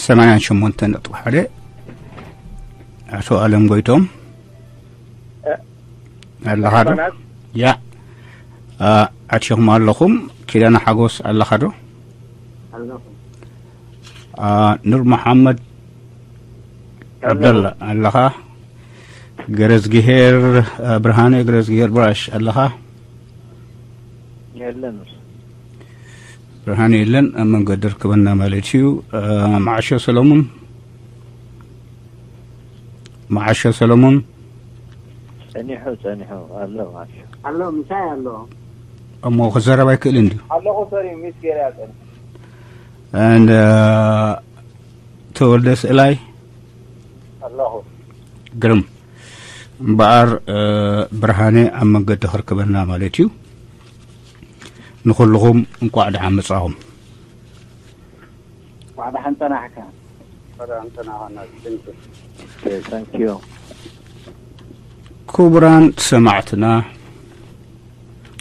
ሰማንያን ሸሞንተን ነጥቢ ሓደ። ኣቶ ኣለም ጎይቶም ኣለኻ ዶ? ያ፣ ኣትሸኹም ኣለኹም። ኪዳነ ሓጎስ ኣለኻ ዶ? ኑር መሓመድ ዓብደላ ኣለኻ? ገረዝግሄር፣ ብርሃነ ገረዝግሄር ብራሽ ኣለኻ? የለን። ብርሃን የለን፣ ኣብ መንገዲ ርክበና ማለት እዩ። መዓሾ ሰለሙን፣ መዓሾ ሰለሙን። ጸኒሑ፣ ጸኒሑ ኣሎ፣ መዓሾ። ኣሎ፣ ምሳይ ኣሎ። እሞ ክዘረብ ኣይክእልን ድዩ? ኣለኹ፣ ሶሪ፣ ሚስ ገይረ እያ ጸኒሑ። And ተወልደ ስእላይ ኣለኹ። ግርም። እምበኣር ብርሃነ ኣብ መንገዲ ክርክበና ማለት እዩ። ንኹልኹም እንቋዕ ደሓን መጻኹም። እንቋዕ ደሓን ጸናሕካ። ሰላም ጸናሕና። Thank you. ክቡራን ሰማዕትና፣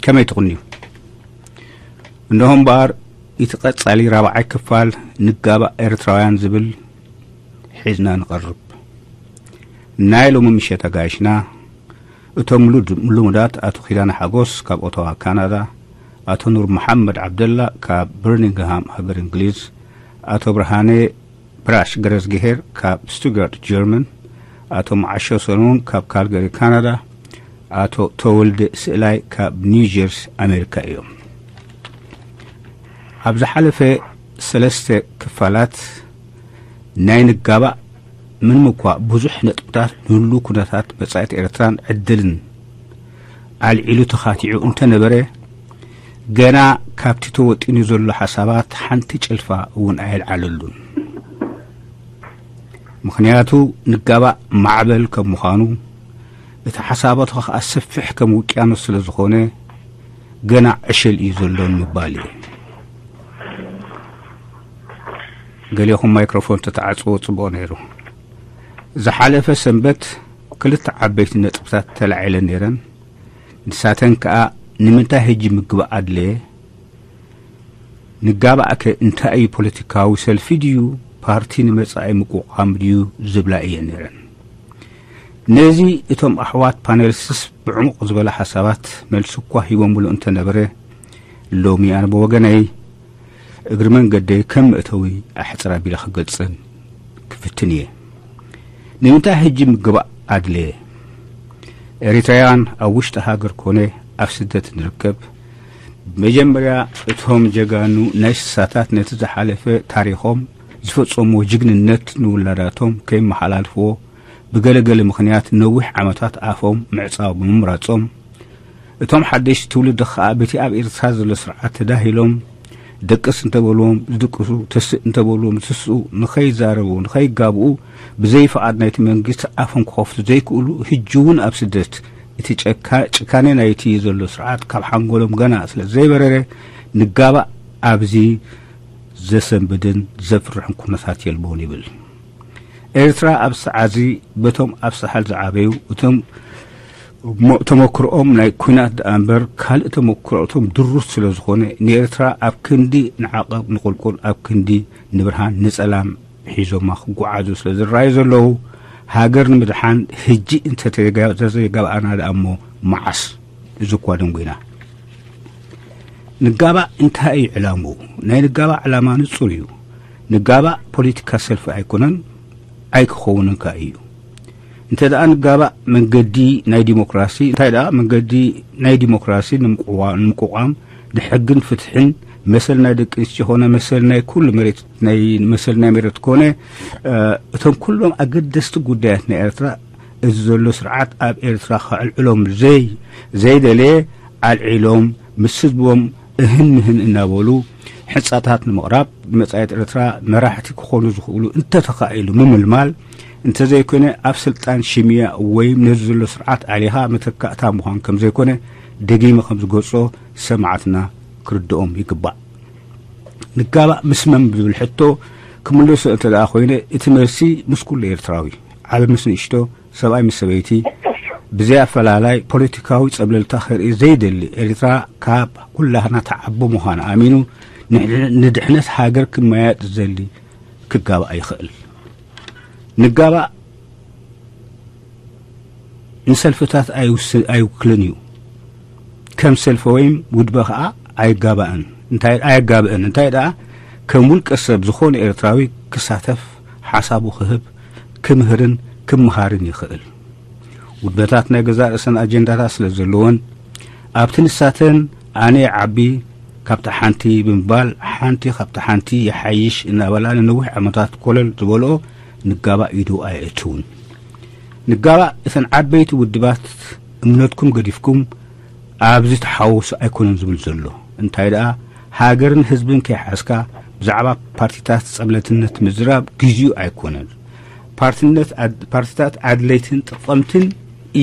ከመይ ትቕንዩ? እንሆ እምበኣር፣ እቲ ቀጻሊ ራብዓይ ክፋል ንጋባእ ኤርትራውያን ዝብል ሒዝና ንቐርብ። ናይ ሎሚ ምሸት ኣጋይሽና፣ እቶም ልሙዳት ኣቶ ኪዳነ ሓጎስ ካብ ኦታዋ ካናዳ፣ ኣቶ ኑር መሓመድ ዓብደላ ካብ በርሚንግሃም ሃገር እንግሊዝ፣ ኣቶ ብርሃነ ብራሽ ገረዝግሄር ካብ ስቱትጋርት ጀርመን፣ ኣቶ መዓሾ ሰሎሞን ካብ ካልጋሪ ካናዳ፣ ኣቶ ተወልደ ስእላይ ካብ ኒው ጀርሲ ኣሜሪካ እዮም። ኣብ ዝሓለፈ ሰለስተ ክፋላት ናይ ንጋባእ፣ ምንም እኳ ብዙሕ ነጥብታት ንህሉ ኩነታት መጻኢት ኤርትራን ዕድልን ኣልዒሉ ተኻቲዑ እንተነበረ፣ ገና ካብቲ ተወጢኑ ዘሎ ሓሳባት ሓንቲ ጭልፋ እውን ኣየልዓለሉን። ምኽንያቱ ንጋባእ ማዕበል ከም ምዃኑ፣ እቲ ሓሳባቱ ኸኣ ሰፊሕ ከም ውቅያኖስ ስለ ዝኾነ፣ ገና ዕሽል እዩ ዘሎ ንምባል እየ። ገሌኹም ማይክሮፎን ተተዓጽዎ ጽቡቕ ነይሩ። ዝሓለፈ ሰንበት ክልተ ዓበይቲ ነጥብታት ተላዒለን ነይረን። ንሳተን ከኣ፣ ንምንታይ ሕጂ ምግባእ ኣድለየ? ንጋባእከ እንታይ እዩ? ፖለቲካዊ ሰልፊ ድዩ? ፓርቲ ንመጻኢ ምቁቋም ድዩ? ዝብላ እየን ነይረን። ነዚ እቶም ኣሕዋት ፓነሊስትስ ብዕሙቕ ዝበለ ሓሳባት መልሲ እኳ ሂቦምሉ እንተነበረ፣ ሎሚ ኣነ ብወገነይ እግሪ መንገደይ ከም መእተዊ ኣሕጽር ኣቢለ ክገልጸን ክፍትን እየ። ንምንታይ ሕጂ ምግባእ ኣድለየ? ኤሪትራውያን ኣብ ውሽጢ ሃገር ኮነ ኣብ ስደት ንርከብ፣ መጀመርያ እቶም ጀጋኑ ናይ ስሳታት ነቲ ዝሓለፈ ታሪኾም፣ ዝፈጸምዎ ጅግንነት ንውላዳቶም ከይመሓላልፍዎ ብገለገለ ምኽንያት ነዊሕ ዓመታት ኣፎም ምዕጻው ብምምራጾም፣ እቶም ሓደሽቲ ትውልዲ ኸኣ በቲ ኣብ ኤርትራ ዘሎ ስርዓት ተዳሂሎም፣ ደቅስ እንተበልዎም ዝድቅሱ፣ ተስእ እንተበልዎም ዝስስኡ፣ ንኸይዛረቡ፣ ንኸይጋብኡ ብዘይ ፍቓድ ናይቲ መንግስቲ ኣፎም ክኸፍቱ ዘይክእሉ፣ ሕጂ እውን ኣብ ስደት እቲ ጨካ-፣ ጭካኔ ናይቲ ዘሎ ስርዓት ካብ ሓንጎሎም ገና ስለ ዘይበረረ፣ ንጋባእ ኣብዚ ዘሰንብድን ዘፍርሕን ኩነታት የልቦን ይብል። ኤርትራ ኣብ ሰዓዚ በቶም ኣብ ሳሕል ዝዓበዩ እቶም ሞ-፣ ተመክሮኦም ናይ ኲናት ደኣ እምበር ካልእ ተመክሮኦም ድሩት ስለ ዝኾነ፣ ንኤርትራ ኣብ ክንዲ ንዓቐብ ንቑልቁል፣ ኣብ ክንዲ ንብርሃን ንጸላም ሒዞማ ክጓዓዙ ስለ ዝረኣዩ ዘለዉ፣ ሃገር ንምድሓን ህጂ እንተተዘይጋ-፣ ተዘይጋብኣና ደኣ እሞ መዓስ? እዚ እኳ ደንጒና። ንጋባእ እንታይ እዩ ዕላምኡ? ናይ ንጋባእ ዕላማ ንጹር እዩ። ንጋባእ ፖለቲካ ሰልፊ ኣይኮነን፣ ኣይክኸውንን ከኣ እዩ። እንተ ደኣ ንጋባእ መንገዲ ናይ ዲሞክራሲ፣ እንታይ ደኣ መንገዲ ናይ ዲሞክራሲ ንምቅዋ-፣ ንምቁቋም፣ ንሕግን ፍትሕን፣ መሰል ናይ ደቂ ኣንስትዮ ኮነ፣ መሰል ናይ ኩሉ መሬት፣ ናይ መሰል ናይ መሬት ኮነ፣ እ፣ እቶም ኩሎም ኣገደስቲ ጉዳያት ናይ ኤርትራ፣ እዚ ዘሎ ስርዓት ኣብ ኤርትራ ከዕልዕሎም ዘይ-፣ ዘይደለየ ኣልዒሎም፣ ምስ ህዝቦም እህን ምህን እናበሉ ሕንጻታት ንምቕራብ፣ ንመጻኢት ኤርትራ መራሕቲ ክኾኑ ዝኽእሉ እንተተኻኢሉ ምምልማል፣ እንተዘይኮነ ኣብ ስልጣን ሽምያ ወይ ነዚ ዘሎ ስርዓት ኣሊኻ መተካእታ ምዃን ከም ዘይኮነ ደጊመ ከም ዝገልጾ ሰማዕትና ክርድኦም ይግባእ። ንጋባእ ምስ መን ብዝብል ሕቶ ክምልሶ እንተ ደኣ ኮይነ፣ እቲ መልሲ ምስ ኩሉ ኤርትራዊ፣ ዓቢ ምስ ንእሽቶ፣ ሰብኣይ ምስ ሰበይቲ፣ ብዘይ ኣፈላላይ ፖለቲካዊ ጸብለልታ ከርኢ ዘይደሊ፣ ኤርትራ ካብ ኩላህና ትዓቢ ምዃና ኣሚኑ፣ ንሕ-፣ ንድሕነት ሃገር ክመያየጥ ዝደሊ፣ ክጋባእ ይኽእል። ንጋባእ ንሰልፍታት ኣይውስ-፣ ኣይውክልን እዩ። ከም ሰልፊ ወይም ውድበ ኸኣ ኣይጋባእን። እንታይ ኣየጋብእን? እንታይ ደኣ ከም ውልቀ ሰብ ዝኾነ ኤርትራዊ ክሳተፍ፣ ሓሳቡ ክህብ፣ ክምህርን ክመሃርን ይኽእል። ውድበታት ናይ ገዛእ ርእሰን ኣጀንዳታት ስለ ዘለወን፣ ኣብቲ ንሳተን ኣነ ይዓቢ ካብታ ሓንቲ ብምባል፣ ሓንቲ ካብታ ሓንቲ ይሓይሽ እናበላ ንነዊሕ ዓመታት ኮለል ዝበልኦ ንጋባእ ኢዱ ኣየእትውን። ንጋባእ እተን ዓበይቲ ውድባት እምነትኩም ገዲፍኩም ኣብዚ ተሓወሱ ኣይኮነን ዝብል ዘሎ። እንታይ ደኣ፣ ሃገርን ህዝብን ከይሓዝካ ብዛዕባ ፓርቲታት ጸብለልትነት ምዝራብ ግዜኡ ኣይኮነን። ፓርትነት ኣድ-፣ ፓርቲታት ኣድለይትን ጠቐምትን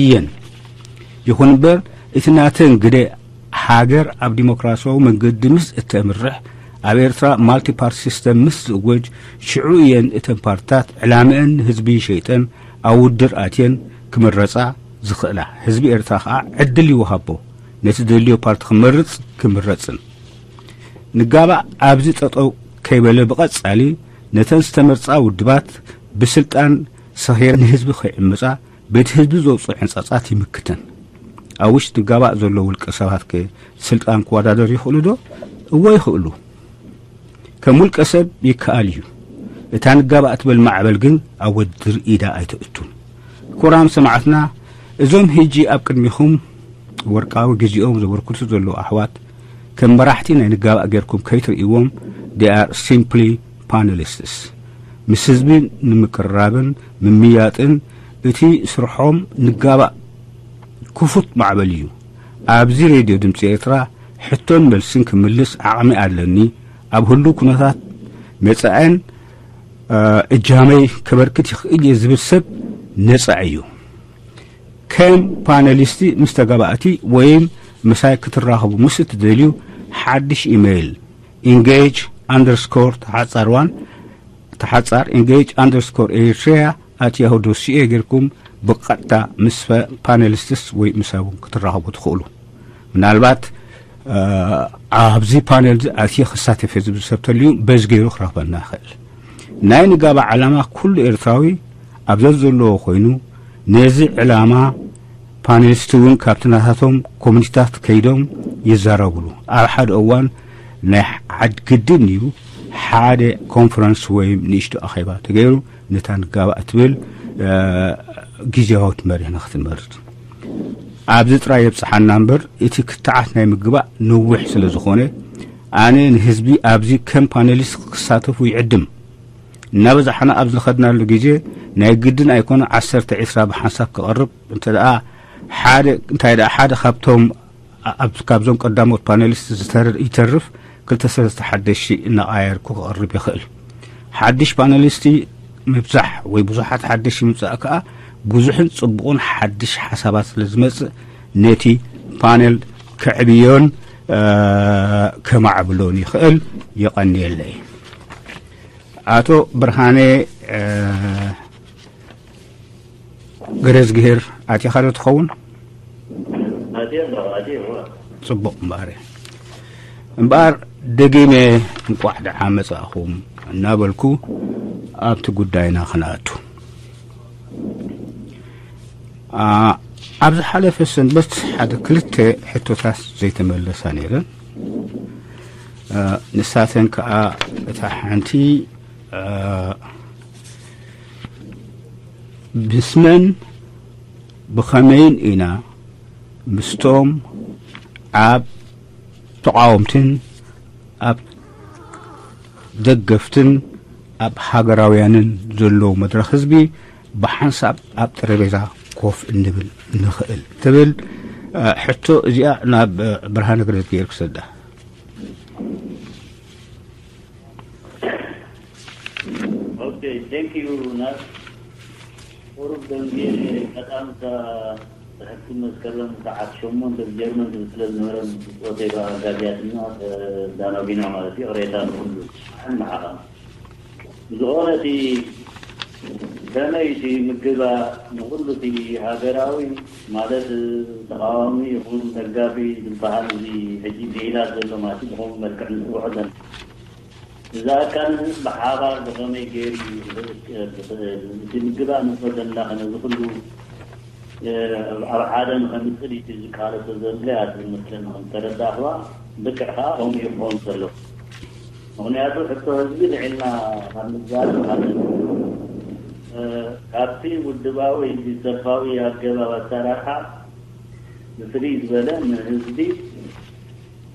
እየን። ይኹን እምበር፣ እቲ ናተን ግደ ሃገር ኣብ ዲሞክራሲያዊ መንገዲ ምስ እተምርሕ፣ ኣብ ኤርትራ ማልቲ ፓርቲ ሲስተም ምስ ዝእወጅ፣ ሽዑ እየን እተን ፓርትታት ዕላምአን ንህዝቢ ሸይጠን ኣብ ውድድር ኣትየን ክምረጻ ዝኽእላ። ህዝቢ ኤርትራ ከኣ ዕድል ይወሃቦ ነቲ ዝደልዮ ፓርቲ ክመርጽ፣ ክምረጽን። ንጋባእ ኣብዚ ጠጠው ከይበለ ብቐጻሊ ነተን ዝተመርጻ ውድባት ብስልጣን ሰኺረን ንህዝቢ ከይዕምጻ በቲ ህዝቢ ዘውጽኦ ሕንጻጻት ይምክተን። ኣብ ውሽጢ ንጋባእ ዘለዉ ውልቀ ሰባትከ ስልጣን ክወዳደሩ ይኽእሉ ዶ? እወ ይኽእሉ። ከም ውልቀ ሰብ ይከኣል እዩ። እታ ንጋባእ እትብል ማዕበል ግን ኣብ ውድድር ኢዳ ኣይተእቱን። ክቡራን ሰማዕትና፣ እዞም ሕጂ ኣብ ቅድሚኹም ወርቃዊ ግዜኦም ዘበርክቱ ዘለዉ ኣሕዋት ከም መራሕቲ ናይ ንጋባእ ጌርኩም ከይትርእይዎም፣ they are simply panelists። ምስ ህዝቢ ንምቅርራብን ምምያጥን እቲ ስርሖም ንጋባእ ክፉት ማዕበል እዩ። ኣብዚ ሬድዮ ድምፂ ኤርትራ ሕቶን መልስን ክምልስ ዓቕሚ ኣለኒ፣ ኣብ ህሉው ኩነታት መጻኤን፣ እ፣ እጃመይ ከበርክት ይኽእል እየ ዝብል ሰብ ነጻ እዩ። ከም ፓነሊስቲ ምስ ተጋባእቲ ወይም ምሳይ ክትራኸቡ ምስ እትደልዩ፣ ሓድሽ ኢሜይል፣ ኢንጌጅ ኣንደርስኮር ተሓጻር ዋን፣ ተሓጻር ኢንጌጅ ኣንደርስኮር ኤሪትሪያ ኣት ያሁ ዶት ሲኤ ጌርኩም ብቐጥታ ምስ ፓ-፣ ፓነሊስትስ ወይ ምሳዎም ክትራኸቡ ትኽእሉ። ምናልባት፣ እ፣ ኣብዚ ፓነል እዚ ኣትየ ክሳተፍ እየ ዝብል ሰብ ተልዩ፣ በዚ ገይሩ ክረኽበና ይኽእል። ናይ ንጋባ ዓላማ ኩሉ ኤርትራዊ ኣብ ዘዘለዎ ኮይኑ፣ ነዚ ዕላማ ፓነሊስት እውን ካብቲ ናታቶም ኮሚኒቲታት ከይዶም ይዛረብሉ። ኣብ ሓደ እዋን ናይ ሓድ ግድን እዩ፣ ሓደ ኮንፈረንስ ወይ ንእሽቶ ኣኼባ ተገይሩ፣ ነታ ንጋባእ ትብል፣ እ፣ ግዜያዊት መሪሕ ንክትመርጽ። ኣብዚ ጥራይ የብጽሓና እምበር፣ እቲ ክትዓት ናይ ምግባእ ነዊሕ ስለ ዝኾነ፣ ኣነ ንህዝቢ ኣብዚ ከም ፓነሊስት ክሳተፉ ይዕድም። እናበዛሕና ኣብ ዝኸድናሉ ግዜ፣ ናይ ግድን ኣይኮነ ዓሰርተ ዒስራ ብሓንሳብ ክቐርብ፣ እንተ ደኣ ሓደ፣ እንታይ ደኣ ሓደ ካብቶም ኣ-፣ ኣብ፣ ካብዞም ቀዳሞት ፓነሊስት ዝተር-፣ ይተርፍ፣ ክልተ ሰለስተ ሓደሽቲ እናቐያየርኩ ክቐርብ ይኽእል። ሓድሽ ፓነሊስቲ ምብዛሕ ወይ ብዙሓት ሓደሽቲ ምምጻእ ከኣ ብዙሕን ጽቡቕን ሓድሽ ሓሳባት ስለ ዝመጽእ፣ ነቲ ፓነል ከዕብዮን፣ እ፣ ከማዕብሎን ይኽእል። የቐንየለይ። ኣቶ ብርሃነ፣ እ፣ ገረዝግሄር ኣቲኻ ዶ ትኸውን? ኣትየ ኣለኹ፣ ኣትየ፣ እወ። ጽቡቕ እምበኣር። እምበኣር ደጊመ እንቋዕ ደሓን መጻእኹም እናበልኩ ኣብቲ ጉዳይና ክንኣቱ። ኣ፣ ኣብ ዝሓለፈ ሰንበት ሓደ ክልተ ሕቶታት ዘይተመለሳ ነይረን። እ፣ ንሳተን ከኣ እታ ሓንቲ፣ እ፣ ምስ መን ብኸመይን ኢና ምስቶም ኣብ ተቓወምትን ኣብ ደገፍትን ኣብ ሃገራውያንን ዘለዉ መድረኽ ህዝቢ ብሓንሳብ ኣብ ጠረጴዛ ኮፍ እንብል ንኽእል ትብል፣ እ፣ ሕቶ እዚኣ ናብ፣ እ፣ ብርሃነ ገረዝግሄር ክሰዳ። ኦኬ፣ ቴንክ ዩ ናት። ቁሩብ ደንጊየ ቀዳም እታ ጽሕፍቲ መስከረም ሰዓት ሸሞንተ ብጀርመን ትብል ስለ ዝነበረ፣ ብጾተይ ኣጋጊያትና፣ ዳኖቪና ማለት እዩ፣ ቅሬታ ንኹሉ ንዓኻ። ብዝኾነ እቲ ከመይ እቲ ምግባእ ንኹሉ እቲ ሃገራዊ ማለት ተቓዋሚ ይኹን ደጋፊ ዝበሃል እዚ ሕጂ ብኢላት ዘሎ ማለት እዩ፣ ብኸምኡ መልክዕ ንጽውዖ ዘን-፣ እዛ ኣካል ብሓባር ብኸመይ ገይሩ እዩ ክኽእል ዝኽእል? እቲ ምግባእ ንእቶ ዘላኸ ነዚ ኩሉ ኣብ ሓደ ንኸምፅእ ድዩ ዝቃለሶ ዘሎ እያ ትብል መስለኒ ከም ተረዳእኽዋ። ልክዕ ከዓ ከምኡ እዩ ክኸውን ዘሎ። ምኽንያቱ ሕቶ ህዝቢ ልዒልና ካብ ንዛረብ ማለት ካብቲ ውድባዊ ሰልፋዊ ኣገባብ ኣሰራርሓ ብፍልይ ዝበለ ንህዝቢ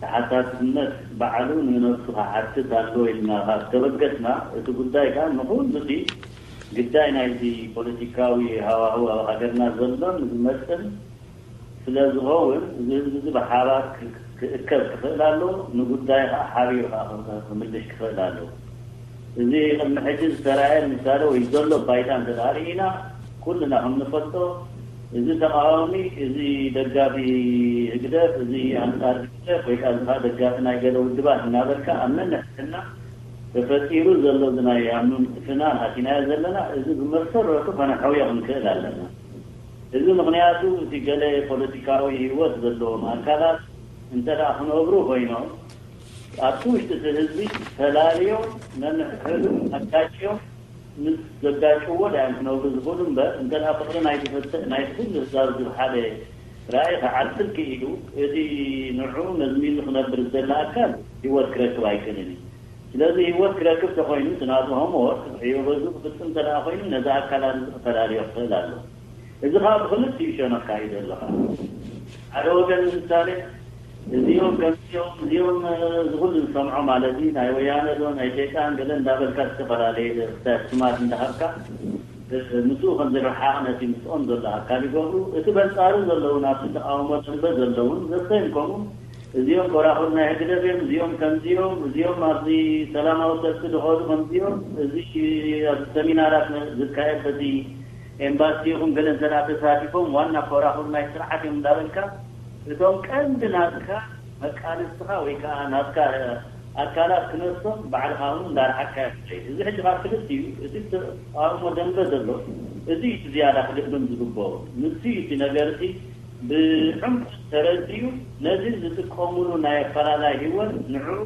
ተሓታትነት ባዕሉ ንነብሱ ክሓትት ኣለዎ ኢልና ካብ ተበገስና፣ እቲ ጉዳይ ከኣ ንኹሉ እቲ ግዳይ ናይዚ ፖለቲካዊ ሃዋህው ኣብ ሃገርና ዘሎን ዝመጽእን ስለ ዝኸውን፣ እዚ ህዝቢ እዚ ብሓባር ክ- ክእከብ ክኽእል ኣለዎ፣ ንጉዳይ ከኣ ሓቢሩ ከኣ ክምልሽ ክኽእል ኣለዎ። እዚ ቅድሚ ሕጂ ዝተራእየ ምሳሌ ወይ ዘሎ ባይታ እንተ ደኣ ርኢና፣ ኩልና ከም ንፈልጦ፣ እዚ ተቓዋሚ፣ እዚ ደጋፊ ህግደፍ፣ እዚ ኣንጻር ህግደፍ፣ ወይ ከኣ እዚ ከኣ ደጋፊ ናይ ገለ ውድባት እናበልካ ኣብ ነንሕድሕድና ተፈጢሩ ዘሎ እዚ ናይ ኣብ ምምስፍናን ኣቲናዮ ዘለና፣ እዚ ብመሰረቱ ከነሕውዮ ክንክእል ኣለና። እዚ ምኽንያቱ እቲ ገለ ፖለቲካዊ ህይወት ዘለዎም ኣካላት እንተ ደኣ ክነብሩ ኮይኖም፣ ኣብቲ ውሽጢ እቲ ህዝቢ ፈላልዮም ነንሕድሕዱ ኣጋጭዮም ምስ ዘጋጭዎ ደኣ እዮም ክነብሩ ዝኽእሉ እምበር፣ እንተ ደኣ ፍቕሪ ናይቲ ፍትሕ ናይቲ ኩሉ ህዝባዊ ዝብል ሓደ ራእይ ክዓስል ክኢሉ፣ እቲ ንዕኡ መዝሚዙ ክነብር ዝደሊ ኣካል ህይወት ክረክብ ኣይክእልን እዩ። ስለዚ ህይወት ክረክብ ተኾይኑ፣ እቲ ናቱ ሆምወርክ ብሕዮ ገዝኡ ክፍጽም እንተ ደኣ ኮይኑ፣ ነዚ ኣካላት እዚ ክፈላልዮ ክኽእል ኣለዎ። እዚ ኸኣ ብኽልቲኡ ሸነኽ ካይዱ ኣሎ ኸኣ። ሓደ ወገን ንምሳሌ፣ እዚኦም ከምዚኦም፣ እዚኦም፣ እዚ ኹሉ ንሰምዖ ማለት እዩ፣ ናይ ወያነ ዶ፣ ናይ ሸይጣን ገለ እንዳበልካ ዝተፈላለየ ክስታት ስማት እንዳሃብካ፣ ምስኡ ከም ዝረሓቕ ነቲ ምስኦም ዘሎ ኣካል ይገብሩ። እቲ በንጻሩ ዘለውን ኣብቲ ተቓውሞ ደንበ ዘለውን ዘስተዮም ከምኡ፣ እዚኦም ኮራኹር ናይ ህግደፍ እዮም፣ እዚኦም ከምዚኦም፣ እዚኦም ኣብዚ ሰላማዊ ሰልፊ ዝኸዱ ከምዚኦም፣ እዚ ኣብዚ ሰሚናራት ዝካየድ በቲ ኤምባሲ ይኹን ገለ እንተ ደኣ ተሳቲፎም ዋና ኮራኹር ናይ ስርዓት እዮም እንዳበልካ፣ እቶም ቀንዲ ናትካ መቃልስትኻ ወይ ከኣ ናትካ ኣካላት ክነሶም ባዕልኻ እውን እንዳረሓቅካ ኢኻ ትኸይድ። እዚ ሕጂ ካብ ክልቲኡ እቲ ተቃውሞ ደንበ ዘሎ እዚ እዩ እቲ ዝያዳ ክድግም ዝግብኦ። ንሱ እዩ እቲ ነገር እቲ ብዕምቁ ተረዲኡ ነቲ ዝጥቀምሉ ናይ ኣፈላላይ ህይወት ንዕኡ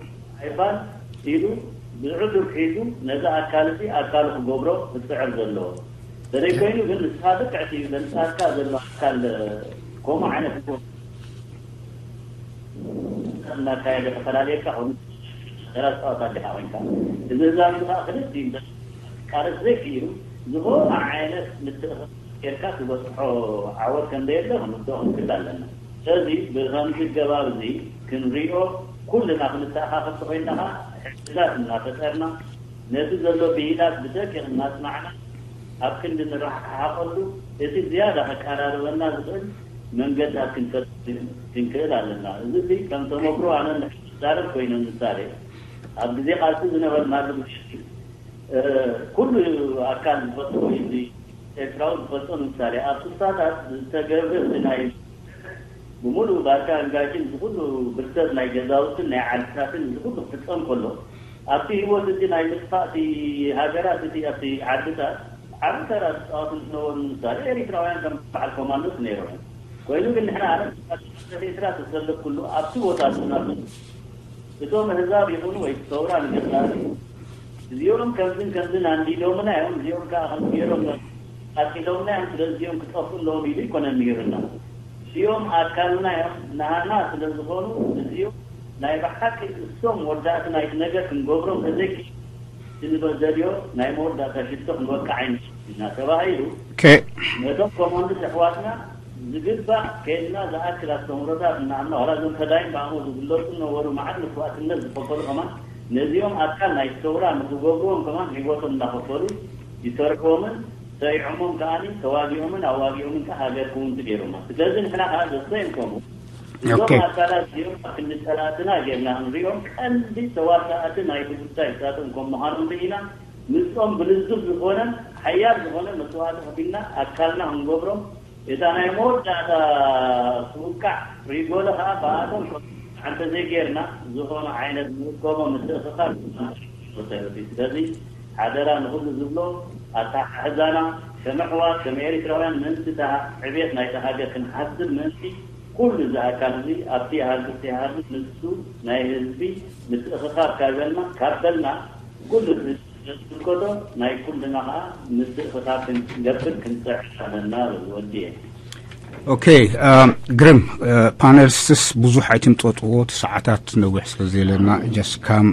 ኣይፋል ኢሉ ብዕቱብ ሒዙ ነዚ ኣካል እዚ ኣካሉ ክገብሮ ክጽዕር ዘለዎ። ተዘይኮይኑ ግን ንስኻ ልክዕ እቲ ዘንጻርካ ዘሎ ኣካል ከምኡ ዓይነት ህይወት እናካየደ ተፈላለየካ ኮይኑ ተራ ጸዋታ እንዲኻ ኮይንካ፣ እዚ ህዝባዊ ከዓ ክልቲኡ እምበር ክቃለስ ዘይክኢሉ ዝኾነ ዓይነት ምትእኽኻብ ጌርካ ትበጽሖ ዓወት ከም ዘየለ ክንርድኦ ክንክእል ኣለና። ስለዚ ብኸምዚ ኣገባብ እዚ ክንሪኦ ኩልና ክንተኣኻኸብ ተኾይንና ከዓ ሕግታት እናፈጠርና ነቲ ዘሎ ብሂላት ብደቂቕ እናጽናዕና ኣብ ክንዲ ንረሓሓቐሉ እቲ ዝያዳ ከቀራርበና ዝኽእል መንገድታት ክንፈጥር ክንክእል ኣለና። እዚ እዚ ከም ተመክሮ ኣነ እንድሕር ዝዛረብ ኮይነ ምሳሌ ኣብ ግዜ ቃልሲ ዝነበርናሉ ግዜ ኩሉ ኣካል ዝፈልጦ ወይ እዚ ኤርትራዊ ዝፈልጦ ንምሳሌ ኣብ ስሳታት ዝተገብረ እቲ ናይ ብምሉእ ባርካ ኣንጋሽን እዚ ኩሉ ብርሰት ናይ ገዛውትን ናይ ዓድታትን እዚ ኩሉ ክፍጸም ከሎ ኣብቲ ህይወት እቲ ናይ ምጥፋእ እቲ ሃገራት እቲ ኣብቲ ዓድታት ዓቢ ተራ ዝጻወቱ ዝነበሩ ንምሳሌ ኤሪትራውያን ከም በዓል ኮማንዶስ ነይሮም እዮም። ኮይኑ ግን ንሕና ኣነ ኤርትራ ተሰለፍኩሉ ኣብቲ ቦታ ዝነበሩ እቶም ኣህዛብ ይኹኑ ወይ ሰውራ ንገዛእቲ እዚኦም ከምዝን ከምዝን ኣንዲዶምና እዮም፣ እዚኦም ከዓ ከምዚ ገይሮም ኣኪሎምና እዮም፣ ስለዚ እዚኦም ክጠፍኡ ኣለዎም ኢሉ ይኮነን ነይሩና። እዚኦም ኣካልና እዮም፣ ናሃና ስለ ዝኾኑ እዚኦም ናይ ብሓቂ እሶም ወዳእቲ ናይቲ ነገር ክንገብሮም ተዘይኪ ዝንበደልዮ ናይ መወዳእታ ሽቶ ክንወቅዕ ኣይንኽእልን ኢና ተባሂሉ ኦኬ። ነቶም ኮማንዶስ ኣሕዋትና ዝግባእ ከይድና ዝኣክል ኣስተምህሮታት እናሃብና ዋላ እዞም ፈዳይን ብኣሞ ዝግለፁ ነበሩ መዓት መስዋእትነት ዝኸፈሉ ከማን ነዚኦም ኣካል ናይ ሰውራ ንክገብርዎም ከማን ህይወቶም እናኸፈሉ ይሰርሕዎምን ሰሪዖሞም ከዓኒ ተዋጊኦምን ኣዋጊኦምን ከዓ ሃገር ክውንቲ ገይሮማ ስለዚ ንሕና ከዓ ዘስተዮም ከምኡ እዞም ኣካላት እዚኦም ኣብ ክንዲ ፀላእትና ጌርና ክንሪኦም ቀንዲ ተዋሳእቲ ናይቲ ጉዳይ እሳቶም ከም ምዃኖም ርኢና ምስኦም ብልዙብ ዝኾነን ሓያል ዝኾነ መስዋእቲ ከፊልና ኣካልና ክንገብሮም እታ ናይ መወዳእታ ትውቃዕ ሪጎለ ከዓ ብኣቶም ከም እንተዘይጌርና ዝኾነ ዓይነት ንእከቦ ምትእኽኻብ ስለዚ ሓደራ ንኹሉ ዝብሎ ኣተሓሕዛና ከም ኣሕዋት ከም ኤሪትራውያን ምእንቲ እታ ዕቤት ናይታ ሃገር ክንሓስብ ምእንቲ ኩሉ እዚ ኣካል እዚ ኣብቲ ይሃልፍ ዘይሃልፍ ንሱ ናይ ህዝቢ ምትእኽኻብ ካብ በልና ካብ በልና ኩሉ እዚ ዝምልከቶ ናይ ኩልና ከዓ ምትእኽኻብ ክንገብር ክንፅዕር ኣለና። ወዲ ኦኬ። ግርም። ፓነልስትስ ብዙሕ ኣይትምጠጥዎ፣ እቲ ሰዓታት ነዊሕ ስለ ዘየለና፣ just come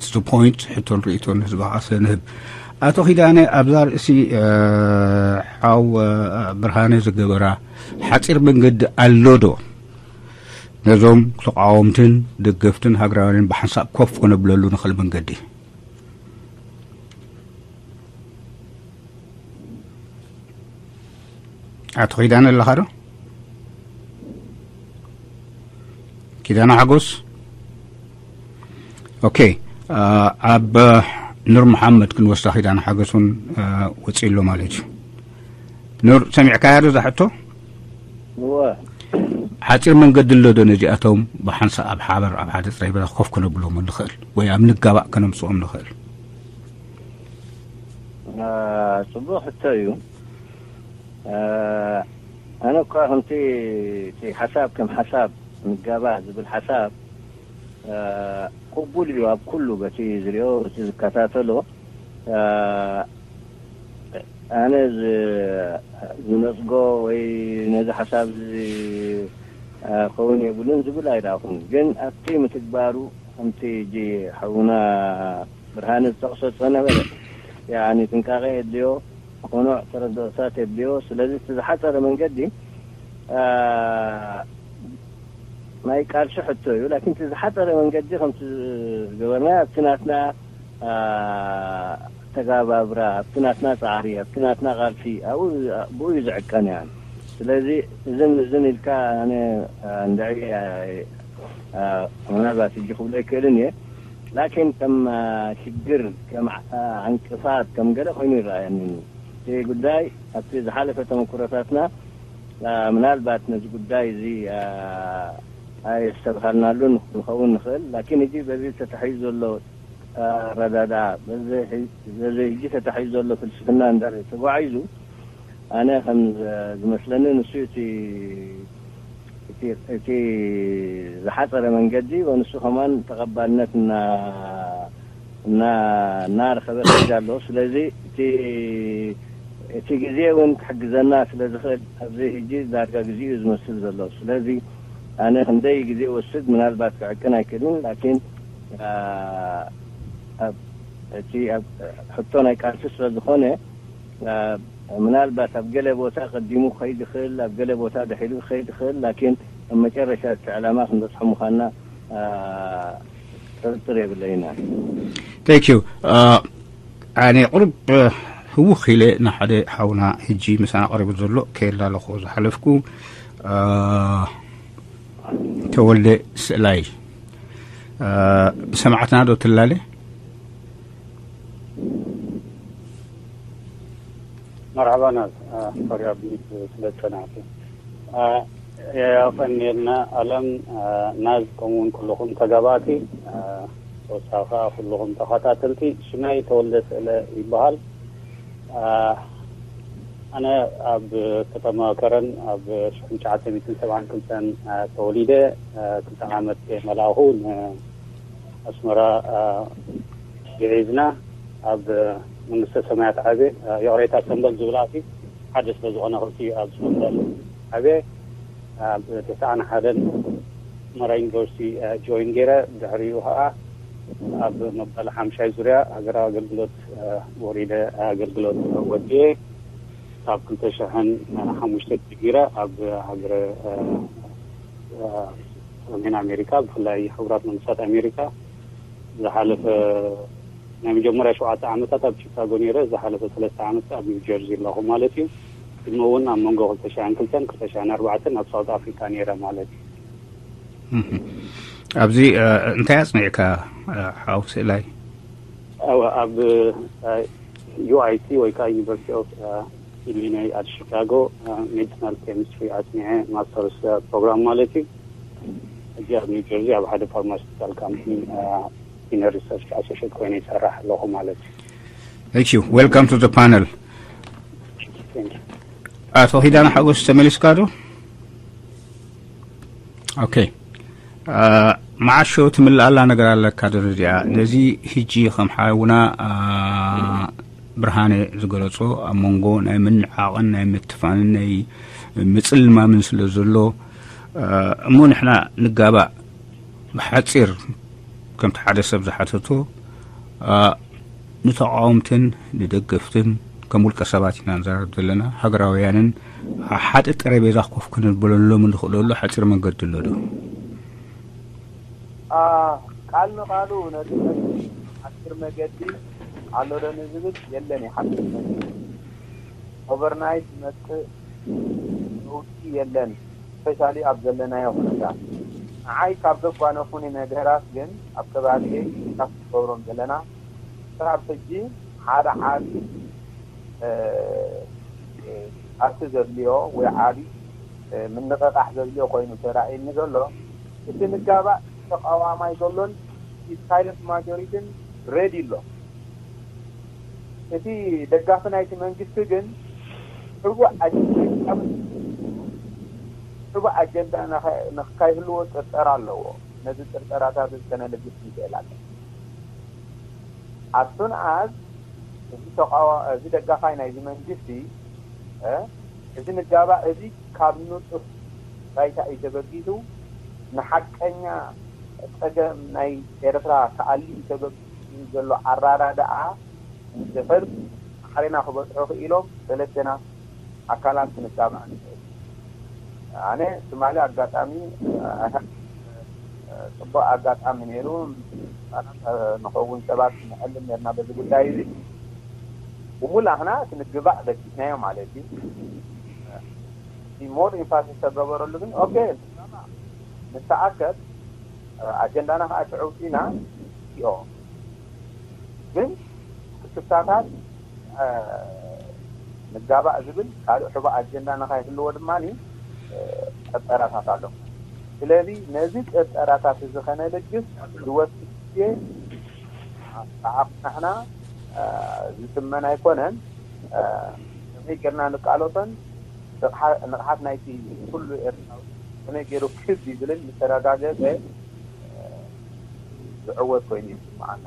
to the point፣ ሕቶን ርእይቶን ህዝቢ ከዓ ስለ ንህብ። ኣቶ ኪዳነ፣ ኣብዛ ርእሲ ሓው ብርሃነ ዝገበራ ሓፂር መንገዲ ኣሎ ዶ? ነዞም ተቃወምትን ደገፍትን ሃገራውያንን ብሓንሳብ ኮፍ ክነብለሉ ንኽእል መንገዲ። ኣቶ ኪዳነ ኣለኻ ዶ? ኪዳነ ሓጎስ። ኦኬ። ኣብ ኑር መሓመድ ክንወስዳ፣ ኪዳነ ሓጎስ እውን ወፂኡ ኣሎ ማለት እዩ። ኑር፣ ሰሚዕካያ ዶ እዛ ሕቶ? እወ። ሓፂር መንገዲ ኣሎ ዶ ነዚኣቶም ብሓንሳእ ኣብ ሓበር ኣብ ሓደ ጠረጴዛ ኮፍ ከነብሎም ንኽእል ወይ ኣብ ንጋባእ ከነምፅኦም ንኽእል? ፅቡቅ ሕቶ እዩ። ኣነ እኳ ከምቲ እቲ ሓሳብ ከም ሓሳብ ንጋባእ ዝብል ሓሳብ ቅቡል እዩ ኣብ ኩሉ በቲ ዝሪኦ እቲ ዝከታተሎ። ኣነ ዝነፅጎ ወይ ነዚ ሓሳብ እዚ ክኸውን የብሉን ዝብል ኣይረኣኹን። ግን ኣብቲ ምትግባሩ ከምቲ ሕጂ ሓውና ብርሃነ ዝጠቕሶ ዝነበረ ጥንቃቐ የድልዮ፣ ቅኑዕ ተረድኦታት የድልዮ። ስለዚ እቲ ዝሓፀረ መንገዲ ናይ ቃልሲ ሕቶ እዩ። ላኪን እቲ ዝሓፀረ መንገዲ ከምቲ ዝገበርና ኣብቲ ናትና ኣተጋባብራ፣ ኣብቲ ናትና ፃዕሪ፣ ኣብቲ ናትና ቃልሲ ብኡ እዩ ዝዕቀን እያ። ስለዚ እዝን እዝን ኢልካ ኣነ እንድዒ ምናልባት ሕጂ ክብሎ ኣይክእልን እየ። ላኪን ከም ሽግር፣ ከም ዕንቅፋት፣ ከም ገለ ኮይኑ ይረኣየኒ እቲ ጉዳይ። ኣብቲ ዝሓለፈ ተመክሮታትና ምናልባት ነዚ ጉዳይ እዚ ኣየስተብሃልናሉን ንኸውን ንኽእል። ላኪን ሕጂ በዚ ተታሒዙ ዘሎ ኣረዳድኣ፣ በዚ ሕጂ ተታሒዙ ዘሎ ፍልስፍና እንድሕር ተጓዒዙ፣ ኣነ ከም ዝመስለኒ ንሱ እቲ እቲ ዝሓፀረ መንገዲ ንሱ ከማን ተቐባልነት እናረኸበ ከይድ ኣሎ። ስለዚ እቲ ግዜ እውን ክሕግዘና ስለ ዝኽእል ኣብዚ ሕጂ ዳርጋ ግዜኡ ዝመስል ዘሎ። ስለዚ ኣነ ክንደይ ግዜ ወስድ ምናልባት ክዕቅን ኣይክእልን፣ ላኪን እቲ ሕቶ ናይ ቃልሲ ስለ ዝኾነ ምናልባት ኣብ ገለ ቦታ ቀዲሙ ክኸይድ ይኽእል፣ ኣብ ገለ ቦታ ድሒሩ ክኸይድ ይኽእል። ላኪን ኣብ መጨረሻ እቲ ዕላማ ክንበፅሖ ምዃንና ጥርጥር የብለይና። Thank you። ኣነ ቁሩብ ህውኽ ኢለ ንሓደ ሓውና ሕጂ ምሳና ቀሪቡ ዘሎ ከየላለኹ ዝሓለፍኩ ተወልደ ስእላይ ሰማዕትና ዶ ትላለ? መርሓባ ናት ፈርያ ብሊት ስለ ዝጸናሕቲ የቐንየልና። ኣለም ናዝ ከምኡውን ኩልኹም ተጋባእቲ ተወሳኺ ከዓ ኩልኹም ተኸታተልቲ። ሽመይ ተወልደ ስእለ ይበሃል። ኣነ ኣብ ከተማ ከረን ኣብ ሽሕን ትሽዓተ ሚእትን ሰብዓን ክልተን ተወሊደ ክልተ ዓመት ከይመላእኹ ንኣስመራ ግዒዝና ኣብ መንግስተ ሰማያት ዓብየ ይቕሬታ ሰንበል ዝብላሲ ሓደ ስለ ዝኾነ ክልቲኡ ኣብ ሰንበል ዓብየ ኣብ ተስዓን ሓደን ኣስመራ ዩኒቨርሲቲ ጆይን ገይረ ድሕሪኡ ከዓ ኣብ መበል ሓምሻይ ዙርያ ሃገራዊ ኣገልግሎት ወሪደ ኣገልግሎት ወዲኤ ካብ ክልተ ሽሕን ሓሙሽተ ጀሚረ ኣብ ሃገረ ሰሜን ኣሜሪካ ብፍላይ ሕቡራት መንግስታት ኣሜሪካ ዝሓለፈ ናይ መጀመርያ ሸውዓተ ዓመታት ኣብ ቺካጎ ነይረ። ዝሓለፈ ሰለስተ ዓመት ኣብ ኒው ጀርዚ ኣለኹ ማለት እዩ። ቅድሚ እውን ኣብ መንጎ ክልተ ሽሕን ክልተን ክልተ ሽሕን ኣርባዕተን ኣብ ሳውት ኣፍሪካ ነይረ ማለት እዩ። ኣብዚ እንታይ ኣፅኒዕካ ሓው ስእላይ? ኣብ ዩኣይቲ ወይ ከዓ ዩኒቨርሲቲ ኦፍ ኢሊኖይ ኣት ሺካጎ ሜዲሲናል ኬሚስትሪ ኣፅኒዐ ማስተርስ ፕሮግራም ማለት እዩ። ሕጂ ኣብ ኒው ጀርዚ ኣብ ሓደ ፋርማሲቲካል ካምፓኒ ሲኒየር ሪሰርች ኣሶሽት ኮይነ ይሰርሕ ኣለኹ ማለት እዩ። Thank you. Welcome to the panel. ኣቶ ኪዳነ ሓጎስ ተመሊስካ ዶ? ኦኬ። መዓሾ ትምልኣላ ነገር ኣለካ ዶ ረዲኣ? ነዚ ሕጂ ከም ሓውና፣ አ፣ ብርሃነ ዝገለጾ ኣብ መንጎ ናይ ምንዓቕን ናይ ምትፋንን ናይ ምጽልማምን ስለ ዘሎ፣ አ፣ እሞ ንሕና ንጋባእ ብሓጺር ከምቲ ሓደ ሰብ ዝሓተቶ፣ አ፣ ንተቓወምትን ንደገፍትን ከም ውልቀ ሰባት ኢና ንዛረብ ዘለና፣ ሃገራውያንን ሓደ ጠረጴዛ ኮፍ ክንበለሎም እንኽእለሉ ሓጺር መንገዲ ኣሎ ዶ? ቃል ንቓሉ ነቲ ሓፂር መገዲ ኣሎ ዶ ንዝብል የለን። ሓፂር መገዲ ኦቨርናይት ዝመፅእ ለውጢ የለን። ስፔሻሊ ኣብ ዘለናዮ ኩነታት ንዓይ ካብ ዘጓነፉኒ ነገራት ግን ኣብ ከባቢየይ ካብ ዝገብሮም ዘለና ክሳብ ሕጂ ሓደ ዓቢ ኣቲ ዘድልዮ ወይ ዓቢ ምንቕቓሕ ዘድልዮ ኮይኑ ተራእየኒ ዘሎ እቲ ንጋባእ ተቓዋማይ ዘሎን ሳይለንት ማጆሪቲን ሬዲ ኣሎ። እቲ ደጋፊ ናይቲ መንግስቲ ግን ሕቡእ ኣጀንዳ ሕቡእ ኣጀንዳ ንኸካይህልዎ ጥርጠራ ኣለዎ። ነዚ ጥርጠራታት ከነልግስ ንኽእል ኣለና። ኣቱን ኣዝ እዚ ተቃዋ እዚ ደጋፋይ ናይዚ መንግስቲ እዚ ንጋባእ እዚ ካብ ንጡፍ ባይታ እዩ ተበጊሱ ንሓቀኛ ጸገም ናይ ኤርትራ ክኣሊ እዩ ተበጊሱ ዘሎ ኣራዳድኣ ንስሕር ማዕሬና ክበጽሑ ክኢሎም ሰለስቴና ኣካላት ክንጋባእ ንኽእል። ኣነ ትማሊ ኣጋጣሚ ጽቡቅ ኣጋጣሚ ነይሩ ንኸውን ሰባት ንዕልም ነርና በዚ ጉዳይ እዚ ብሙላህና ክንግባእ በጊስናዮ ማለት እዩ። ሞር ኢንፋሲስ ተገበረሉ ግን ኦኬ ንተኣከብ ኣጀንዳና ከዓ ትዕውፂና ኦ ግን ክስታታት ንጋባእ ዝብል ካልእ ሕቡእ ኣጀንዳ ንኸይህልዎ ድማ ጥርጠራታት ኣሎ። ስለዚ ነዚ ጥርጠራታት እዚ ከነልግስ ዝወስድ ግዜ ብዓቕምና ዝትመን ኣይኮነን። ከመይ ጌርና ንቃለሶን ንቕሓት ናይቲ ኩሉ ኤርትራዊ ከመይ ገይሩ ክብ ይብልን ዝተረጋገጸ ዝዕወት ኮይኑ ይስምዓና።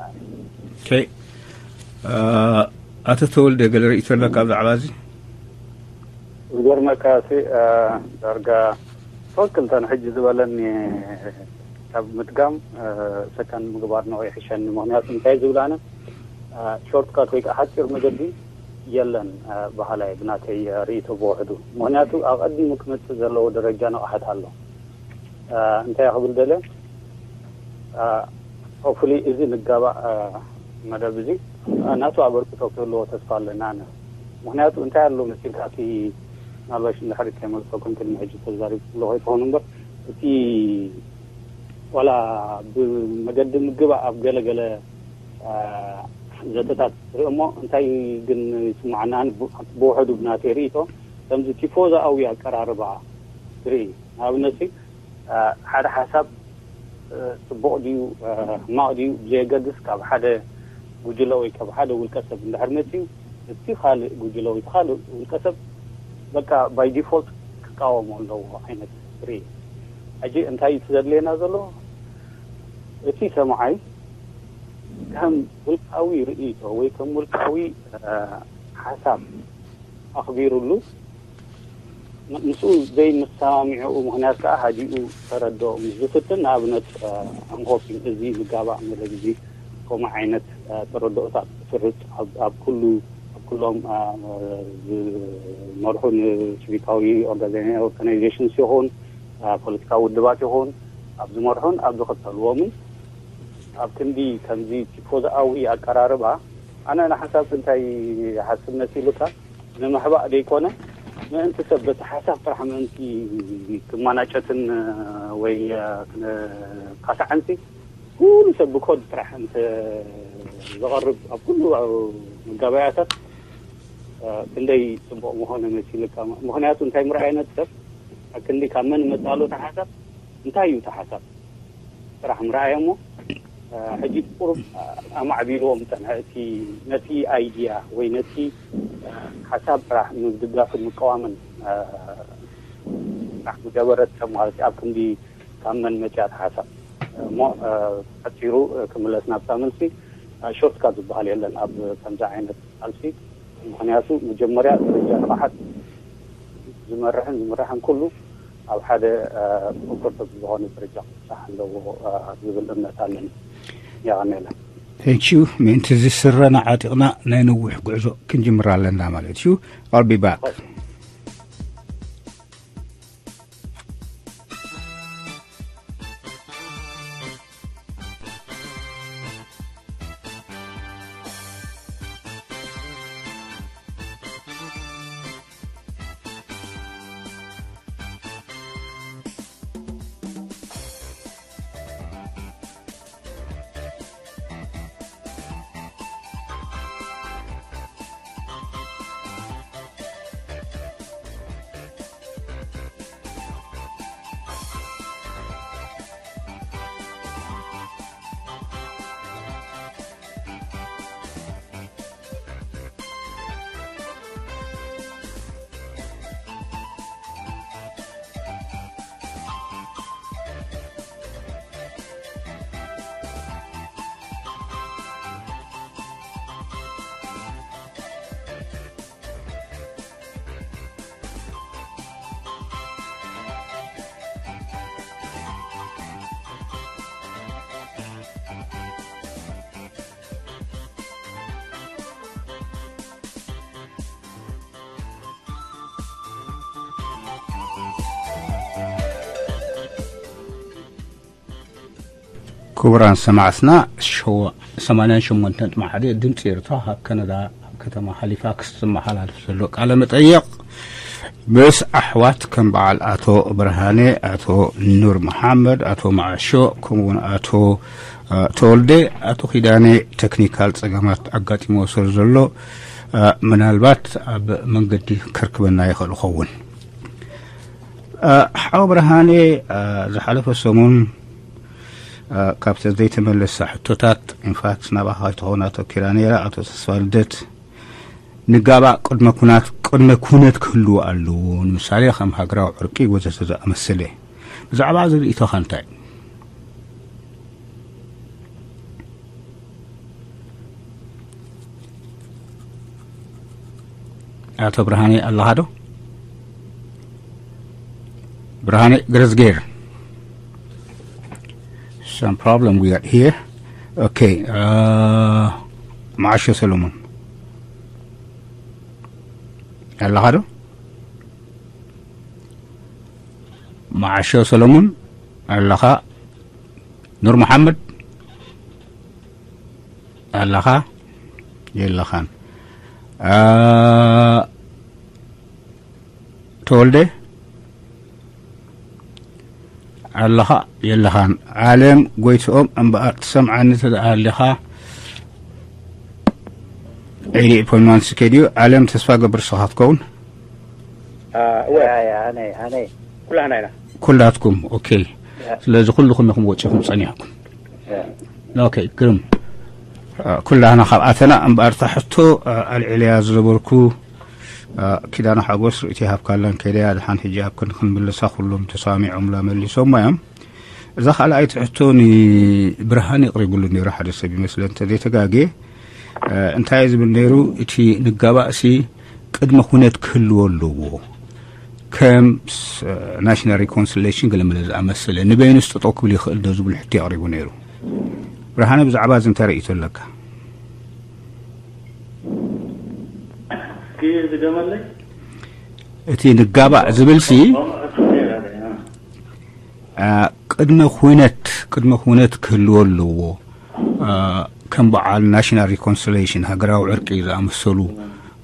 ኣቶ ተወልደ ገለ ርእይቶ ኣለካ ብዛዕባ እዚ? ዝገርመካ ሲ ዳርጋ ሶስት ክልተ ንሕጂ ዝበለኒ ካብ ምድጋም ሰከን ምግባር ነው ይሕሸኒ። ምክንያቱ እንታይ ዝብል ኣነ ሾርትካት ወይ ከዓ ሓፂር መገዲ የለን በሃላይ ብናተይ ርእይቶ ብውሕዱ። ምክንያቱ ኣቐዲሙ ክመፅእ ዘለዎ ደረጃ ንቕሓት ኣሎ። እንታይ ክብል ደለ ሆፕፉሊ እዚ ንጋባእ መደብ እዚ ናቱ ኣበርክቶ ክህልዎ ተስፋ ኣለና። ኣነ ምክንያቱ እንታይ ኣሎ መሲልካ እቲ ምናልባሽ እንድሕሪ ከይመልሰኩም ቅድሚ ሕጂ ተዛሪብኩምሉ ከይትኾኑ እምበር እቲ ዋላ ብመገዲ ምግባእ ኣብ ገለገለ ዘተታት ርኢ እሞ እንታይ ግን ይስማዓና ብውሕዱ ብናተይ ርእይቶ ከምዚ ቲፎዛኣዊ ኣቀራርባ ትርኢ ንኣብነት ሓደ ሓሳብ ፅቡቕ ድዩ ሕማቕ ድዩ ብዘየገድስ ካብ ሓደ ጉጅለ ወይ ካብ ሓደ ውልቀ ሰብ እንድሕር መፅዩ እቲ ካልእ ጉጅለ ወይ እቲ ካልእ ውልቀ ሰብ በቃ ባይ ዲፎልት ክቃወሞ ኣለዎ ዓይነት ርኢ። ሕጂ እንታይ እዩ ዘድልየና ዘሎ? እቲ ሰምዓይ ከም ውልቃዊ ርእይቶ ወይ ከም ውልቃዊ ሓሳብ ኣኽቢሩሉ ምስኡ ዘይምሰማሚዕኡ ምኽንያት ከዓ ሃዲኡ ተረድኦ ምስ ዝፍትን ንኣብነት ኣምሆፒን እዚ ንጋባእ መደብ እዚ ከምኡ ዓይነት ተረድኦታት ክስርፅ ኣብ ኩሉ ኣብ ኩሎም ዝመርሑ ንሲቪካዊ ኦርጋናይዜሽንስ ይኹን ፖለቲካዊ ውድባት ይኹን ኣብ ዝመርሑን ኣብ ዝኽተልዎምን ኣብ ክንዲ ከምዚ ቲፎዝኣዊ ኣቀራርባ ኣነ ንሓሳብ እንታይ ሓስብ መሲሉካ ንምሕባእ ዘይኮነ ምእንቲ ሰብ በቲ ሓሳብ ጥራሕ ምእንቲ ክማናጨትን ወይ ካሳዕንሲ ኩሉ ሰብ ብኮድ ጥራሕ እንተ ዝቐርብ ኣብ ኩሉ መጋበያታት ክንደይ ፅቡቕ ምኾነ መሲልካ። ምኽንያቱ እንታይ ምርኣይ ነቲ ሰብ ኣክንዲ ካብ መን መፃሉ ተሓሳብ እንታይ እዩ ተሓሳብ ስራሕ ምርኣዮ እሞ ሕጂ ቁሩብ ኣማዕቢልዎ ምፀንሐ እቲ ነቲ ኣይድያ ወይ ነቲ ሓሳብ ጥራሕ ምድጋፍን ምቀዋምን ጥራሕ ዝገበረት ሰብ ማለት ኣብ ክንዲ ካብ መን መፅያ ተሓሳብ እሞ ኣሕፂሩ ክምለስ ናብታ መልሲ፣ ሾርትካት ዝበሃል የለን ኣብ ከምዚ ዓይነት ቃልሲ። ምክንያቱ መጀመርያ ደረጃ ንቕሓት ዝመርሕን ዝምራሕን ኩሉ ኣብ ሓደ ኮንሰርት ዝኾነ ደረጃ ክብፃሕ ኣለዎ ዝብል እምነት ኣለኒ። ያቀነለ። Thank you። ምእንቲ እዚ ስረና ዓጢቕና ናይ ነዊሕ ጉዕዞ ክንጅምር ኣለና ማለት እዩ። I'll be back። ክቡራን ሰማዕትና፣ ሸዋ- ሰማንያን ሸሞንተን ነጥቢ ሓደ ድምፂ ኤርትራ ካብ ካናዳ፣ ኣብ ከተማ ሃሊፋክስ ዝመሓላልፍ ዘሎ ቃለ መጠየቕ ምስ ኣሕዋት ከም በዓል ኣቶ ብርሃነ፣ ኣቶ ኑር መሓመድ፣ ኣቶ መዓሾ፣ ከምኡውን ኣቶ ተወልደ። ኣቶ ኪዳነ ተክኒካል ጸገማት ኣጋጢሞ ስለ ዘሎ ምናልባት ኣብ መንገዲ ከርክበና ይኽእል ይኸውን። ሓው ብርሃኔ፣ ዝሓለፈ ሰሙን ካብተን ዘይተመለሳ ሕቶታት ኢንፋክት ናባኻ ከይትኸውን ኣተኪራ ነይራ። ኣቶ ተስፋ ልደት፣ ንጋባእ ቅድመ ኩናት ቅድመ ኩነት ክህልዎ ኣለዎ፣ ንምሳሌ ከም ሃገራዊ ዕርቂ ወዘተ ዝኣመሰለ። ብዛዕባ እዚ ርእይቶኻ እንታይ? ኣቶ ብርሃኔ ኣለኻ ዶ? ብርሃኔ ገረዝጌር። Some problem we got here. Okay. Uh, መዓሾ ሰለሙን ኣለኻ ዶ? መዓሾ ሰለሙን ኣለኻ? ኑር መሓመድ ኣለኻ? የለኻን። ተወልደ ኣለኻ? የለኻን። ዓለም ጎይትኦም እምበኣር ትሰምዓኒ ተደኣ ኣለኻ? ኤይዲ ኤይት ፖይንት ዋን ስኬድዩ። ዓለም፣ ተስፋ ገብር ንስኻ ክትከውን። እወ ኣነ ኣነ ኩላህና ኢና። ኩላትኩም። ኦኬ። ስለዚ ኩልኹም ኢኹም ወፂኹም ፀኒሕኩም። ኦኬ፣ ግርም። ኩላህና ካብ ኣተና እምበኣር፣ እታ ሕቶ ኣልዒለያ ዝነበርኩ፣ ኪዳነ ሓጎስ ርእይቶ ይሃብካላን ከይደያ ድሓን ሕጂ ኣብ ክንዲ ክንምልሳ ኩሎም ተሳሚዖምላ መሊሶማ እዮም። እዛ ካልኣይቲ ሕቶ ንብርሃን የቕሪብሉ ነይሩ ሓደ ሰብ ይመስለ እንተዘይተጋግየ። እንታይ ዝብል ነይሩ? እቲ ንጋባእሲ ቅድመ ኩነት ክህልዎ ኣለዎ። ከም ናሽናል ሪኮንሲሌሽን ገለመለ ዝኣመሰለ ንበይኑስ ጠጠው ክብል ይኽእል ዶ ዝብል ሕቶ የቕሪቡ ነይሩ። ብርሃነ፣ ብዛዕባ እዚ እንታይ ርእይቶ ኣለካ? እስኪ ዝገመለይ እቲ ንጋባእ ዝብልሲ ቅድመ ኩነት ቅድመ ኩነት ክህልዎ ኣለዎ። ከም በዓል ናሽናል ሪኮንሲሌሽን ሃገራዊ ዕርቂ ዝኣመሰሉ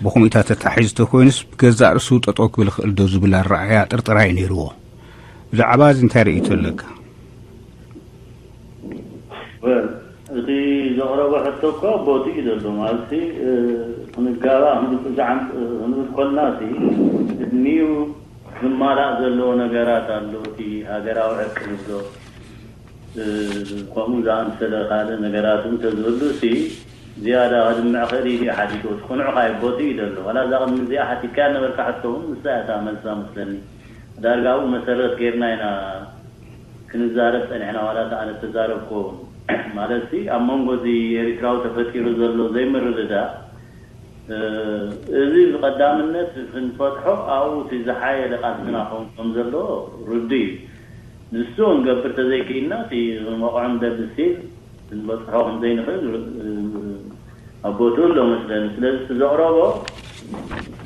ብኹምኢታት ተታሒዙ ተኮይኑስ ብገዛእ ርእሱ ጠጠው ክብል ይኽእል ዶ ዝብል ኣረኣእያ ጥርጥራ እዩ ነይርዎ። ብዛዕባ እዚ እንታይ ርእይቶ ኣለካ? እቲ ዘቕረቦ ሕቶ እኮ ቦቲ እዩ ዘሎ። ማለትሲ ክንጋባእ ክንብል ዛዕም ክንብል ኮልና ሲ ቅድሚኡ ዝማላእ ዘለዎ ነገራት ኣሎ። እቲ ሃገራዊ ዕርቂ ንብሎ ከምኡ ዝኣምሰለ ካልእ ነገራት እውን ተዝህሉ ሲ ዝያዳ ከድምዕ ክእል ኢሉ ሓቲቱ። እቲ ቅኑዕ ካይ ቦቲ እዩ ዘሎ። ዋላ እዛ ቅድሚ እዚኣ ሓቲትካያ ነበርካ ሕቶ እውን ንሳ እያ እታ መልሳ መስለኒ። ዳርጋ ኣብኡ መሰረት ጌርና ኢና ንዛረብ ጸኒሕና፣ ዋላ እታ ኣነ ተዛረብኩ። ማለት ሲ ኣብ መንጎ እዚ ኤርትራዊ ተፈጢሩ ዘሎ ዘይምርድዳእ፣ እ፣ እዚ ብቐዳምነት ክንፈትሖ ኣብኡ እቲ ዝሓየለ ቃልስና ክኸውን ከም ዘለዎ ርዱእ እዩ። ንሱ ክንገብር ተዘይክኢልና፣ እቲ መቑዕን ደብሲል ክንበጽሖ ከም ዘይንኽእል፣ እ፣ ኣብ ቦትኡ ኣሎ መስለኒ። ስለዚ እቲ ዘቕረቦ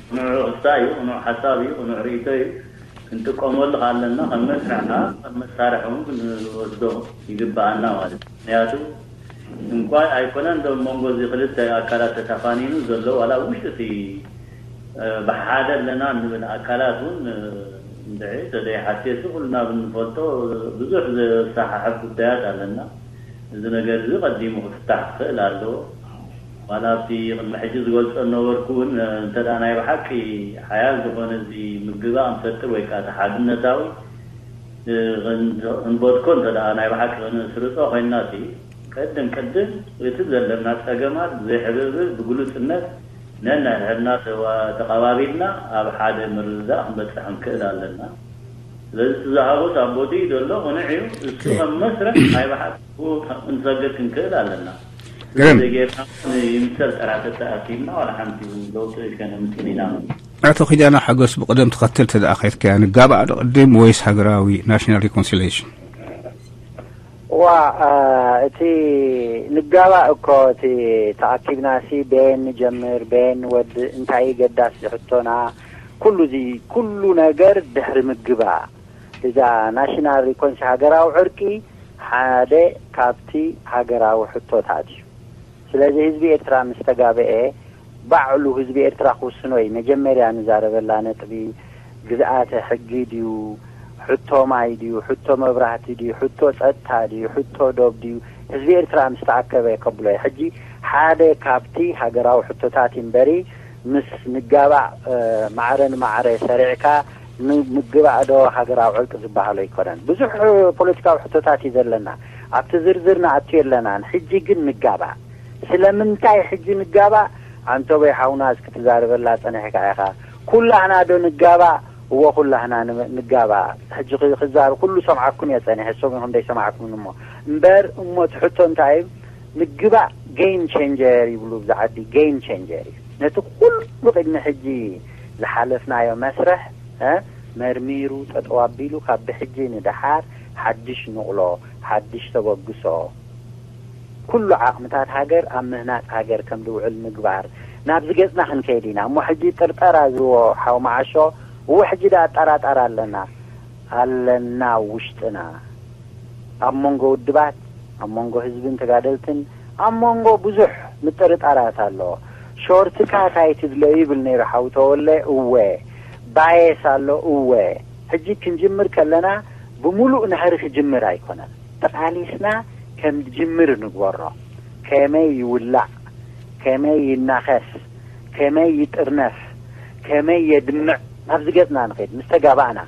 ቅኑዕ ክስታ እዩ፣ ቅኑዕ ሓሳብ እዩ፣ ቅኑዕ ርእይቶ እዩ። ክንጥቀመሉ ኣለና፣ ከም መስርሕ ከኣ ከም መሳርሒ እውን ክንወስዶ ይግብኣና ማለት እዩ። ምኽንያቱ እንኳ ኣይኮነን ዶ መንጎ እዚ ክልተ ኣካላት ተታፋኒኑ ዘሎ፣ ዋላ ኣብ ውሽጢ እቲ፣ እ፣ ብሓደ ኣለና እንብል ኣካላት እውን፣ እ፣ እንድዒ ተዘይሓትየሲ ኩልና ብንፈልጦ ብዙሕ ዘሰሓሕብ ጉዳያት ኣለና። እዚ ነገር እዚ ቀዲሙ ክፍታሕ ክኽእል ኣለዎ። ዋላ ኣብቲ ቅድሚ ሕጂ ዝገልጾ ነበርኩ እውን፣ እ፣ እንተ ደኣ ናይ ብሓቂ ሓያል ዝኾነ እዚ ምግባእ ንፈጥር ወይ ከኣ እቲ ሓድነታዊ፣ እ፣ ክን-፣ ክንበትኮ እንተ ደኣ ናይ ብሓቂ ክንስርጾ ኮይንና፣ እቲ ቅድም ቅድም እቲ ዘለና ጸገማት ብዘይሕብርብር ብግሉጽነት ነንሕድሕድና ተዋ-፣ ተቐባቢልና ኣብ ሓደ ምርድዳእ ክንበጽሕ ክንክእል ኣለና። ስለዚ እቲ ዝሃቦ ኣብ ቦትኡ ዘሎ ቅኑዕ እዩ። እሱ ከም መስርሕ ናይ ብሓቂ ክንሰግር ክንክእል ኣለና። ግርም። ዘይጌርና እውን ይምሰል ጥራሕ ተተኣኪብና ዋላ ሓንቲ ለውጢ ከነምጽእ ኢና። ኣቶ ኪዳነ ሓጎስ፣ ብቕደም ተኸተል ተደኣ ከይድካያ፣ ንጋባእ ዶ ቅድም ወይስ ሃገራዊ ናሽናል ሪኮንሲሊየሽን? ዋ፣ እ፣ እቲ ንጋባእ እኮ እቲ ተኣኪብናሲ በየን ንጀምር፣ በየን ንወድእ፣ እንታይ እዩ ገዳሲ ሕቶና፣ ኩሉ እዚ ኩሉ ነገር ድሕሪ ምግባእ፣ እዛ ናሽናል ሪኮንሲ ሃገራዊ ዕርቂ ሓደ ካብቲ ሃገራዊ ሕቶታት እዩ። ስለዚ ህዝቢ ኤርትራ ምስ ተጋበኤ፣ ባዕሉ ህዝቢ ኤርትራ ክውስኖ እዩ። መጀመርያ ንዛረበላ ነጥቢ፣ ግዝኣተ ሕጊ ድዩ፣ ሕቶ ማይ ድዩ፣ ሕቶ መብራህቲ ድዩ፣ ሕቶ ጸጥታ ድዩ፣ ሕቶ ዶብ ድዩ፣ ህዝቢ ኤርትራ ምስ ተኣከበ ከብሎ እዩ። ሕጂ ሓደ ካብቲ ሃገራዊ ሕቶታት እዩ እምበሪ፣ ምስ ንጋባእ፣ እ፣ ማዕረ ንማዕረ ሰሪዕካ ን-፣ ምግባእ ዶ ሃገራዊ ዕርቂ ዝበሃሎ ኣይኮነን። ብዙሕ ፖለቲካዊ ሕቶታት እዩ ዘለና። ኣብቲ ዝርዝር ንኣቱ የለናን። ሕጂ ግን ንጋባእ። ስለምንታይ ሕጂ ንጋባእ? ኣንቶበይ ሓውና፣ እስኪ ትዛረበላ ጸኒሕካ ኢኻ። ኩላህና ዶ ንጋባእ? እዎ፣ ኩላህና ን-፣ ንጋባእ። ሕጂ ክ-፣ ክዛር-፣ ኩሉ ሰምዓኩም እየ ጸኒሐ፣ ንሶም ኢኹም ዘይሰማዕኩምኒ እሞ። እምበር እሞ እቲ ሕቶ እንታይ እዩ? ምግባእ ጌም ቼንጀር ይብሉ ብዛ ዓዲ፣ ጌም ቼንጀር እዩ። ነቲ ኩሉ ቅድሚ ሕጂ ዝሓለፍናዮ መስርሕ፣ እ፣ መርሚሩ ጠጠው ኣቢሉ ካብ ብሕጂ ንደሓር ሓድሽ ንቕሎ፣ ሓድሽ ተበግሶ፣ ኩሉ ዓቕምታት ሃገር ኣብ ምህናጽ ሃገር ከም ዝውዕል ምግባር፣ ናብዚ ገጽና ክንከይድ ኢና። እሞ ሕጂ ጥርጠራ ዝዎ ሓው መዓሾ፣ እዎ ሕጂ ደኣ ኣጠራጣሪ ኣለና፣ ኣለና ውሽጥና። ኣብ መንጎ ውድባት፣ ኣብ መንጎ ህዝብን ተጋደልትን፣ ኣብ መንጎ ብዙሕ ምጥርጣራት ኣሎ። ሾርትካት ኣይትድለዩ ይብል ነይሩ ሓው ተወለ። እወ፣ ባየስ ኣሎ። እወ፣ ሕጂ ክንጅምር ከለና ብምሉእ ናህሪ ክጅምር ኣይኮነን። ተቓሊስና ከም ዝጅምር ንግበሮ። ከመይ ይውላዕ፣ ከመይ ይናኸስ፣ ከመይ ይጥርነፍ፣ ከመይ የድምዕ፣ ናብዚ ገጽና ንኸይድ ምስ ተጋባእና።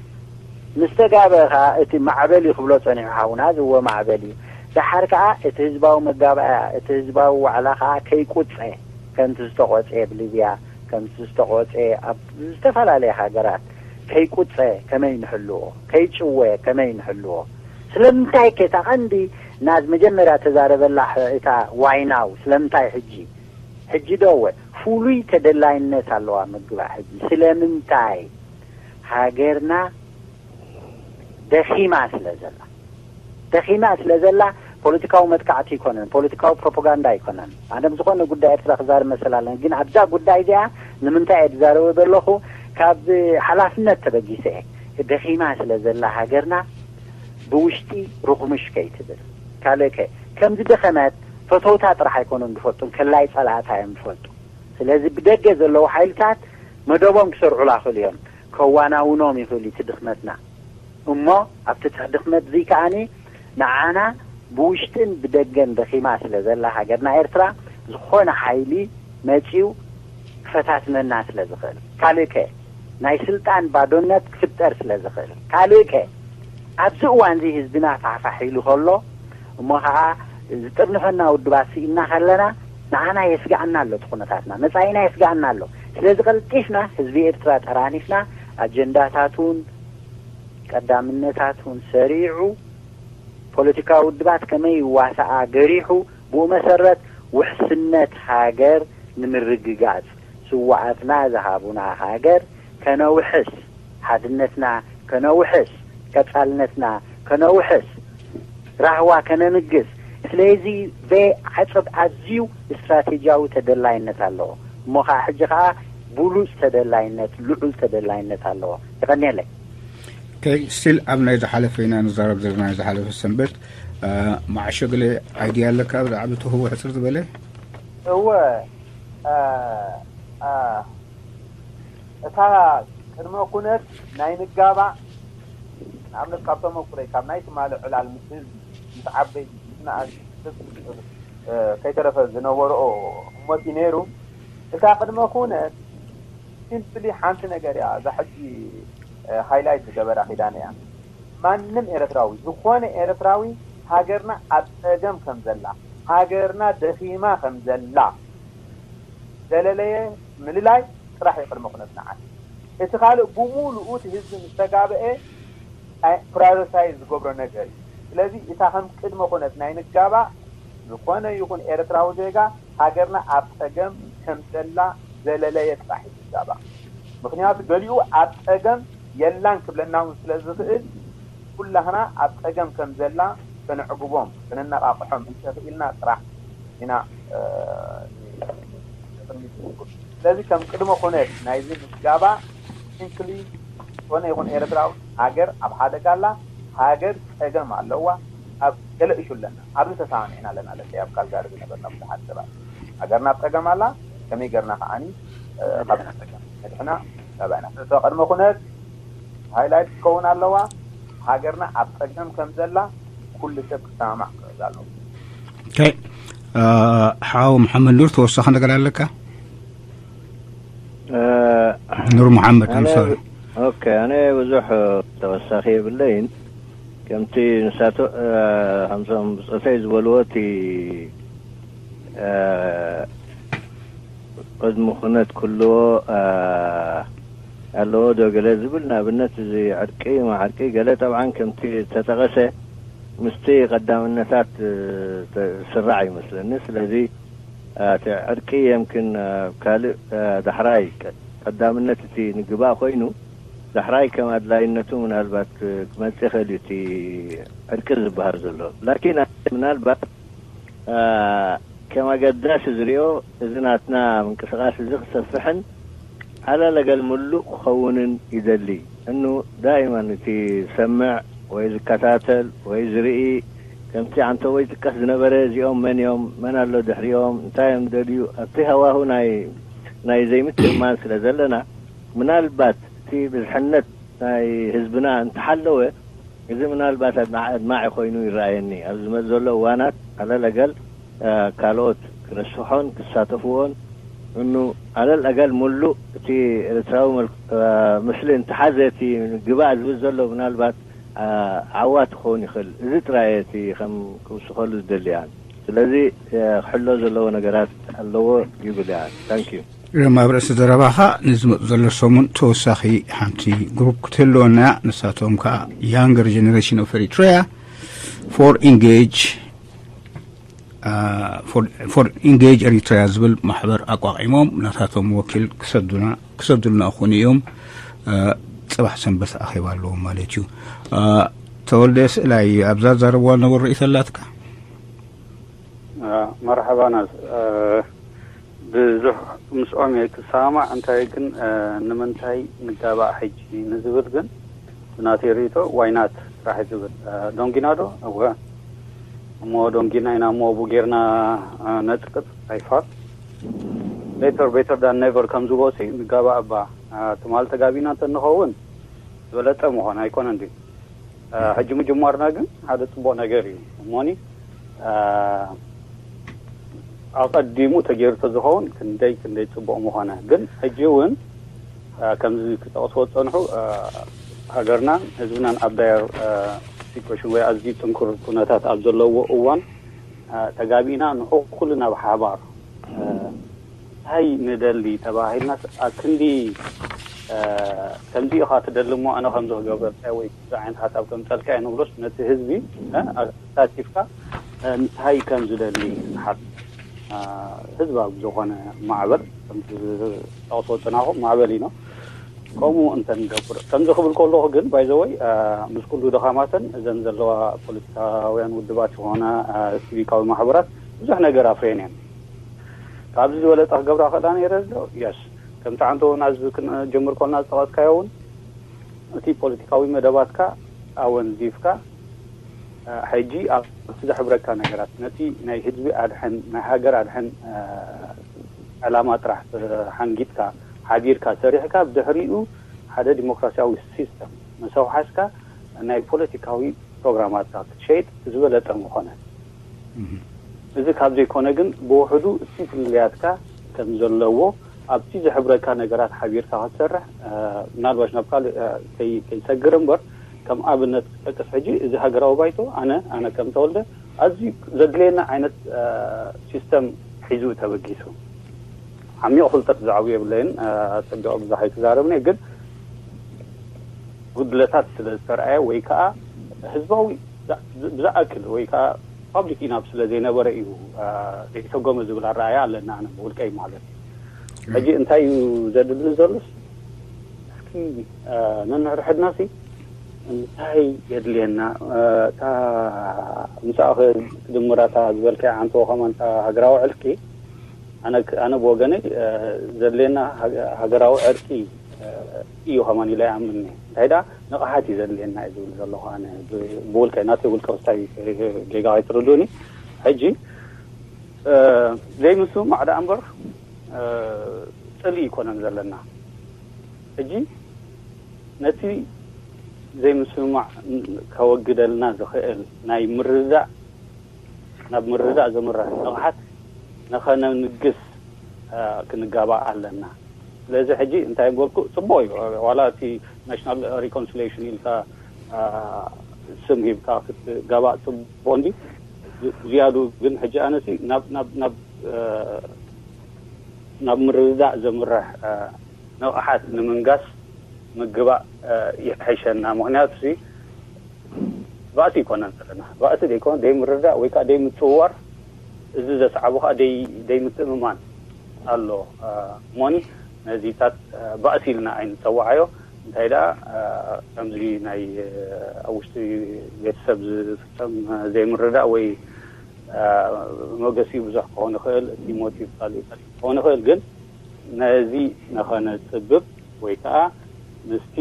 ምስ ተጋበ ኸኣ እቲ ማዕበል እዩ ክብሎ ጸኒሑ ሓውና፣ እዚ እወ ማዕበል እዩ። ደሓር ከኣ እቲ ህዝባዊ መጋባእያ፣ እቲ ህዝባዊ ዋዕላ ኸኣ ከይቁጸ፣ ከምቲ ዝተቖጸ ኣብ ሊብያ፣ ከምቲ ዝተቖጸ ኣብ ዝተፈላለያ ሃገራት ከይቁጸ ከመይ ንሕልዎ፣ ከይጭወ ከመይ ንሕልዎ። ስለምንታይ ከ እታ ቀንዲ ናዝ መጀመርያ ተዛረበላ ሕ-፣ እታ ዋይናው ስለምንታይ ሕጂ፣ ሕጂ ዶ እወ ፍሉይ ተደላይነት ኣለዋ ምግባእ ሕጂ። ስለምንታይ? ሃገርና ደኺማ ስለ ዘላ። ደኺማ ስለ ዘላ ፖለቲካዊ መጥቃዕቲ ኣይኮነን፣ ፖለቲካዊ ፕሮፓጋንዳ ኣይኮነን። ኣነ ብዝኾነ ጉዳይ ኤርትራ ክዛረብ መሰል ኣለኒ፣ ግን ኣብዛ ጉዳይ እዚኣ ንምንታይ እየ ዝዛረቦ ዘለኹ? ካብ ሓላፍነት ተበጊሰ እየ። ደኺማ ስለ ዘላ ሃገርና ብውሽጢ ርኹምሽ ከይትብል። ካልእ ከ፣ ከም ዝደኸመት ፈተውታ ጥራሕ ኣይኮኑን ዝፈልጡ፣ ከላይ ጸላእታ እዮም ዝፈልጡ። ስለዚ ብደገ ዘለዉ ሓይልታት መደቦም ክሰርዑላ ይኽእሉ እዮም፣ ከዋናውኖም ይኽእሉ እቲ ድኽመትና። እሞ ኣብቲ ድኽመት እዚ ከኣኒ ንዓና ብውሽጥን ብደገን ደኺማ ስለ ዘላ ሃገርና ኤርትራ፣ ዝኾነ ሓይሊ መጺኡ ክፈታትነና ስለ ዝኽእል። ካልእ ከ፣ ናይ ስልጣን ባዶነት ክፍጠር ስለ ዝኽእል። ካልእ ከ፣ ኣብዚ እዋን እዚ ህዝብና ፋሕፋሕ ኢሉ ከሎ፣ እሞ ኸዓ ዝጥርንፈና ውድባት ስኢንና ከለና፣ ንዓና የስግኣና ኣሎ፣ እቲ ኩነታትና መጻኢና የስግኣና ኣሎ። ስለዚ ቀልጢፍና ህዝቢ ኤርትራ ጠራኒፍና፣ ኣጀንዳታቱን ቀዳምነታቱን ሰሪዑ፣ ፖለቲካዊ ውድባት ከመይ ይዋሳኣ ገሪሑ፣ ብኡ መሰረት ውሕስነት ሃገር ንምርግጋጽ ስውኣትና ዝሃቡና ሃገር ከነውሕስ፣ ሓድነትና ከነውሕስ፣ ቀጻልነትና ከነውሕስ፣ ራህዋ ከነንግስ። ስለዚ በ ዓጸብ ኣዝዩ ስትራቴጂያዊ ተደላይነት ኣለዎ። እሞ ኸዓ ሕጂ ኸዓ ብሉጽ ተደላይነት፣ ልዑል ተደላይነት ኣለዎ። የቐንየለይ። ስቲል ኣብ ናይ ዝሓለፈ ኢና ንዛረብ ዘለና፣ ናይ ዝሓለፈ ሰንበት። መዓሾ፣ ገለ ኣይድያ ኣለካ ብዛዕባ ትህቦ ሕፅር ዝበለ? እወ፣ እታ ቅድመ ኩነት ናይ ንጋባእ፣ ንኣብነት ካብ ተመኩረይ፣ ካብ ናይ ትማሊ ዕላል ምስ ህዝቢ፣ ምስ ዓበይቲ፣ ምስ ንኣሽቱ፣ ከይተረፈ ዝነበርኦ ህሞት እዩ ነይሩ። እታ ቅድመ ኩነት ሲምፕሊ ሓንቲ ነገር እያ። እዛ ሕጂ ሃይላይት ዝገበራ ኪዳነ እያ። ማንም ኤርትራዊ፣ ዝኾነ ኤርትራዊ፣ ሃገርና ኣብ ጸገም ከም ዘላ፣ ሃገርና ደኺማ ከም ዘላ ዘለለየ ምልላይ ጥራሕ እዩ ቅድመ ኩነት ንዓይ። እቲ ካልእ ብሙሉኡ እቲ ህዝቢ ምስ ተጋበኤ ፕራዮሪታይዝ ዝገብሮ ነገር እዩ። ስለዚ እታ ከም ቅድመ ኩነት ናይ ንጋባእ፣ ዝኾነ ይኹን ኤርትራዊ ዜጋ ሃገርና ኣብ ጸገም ከም ዘላ ዘለለየ ጥራሕ እዩ ዝጋባእ። ምኽንያቱ ገሊኡ ኣብ ጸገም የላን ክብለና እውን ስለ ዝኽእል፣ ኩላህና ኣብ ጸገም ከም ዘላ ከነዕግቦም፣ ከነነቓቕሖም እንተኽኢልና ጥራሕ ኢና። ስለዚ ከም ቅድመ ኩነት ናይዚ ምዝጋባ ሲምፕሊ ዝኾነ ይኹን ኤርትራዊ፣ ሃገር ኣብ ሓደጋ ኣላ፣ ሃገር ጸገም ኣለዋ፣ ኣብ ገለ እሹ ኣለና፣ ኣብዚ ተሰማሚዕና ኣለና። ለለ ኣብ ካልጋሪ ዝነበርና ብዙሓት ሰባት ሃገርና ኣብ ጸገም ኣላ፣ ከመይ ገርና ከዓኒ ካብ ጸገም ነድሕና ተባዕና። እቶ ቅድመ ኩነት ሃይላይት ክኸውን ኣለዋ። ሃገርና ኣብ ጸገም ከም ዘላ ኩሉ ሰብ ክሰማማዕ ክኽእል ኣለዎ። ሓው መሓመድ ኑር፣ ተወሳኺ ነገር ኣለካ? ኑር መሓመድ፣ I'm sorry። ኦኬ፣ ኣነ ብዙሕ ተወሳኺ የብለይን። ከምቲ ንሳቶ ከምቶም ብፆተይ ዝበልዎ፣ እቲ ቅድሚ ኩነት ክህልዎ ኣለዎ ዶ ገለ ዝብል፣ ንኣብነት እዚ ዕርቂ ማዕርቂ ገለ፣ ጠብዓን ከምቲ ተጠቐሰ ምስቲ ቀዳምነታት ዝስራዕ ይመስለኒ። ስለዚ እቲ ዕርቂ የምክን ካልእ ዳሕራይ ቀዳምነት እቲ ንግባእ ኮይኑ፣ ዳሕራይ ከም ኣድላይነቱ ምናልባት ክመጽእ ይኽእል እዩ እቲ ዕርቂ ዝበሃል ዘሎ። ላኪን ምናልባት ከም ኣገዳሲ ዝሪኦ፣ እዚ ናትና ምንቅስቃስ እዚ ክሰፍሕን ዓለለገል ምሉእ ክኸውንን ይደሊ። እኑ ዳይማን እቲ ዝሰምዕ ወይ ዝከታተል ወይ ዝርኢ፣ ከምቲ ዓንተቦ ይጥቀስ ዝነበረ፣ እዚኦም መን እዮም፣ መን ኣሎ ድሕሪኦም፣ እንታይ እዮም ደልዩ፣ ኣብቲ ሃዋሁ ናይ ናይ ዘይምትእማን ስለ ዘለና፣ ምናልባት እቲ ብዝሕነት ናይ ህዝብና እንተሓለወ፣ እዚ ምናልባት ኣድማዒ ኮይኑ ይረኣየኒ። ኣብ ዝመጽእ ዘሎ እዋናት ኣለለገል ካልኦት ክነስሖን ክሳተፍዎን፣ እኑ ኣለለገል ሙሉእ እቲ ኤርትራዊ ምስሊ እንተሓዘ፣ እቲ ግባእ ዝብል ዘሎ ምናልባት ዓዋት ክኸውን ይኽእል። እዚ ጥራይ እቲ ከም ክውስኸሉ ዝደልያ። ስለዚ ክሕሎ ዘለዎ ነገራት ኣለዎ ይብል እያ። ታንክ ዩ። ርም ኣብ ርእሲ ዘረባኻ፣ ንዝመጽእ ዘሎ ሰሙን ተወሳኺ ሓንቲ ግሩፕ ክትህልወና እያ። ንሳቶም ከዓ Younger Generation of Eritrea for Engage for Engage Eritrea ዝብል ማሕበር ኣቋቒሞም ናታቶም ወኪል ክሰዱና ክሰዱልና ክኾኑ እዮም። ጽባሕ ሰንበት ኣኼባ ኣለዎም ማለት እዩ። ተወልደ ስእላይ ኣብዛ ዛረብዋ ዝነበሩ ርእይቶ ኣላትካ? መርሓባ ናስ ብዙሕ ምስኦም እየ ክሰማማዕ። እንታይ ግን ንምንታይ ንጋባእ ሕጂ ንዝብል ግን ብናተይ ርእይቶ ዋይናት ጥራሕ ዝብል ዶንጊና ዶ እወ እሞ ዶንጊና ኢና እሞ ቡ ጌርና ነጥቅጥ ኣይፋል better better than never ከም ዝብሎ ንጋባእ እባ ትማል ተጋቢና እንተንኸውን ዝበለጠ ምኾነ ኣይኮነን ድዩ? ሕጂ ምጅማርና ግን ሓደ ፅቡቅ ነገር እዩ እሞኒ ኣቐዲሙ ተገይሩ ተዝኸውን ክንደይ ክንደይ ፅቡቅ ምኾነ። ግን ሕጂ እውን ከምዚ ክጠቕስዎ ዝፀንሑ ሃገርናን ህዝብናን ኣብ ዳየር ሲቹዌሽን ወይ ኣዝዩ ጥንኩር ኩነታት ኣብ ዘለዎ እዋን ተጋቢእና ንዕኡ ኩልና ብሓባር እንታይ ንደሊ ተባሂልና ኣብ ክንዲ ከምዚ ኢኻ ትደሊ እሞ ኣነ ከምዚ ክገብረልካ ወይ እዚ ዓይነት ሓሳብ ከምፀልካ እየ ንብሎስ፣ ነቲ ህዝቢ ኣሳቲፍካ እንታይ ከም ዝደሊ ንሓት ህዝባዊ ዝኾነ ማዕበል፣ ከምቲ ዝጠቕሶ ፅናኹ ማዕበል ኢኖ ከምኡ እንተንገብር። ከምዚ ክብል ከለኹ ግን ባይዘወይ ምስ ኩሉ ድኻማተን እዘን ዘለዋ ፖለቲካውያን ውድባት ዝኾና ሲቪካዊ ማሕበራት ብዙሕ ነገር ኣፍሬን እየን። ካብዚ ዝበለፀ ክገብራ ክእላ ነይረ ዶ? የስ። ከምቲ ዓንቶ እውን ኣዚ ክንጀምር ኮልና ዝጠቐስካዮ እውን እቲ ፖለቲካዊ መደባትካ ኣወንዚፍካ ሕጂ ኣብቲ ዘሕብረካ ነገራት ነቲ ናይ ህዝቢ ኣድሕን ናይ ሃገር ኣድሕን ዕላማ ጥራሕ ሓንጊጥካ ሓቢርካ ሰሪሕካ ብድሕሪኡ ሓደ ዲሞክራሲያዊ ሲስተም መሰውሓስካ ናይ ፖለቲካዊ ፕሮግራማትካ ክትሸይጥ ዝበለጠ ምኾነ። እዚ ካብ ዘይኮነ ግን ብውሕዱ እቲ ፍልልያትካ ከም ዘለዎ ኣብቲ ዝሕብረካ ነገራት ሓቢርካ ክትሰርሕ ምናልባሽ ናብ ካልእ ከይሰግር እምበር ከም ኣብነት ክጠቅስ ሕጂ እዚ ሃገራዊ ባይቶ ኣነ ኣነ ከም ተወልደ ኣዝዩ ዘድልየና ዓይነት ሲስተም ሒዙ ተበጊሱ። ዓሚቕ ፍልጠት ብዛዕባ የብለይን። ኣጸቢቑ ብዙሕ ኣይክዛረብን እየ፣ ግን ጉድለታት ስለ ዝተረኣየ ወይ ከዓ ህዝባዊ ብዝኣክል ወይ ከዓ ፓብሊክ ኢናፕ ስለ ዘይነበረ እዩ ዘይተጎመ ዝብል ኣረኣያ ኣለና፣ ኣነ ብውልቀይ ማለት እዩ። ሕጂ እንታይ እዩ ዘድሊ ዘሎስ እስኪ ነንሕድሕድና ሲ እንታይ የድልየና? እታ ምስኣ ክድምራታ ዝበልካያ ዓንተዎ ከማን እታ ሃገራዊ ዕልቂ ኣነ ብወገነይ ዘድልየና ሃገራዊ ዕርቂ እዩ ከማን ኢለ ይኣምን። እንታይ ደኣ ንቕሓት እዩ ዘድልየና እዩ ዝብል ዘለኹ ኣነ ብውልቀይ ናተይ ውልቀ ውሳይ ጌጋ ኣይትርድኡኒ። ሕጂ ዘይምስምማዕ ደኣ እምበር ፅልኢ ኣይኮነን ዘለና። ሕጂ ነቲ ዘይምስምማዕ ከወግደልና ዝኽእል ናይ ምርድዳእ ናብ ምርዳእ ዘምርሕ ንቕሓት ንኸነንግስ ክንጋባእ ኣለና። ስለዚ ሕጂ እንታይ በልኩ፣ ፅቡቕ እዩ ዋላ እቲ ናሽናል ሪኮንሲሌሽን ኢልካ ስም ሂብካ ክትጋባእ ፅቡቕ እንዲ ዝያዱ ግን ሕጂ ኣነሲ ናብ ናብ ናብ ናብ ምርድዳእ ዘምርሕ ንቕሓት ንምንጋስ ምግባእ ይሕሸና። ምክንያቱ ባእሲ ይኮነን ዘለና ባእሲ ዘይኮነ ደይ ምርዳእ ወይ ከዓ ደይ ምፅዋር እዚ ዘስዓቡ ከዓ ደይ ምትእምማን ኣሎ። ሞኒ ነዚታት ባእሲ ኢልና ኣይንፀዋዓዮ። እንታይ ደኣ ከምዚ ናይ ኣብ ውሽጢ ቤተሰብ ዝፍፀም ዘይምርዳእ ወይ መገሲኡ ብዙሕ ክኾን ይኽእል፣ እቲ ሞቲቭ ካልእ ካልእ ክኾን ይኽእል። ግን ነዚ ንኸነፅብብ ወይ ከዓ ምስቲ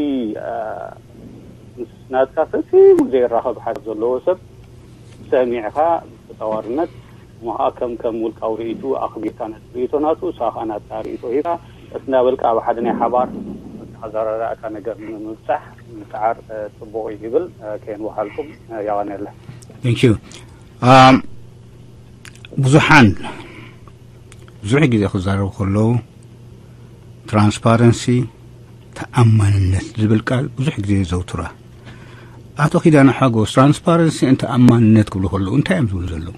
ምስ ናትካ ፈፂሙ ዘይራኸብ ሓሳብ ዘለዎ ሰብ ሰሚዕካ ብተፃዋርነት እሞ ከዓ ከም ከም ውልቃዊ ርእይቱ ኣኽቢርካ ነቲ ርእይቶ ናቱ እሳ ከዓ ናትካ ርእይቶ ሂብካ ቀስ እንዳበልካ ኣብ ሓደ ናይ ሓባር ኣዘራርኣካ ነገር ንምብፃሕ ምፅዓር ፅቡቕ እዩ ይብል። ከየንውሓልኩም ያቐንየለ። ብዙሓን ብዙሕ ግዜ ክዛረቡ ከለዉ ትራንስፓረንሲ ተኣማንነት ዝብል ቃል ብዙሕ ግዜ የዘውትራ። ኣቶ ኪዳነ ሓጎስ ትራንስፓረንሲ ን ተኣማንነት ክብሉ ከለዉ እንታይ እዮም ዝብሉ ዘለዉ?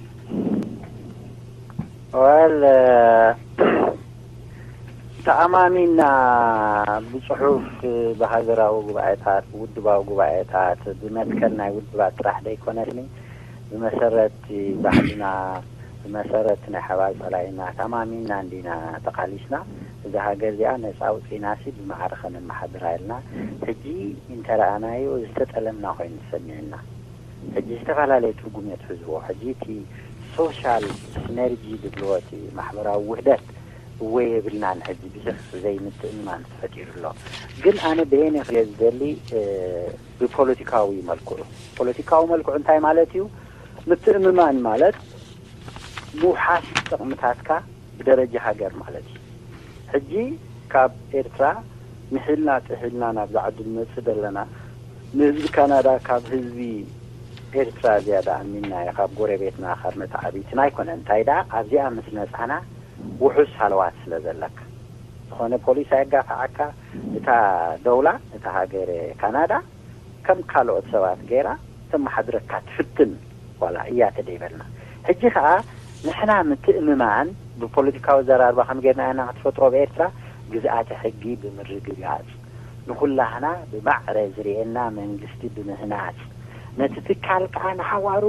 ወል ተኣማሚና ብፅሑፍ ብሃገራዊ ጉባኤታት ብውድባዊ ጉባኤታት ብመትከል ናይ ውድባት ጥራሕ ደይኮነስኒ ብመሰረት ባህልና ብመሰረት ናይ ሓባር ፀላኢና ተኣማሚና እንዲና ተቃሊስና እዛ ሃገር እዚኣ ነፃ ኣውፂእናሲ ብማዕረ ከነመሓድራ ኢልና ሕጂ እንተረኣናዮ ዝተጠለምና ኮይኑ ተሰሚዕና። ሕጂ ዝተፈላለየ ትርጉም እየ ትሕዝዎ። ሕጂ እቲ ሶሻል ሲነርጂ ዝብልዎ እቲ ማሕበራዊ ውህደት እወ የብልናን ሕጂ ብዙሕ ዘይምትእምማን ተፈጢሩ ኣሎ። ግን ኣነ ብሄነ ክየ ዝደሊ ብፖለቲካዊ መልክዑ ፖለቲካዊ መልክዑ እንታይ ማለት እዩ? ምትእምማን ማለት ምውሓስ ጥቕምታትካ ብደረጃ ሃገር ማለት እዩ። ሕጂ ካብ ኤርትራ ምሒልና ጥሒልና ናብዚ ዓዲ ንመጽእ ዘለና ንህዝቢ ካናዳ ካብ ህዝቢ ኤርትራ ዝያዳ ኣሚንናዮ ካብ ጎረቤትና ካብ መተዓቢትና ኣይኮነን። እንታይ ደኣ ኣብዚኣ ምስ መጻና ውሑስ ሃለዋት ስለ ዘለካ ዝኾነ ፖሊስ ኣየጋፍዓካ። እታ ደውላ እታ ሃገር ካናዳ ከም ካልኦት ሰባት ገይራ ተመሓድረካ ትፍትን ዋላ እያ ተደይበልና። ሕጂ ከኣ ንሕና ምትእምማን ብፖለቲካዊ ዘራርባ ከም ጌርና ኢና ክትፈጥሮ ብኤርትራ ግዝኣተ ሕጊ ብምርግጋጽ ንኹላህና ብማዕረ ዝርእየና መንግስቲ ብምህናጽ፣ ነቲ ትካል ከኣ ንሓዋሩ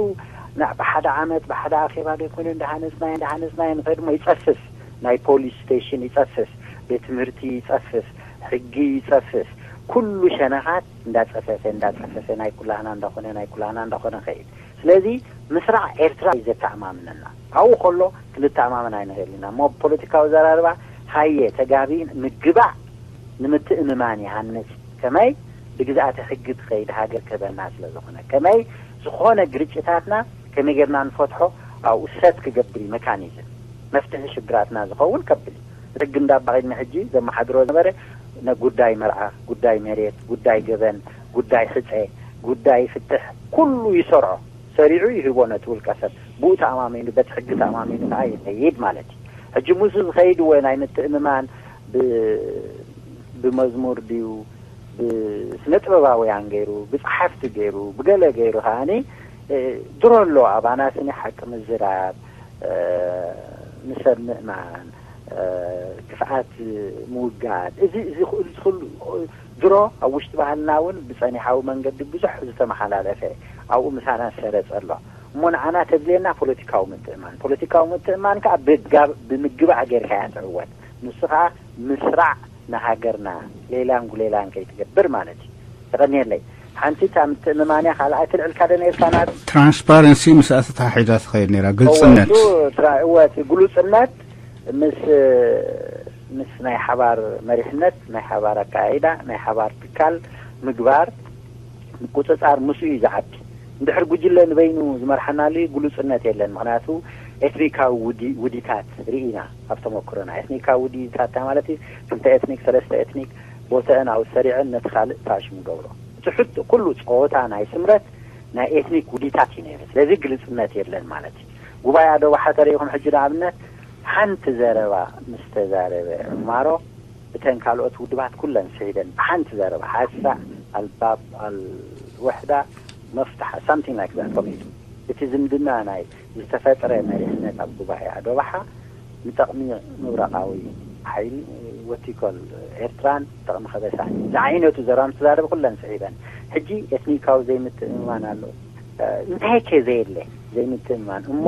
ና-፣ ብሓደ ዓመት ብሓደ ኣኼባ ዘይኮነ እንዳሃነጽናዮ እንዳሃነጽናዮ ንኸይድ እሞ ይጸፍፍ፣ ናይ ፖሊስ ስቴሽን ይጸፍፍ፣ ቤት ትምህርቲ ይጸፍፍ፣ ሕጊ ይጸፍፍ፣ ኩሉ ሸነኻት እንዳጸፈፈ እንዳጸፈፈ ናይ ኩላህና እንዳኾነ ናይ ኩላህና እንዳኾነ ኸይድ። ስለዚ ምስራዕ ኤርትራ እዩ ዘተኣማምነና። ኣብኡ ከሎ ክንተኣማመን ኣይንኽእል ኢና እሞ ብፖለቲካዊ ዘራርባ ሃየ ተጋቢን ምግባእ ንምትእምማን ይሃንጽ። ከመይ ብግዝኣተ ሕጊ ትኸይድ ሃገር ክህበና ስለ ዝኾነ፣ ከመይ ዝኾነ ግርጭታትና ከመይ ጌርና ንፈትሖ ኣብኡ ሰት ክገብር እዩ መካኒዝም። መፍትሒ ሽግራትና ዝኸውን ከብል እዩ። ሕጊ እንዳባ ቅድሚ ሕጂ ዘመሓድሮ ዝነበረ ነ-፣ ጉዳይ መርዓ፣ ጉዳይ መሬት፣ ጉዳይ ገበን፣ ጉዳይ ሕጸ፣ ጉዳይ ፍትሕ ኩሉ ይሰርዖ። ሰሪዑ ይህቦ ነቲ ውልቀ ሰብ። ብኡ ተኣማሚኑ፣ በቲ ሕጊ ተኣማሚኑ ከኣ ይኸይድ ማለት እዩ። ሕጂ ምስኡ ዝኸይድ ወይ ናይ ምትእምማን ብ-፣ ብመዝሙር ድዩ፣ ብስነ ጥበባውያን ገይሩ፣ ብጸሓፍቲ ገይሩ፣ ብገለ ገይሩ ከኣኒ፣ እ፣ ድሮ ኣሎ ኣባና ስኒ ሓቂ ምዝራብ፣ እ፣ ንሰብ ምእማን፣ እ፣ ክፍኣት ምውጋድ፣ እዚ፣ እዚ ኩ-፣ እዚ ኩሉ ድሮ ኣብ ውሽጢ ባህልና እውን ብጸኒሓዊ መንገዲ ብዙሕ ዝተመሓላለፈ፣ ኣብኡ ምሳና ዝሰረጸ ኣሎ። እሞ ንዓና ተድልየና ፖለቲካዊ ምትእማን። ፖለቲካዊ ምትእማን ከኣ ብጋ-፣ ብምግባእ ጌርካ እያ ትዕወት። ንሱ ከኣ ምስራዕ ንሃገርና ሌላን ጉሌላን ከይትገብር ማለት እዩ። የቐንየለይ። ሓንቲ እታ ምትእምማን እያ፣ ካልኣይቲ ልዕልካ ዶ ነይርካ ናት? ትራንስፓረንሲ ምስኣ ተተሓሒዛ ትኸይድ ነይራ፣ ግልጽነት። እወ፣ እሱ ትራ-፣ እወ፣ እቲ ግሉጽነት ምስ፣ ምስ ናይ ሓባር መሪሕነት፣ ናይ ሓባር ኣካያይዳ፣ ናይ ሓባር ትካል ምግባር፣ ምቁጽጻር ምስኡ እዩ ዝዓቢ። እንድሕር ጉጅለ ንበይኑ ዝመርሓናሉ ግሉጽነት የለን። ምኽንያቱ ኤትኒካዊ ውዲ-፣ ውዲታት ርኢና ኣብ ተመክሮና። ኤትኒካዊ ውዲታት እንታይ ማለት እዩ? ክልተ ኤትኒክ፣ ሰለስተ ኤትኒክ ቦተአን ኣብኡ ሰሪዐን ነቲ ካልእ ፋሽን ገብሮ። እቲ ሕቶ ኩሉ ጸወታ ናይ ስምረት ናይ ኤትኒክ ውዲታት እዩ ነይሩ። ስለዚ ግልጽነት የለን ማለት እዩ። ጉባኤ ኣደባሓ ተሪኢኹም ሕጂ ንኣብነት ሓንቲ ዘረባ ምስ ተዛረበ ዑማሮ እተን ካልኦት ውድባት ኩለን ስዒደን ብሓንቲ ዘረባ ሓሳ ኣልባብ ኣልውሕዳ መፍትሓ ሳምቲንግ ላይክ ዛት ከምኡ ኢሉ እቲ ዝምድና ናይ ዝተፈጥረ መሪሕነት ኣብ ጉባኤ ኣደባሓ ንጠቕሚ ምብራቓዊ ሓይሊ ወቲኮል ኤርትራን ጠቕሚ ከበሳን ዝዓይነቱ ዘረባ ምስ ተዛረበ ኩለን ስዒደን። ሕጂ ኤትኒካዊ ዘይምትእምማን ኣሎ። እንታይ ከ ዘየለ ዘይምትእምማን እሞ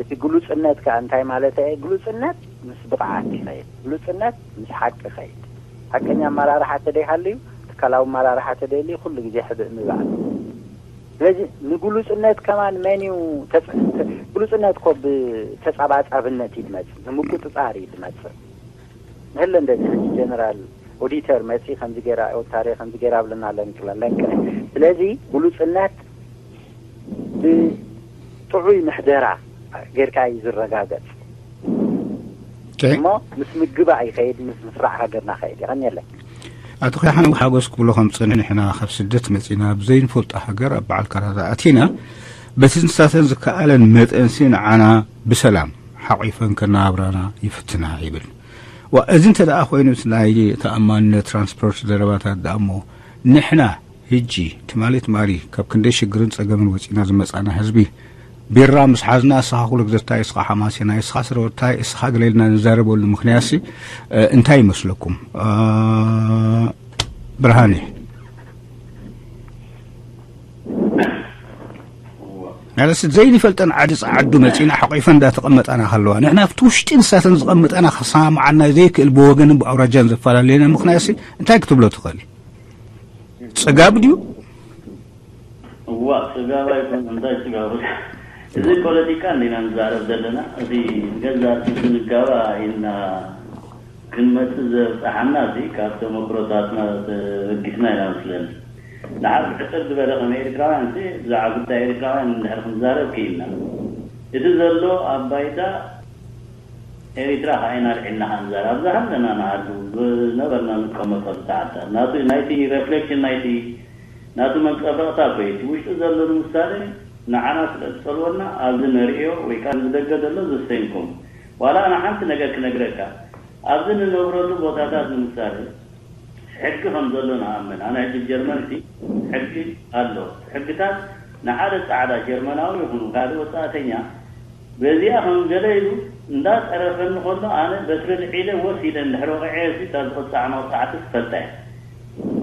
እቲ ግሉጽነት ከኣ እንታይ ማለት እየ? ግሉጽነት ምስ ብቕዓት ይኸይድ። ግሉጽነት ምስ ሓቂ ይኸይድ። ሓቀኛ ኣመራርሓ ተደይሃልዩ ትካላዊ ኣመራርሓ ተደልዩ ኩሉ ግዜ ሕብእ ምባል። ስለዚ ንግሉጽነት ከማን መን እዩ ተጽ-፣ ግሉጽነት እኮ ብተጻባጻብነት እዩ ዝመጽእ፣ ንምቁጽጻር እዩ ዝመጽእ። ንህለ እንደዚ ሕጂ ጀነራል ኦዲተር መጺ ከምዚ ገይራ ኦታሪ ከምዚ ገይራ ብለና ለንቅለ ለንቅለ። ስለዚ ግሉጽነት ብጥዑይ ምሕደራ ጌርካ እዩ ዝረጋገጽ። እሞ ምስ ምግባእ ይኸይድ፣ ምስ ምስራዕ ሃገርና ኸይድ። የቐንየለይ። ኣቶ ኪዳነ ሓጎስ ክብሎ ከም ዝጸንሐ፣ ንሕና ካብ ስደት መጺና ብዘይንፈልጦ ሃገር ኣብ በዓል ካናዳ ኣቲና፣ በቲ ንሳተን ዝከኣለን መጠንሲ ንዓና ብሰላም ሓቒፈን ከነባብራና ይፍትና ይብል። ዋ፣ እዚ እንተ ደኣ ኮይኑ፣ እቲ ናይ ተኣማንነት ትራንስፖርት ዘረባታት ደኣ እሞ፣ ንሕና ህጂ ትማሊ ትማሊ ካብ ክንደይ ሽግርን ጸገምን ወጺና ዝመጻና ህዝቢ፣ ቢራ ምስ ሓዝና፣ እስኻ ኩሉ ግዘታይ፣ እስኻ ሓማሴናይ፣ እስኻ ስረወታይ፣ እስኻ ገለ ኢልና ንዛረበሉ ምኽንያትሲ፣ እ፣ እንታይ ይመስለኩም? እ፣ ብርሃነ። ማለት ዘይንፈልጠን ዓዲ ጸዓዱ መጺና ሓቂፈን እንዳተቐመጣና ከለዋ፣ ንሕና ኣብቲ ውሽጢ ንሳተን ዝቐምጠና ክሰማማዓና ዘይክእል ብወገንን ብኣውራጃን ዘፈላለየና ምኽንያትሲ እንታይ ክትብሎ ትኽእል? ጽጋብ ድዩ? እዋ፣ ጽጋብ ኣይኮነን። እንታይ ጽጋብ? እዚ ፖለቲካ እንዲና ንዛረብ ዘለና። እቲ ገዛ ርእሱ ክንጋባ ኢልና ክንመጽእ ዘብጽሓና፣ እዚ ካብ ተመክሮታትና ተበጊስና ኢና መስለኒ። ንዓብ ሕጽር ዝበለ ከም ኤርትራውያን፣ እዚ ብዛዕባ ጉዳይ ኤርትራውያን እንድሕር ክንዛረብ ክኢልና፣ እቲ ዘሎ ኣብ ባይታ ኤሪትራ ከኣ ኢና ልዒልና ክንዛረብ። ኣብዛ ሃለና ንዓዱ ዝነበርና ንቀመጠሉ ሰዓታት። ናቱ፣ ናይቲ ሬፍሌክሽን ናይቲ፣ ናቱ መንጸብረቕታ እኮ እዩ። እቲ ውሽጡ ዘሎ ንምሳሌ ንዓና ስለ ዝጸልወና ኣብዚ ነርእዮ ወይ ከኣ ንብደገ ዘሎ ዘስተንኩም። ዋላ ኣነ ሓንቲ ነገር ክነግረካ። ኣብዚ ንነብረሉ ቦታታት ንምሳሌ፣ ሕጊ ከም ዘሎ ንኣምን። ኣነ ሕጂ ጀርመን እቲ ሕጊ ኣሎ። ሕግታት ንሓደ ጻዕዳ ጀርመናዊ ይኹን ካልእ ወጻእተኛ በዚኣ ከም ገለ ኢሉ እንዳጸረፈኒ ከሎ ኣነ በትሪ ልዒለ ወስ ኢለ እንድሕር ወቒዐ እታ ዝቕጻዕ መቕጻዕቲ ክፈልጣ እየ።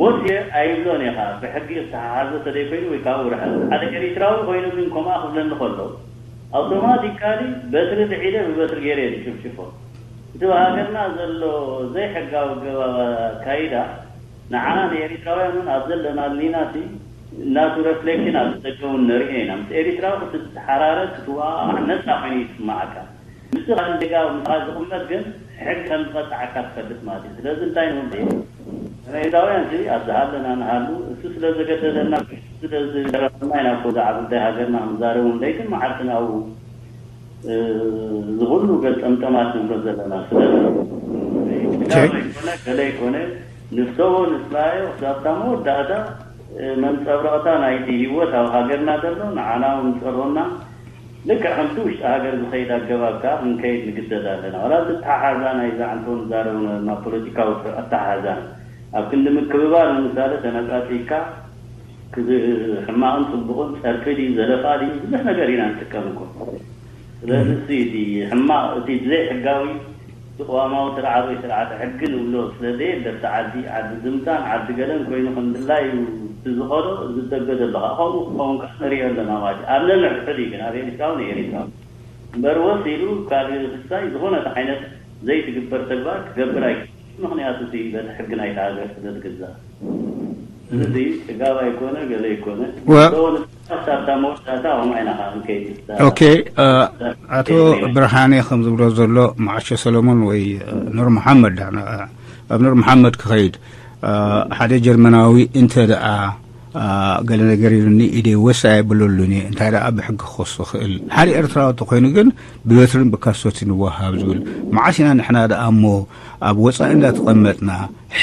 ወሲየ ኣይብሎን እየ። ብሕጊ ዝተሓሓዘ ተደይኮይኑ ወይ ካብኡ ርሕቕ ሓደ ኤሪትራዊ ኮይኑ ግን ከምኣ ክብለኒ ከሎ ኣውቶማቲካሊ በትሪ ልዒለ ብበትሪ ገይረ እየ ዝጭፍጭፎ። እቲ ኣብ ሃገርና ዘሎ ዘይሕጋዊ ኣገባብ ኣካይዳ ንዓና ንኤሪትራውያን እውን ኣብ ዘለና ህሊናሲ እናቱ ረፍሌክሽን ኣብ ደገ እውን ንርኢ ኢና። ምስ ኤሪትራዊ ክትሓራረድ ክትወቓዕ ነፃ ኮይኑ ይስማዓካ። ምስ ካልእ ዜጋ ምስኻ ዝቕመጥ ግን ሕግ ከም ዝቐፅዓካ ትፈልጥ ማለት እዩ። ስለዚ እንታይ ንብል ኤሪትራውያን እዚ ኣብ ዝሃለና ንሃሉ እሱ ስለ ዘገደደና ስለ ዝደረፈና ኢና እኮ ብዛዕባ ጉዳይ ሃገርና ክንዛረብ እውን ለይትን መዓልትን ኣብኡ ዝኹሉ ገልጠምጠማት ንብሎ ዘለና ስለዚ ይኮነ ገለ ይኮነ ንፍተዎ ንስላዮ ክሳብታ መወዳእታ መንፀብረቕታ ናይቲ ህይወት ኣብ ሃገርና ዘሎ ንዓና እውን ንፀሮና ልክዕ ከምቲ ውሽጢ ሃገር ዝኸይድ ኣገባብ ከዓ ክንከይድ ንግደድ ኣለና። ዋላ እቲ ኣተሓሓዛ ናይ ዛዕንቶ ንዛረብ ና ፖለቲካዊ ኣተሓሓዛ ኣብ ክንዲ ምክብባር ንምሳሌ ተነፃፂካ ሕማቕን ፅቡቕን ፀርፊ ድዩ ዘለፋ ድዩ ብዙሕ ነገር ኢና ንጥቀም እኮ። ስለዚ እቲ ሕማቕ እቲ ዘይሕጋዊ እቲ ቅዋማዊ ስርዓት ወይ ስርዓተ ሕጊ ንብሎ ስለ ዘየለ ኣብቲ ዓዲ ዓዲ ዝምፃን ዓዲ ገለን ኮይኑ ከም ድላዩ እቲ ዝኸዶ ዝደገ ዘሎ ከዓ ከምኡ ክኸውን ከዓ ንሪኦ ኣለና ማለት እዩ። ኣብ ነንሕድሕድ እዩ ግን ኣብ ኤሪትራዊ ንኤሪትራዊ እምበር ወስ ኢሉ ካልእ ክሳይ ዝኾነ ዓይነት ዘይትግበር ተግባር ክገብር ኣይክእልን። ምኽንያቱ እቲ በቲ ሕጊ ናይቲ ሃገር ስለ ዝግዛእ። ስለዚ ስጋብ ኣይኮነ ገለ ኣይኮነ ወ- ንስኻታ መወዳእታ ከምኡ ዓይና ከዓ ክንከይድ ንስታ- ኦኬ። ኣቶ ብርሃነ ከም ዝብሎ ዘሎ መዓሾ ሰለሞን ወይ ኑር መሓመድ ኣብ ኑር መሓመድ ክኸይድ ሓደ ጀርመናዊ እንተ ደኣ ገለ ነገር ኢሉኒ ኢደይ ወስ ኣየብለሉን እየ እንታይ ደኣ ብሕጊ ክኸሶ ክእል ሓደ ኤርትራዊ እንተኮይኑ ግን ብበትርን ብካሶትን ይወሃብ ዝብል መዓስ ኢና ንሕና ደኣ እሞ ኣብ ወፃኢ እንዳተቐመጥና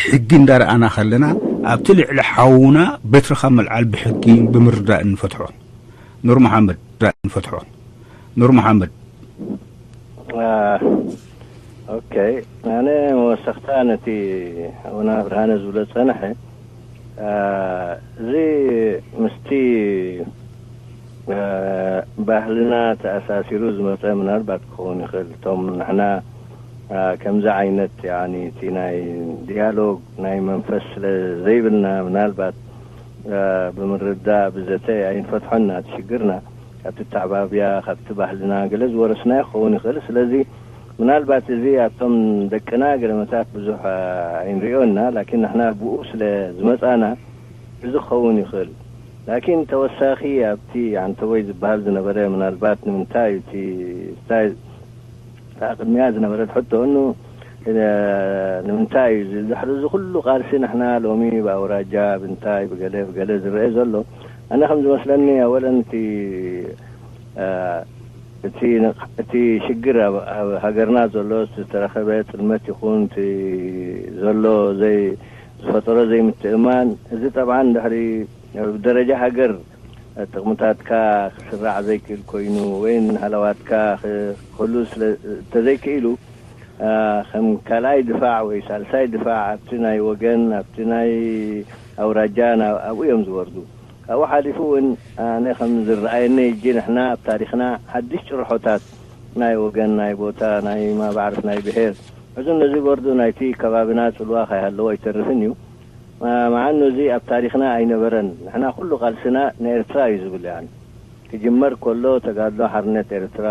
ሕጊ እንዳረኣና ከለና ኣብቲ ልዕሊ ሓውና በትርኻ ምልዓል ብሕጊ ብምርዳእ እንፈትሖ ኑር መሓመድ ኑር መሓመድ ኦኬ ኣነ መወሰኽታ ነቲ ኣቡና ብርሃነ ዝብሎ ዝጸንሐ እዚ ምስቲ ባህልና ተኣሳሲሩ ዝመፀ ምናልባት ክኸውን ይኽእል እቶም ንሕና ከምዚ ዓይነት እቲ ናይ ዲያሎግ ናይ መንፈስ ስለ ዘይብልና ምናልባት ብምርዳእ ብዘተ ኣይንፈትሖና እቲ ሽግርና ካብቲ ኣተዓባብያ ካብቲ ባህልና ገለ ዝወረስናዮ ክኸውን ይኽእል ስለዚ ምናልባት እዚ ኣብቶም ደቅና ገለመታት ብዙሕ ኣይንሪኦ እና ላኪን ንሕና ብኡ ስለ ዝመፃና እዚ ክኸውን ይኽእል ላኪን ተወሳኺ ኣብቲ ኣንተወይ ዝበሃል ዝነበረ ምናልባት ንምንታይ እዩ እቲ ስታይል እታ ቅድሚያ ዝነበረት ሕቶ እኑ ንምንታይ እዩ እዚ ድሕሪ እዚ ኩሉ ቃልሲ ንሕና ሎሚ ብኣውራጃ ብንታይ ብገለ ብገለ ዝረአ ዘሎ ኣነ ከም ዝመስለኒ ኣወለን እቲ እቲ እቲ ሽግር ኣብ ሃገርና ዘሎ ዝተረኸበ ጥልመት ይኹን እቲ ዘሎ ዘይ ዝፈጠሮ ዘይምትእማን እዚ ጠብዓን ድሕሪ ብደረጃ ሃገር ጥቕምታትካ ክስራዕ ዘይክእል ኮይኑ ወይ ንሃለዋትካ ክህሉ ተዘይክኢሉ ከም ካልኣይ ድፋዕ ወይ ሳልሳይ ድፋዕ ኣብቲ ናይ ወገን ኣብቲ ናይ ኣውራጃ ኣብኡ እዮም ዝወርዱ ካብኡ ሓሊፉ እውን ኣነ ከም ዝረኣየኒ እጂ ንሕና ኣብ ታሪክና ሓድሽ ጭርሖታት ናይ ወገን ናይ ቦታ ናይ ማባዕርፍ ናይ ብሄር እዚ ነዚ ወርዱ ናይቲ ከባብና ፅልዋ ከይሃለዎ ኣይተርፍን እዩ መዓኑ እዚ ኣብ ታሪክና ኣይነበረን ንሕና ኩሉ ቃልስና ንኤርትራ እዩ ዝብል ያን ክጅመር ከሎ ተጋድሎ ሓርነት ኤርትራ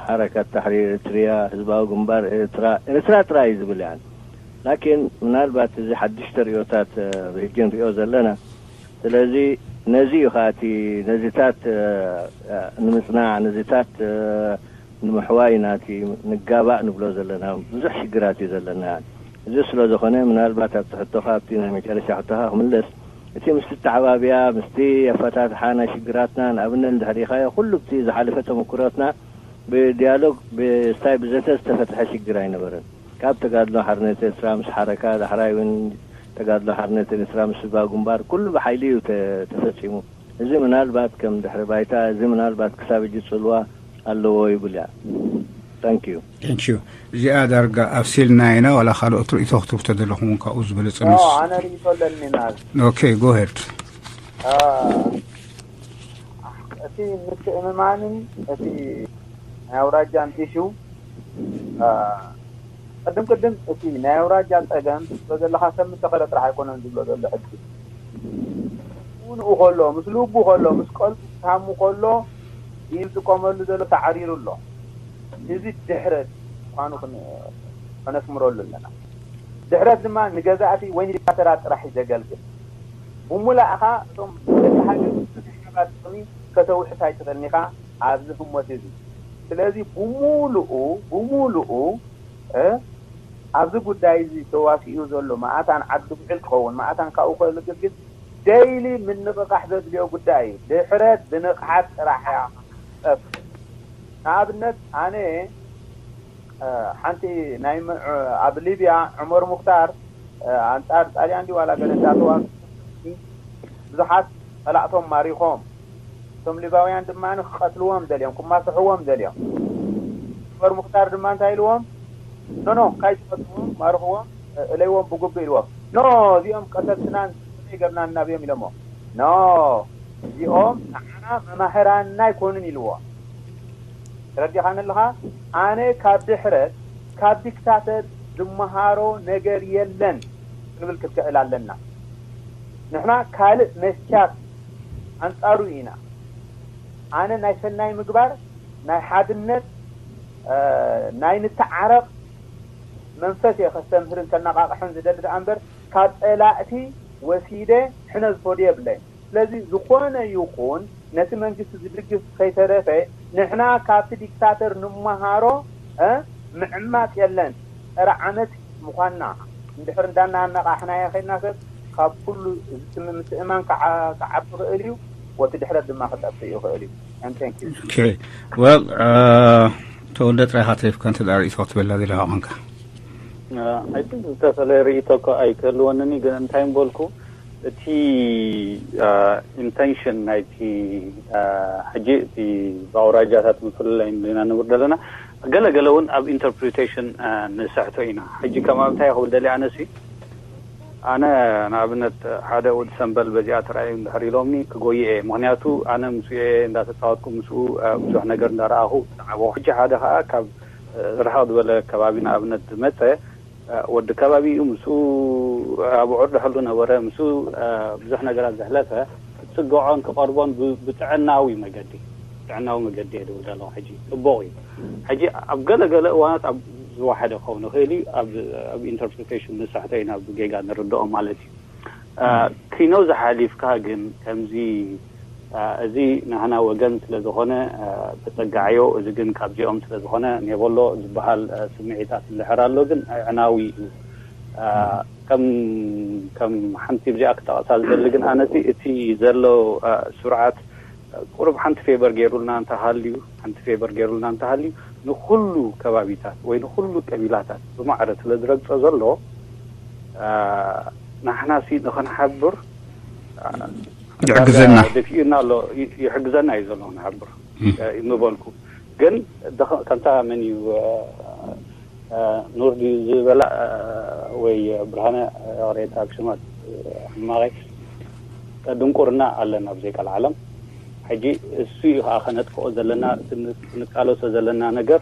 ሓረካት ታሕሪር ኤርትርያ ህዝባዊ ግንባር ኤርትራ ኤርትራ ጥራይ እዩ ዝብል ያን ላኪን ምናልባት እዚ ሓድሽ ተርእዮታት ብህጂ ንሪኦ ዘለና ስለዚ ነዚ እዩ ከዓ እቲ ነዚታት ንምፅናዕ ነዚታት ንምሕዋይ ኢና እቲ ንጋባእ ንብሎ ዘለና ብዙሕ ሽግራት እዩ ዘለና እዚ ስለ ዝኾነ ምናልባት ኣብቲ ሕቶኻ ኣብቲ ናይ መጨረሻ ሕቶኻ ክምለስ እቲ ምስቲ ተዓባብያ ምስቲ ኣፈታትሓ ናይ ሽግራትና ንኣብነት እንድሕር ሪኢኻዮ ኩሉ ብቲ ዝሓለፈ ተመኩሮትና ብዲያሎግ ብስታይ ብዘተ ዝተፈትሐ ሽግር ኣይነበረን ካብ ተጋድሎ ሓርነት ኤርትራ ምስ ሓረካ ዳሕራይ እውን ተጋድሎ ሓርነት ኤርትራ ምስ ህዝባዊ ግንባር ኩሉ ብሓይሊ እዩ ተፈፂሙ እዚ ምናልባት ከም ድሕሪ ባይታ እዚ ምናልባት ክሳብ ሕጂ ፅልዋ ኣለዎ ይብል እያ thank you thank you እዚኣ ዳርጋ ኣብሲልና ኢና ዋላ ካልኦት ርእቶ ክትህቡ ተደለኹም እውን ካብኡ ዝበለፀ ኖ ምስ ኣነ ርእቶ ኣለኒ ናዝ okay go ahead እቲ ምትእምማንን እቲ ናይ ኣውራጃን ኢሹ ቅድም ቅድም እቲ ናይ ኣውራጃ ጸገም ትብሎ ዘለኻ ሰብ ምስ ተኸለ ጥራሕ ኣይኮነን ዝብሎ ዘሎ ሕጂ። ንኡ ከሎ፣ ምስ ልቡ ከሎ፣ ምስ ቀልቡ ክሃሙ ከሎ እዩ ዝጥቀመሉ ዘሎ፣ ተዓሪሩ ኣሎ። እዚ ድሕረት ምዃኑ ክን-፣ ከነስምረሉ ኣለና። ድሕረት ድማ ንገዛእቲ ወይ ንዲክታተራት ጥራሕ እዩ ዘገልግል። ብሙላእኻ እቶም ደቂ ሃገር ናይ ሓባር ጥቕሚ ከተውሕስ ኣይትኽእልን ኢኻ ኣብዚ ህሞት እዚ። ስለዚ ብሙሉኡ፣ ብሙሉኡ፣ እ፣ ኣብዚ ጉዳይ እዚ ተዋሲኡ ዘሎ መኣታን ዓዲ ውዕል ክኸውን፣ መኣታን ካብኡ ከልግስ ግን ደይሊ ምንቕቓሕ ዘድልዮ ጉዳይ እዩ። ድሕረት ብንቕሓት ጥራሕ እያ ትጠፍእ። ንኣብነት ኣነ፣ እ፣ ሓንቲ ናይ ም-፣ ኣብ ሊብያ ዑመር ሙኽታር፣ እ፣ ኣንጻር ጣልያን ድዩ ዋላ ገለ እንዳተዋግኡ ብዙሓት ጸላእቶም ማሪኾም፣ እቶም ሊባውያን ድማ ክቐትልዎም ደልዮም፣ ክማስሕዎም ደልዮም። ዑመር ሙኽታር ድማ እንታይ ኢልዎም? ኖ፣ ኖ፣ ካይትቐትልዎም፣ ማርኽዎም፣ እ፣ እለይዎም ብግቡእ ኢልዎም። ኖ፣ እዚኦም ቀተልትናን ይገብርናን እናብዮም ኢሎሞ። ኖ፣ እዚኦም ንዓና መማህራንና ኣይኮኑን ኢልዎም። ተረዲኻኒ ኣለኻ? ኣነ ካብ ድሕረት፣ ካብ ዲክታተር ዝመሃሮ ነገር የለን ክንብል ክንክእል ኣለና። ንሕና ካልእ መስቻት ኣንጻሩ ኢና። ኣነ ናይ ሰናይ ምግባር፣ ናይ ሓድነት፣ እ፣ ናይ ንተዓረቕ መንፈስ እየ ከስተምህርን ከነቓቕሕን ዝደሊ ደኣ እምበር፣ ካብ ጸላእቲ ወሲደ ሕነ ዝፈድዮ የብለይን። ስለዚ ዝኾነ ይኹን ነቲ መንግስቲ ዝድግፍ ከይተረፈ ንሕና ካብቲ ዲክታተር ንመሃሮ፣ እ፣ ምዕማፅ የለን። ጸረ ዓመት ምዃንና እንድሕር እንዳናነቓሕናዮ ኸይድና ሰብ ካብ ኩሉ እዚ ስምምትእማን ክዓ-፣ ክዓቢ ይኽእል እዩ፣ ወቲ ድሕረት ድማ ክጠፍእ ይኽእል እዩ። And thank you። Okay. Well, uh, ተወልደ ጥራይኻ ተሪፍካ እንተ ደኣ ርእይቶ ክትበላ ዘለኻ ኾንካ። I think ዝተፈለየ ርእይቶ እኮ ኣይክህልወንን እዩ፣ ግን እንታይ ምበልኩ፣ እቲ ኢንቴንሽን ናይቲ፣ አ፣ ሕጂ እቲ ብኣውራጃታት ምፍልላይ ኢና ንብል ዘለና፣ ገለ ገለ እውን ኣብ ኢንተርፕሪቴሽን፣ አ፣ ንስሕቶ ኢና። ሕጂ ከም ኣብታይ ክብል ደልየ ኣነሲ፣ ኣነ ንኣብነት ሓደ ወዲ ሰምበል በዚኣ ተራእዩ እንድሕር ኢሎምኒ ክጎይእ እየ። ምኽንያቱ ኣነ ምስኡ እየ እንዳተፃወትኩ ምስኡ፣ አ፣ ብዙሕ ነገር እንዳረኣኹ ዝዓበኹ። ሕጂ ሓደ ከዓ ካብ፣ አ፣ ርሕቕ ዝበለ ከባቢ ንኣብነት ዝመፀ፣ አ፣ ወዲ ከባቢ እዩ። ምስኡ ኣብ ዕርዲ ሕሉ ነበረ። ምስኡ፣ አ፣ ብዙሕ ነገራት ዘሕለፈ ክፅግዖን ክቐርቦን ብ-፣ ብጥዕናዊ መገዲ፣ ጥዕናዊ መገዲ እየ ዝብል ዘለኹ። ሕጂ ፅቡቕ እዩ። ሕጂ ኣብ ገለ ገለ እዋናት ኣብ ዝወሓደ ክኸውን ይኽእል እዩ። ኣብ፣ ኣብ ኢንተርፕሪቴሽን ንስሕቶ ኢና ብጌጋ ንርድኦ ማለት እዩ። አ፣ ኪኖ ዝሓሊፍካ ግን ከምዚ፣ አ፣ እዚ ናህና ወገን ስለ ዝኾነ፣ አ፣ ተጸግዓዮ፣ እዚ ግን ካብዚኦም ስለ ዝኾነ ኔበሎ ዝበሃል፣ አ፣ ስምዒታት እንድሕር ኣሎ ግን ኣዕናዊ እዩ። አ፣ ከም፣ ከም ሓንቲ ብዚኣ ክጠቕሳ ዝደሊ ግን ኣነሲ እቲ ዘሎ፣ አ፣ ስርዓት ቁሩብ ሓንቲ ፌቨር ገይሩልና እንተሃልዩ፣ ሓንቲ ፌቨር ገይሩልና እንተሃልዩ፣ ንኹሉ ከባቢታት ወይ ንኹሉ ቀቢላታት ብማዕረ ስለ ዝረግጾ ዘሎ፣ አ፣ ንሕናሲ ንኽንሓብር፣ አ፣ ይሕግዘና። ዳርጋ ደፊኡና ኣሎ፣ ይ-፣ ይሕግዘና እዩ ዘሎ ንሓብር፣ እም። እ፣ ምበልኩ። ግን ደኸ-፣ ከምታ መን እዩ፣ እ፣ እ፣ ኑር ድዩ ዝበላ፣ እ፣ ወይ ብርሃነ፣ እ፣ ቅሬታ ኣብ ሽማት፣ እ፣ ሕማቐይ፣ እ፣ ድንቁርና ኣለና ኣብ ዘይቃል ዓለም። ሕጂ እሱ እዩ ከዓ ከነጥፍኦ ዘለና፣ ክን-፣ ክንቃለሶ ዘለና ነገር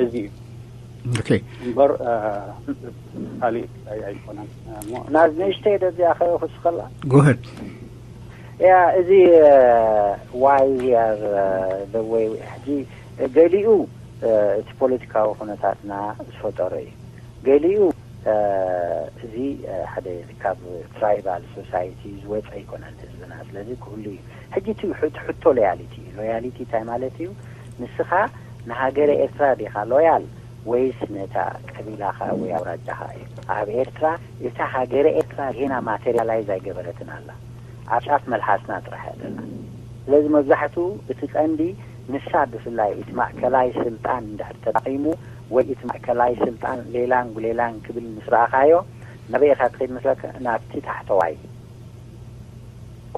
እዚ እዩ። ኦኬ። እምበር፣ እ፣ ካሊእ ኣይ-፣ ኣይኮነን። እ፣ ሞ-፣ ናዝ ንእሽተይ ዶ እዚኣ ክውስኸላ? Go ahead። ያ፣ እዚ፣ እ፣ ዋይ ዊ ኣር፣ እ፣ ዘ ወይ ሕጂ ገሊኡ፣ እ፣ እቲ ፖለቲካዊ ኩነታትና ዝፈጠሮ እዩ። ገሊኡ፣ እ፣ እዚ፣ እ፣ ሓደ ካብ ትራይባል ሶሳይቲ ዝወፀ ኣይኮነን ህዝብና። ስለዚ ክህሉ እዩ። ሕጂ እቲ ሕ-፣ እቲ ሕቶ ሎያሊቲ እዩ። ሎያሊቲ እንታይ ማለት እዩ? ንስኻ ንሃገረ ኤርትራ ዲኻ ሎያል ወይስ ነታ ቀቢላኻ ወይ ኣውራጃኻ እዩ? ኣብ ኤርትራ እታ ሃገረ ኤርትራ ጌና ማቴሪያላይዝ ኣይገበረትን ኣላ። ኣብ ጫፍ መልሓስና ጥራሕ እያ ዘላ። ስለዚ መብዛሕትኡ እቲ ቀንዲ ንሳ ብፍላይ እቲ ማእከላይ ስልጣን እንድሕር ተጠቒሙ ወይ እቲ ማእከላይ ስልጣን ሌላን ጉሌላን ክብል ምስ ረኣኻዮ ናበይ ኢኻ ትኸይድ መስለካ? ናብቲ ታሕተዋይ።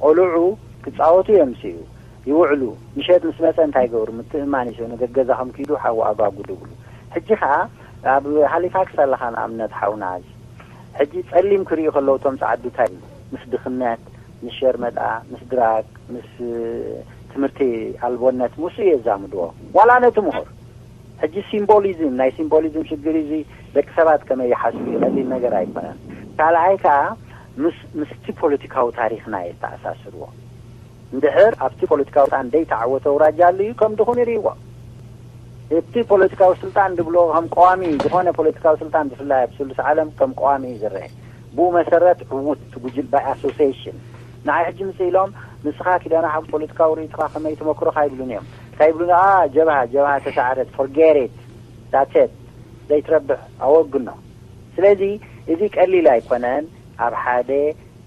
ቆልዑ ክጻወቱ የምስዩ፣ ይውዕሉ። ምሸት ምስ መጸ እንታይ ይገብሩ? ምትእምማን ይስእኑ፣ ገገዛኹም ኪዱ ሓዊ ኣጓጉዱ ይብሉ። ሕጂ ኸኣ ኣብ ሃሊፋክስ ኣለኻ ንኣብነት ሓውና እዚ። ሕጂ ጸሊም ክርእዩ ከለዉ እቶም ጻዕዱ እንታይ ይብሉ? ምስ ድኽነት፣ ምስ ሸርመጣ፣ ምስ ድራግ፣ ምስ ትምህርቲ ኣልቦነት ምስኡ የዛምድዎ። ዋላ ነቲ ምሁር። ሕጂ ሲምቦሊዝም፣ ናይ ሲምቦሊዝም ሽግር እዚ ደቂ ሰባት ከመይ ይሓስቡ እዩ፣ ቀሊል ነገር ኣይኮነን። ካልኣይ ከዓ ምስ ምስቲ ፖለቲካዊ ታሪኽና የተኣሳስርዎ። እንድሕር ኣብቲ ፖለቲካዊ ስልጣን ደይተዓወተ ኣውራጃ ኣሉ እዩ ከም ድኹን ይርእይዎ። እቲ ፖለቲካዊ ስልጣን ድብሎ ከም ቀዋሚ ዝኾነ ፖለቲካዊ ስልጣን ብፍላይ ኣብ ስሉስ ዓለም ከም ቀዋሚ እዩ ዝረአ። ብኡ መሰረት ዕዉት እቲ ጉጅል ባይ ኣሶሲሽን ንዓይ ሕጂ ምስ ኢሎም ንስኻ ኪዳነ ሓጎስ ፖለቲካዊ ርእይቶኻ ከመይ ተመክሮኻ ይብሉን እዮም። እንታይ ይብሉን? ጀብሃ ጀብሃ ተሳዕረት፣ ፎርጌት ኢት፣ ዳትስ ኢት፣ ዘይትረብሕ ኣወግኖ። ስለዚ እዚ ቀሊል ኣይኮነን። ኣብ ሓደ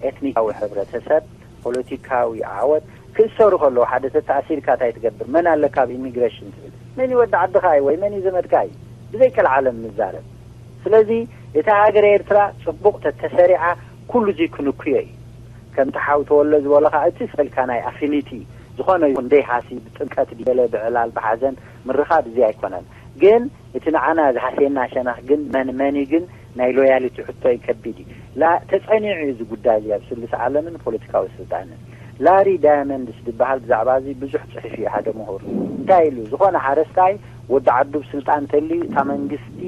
ኤትኒካዊ ሕብረተሰብ ፖለቲካዊ ዓወት ክእሰሩ ከለዉ ሓደ ተተኣሲርካ እንታይ ትገብር? መን ኣለካ ኣብ ኢሚግሬሽን ትብል? መን እዩ ወዲ ዓድኻ እዩ ወይ መን እዩ ዘመድካ እዩ? ብዘይ ቀልዓለም ንዛረብ። ስለዚ እታ ሃገር ኤርትራ ጽቡቕ ተተሰሪዓ ኩሉ እዚ ክንክዮ እዩ። ከምቲ ሓው ተወለ ዝበሎ ከዓ እቲ ስእልካ ናይ ኣፊኒቲ ዝኾነ ይኹን ደይሃሲ ብጥምቀት ድየለ ብዕላል ብሓዘን ምርኻብ እዚ ኣይኮነን። ግን እቲ ንዓና ዝሃስየና ሸነኽ ግን መን መን እዩ ግን ናይ ሎያሊቲ ሕቶ እዩ ከቢድ እዩ። ላ ተጸኒዑ እዩ እዚ ጉዳይ እዚ ኣብ ስሉስ ዓለምን ፖለቲካዊ ስልጣንን። ላሪ ዳያመንድስ ዝበሃል ብዛዕባ እዚ ብዙሕ ጽሒፉ እዩ ሓደ ምሁር። እንታይ ኢሉ? ዝኾነ ሓረስታይ ወዲ ዓዱ ብስልጣን ተልዩ እታ መንግስቲ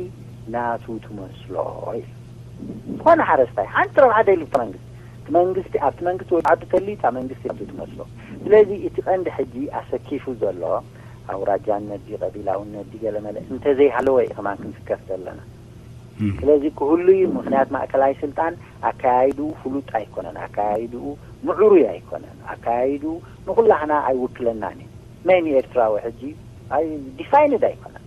ናቱ ትመስሎ ኢሉ። ዝኾነ ሓረስታይ ሓንቲ ረብሓ ደይሉ እታ መንግስቲ እቲ መንግስቲ ኣብቲ መንግስቲ ወዲ ዓዱ ተልዩ እታ መንግስቲ ናቱ ትመስሎ። ስለዚ እቲ ቀንዲ ሕጂ ኣሰኪፉ ዘሎ ኣውራጃነት ድዩ ቀቢላውነት ድዩ ገለመለ እንተዘይሃለወ እዩ ከማን ክንስከፍ ዘለና። ስለዚ ክህሉ እዩ። ምኽንያት ማእከላይ ስልጣን ኣካያይድኡ ፍሉጥ ኣይኮነን፣ ኣካያይድኡ ምዕሩይ ኣይኮነን፣ ኣካያይድኡ ንኹላህና ኣይውክለናን እዩ። መን እዩ ኤርትራዊ ሕጂ? ኣይ ዲፋይንድ ኣይኮነን።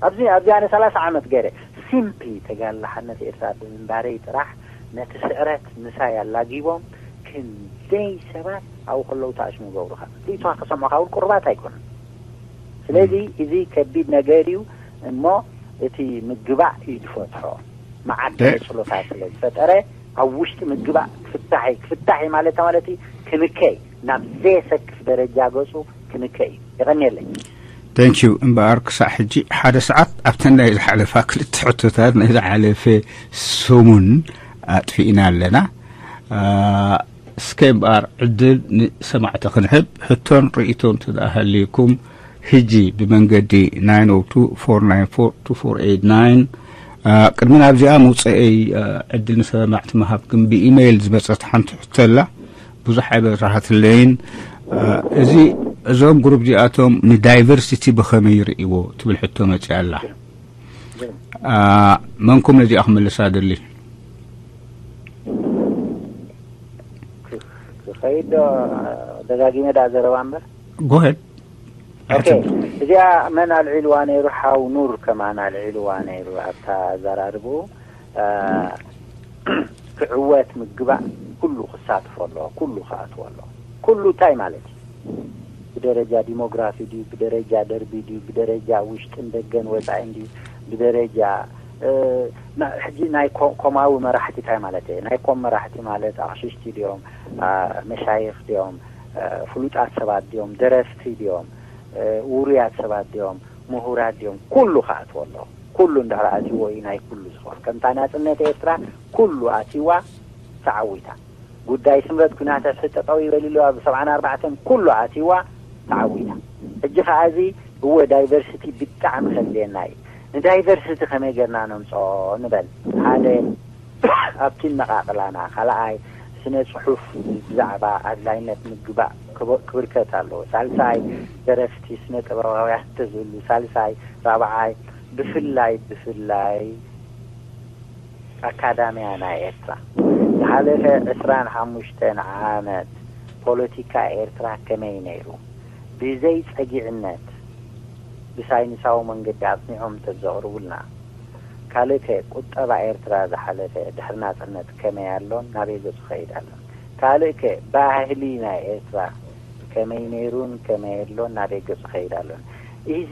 ኣብዚ ኣብዚ ኣነ ሰላሳ ዓመት ገይረ ሲምፕሊ ተጋላሓነት ኤርትራ ብምንባረይ ጥራሕ ነቲ ስዕረት ምሳይ ኣላጊቦም ክንደይ ሰባት ኣብኡ ከለዉ ተኣሽሙ ገብሩኻ ርእይቶኻ ከሰምዑኻ እውን ቅሩባት ኣይኮኑን። ስለዚ እዚ ከቢድ ነገር እዩ እሞ እቲ ምግባእ እዩ ዝፈትሖ። መዓት ደ- ተነጽሎታት ስለ ዝፈጠረ ኣብ ውሽጢ ምግባእ ክፍታሕ እዩ። ክፍታሕ እዩ ማለት ማለት እዩ ክንከይ ናብ ዘየሰክፍ ደረጃ ገጹ ክንከይ እዩ። የቐንየለይ። Thank you። እምበኣር ክሳዕ ሕጂ ሓደ ሰዓት ኣብተን ናይ ዝሓለፋ ክልተ ሕቶታት ናይ ዝሓለፈ ሰሙን ኣጥፊእና ኣለና። እስከ እምበኣር ዕድል ንሰማዕቲ ክንህብ ሕቶን ርእይቶን ተደኣ ሃልዩኩም ሕጂ ብመንገዲ nine oh two four nine four two four eight nine ቅድሚ ናብዚኣ ምውፀአይ ዕድል ንሰማዕቲ ምሃብ ግን ብኢሜይል ዝመፀት ሓንቲ ሕቶ ኣላ። ብዙሕ ኣይበራህትለይን። እዚ እዞም ግሩፕ እዚኣቶም ንዳይቨርሲቲ ብኸመይ ይርእይዎ ትብል ሕቶ መፂኣ ኣላ። መንኩም ነዚኣ ክምልሳ ደሊ? ክኸይድ ዶ? ደጋጊመ ዳ ዘረባ እምበር። ጎሄድ ኦኬ፣ እዚኣ መን ኣልዒልዋ ነይሩ? ሓው ኑር ከማን ኣልዒልዋ ነይሩ ኣብታ ኣዘራርብኡ። ክዕወት ምግባእ ኩሉ ክሳትፎ ኣለዎ፣ ኩሉ ክኣትዎ ኣለዎ። ኩሉ እንታይ ማለት እዩ? ብደረጃ ዲሞግራፊ ድዩ? ብደረጃ ደርቢ ድዩ? ብደረጃ ውሽጥን ደገን ወፃኢን ድዩ? ብደረጃ ሕጂ ናይ ኮማዊ መራሕቲ እንታይ ማለት እየ? ናይ ኮም መራሕቲ ማለት ኣቕሽሽቲ ድዮም? መሻይኽ ድዮም? ፍሉጣት ሰባት ድዮም? ደረፍቲ ድዮም? ውሩያት ሰባት ድዮም? ምሁራት ድዮም? ኩሉ ክኣትዎ ኣለዎ። ኩሉ እንድሕር ኣትይዎ እዩ ናይ ኩሉ ዝኾን። ከምታ ናፅነት ኤርትራ ኩሉ ኣትይዋ ተዓዊታ። ጉዳይ ስምረት ኩናት ሕጂ ጠጠው ይበል ኢሉ ኣብ ሰብዓን ኣርባዕተን ኩሉ ኣትይዋ ተዓዊታ። ሕጂ ከዓ እዚ እወ ዳይቨርሲቲ ብጣዕሚ ከድልየና እዩ። ንዳይቨርሲቲ ከመይ ጌርና ነምፅኦ ንበል። ሓደ ኣብቲ ነቓቕላና፣ ካልኣይ ስነ ፅሑፍ ብዛዕባ ኣድላይነት ምግባእ ክብርከት ኣለዎ። ሳልሳይ ደረፍቲ ስነ ጥበባውያን ተዝህሉ፣ ሳልሳይ ራብዓይ ብፍላይ ብፍላይ ኣካዳምያ ናይ ኤርትራ ዝሓለፈ ዕስራን ሓሙሽተን ዓመት ፖለቲካ ኤርትራ ከመይ ነይሩ ብዘይ ጸጊዕነት ብሳይንሳዊ መንገዲ ኣጽኒዖም እንተዘቕርቡልና። ካልእ ከ ቁጠባ ኤርትራ ዝሓለፈ ድሕሪ ናጽነት ከመይ ኣሎን ናበይ ገጹ ከይድ ኣሎን? ካልእ ከ ባህሊ ናይ ኤርትራ ከመይ ነይሩን ከመይ ኣሎን ናበይ ገጹ ከይድ ኣሎን? እዚ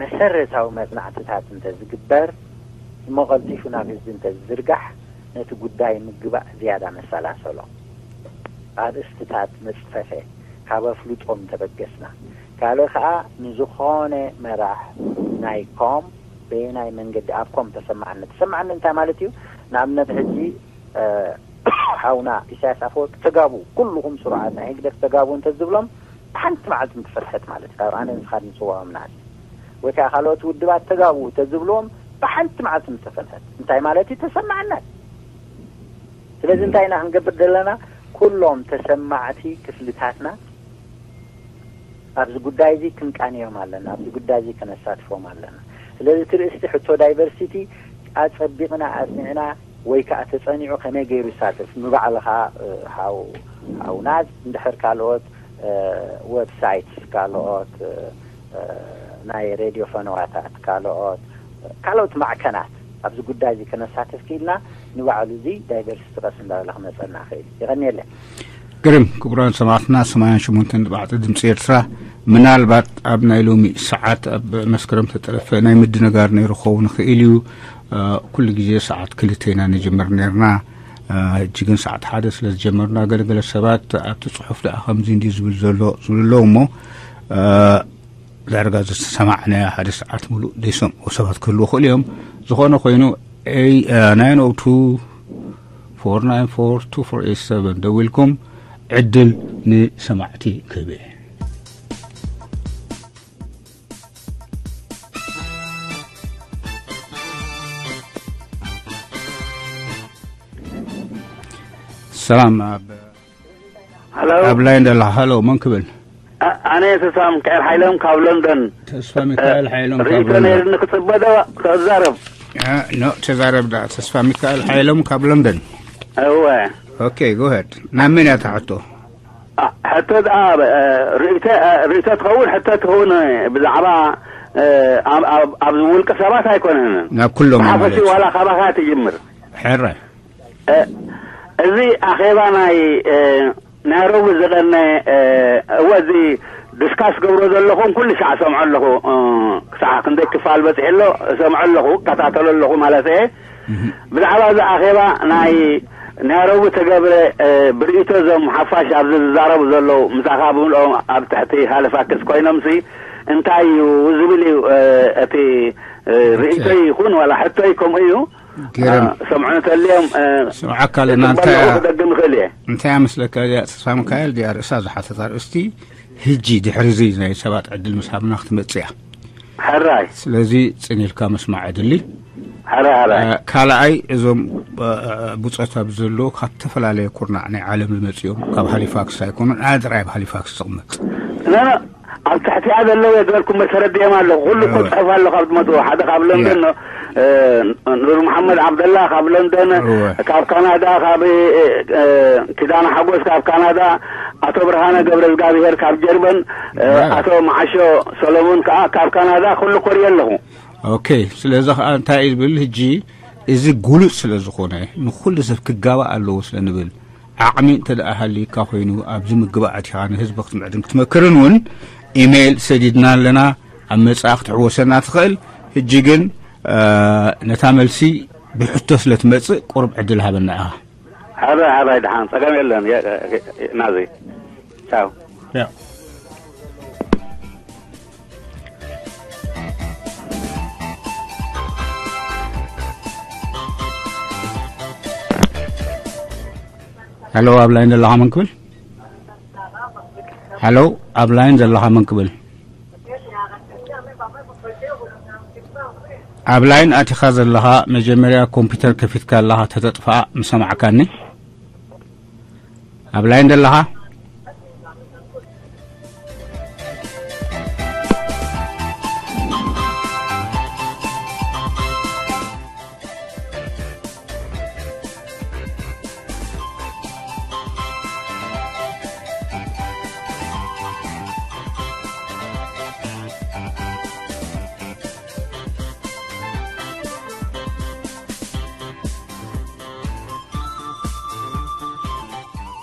መሰረታዊ መጽናዕትታት እንተዝግበር እሞ ቀልጢፉ ናብ ህዝቢ እንተዝዝርጋሕ ነቲ ጉዳይ ምግባእ ዝያዳ መሰላሰሎ ኣርእስትታት መጽፈፈ ካብ ኣፍልጦ ምተበገስና። ካልእ ከኣ ንዝኾነ መራሕ ናይ ኮም በየናይ መንገዲ ኣብ ኮም ተሰማዕነት፣ ተሰማዕነት እንታይ ማለት እዩ? ንኣብነት ሕጂ ሓውና ኢሳያስ ኣፈወርቂ ተጋቡ ኩልኹም ስሩዓት ናይ ህግደፍ ተጋቡ እንተዝብሎም ሓንቲ መዓልቲ ምትፈትሐት ማለት እዩ። ካብ ኣነ ንስኻ ንጽዋዖም ንኣት ወይ ከዓ ካልኦት ውድባት ተጋብኡ ተዝብልዎም ብሓንቲ መዓልቲ ምተፈንሐት። እንታይ ማለት እዩ? ተሰማዕነት። ስለዚ እንታይ ኢና ክንገብር ዘለና? ኩሎም ተሰማዕቲ ክፍልታትና ኣብዚ ጉዳይ እዚ ክንቃንዮም ኣለና፣ ኣብዚ ጉዳይ እዚ ከነሳትፎም ኣለና። ስለዚ እቲ ርእስቲ ሕቶ ዳይቨርሲቲ ኣጸቢቕና ኣጽኒዕና ወይ ከዓ ተጸኒዑ ከመይ ገይሩ ይሳተፍ? ንባዕልኻ፣ እ፣ ሓው፣ ሓው ናዝ፣ እንድሕር ካልኦት፣ እ፣ ዌብሳይትስ፣ ካልኦት፣ እ፣ እ፣ ናይ ሬድዮ ፈነዋታት፣ ካልኦት፣ ካልኦት ማዕከናት ኣብዚ ጉዳይ እዚ ከነሳትፍ ክኢልና፣ ንባዕሉ እዚ ዳይቨርሲቲ ቀስ እንዳበለ ክመጸና ክእል። የቐንየለይ። ግርም። ክቡራን ሰማዕትና፣ ሰማንያን ሸሞንተን ነጥቢ ኣርባዕተ ድምፂ ኤርትራ፣ ምናልባት ኣብ ናይ ሎሚ ሰዓት ኣብ መስከረም ተጠረፈ ናይ ምድንጋር ነይሩ ክኸውን ይኽእል እዩ። እ፣ ኩሉ ግዜ ሰዓት ክልተ ኢና ንጅምር ነይርና። እ፣ ሕጂ ግን ሰዓት ሓደ ስለ ዝጀመርና፣ ገለገለ ሰባት ኣብቲ ጽሑፍ ደኣ ከምዚ እንድዩ ዝብል ዘሎ ዝብሉ ኣለዉ እሞ፣ እ፣ ዳርጋ ዝተሰማዕናዮ ሓደ ሰዓት ሙሉእ ዘይሰምዑ ሰባት ክህልዉ ይኽእሉ እዮም። ዝኾነ ኮይኑ፣ ኤይ፣ እ፣ ናይን ኦ ቱ፣ ፎር ናይን ፎር፣ ቱ ፎር ኤይት ሰቨን ደዊልኩም ዕድል ንሰማዕቲ ክህብ እየ። ሰላም፣ ኣብ፣ ሃሎ። ኣብ ላይን ደለኻ። ሃሎ፣ መን ክብል? ኣ-፣ ኣነ ተስፋ ሚካኤል ሓይሎም ካብ ሎንደን። ተስፋ ሚካኤል ሓይሎም ካብ ርእይቶ ሎንደን። ነይርኒ ክጽበ ዶ ከዛረብ? እ፣ ኖ፣ ተዛረብ ደኣ። ተስፋ ሚካኤል ሓይሎም ካብ ሎንደን። እወ። ኦኬ፣ ጎ ሄድ። ናብ መን እያ እታ ሕቶ? ኣ፣ ሕቶ ደኣ፣ እ፣ ርእይቶ፣ እ፣ ርእይቶ ትኸውን፣ ሕቶ ትኸውን፣ እ፣ ብዛዕባ፣ እ፣ ኣብ፣ ኣብ፣ ኣብ ውልቂ ሰባት ኣይኮነን። ናብ ኩሎም እዩ ብሓፈሽኡ ማለት። ዋላ ካባኻ ትጅምር። ሕራይ። እ፣ እዚ ኣኼባ ናይ፣ እ፣ ናይ ረቡዕ ዝቐነ፣ እ፣ እወ፣ እዚ ዲስካስ ገብሮ ዘለኹም ኩሉ ሻዕ ሰምዖ ኣለኹ። እ፣ ክሳዕ ክንደይ ክፋል በፂሑ ኣሎ፣ እሰምዖ ኣለኹ፣ እከታተሎ ኣለኹ ማለት እየ። እህ። ብዛዕባ እዚ ኣኼባ ናይ፣ ናይ ረቡዕ ተገብረ፣ እ፣ ብርእይቶ እዞም ሓፋሽ ኣብዚ ዝዛረቡ ዘለዉ፣ ምሳኻ ብምልኦም ኣብ ትሕቲ ሃለፋክስ ኮይኖምሲ እንታይ እዩ ዝብል እዩ፣ እ፣ እቲ፣ እ፣ ርእይቶ ይኹን ዋላ ሕቶ እዩ ከምኡ እዩ። ገይሮም። እ፣ ሰምዑ እንተልዮም፣ እ፣ ስምዓካ ኣለና። እንታይ እያ፣ ክደግም ይኽእል እየ። እንታይ እያ መስለካ እዚኣ ተስፋ ሚካኤል? እዚኣ ርእሳ ዝሓተት ኣርእስቲ፣ ህጂ ድሕሪ እዚ ናይ ሰባት ዕድል ምስ ሃብና ክትመጽእ እያ። ሕራይ። ስለዚ ጽን ኢልካ ምስማዕ ዕድሊ። ሕራይ፣ ሕራይ። እ፣ ካልኣይ፣ እዞም፣ እ፣ ብጾት ኣብዚ ዘለዉ ካብ ዝተፈላለየ ኩርናዕ ናይ ዓለም ዝመጽኡ እዮም። ካብ ሃሊፋክስ ኣይኮኑን። ኣነ ጥራይ ኣብ ሃሊፋክስ ዝቕመጥ። ኖ፣ ኖ፣ ኣብ ትሕቲኣ ዘለዉ የገርኩም መሰረት ድዮም ኣለኹ። ኩሉ እኮ እወ። ጽሑፍ ኣሎ ካብ ዝመጽኡ። ሓደ ካብ ሎንደን ያ። ኖ፣ እ፣ ኑር መሓመድ ዓብደላ ካብ ሎንደን፣ እወ። ካብ ካናዳ፣ ካብ፣ እ፣ እ፣ ኪዳነ ሓጎስ ካብ ካናዳ፣ ኣቶ ብርሃነ ገብረ እግዚኣብሔር ካብ ጀርመን፣ እ፣ እወ። ኣቶ መዓሾ ሰሎሞን ከኣ ካብ ካናዳ፣ ኩሉ ኮርየ ኣለኹ። ኦኬ፣ ስለዚ ከኣ እንታይ እዩ ዝብል፣ ሕጂ እዚ ጉሉጽ ስለ ዝኾነ ንኹሉ ሰብ ክጋባእ ኣለዎ ስለ ንብል፣ ዓቕሚ እንተ ደኣ ሃልዩካ ኮይኑ፣ ኣብዚ ምግባእ ኣቲኻ ንህዝቢ ክትምዕድን ክትመክርን እውን ኢሜይል ሰዲድና ኣለና። ኣብ መጻኢ ክትሕወሰና ትኽእል። ሕጂ ግን፣ እ፣ ነታ መልሲ ብሕቶ ስለ ትመጽእ፣ ቁሩብ ዕድል ሃበና ኢኻ። ሓራይ፣ ሓራይ፣ ደሓን፣ ጸገም የለን። የ-፣ የ-፣ የ-፣ ናዚ። ቻው። ያ። ሄሎ፣ ኣብ ላይን ዘለኻ መን ክብል? ሄሎ፣ ኣብ ላይን ዘለኻ መን ክብል? ኣብ ላይን ኣቲኻ ዘለኻ፣ መጀመርያ ኮምፒውተር ከፊትካ ኣለኻ፣ ተተጥፍኣ ምሰማዕካኒ። ኣብ ላይን ዘለኻ?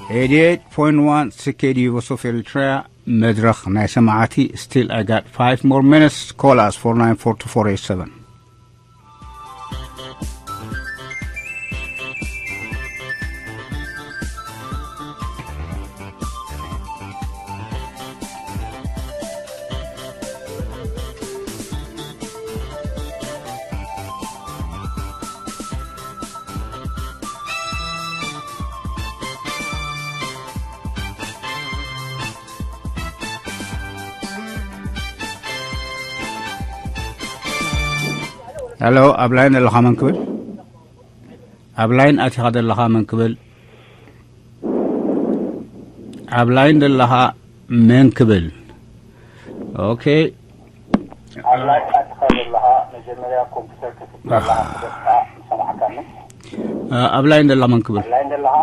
Eighty-eight point one C K D U Voice of Eritrea, መድረኽ ናይ ሰማዕቲ። Still I got five more minutes. Call us, four nine four two four eight seven. ሄሎ፣ ኣብ ላይን ዘለኻ መን ክብል? ኣብ ላይን ኣቲኻ ዘለኻ መን ክብል? ኣብ ላይን ዘለኻ መን ክብል? ኦኬ። ኣብ ላይን ኣቲኻ ዘለኻ መጀመርያ ኮምፒውተር ከፍት ከለኻ ክደፍኣ ምሰማዕካኒ? ኣብ ላይን ዘለኻ መን ክብል? ኣብ ላይን ዘለኻ?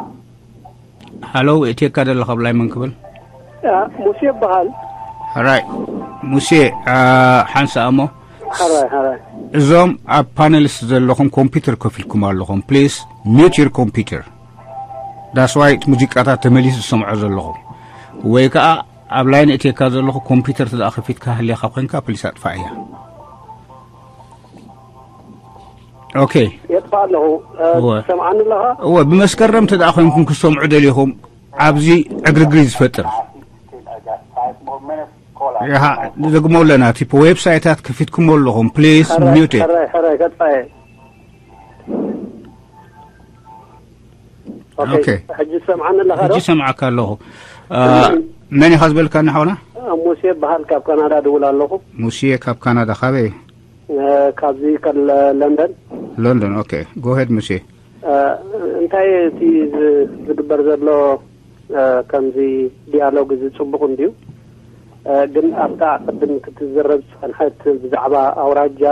ሃሎ፣ እቴካ ዘለኻ ኣብ ላይን መን ክብል? ሙሴ ይበሃል። ሕራይ ሙሴ፣ ሓንሳእ እሞ፣ ሕራይ ሕራይ። እዞም ኣብ ፓነልስ ዘለኹም ኮምፒውተር ከፊልኩም ኣለኹም፣ ፕሊስ ሚዩት ዩር ኮምፒውተር። ዳስ ዋይ እቲ ሙዚቃታት ተመሊሱ ዝሰምዖ ዘለኹም፣ ወይ ከዓ ኣብ ላይን እቴካ ዘለኹ ኮምፒውተር ተደኣ ከፊትካ ህሌኻ ኮንካ ፕሊስ ኣጥፋእ እያ። ኦኬ። የጥፋእ ኣለኹ። እወ። ትሰምዓኒ ኣለኻ? እወ፣ ብመስከረም ተደኣ ኮይንኩም ክሰምዑ ደሊኹም፣ ኣብዚ ዕግርግሪ ዝፈጥር። ይሃ፣ ንደግሞ ኣለና፣ እቲ ዌብሳይታት ከፊትኩሞ ኣለኹም፣ ፕሊስ ሕራይ፣ ሚዩት። ሕራይ፣ ሕራይ፣ ቀጻየ። ኦኬ። ኦኬ። ሕጂ ትሰምዓኒ ኣለኻ ዶ? ሕጂ ሰምዓካ ኣለኹ። አ፣ መን ኢኻ ዝበልካኒ ሓውና? ሙሴ ይበሃል፣ ካብ ካናዳ ድውል ኣለኹ። ሙሴ ካብ ካናዳ፣ ካበይ? እ፣ ካብዚ ከል-፣ ለንደን። ለንደን፣ ኦኬ። ጎ ሄድ ሙሴ። እ፣ እንታይ እቲ ዝ-፣ ዝግበር ዘሎ፣ እ፣ ከምዚ ዲያሎግ እዚ ጽቡቕ እንድዩ። እ፣ ግን ኣብታ ቅድም ክትዝረብ ዝጸንሐት ብዛዕባ ኣውራጃ፣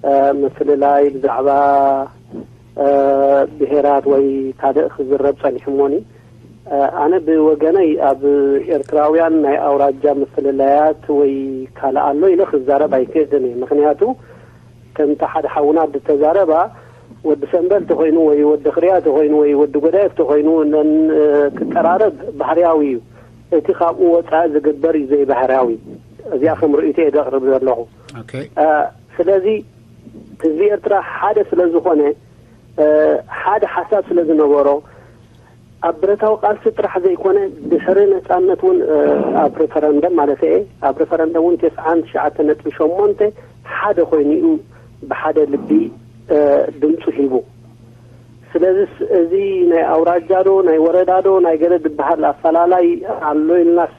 እ፣ ምፍልላይ፣ ብዛዕባ፣ እ፣ ብሄራት ወይ ካልእ ክዝረብ ጸኒሑ እሞኒ፣ እ፣ ኣነ ብወገነይ ኣብ ኤርትራውያን ናይ ኣውራጃ ምፍልላያት ወይ ካልእ ኣሎ ኢለ ክዛረብ ኣይክእልን እየ። ምኽንያቱ ከምቲ ሓደ ሓውና ዝተዛረባ፣ ወዲ ሰንበል ተኾይኑ ወይ ወዲ ክርያ ተኾይኑ ወይ ወዲ ጎዳየፍ ተኾይኑ ነን፣ እ፣ ክቀራረብ ባህርያዊ እዩ። እቲ ካብኡ ወጻኢ ዝግበር እዩ ዘይባህርያዊ። እዚኣ ከም ርእይቶ እየ ዘቕርብ ዘለኹ። ኦኬ። እ፣ ስለዚ ህዝቢ ኤርትራ ሓደ ስለ ዝኾነ፣ እ፣ ሓደ ሓሳብ ስለ ዝነበሮ፣ ኣብ ብረታዊ ቃልሲ ጥራሕ ዘይኮነ፣ ድሕሪ ነጻነት እውን፣ እ፣ ኣብ ሬፈረንደም ማለት እየ፣ ኣብ ሬፈረንደም እውን ተስዓን ትሽዓተ ነጥቢ ሸሞንተ ሓደ ኮይኑ እዩ ብሓደ ልቢ፣ እ፣ ድምፁ ሂቡ። ስለዚስ እዚ ናይ ኣውራጃ ዶ፣ ናይ ወረዳ ዶ፣ ናይ ገለ ዝበሃል ኣፈላላይ ኣሎ ኢልናስ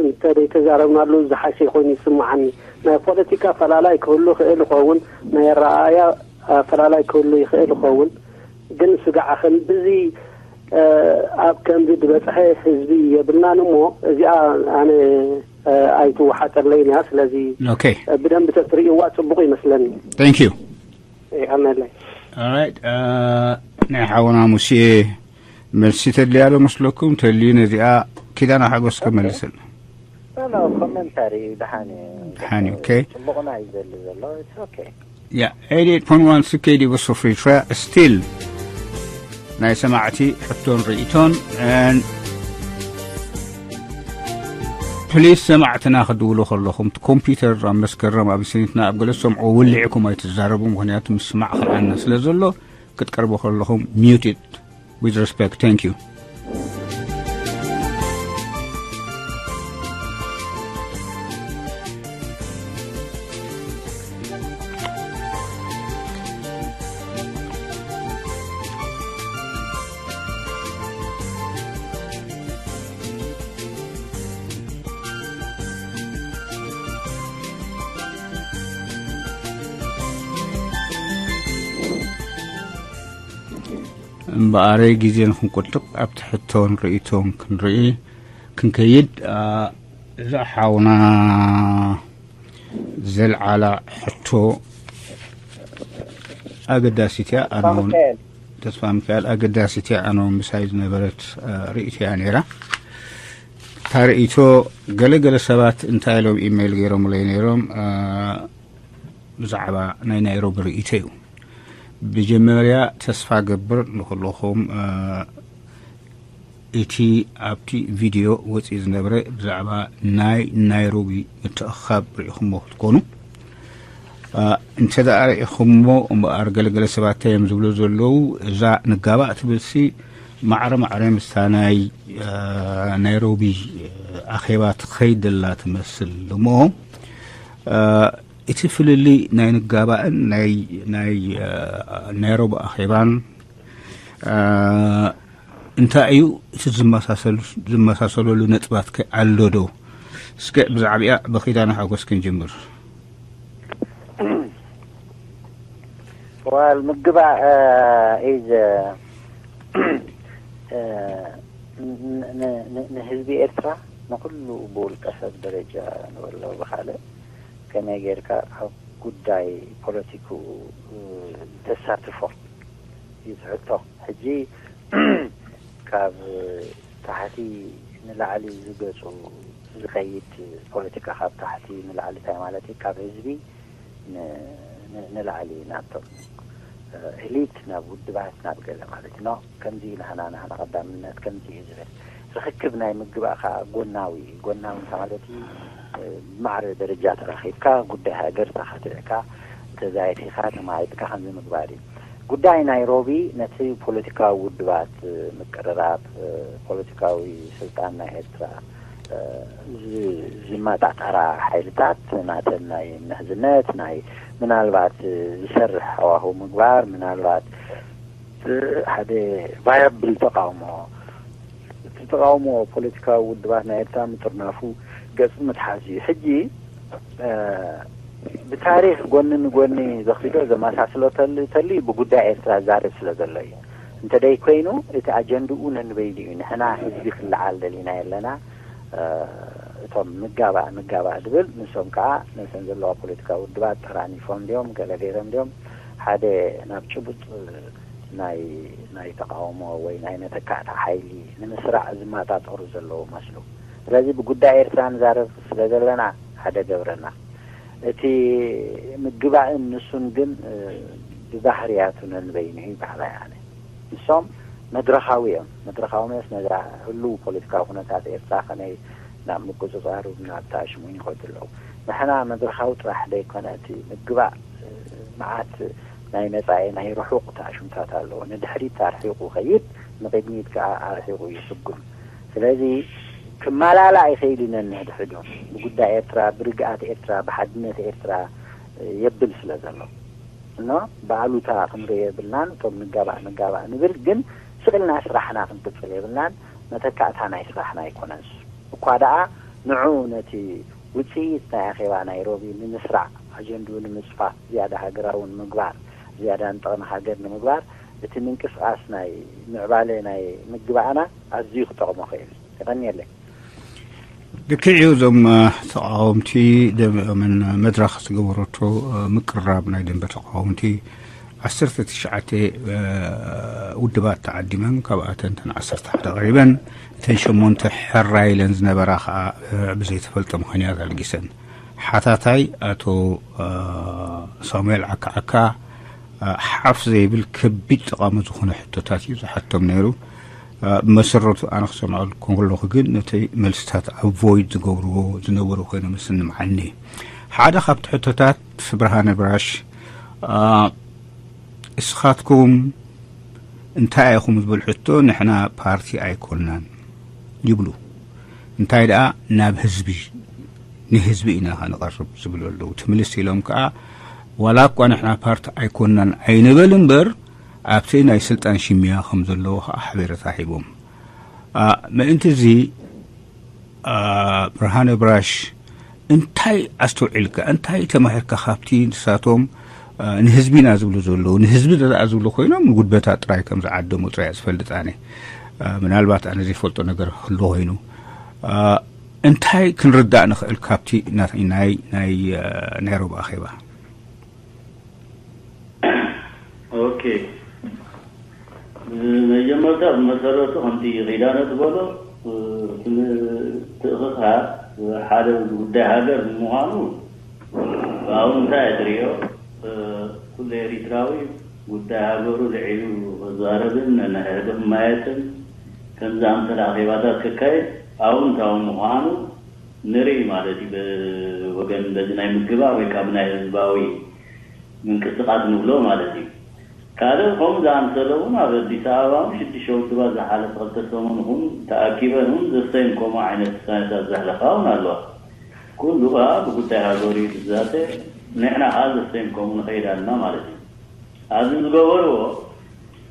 እንተ ዘይተዛረብናሉ ዝሓሸ ኮይኑ ይስምዓኒ። ናይ ፖለቲካ ኣፈላላይ ክህሉ ይኽእል ይኸውን፣ ናይ ኣረኣእያ ኣፈላላይ ክህሉ ይኽእል ይኸውን፣ ግን ስጋዕ ክንድዚ፣ እ፣ ኣብ ከምዚ ዝበጽሐ ህዝቢ የብልናን እሞ፣ እዚኣ ኣነ፣ እ፣ ኣይትወሓጠለይን እያ። ስለዚ ኦኬ። እ፣ ብደንቢ ተትርእይዋ ጽቡቕ ይመስለኒ። Thank you። ይቐነለይ። ኦራይት፣ እ፣ ናይ ሓውና ሙሴ መልሲ ተድልያ ዶ መስለኩም? ተልዩ ነዚኣ ኪዳነ ሓጎስ ክመልስል። ኖ፣ ኖ፣ ኮመንታሪ እዩ፣ ደሓን እዩ። ደሓን እዩ፣ ኦኬ። ጽቡቕና እዩ ዘሊ ዘሎ። It's okay። ያ፣ ኤይትይ ኤይት ፖይንት ዋን ሲ ኬ ዲ ቮይስ ኦፍ ኤሪትሪያ፣ ስቲል ናይ ሰማዕቲ ሕቶን ርእይቶን። And ፕሊስ ሰማዕትና ክድውሉ ከለኹም፣ እቲ ኮምፒውተር ኣብ መስከረም ኣብ ሰኒትና ኣብ ገለ ዝሰምዕዎ ወሊዕኩም ኣይትዛረቡ፣ ምኽንያቱ ምስማዕ ክርኣና ስለ ዘሎ፣ ክትቀርቡ ከለኹም ሚዩት ኢት። With respect, thank you. እምበኣረይ ግዜ ንክንቁጥብ ኣብቲ ሕቶን ርእይቶን ክንርኢ ክንከይድ፣ ኣ፣ እዛ ሓውና ዘልዓላ ሕቶ ኣገዳሲት እያ። ኣነ እውን ተስፋ ሚካኤል። ተስፋ ሚካኤል ኣገዳሲት እያ። ኣነ እውን ምሳይ ዝነበረት፣ ኣ፣ ርእይቶ እያ ነይራ። እታ ርእይቶ ገለ ገለ ሰባት እንታይ ኢሎም ኢሜይል ገይሮምለይ ነይሮም፣ ኣ፣ ብዛዕባ ናይ ናይሮቢ ርእይቶ እዩ። ብጀመርያ ተስፋ ገብር ንኩልኹም፣ እ፣ እቲ ኣብቲ ቪድዮ ወፂኡ ዝነበረ ብዛዕባ ናይ ናይሮቢ ምትእኽኻብ ርኢኹሞ ክትኮኑ። እ፣ እንተ ደኣ ርኢኹሞ እምበኣር ገለገለ ሰባት እንታይ እዮም ዝብሉ ዘለዉ፣ እዛ ንጋባእ ትብልሲ ማዕረ ማዕረ ምስታ ናይ፣ እ፣ ናይሮቢ፣ እ፣ ኣኼባ ትኸይድ ዘላ ትመስል እሞ፣ እ፣ እቲ ፍልልይ ናይ ንጋባእን ናይ፣ ናይ፣ እ፣ ናይሮቢ ኣኼባን፣ እ፣ እንታይ እዩ? እቲ ዝመሳሰሉ-፣ ዝመሳሰለሉ ነጥባት ከ ኣሎ ዶ? እስከ ብዛዕባኣ ብኪዳነ ሓጎስ ክንጅምር። ዋል ምግባእ ኢዝ ንህዝቢ ኤርትራ ንኩሉ ብውልቀ ሰብ ደረጃ ንበሎ ብካልእ ከመይ ጌርካ ኣብ ጉዳይ ፖለቲክኡ ተሳትፎ እዩ ዝሕቶ። ሕጂ ካብ ታሕቲ ንላዕሊ ዝገፁ ዝኸይድ ፖለቲካ፣ ካብ ታሕቲ ንላዕሊ እንታይ ማለት እዩ? ካብ ህዝቢ ንላዕሊ ናብቶም ኤሊት፣ ናብ ውድባት፣ ናብ ገለ ማለት ነው። ከምዚ ኢና ህና ንሕና ቀዳምነት ከምዚ እዩ ዝብል ርክክብ ናይ ምግባእ ከዓ ጎናዊ እዩ። ጎናዊ እንታይ ማለት እዩ? ማዕረ ደረጃ ተራኺብካ ጉዳይ ሃገር ተኻትዕካ ተዛይፊኻ ተማይጥካ ከምዚ ምግባር እዩ። ጉዳይ ናይሮቢ ነቲ ፖለቲካዊ ውድባት ምቅርራብ፣ ፖለቲካዊ ስልጣን ናይ ኤርትራ ዝመጣጠራ ሓይልታት ናተን ናይ ምሕዝነት ናይ ምናልባት ዝሰርሕ ሃዋህው ምግባር ምናልባት ሓደ ቫያብል ተቃውሞ እቲ ተቃውሞ ፖለቲካዊ ውድባት ናይ ኤርትራ ምጥርናፉ ገጽ ምትሓዝ እዩ። ሕጂ ብታሪክ ጎኒ ንጎኒ ዘኽፊዶ ዘመሳስሎ ተልዩ ብጉዳይ ኤርትራ ዛርብ ስለ ዘሎ እዩ። እንተደይ ኮይኑ እቲ ኣጀንድኡ ነንበይኑ እዩ። ንሕና ህዝቢ ክለዓል ደሊና የለና። እቶም ንጋባእ ንጋባእ ድብል ንሶም ከዓ ነተን ዘለዋ ፖለቲካዊ ውድባት ጠራኒፎም ድዮም ገለ ገይሮም ድዮም ሓደ ናብ ጭቡጥ ናይ ናይ ተቃውሞ ወይ ናይ መተካእታ ሓይሊ ንምስራዕ ዝመጣጠሩ ዘለዉ መስሉ። ስለዚ ብጉዳይ ኤርትራ ንዛረብ ስለ ዘለና ሓደ ገብረና እቲ ምግባእን ንሱን ግን ብባህርያቱ ነንበይኑ እዩ በሃላይ ኣነ። ንሶም መድረኻዊ እዮም። መድረኻዊ መስ ነዛ ህሉው ፖለቲካዊ ኩነታት ኤርትራ ከመይ ናብ ምቁፅፃሩ ናብ ተኣሽሙን ይኸዱ ኣለዉ። ንሕና መድረኻዊ ጥራሕ ዘይኮነ እቲ ምግባእ መዓት ናይ መጻኢ ናይ ርሑቕ ተኣሽምታት ኣለዎ። ንድሕሪት ኣርሒቑ ኸይድ፣ ንቕድሚት ከኣ ኣርሒቑ ይስጉም። ስለዚ ክመላላእ ይኽእል እዩ ነንሕድሕዱ። ብጉዳይ ኤርትራ፣ ብርግኣት ኤርትራ፣ ብሓድነት ኤርትራ የብል ስለ ዘሎ እኖ ብኣሉታ ክንሪኦ የብልናን። እቶም ንጋባእ ንጋባእ ንብል ግን ስእልና ስራሕና ክንቅጽል የብልናን። መተካእታ ናይ ስራሕና ኣይኮነን። እኳ ደኣ ንዑ ነቲ ውጽኢት ናይ ኣኼባ ናይሮቢ ንምስራዕ፣ ኣጀንድኡ ንምጽፋፍ፣ ዝያዳ ሃገራዊ ንምግባር፣ ዝያዳ ንጥቕሚ ሃገር ንምግባር እቲ ምንቅስቓስ ናይ ምዕባለ ናይ ምግባእና ኣዝዩ ክጠቕሞ ክእል። የቐንየለይ። ልክዕ እዩ። እዞም ተቃወምቲ ደምኦምን መድረኽ ዝገበረቶ ምቅርራብ ናይ ደንበ ተቃወምቲ ዓሰርተ ትሽዓተ ውድባት ተዓዲመን ካብኣተን ተን ዓሰርተ ሓደ ቀሪበን እተን ሸሞንተ ሕራ ኢለን ዝነበራ ከዓ ብዘይተፈልጠ ምክንያት ኣልጊሰን። ሓታታይ ኣቶ ሳሙኤል ዓካዓካ ሓፍ ዘይብል ከቢድ ጠቓሚ ዝኾነ ሕቶታት እዩ ዝሓቶም ነይሩ። ብመሰረቱ ኣነ ክሰምዐልኩም ከለኹ ግን ነቲ መልስታት ኣቮይድ ዝገብርዎ ዝነበሩ ኮይኖም ዝስምዓኒ። ሓደ ካብቲ ሕቶታት ብርሃነ ብራሽ እስኻትኩም እንታይ ኢኹም ዝብል ሕቶ ንሕና ፓርቲ ኣይኮናን ይብሉ። እንታይ ደኣ ናብ ህዝቢ ንህዝቢ ኢና ንቐርብ ዝብሉ ኣለዉ። ትምልስ ኢሎም ከዓ ዋላ እኳ ንሕና ፓርቲ ኣይኮናን ኣይንበል እምበር ኣብቲ ናይ ስልጣን ሽሚያ ከም ዘለዎ ከዓ ሓቤረታ ሂቦም። ምእንቲ እዚ ብርሃነ ብራሽ እንታይ ኣስተውዒልካ እንታይ ተማሂርካ ካብቲ ንሳቶም ንህዝቢና ዝብሉ ዘለዉ ንህዝቢ ደኣ ዝብሉ ኮይኖም ንጉድበታ ጥራይ ከም ዝዓደሙ ጥራይ ዝፈልጥ ኣነ። ምናልባት ኣነ ዘይፈልጦ ነገር ህሉ ኮይኑ እንታይ ክንርዳእ ንኽእል ካብቲ ናይ ናይ ናይሮብ ኣኼባ? ኦኬ፣ መጀመርታ ብመሰረቱ ከምቲ ኺዳነ ዝበሎ ምትእኽኻብ ሓደ ጉዳይ ሃገር ብምዃኑ ብኣውንታ እየ ዝሪኦ። ኩሉ ኤሪትራዊ ጉዳይ ሃገሩ ልዒሉ ክዛረብን ነንሕድሕዱ ክማየጥን ከም ዝኣምሰለ ኣኼባታት ክካየድ ኣውንታዊ ምዃኑ ንርኢ ማለት እዩ። ብወገን በዚ ናይ ምግባእ ወይ ካብ ናይ ህዝባዊ ምንቅስቃስ ንብሎ ማለት እዩ። ካልእ ከምኡ ዝኣምሰለ እውን ኣብ ኣዲስ ኣበባ እውን ሽዱሽተ ውድባት ዝሓለፈ ክልተ ሰሙን እውን ተኣኪበን እውን ዘስተይን ከምኡ ዓይነት ውሳኔታት ዘሕለፋ እውን ኣለዋ። ኩሉ ከዓ ብጉዳይ ሃገሩ እዩ ዝዛተ። ንሕና ከዓ ዘስተይን ከምኡ ንኸይድ ኣለና ማለት እዩ። ኣብዚ ዝገበርዎ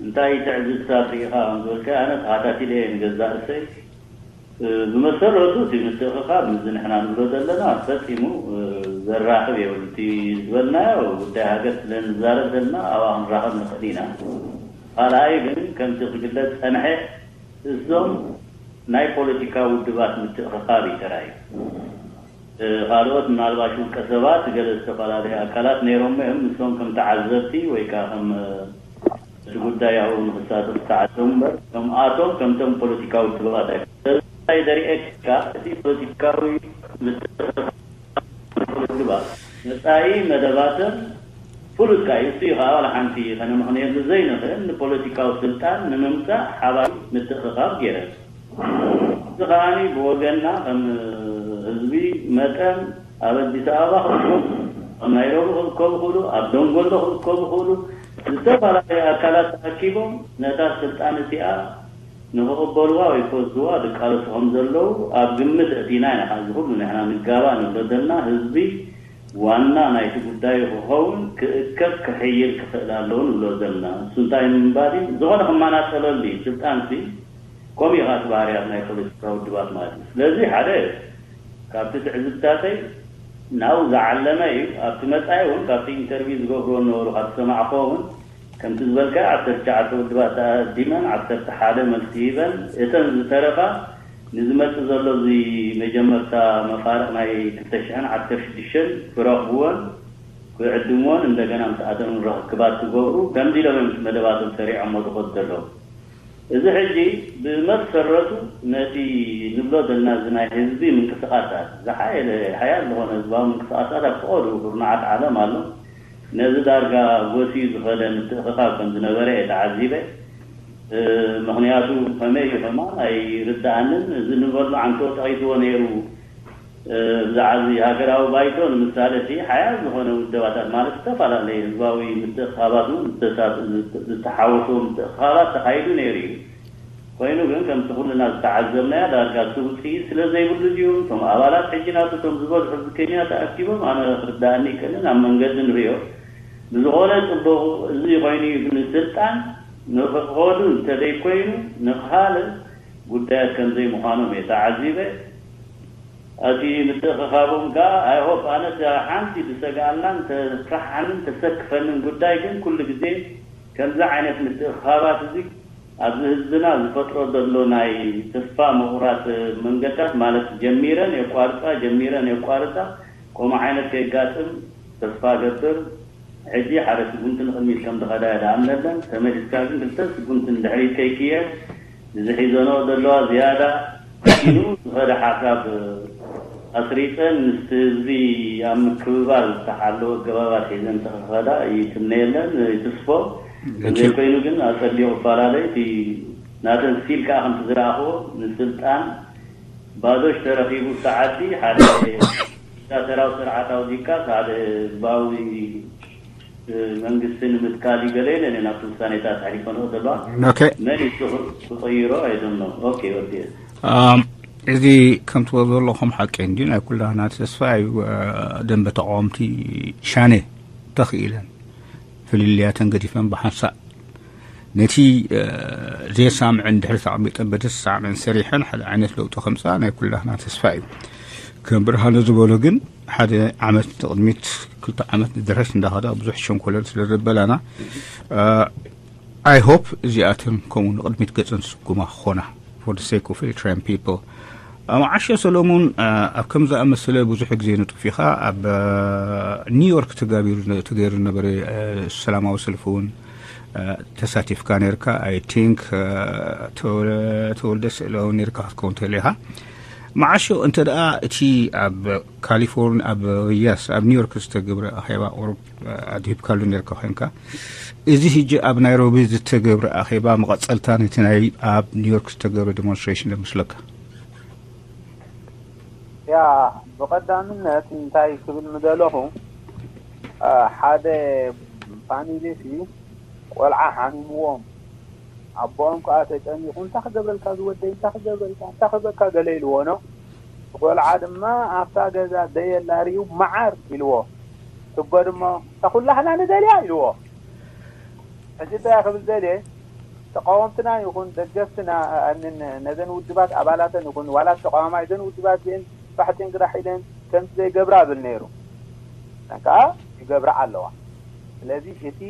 እንታይ ትዕዝብትታት ርኢኻ ከም ዝበልካ ኣነ ተሃታቲለ እየ ንገዛእ ርእሰይ። ብመሰረቱ እቲ ምትእኽኻብ ምስዚ ንሕና ንብሎ ዘለና ፈጺሙ ዘራኽብ የብሉ። እቲ ዝበልናዮ ጉዳይ ሃገር ስለ ንዛረብ ዘለና ኣብኣ ክንራኸብ ንኽእል ኢና። ካልኣይ ግን ከምቲ ክግለጽ ጸንሐ እዞም ናይ ፖለቲካ ውድባት ምትእኽኻብ እዩ ተራእዩ። ካልኦት ምናልባሽ ውልቀ ሰባት ገለ ዝተፈላለዩ ኣካላት ነይሮም እዮም። ንሶም ከም ተዓዘብቲ ወይ ከዓ ከም እቲ ጉዳይ ኣብኡ ንክሳተፉ ተዓዘቡ እምበር ከም ኣቶም ከምቶም ፖለቲካዊ ውድባት ኣይኮኑን። ስለዚ እንታይ ዘርእየካ እቲ ፖለቲካዊ ምትእኽኻብ ውድባት መፃኢ መደባተን ፍሉጥ ካ እዩ። እሱ እዩ ከዓ ዋላ ሓንቲ ከነምኽንየሉ ዘይንኽእል ንፖለቲካዊ ስልጣን ንምምፃእ ሓባሪ ምትእኽኻብ ገይረን። እዚ ከዓኒ ብወገንና ከም ህዝቢ መጠን ኣብ ኣዲስ ኣበባ ክእከቡ፣ ኣብ ናይሮቢ ክእከቡ ክእሉ፣ ኣብ ደንጎሎ ክእከቡ ክእሉ ዝተፈላለዩ ኣካላት ተኣኪቦም ነታ ስልጣን እቲኣ ንክቕበልዋ ወይ ክወስድዋ ዝቃለሱ ከም ዘለዉ ኣብ ግምት ኣእቲና ኢና። እዚ ኩሉ ንሕና ንጋባእ ንብሎ ዘለና ህዝቢ ዋና ናይቲ ጉዳይ ክኸውን ክእከብ ክሕይል ክኽእል ኣለዎ ንብሎ ዘለና። እሱ እንታይ ንምባል እዩ? ዝኾነ ክመናጠለሉ እዩ። ስልጣን ሲ ከምኡ ኢኻ እቲ ባህርያት ናይ ፖለቲካ ውድባት ማለት እዩ። ስለዚ ሓደ ካብቲ ትዕዝብታተይ ናብኡ ዝዓለመ እዩ። ኣብቲ መጻኢ እውን ካብቲ ኢንተርቪው ዝገብርዎ ነበሩ ካብ ዝሰማዕክዎ እውን ከምቲ ዝበልካ ዓሰርተ ትሽዓተ ውድባት ተኣዲመን ዓሰርተ ሓደ መልሲ ሂበን እተን ዝተረፋ ንዝመጽእ ዘሎ እዚ መጀመርታ መፋርቕ ናይ ክልተ ሽሕን ዓሰርተ ሽዱሽተን ክረኽብዎን ክዕድምዎን እንደገና ምስ ኣተኑ ርኽክባት ክገብሩ ከምዚ ኢሎም እዮም መደባቶም ሰሪዖሞ ዝኸዱ ዘለዉ። እዚ ሕጂ ብመሰረቱ ነቲ ንብሎ ዘለና እዚ ናይ ህዝቢ ምንቅስቃሳት ዝሓየለ ሓያል ዝኾነ ህዝባዊ ምንቅስቃሳት ኣብ ፈቐዱ ኩርናዓት ዓለም ኣሎ። ነዚ ዳርጋ ጎስዩ ዝኸደ ምትእኽኻብ ከም ዝነበረ እየ ተዓዚበ። ምኽንያቱ ከመይ እዩ ከማን ኣይርድኣንን። እዚ ንበሉ ዓንቶ ጠቒስዎ ነይሩ። ብዛዕባ እዚ ሃገራዊ ባይቶ ንምሳሌ እቲ ሓያል ዝኾነ ውደባታት ማለት ዝተፈላለየ ህዝባዊ ምትእኽኻባት እውን ዝተሳ- ዝተሓወሶ ምትእኽኻባት ተኻይዱ ነይሩ እዩ። ኮይኑ ግን ከምቲ ኩልና ዝተዓዘብናዮ ዳርጋ እቲ ውፅኢት ስለ ዘይብሉ ድዩ እቶም ኣባላት ሕጂ ናቱ እቶም ዝበዝሑ ኣብዚ ኬንያ ተኣኪቦም ኣነ ክርዳኣኒ ይክእልን ኣብ መንገዲ ንሪኦ። ብዝኾነ ፅቡቕ እዚ ኮይኑ እዩ ግን ስልጣን ንክኸዱ እንተዘይኮይኑ ንካልእ ጉዳያት ከምዘይምዃኖም እየ ተዓዚበ። እቲ ምትእኽኻቦም ከዓ ኣይሆፕ ኣነስ ሓንቲ ዝሰግኣላን ተፍርሓንን ተሰክፈንን ጉዳይ ግን ኩሉ ግዜ ከምዚ ዓይነት ምትእኽኻባት እዚ ኣብዚ ህዝብና ዝፈጥሮ ዘሎ ናይ ተስፋ ምቑራፅ መንገድታት ማለት ጀሚረን የቋርፃ ጀሚረን የቋርፃ ከምኡ ዓይነት ከየጋጥም ተስፋ ገብር። ሕጂ ሓደ ስጉምቲ ንቕድሚት ከም ዝኸዳ እየ ዝኣምነለን። ተመሊስካ ግን ክልተ ስጉምቲ ንድሕሪት ከይክየድ እዚ ሒዘንኦ ዘለዋ ዝያዳ ኪኑ ዝኸደ ሓሳብ ኣስሪፀን ምስቲ ህዝቢ ኣብ ምክብባር ዝተሓለወ ኣገባባት ሒዘን ተኸኸዳ ይትምነየለን ይትስፎ። እንተዘይኮይኑ ግን ኣፀሊቑ እፈላለዩ እቲ ናተን ስቲል ከዓ ከምቲ ዝረኣኽዎ ንስልጣን ባዶሽ ተረኺቡ ሰዓዲ ሓደ ዲክታተራዊ ስርዓት ኣውዲካ ሓደ ህዝባዊ መንግስቲ ንምትካል እዩ ገለ ኢለን እየን ኣብቲ ውሳኔታት ኣሕሊፈንኦ ዘለዋ። ኦኬ። መን እዩ እሱ ክቕይሮ ኣይደኖ። ኦኬ ወዲኤ። ኣም፣ እዚ ከምትዎ ዘለኹም ሓቂ እንዲ ናይ ኩላና ተስፋ እዩ። እ፣ ደንበ ተቃወምቲ ሻነ ተኽኢለን ፍልልያተን ገዲፈን ብሓንሳእ ነቲ፣ እ፣ ዘየሳምዐን ድሕሪ ተቐሚጠን በቲ ዝሰማምዐን ሰሪሐን ሓደ ዓይነት ለውጢ ከምፅኣ ናይ ኩላህና ተስፋ እዩ። ከም ብርሃነ ዝበሎ ግን ሓደ ዓመት ንቕድሚት ክልተ ዓመት ንድሕሪት እንዳኸዳ ብዙሕ ሸንኮለል ስለ ዘበላና፣ እ፣ I hope እዚኣተን ከምኡ ንቕድሚት ገፀን ዝስጉማ ክኾና for the sake of Eritrean people። መዓሾ ሰሎሙን፣ ኣብ ከም ዝኣመሰለ ብዙሕ ግዜ ንጡፍ ኢኻ። ኣብ ኒውዮርክ ተጋቢሩ ተገይሩ ዝነበረ ሰላማዊ ሰልፊ እውን ተሳቲፍካ ነርካ። I think ተወልደ ስእለ እውን ነርካ ክትከውን ትኽእል ኢኻ። መዓሾ እንተ ደኣ እቲ ኣብ ካሊፎርኒ ኣብ ያስ ኣብ ኒውዮርክ ዝተገብረ ኣኼባ ቁሩብ ኣድሂብካሉ ነርካ ኮይንካ፣ እዚ ሕጂ ኣብ ናይሮቢ ዝተገብረ ኣኼባ መቐጸልታ ነቲ ናይ ኣብ ኒውዮርክ ዝተገብረ ዲሞንስትሬሽን ዶ መስለካ? ያ፣ ብቐዳምነት እንታይ ክብል ምደለኹ፣ ሓደ ፋሚሊ ሲ ቆልዓ ሓሚምዎም፣ ኣቦኦም ከዓ ተጨኒቑ፣ እንታይ ክገብረልካ ዝወደይ፣ እንታይ ክገብረልካ፣ እንታይ ክህበካ ገለ ኢልዎ ነው። ቆልዓ ድማ ኣብታ ገዛ ደየላ ሪኡ መዓር ኢልዎ። ስቦ ድማ እታ ኩላህና ንደልያ ኢልዎ። ሕጂ እንታይ ክብል ደልየ፣ እታ ተቃወምትና ይኹን ደገፍትና፣ ነዘን ውድባት ኣባላተን ይኹን ዋላ ተቃዋማይ ዘን ውድባት ዚአን ባሕጭን ግራሕ ኢለን ከምቲ ዘይገብራ ብል ነይሩ። እተን ከኣ ይገብራ ኣለዋ። ስለዚ እቲ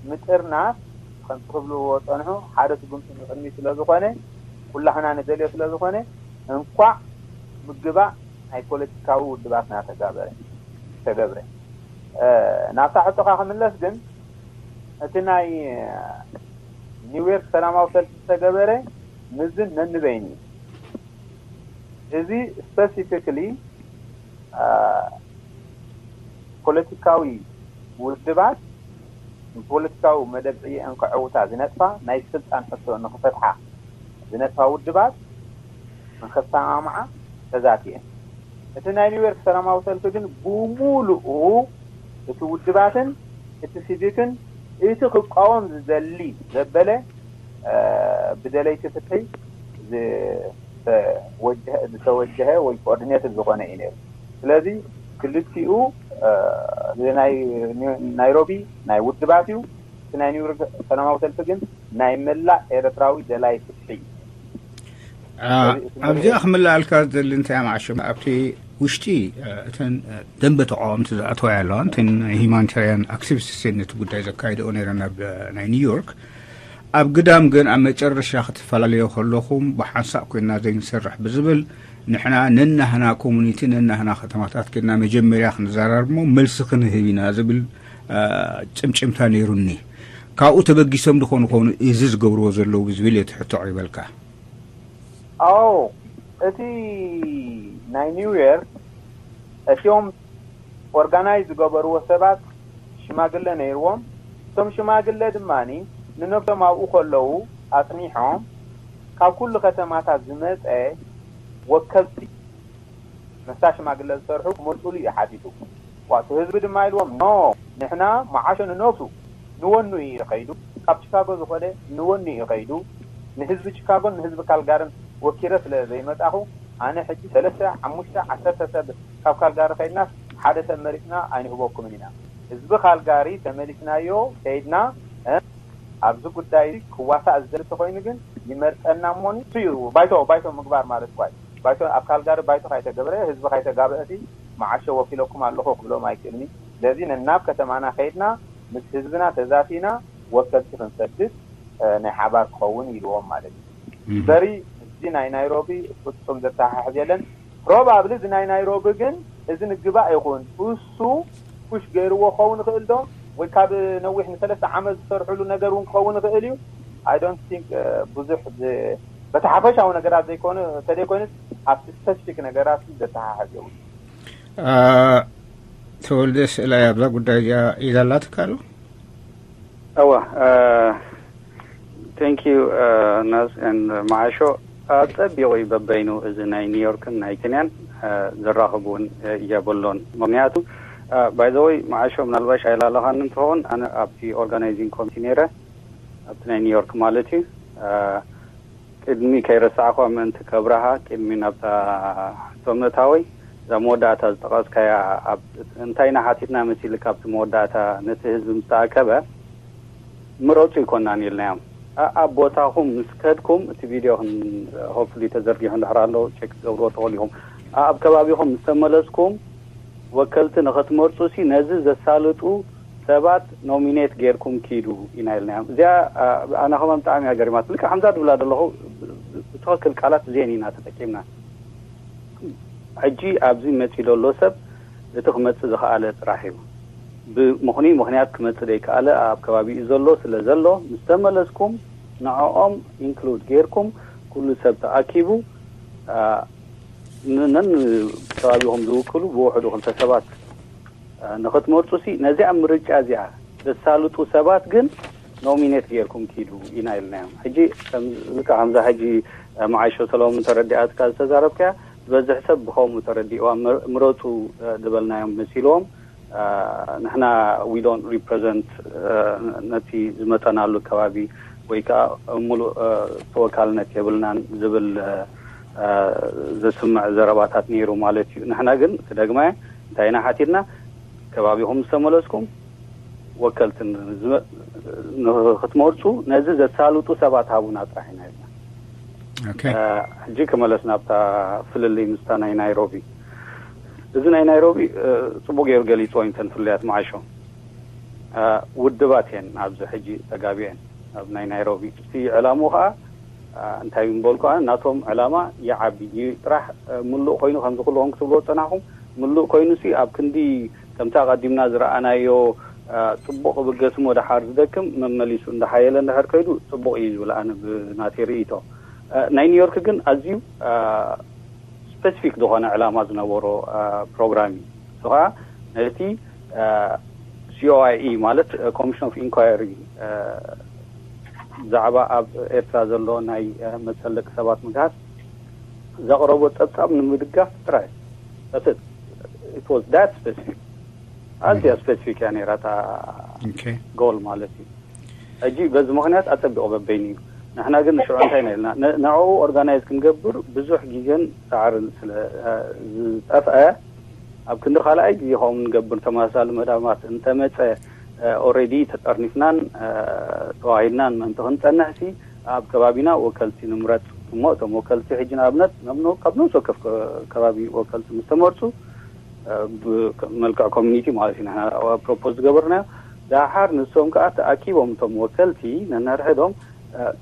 ምጥርናፍ ከምቲ ክብልዎ ጸንሑ ሓደ ስጉምቲ ንቕድሚት ስለ ዝኾነ፣ ኩላህና ንደልዮ ስለ ዝኾነ፣ እንኳዕ ምግባእ ናይ ፖለቲካዊ ውድባትና ተጋበረ ተገብረ። ናብታ ሕቶኻ ክምለስ ግን፣ እቲ ናይ ኒውዮርክ ሰላማዊ ሰልፊ ዝተገበረ ምዝን ነንበይን እዩ። እዚ ስፐሲፊክሊ ፖለቲካዊ ውድባት ንፖለቲካዊ መደብ ዕየን ከዕውታ ዝነጥፋ፣ ናይ ስልጣን ሕቶ ንክፈትሓ ዝነጥፋ ውድባት ንከሰማምዓ ተዛትየን። እቲ ናይ ኒውዮርክ ሰላማዊ ሰልፊ ግን ብሙሉኡ እቲ ውድባትን እቲ ሲቪክን እቲ ክቃወም ዝደሊ ዘበለ ብደለይቲ ፍትሒ ዝተወጀሀ ወይ ኮኦርዲኔትድ ዝኾነ እዩ ነይሩ። ስለዚ ክልቲኡ ናይ ናይሮቢ ናይ ውድባት እዩ። እቲ ናይ ኒውዮርክ ሰላማዊ ሰልፊ ግን ናይ መላእ ኤርትራዊ ደላይ ፍትሒ እዩ። ኣብዚኣ ክምልኣልካ ዝደሊ እንታይ ማዕሾ ኣብቲ ውሽጢ እተን ደንበ ተቃወምቲ ዝኣተዋ ኣለዋ እተን ናይ ሂማኒታርያን ኣክቲቪስት ነቲ ጉዳይ ዘካይደኦ ነይረን ኣብ ናይ ኒውዮርክ ኣብ ግዳም ግን ኣብ መጨረሻ ክትፈላለዮ ከለኹም ብሓንሳእ ኮይና ዘይንሰርሕ ብዝብል ንሕና ነናህና ኮሙኒቲ ነናህና ከተማታት ኮይና መጀመርያ ክንዘራርሞ መልሲ ክንህብ ኢና ዝብል ጭምጭምታ ነይሩኒ። ካብኡ ተበጊሶም ድኾኑ ኾኑ እዚ ዝገብርዎ ዘለዉ ዝብል እየ ትሕቶ ይበልካ። ኣዎ እቲ ናይ ኒው ዮርክ እቲኦም ኦርጋናይዝ ዝገበርዎ ሰባት ሽማግለ ነይርዎም። እቶም ሽማግለ ድማ ንነብሶም ኣብኡ ከለዉ ኣፅኒሖም ካብ ኩሉ ከተማታት ዝመፀ ወከልቲ ምስታ ሽማግለ ዝሰርሑ ክመርፁሉ እዩ ሓቲቱ። ዋእቱ ህዝቢ ድማ ኢልዎም ኖ፣ ንሕና መዓሾ ንነብሱ ንወኑ እዩ ከይዱ። ካብ ቺካጎ ዝኾነ ንወኑ እዩ ከይዱ። ንህዝቢ ቺካጎን ንህዝቢ ካልጋርን ወኪረ ስለ ዘይመጻኹ ኣነ ሕጂ ሰለስተ ሓሙሽተ ዓሰርተ ሰብ ካብ ካልጋሪ ከይድናስ ሓደ ሰብ መሪጽና ኣይንህበኩምን ኢና። ህዝቢ ካልጋሪ ተመሊስናዮ ከይድና ኣብዚ ጉዳይ ክዋሳእ ዝደሊ ተኮይኑ ግን ይመርጸና እሞኒ እሱ እዩ ባይቶ ባይቶ ምግባር ማለት ኳይ ባይቶ ኣብ ካልጋሪ ባይቶ ካይተገብረ ህዝቢ ካይተጋበእሲ መዓሾ ወኪለኩም ኣለኹ ክብሎም ኣይክእልኒ። ስለዚ ነናብ ከተማና ከይድና ምስ ህዝብና ተዛቲና ወከልቲ ክንሰድድ ናይ ሓባር ክኸውን ኢልዎም ማለት እዩ። እምበሪ እዚ ናይ ናይሮቢ ፍጹም ዘተሓሕዝ የለን። ፕሮባብሊ እዚ ናይ ናይሮቢ ግን እዚ ንግባእ ይኹን እሱ ፑሽ ገይርዎ ክኸውን ይኽእል ዶ ወይ ካብ ነዊሕ ንሰለስተ ዓመት ዝሰርሕሉ ነገር እውን ክኸውን ይኽእል እዩ። I don't think ብዙሕ በቲ ሓፈሻዊ ነገራት ዘይኮነ ተደይኮይኑስ ኣብቲ ስፐሲፊክ ነገራት ዘተሓሕዝ የብሉ። ተወልደ ስእላይ ኣብዛ ጉዳይ እዚኣ ይዛላትካ ኣሎ። እዋ thank you ናዝ and መዓሾ ኣጸቢቑ እዩ በበይኑ እዚ ናይ ኒውዮርክን ናይ ኬንያን ዘራኽብ እውን የብሎን። ምክንያቱ by the way መዓሾ ምናልባሽ ኣይላለኻን እንትኸውን ኣነ ኣብቲ organizing committee ነይረ ኣብቲ ናይ ኒውዮርክ ማለት እዩ። ቅድሚ ከይረሳዕኳ ምእንቲ ከብርሃ ቅድሚ ናብታ ሕቶ ምእታወይ እዛ መወዳእታ ዝጠቐስካያ እንታይ ኢና ሓቲትና መሲልካ ኣብቲ መወዳእታ ነቲ ህዝቢ ምስ ተኣከበ ምረፁ ኣይኮናን ኢልናዮም። ኣብ ቦታኹም ምስ ከድኩም እቲ ቪድዮ hopefully ተዘርጊሑ እንድሕር ኣሎ ቸክ ክትገብርዎ ትኽእሉ ኢኹም። ኣብ ከባቢኹም ምስ ተመለስኩም ወከልቲ ንኽትመርፁ ሲ ነዚ ዘሳልጡ ሰባት ኖሚኔት ጌርኩም ኪዱ ኢና ኢልናዮም። እዚኣ ኣነ ከማን ብጣዕሚ እያ ገሪማት። ልክዕ ከምዛ ድብላ ዘለኹ ብትኽክል ቃላት እዚአን ኢና ተጠቂምና። ሕጂ ኣብዚ መፂ ዘሎ ሰብ እቲ ክመፅእ ዝኸኣለ ጥራሕ እዩ። ብምኹኒ ምኽንያት ክመፅእ ዘይከኣለ ኣብ ከባቢኡ ዘሎ ስለ ዘሎ ምስ ተመለስኩም ንዕኦም ኢንክሉድ ጌርኩም ኩሉ ሰብ ተኣኪቡ ነን ከባቢኹም ዝውክሉ ብውሕዱ ክልተ ሰባት ንኽትመርፁ ሲ ነዚኣ ምርጫ እዚኣ ዘሳልጡ ሰባት ግን ኖሚኔት ጌርኩም ኪዱ ኢና ኢልናዮም። ሕጂ ልክዕ ከምዛ ሕጂ መዓሾ ሰሎሞን ተረዲኣትካ ዝተዛረብካያ ዝበዝሕ ሰብ ብኸምኡ ተረዲእዋ ምረፁ ዝበልናዮም መሲልዎም ንሕና we don't represent ነቲ ዝመፀናሉ ከባቢ ወይ ከዓ ሙሉእ ተወካልነት የብልናን ዝብል ዘስምዕ ዘረባታት ነይሩ ማለት እዩ። ንሕና ግን ክደግመ እንታይ ኢና ሓቲትና ከባቢኹም ዝተመለስኩም ወከልቲ ንክትመርፁ ነዚ ዘሳልጡ ሰባት ሃቡና ጥራሕ ኢና ኢልና። ሕጂ ክመለስ ናብታ ፍልልይ ምስታ ናይ ናይሮቢ። እዚ ናይ ናይሮቢ ፅቡቅ ገይሩ ገሊፅዎ እዩ። እንተን ፍልያት መዓሾ ውድባት እየን ኣብዚ ሕጂ ተጋቢአን ኣብ ናይ ናይሮቢ። እቲ ዕላምኡ ከዓ እንታይ ምበልኩ፣ ናቶም ዕላማ ይዓቢ እዩ ጥራሕ። ምሉእ ኮይኑ ከምዚ ኩልኹም ክትብልዎ ዝፀናሕኩም ምሉእ ኮይኑ ሲ ኣብ ክንዲ ከምቲ ኣቐዲምና ዝረኣናዮ ፅቡቕ ብገስሞ ደሓር ዝደክም መመሊሱ እንዳሓየለ እንድሕር ከይዱ ፅቡቕ እዩ ዝብል ኣነ ብናተይ ርእይቶ። ናይ ኒውዮርክ ግን ኣዝዩ ስፔሲፊክ ዝኾነ ዕላማ ዝነበሮ ፕሮግራም እዩ። እሱ ከዓ ነቲ ሲኦኣይኢ ማለት ኮሚሽን ኦፍ ኢንኳየሪ ብዛዕባ ኣብ ኤርትራ ዘሎ ናይ መፀለቂ ሰባት ምግሃስ ዘቕረቦ ፀብፃብ ንምድጋፍ ጥራይ። That's it. It was that specific. ኣዝያ ስፔሲፊክ እያ ነይራ እታ ጎል ማለት እዩ። ሕጂ በዚ ምኽንያት ኣፀቢቑ በበይኑ እዩ። ንሕና ግን ንሽዑ እንታይ ኢና ኢልና ንዕኡ ኦርጋናይዝ ክንገብር ብዙሕ ግዜን ፃዕርን ስለ ዝጠፍአ ኣብ ክንዲ ካልኣይ ግዜ ከምኡ ንገብር ተመሳሳሊ መዳማት እንተመፀ ኦሬዲ ተጠርኒፍናን ተዋሂድናን ምእንቲ ክንፀንሕሲ ኣብ ከባቢና ወከልቲ ንምረፅ እሞ እቶም ወከልቲ ሕጂ ንኣብነት ካብ ነብሲ ወከፍ ከባቢ ወከልቲ ምስ ተመርፁ ብመልክዕ ኮሚኒቲ ማለት እዩ ንሕና ፕሮፖዝ ዝገበርናዮ ደሓር ንሶም ከዓ ተኣኪቦም እቶም ወከልቲ ነንሕድሕዶም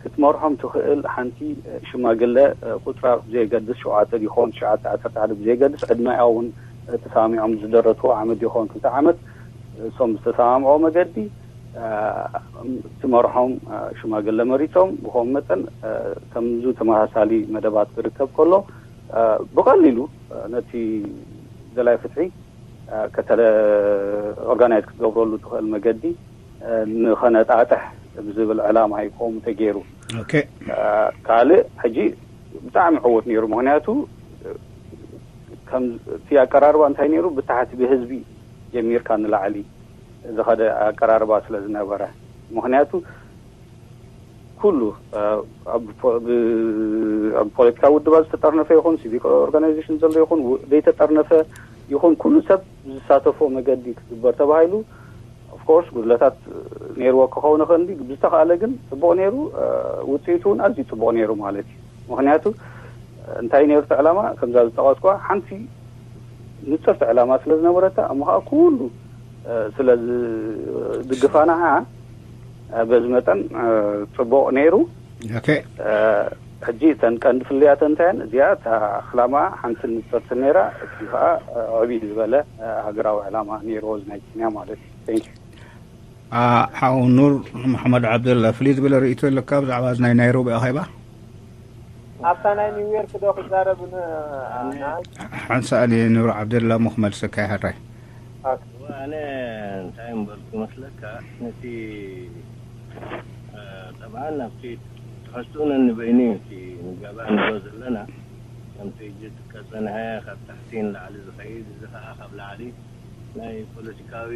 ክትመርሖም ትኽእል ሓንቲ ሽማግለ ቁፅራ ብዘየገድስ ሸውዓተ ይኾን ትሽዓተ ዓሰርተ ሓደ ብዘየገድስ ዕድመኣ እውን ተሰማሚዖም ዝደረትዎ ዓመት ይኾን ክልተ ዓመት እሶም ዝተሰማምዖ መገዲ ትመርሖም ሽማግለ መሪፆም ብኸም መጠን ከምዙ ተመሳሳሊ መደባት ክርከብ ከሎ ብቐሊሉ ነቲ ደላይ ፍትሒ ከተለ ኦርጋናይዝ ክትገብረሉ ትኽእል መገዲ ንኸነጣጥሕ ብዝብል ዕላማ ይኮም ተገይሩ። ካልእ ሕጂ ብጣዕሚ ዕዉት ነይሩ። ምክንያቱ እቲ ኣቀራርባ እንታይ ነይሩ? ብታሕቲ ብህዝቢ ጀሚርካ ንላዕሊ ዝኸደ ኣቀራርባ ስለ ዝነበረ። ምክንያቱ ኩሉ ኣብ ፖለቲካዊ ውድባት ዝተጠርነፈ ይኹን ሲቪክ ኦርጋናይዜሽን ዘሎ ይኹን ዘይተጠርነፈ ይኹን ኩሉ ሰብ ዝሳተፎ መገዲ ክትግበር ተባሂሉ ኦፍኮርስ ጉድለታት ነይርዎ ክኸውን ይኽእል እንዲ ብዝተኻእለ ግን ፅቡቕ ነይሩ። ውፅኢቱ እውን ኣዝዩ ፅቡቕ ነይሩ ማለት እዩ። ምክንያቱ እንታይ ነይሩ እቲ ዕላማ ከምዛ ዝጠቐስኳ ሓንቲ ንፅርቲ ዕላማ ስለ ዝነበረታ እሞ ከዓ ኩሉ ስለ ዝድግፋ ንዓ በዚ መጠን ፅቡቕ ነይሩ። ሕጂ እተን ቀንዲ ፍልያተን እንታየን እዚኣ እታ ዕላማ ሓንቲ ንፅርቲ ነይራ እቲ ከዓ ዕብይ ዝበለ ሃገራዊ ዕላማ ነይርዎ እዚ ናይ ኬንያ ማለት እዩ። ሓው ኑር መሓመድ ዓብደላ ፍልይ ዝበለ ርእይቶ ኣለካ ብዛዕባ እዚ ናይ ናይሮቢ ኣኼባ? ኣብታ ናይ ኒውዮርክ ዶ ክዛረብ ሓንሳእ ንኑር ዓብደላ እሞ ክመልሰካ ይሃራይ። ኣነ እንታይ ምበልኩ መስለካ ነቲ ጠብዓን ኣብቲ ትሕዝትኡ ነንበይኑ እዩ እቲ ንጋባእ ንብሎ ዘለና ከምቲ ሕጂ ጥቀጸንሐ ካብ ታሕቲ ንላዕሊ ዝኸይድ እዚ ከዓ ካብ ላዕሊ ናይ ፖለቲካዊ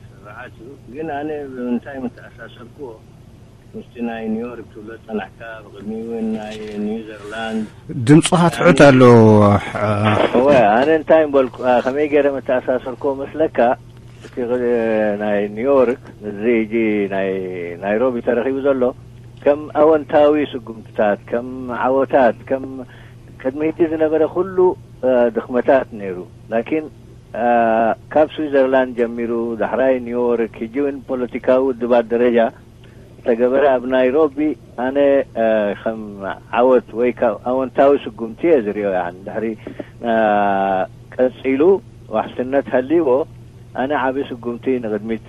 ስርዓት እዩ። ግን ኣነ ብምንታይ ምተኣሳሰርክዎ ምስቲ ናይ ኒውዮርክ ትብሎ ጸናሕካ ብቕድሚ እውን ናይ ኒውዘርላንድ ድምፅኻ ትሑት ኣሎ። እወ ኣነ እንታይ ምበልኩ ከመይ ገይረ ምተኣሳሰርክዎ መስለካ እቲ ናይ ኒውዮርክ እዚ ሕጂ ናይ ናይሮቢ ተረኺቡ ዘሎ ከም ኣወንታዊ ስጉምትታት ከም ዓወታት ከም ቅድሚ ሕጂ ዝነበረ ኩሉ ድኽመታት ነይሩ ላኪን ካብ ስዊዘርላንድ ጀሚሩ ዳሕራይ ኒውዮርክ ሕጂ እውን ፖለቲካዊ ውድባት ደረጃ ዝተገበረ ኣብ ናይሮቢ ኣነ ከም ዓወት ወይ ካብ ኣወንታዊ ስጉምቲ እየ ዝሪኦ ያን ድሕሪ ቀፂሉ ዋሕስነት ሃልይዎ ኣነ ዓብዪ ስጉምቲ ንቕድሚት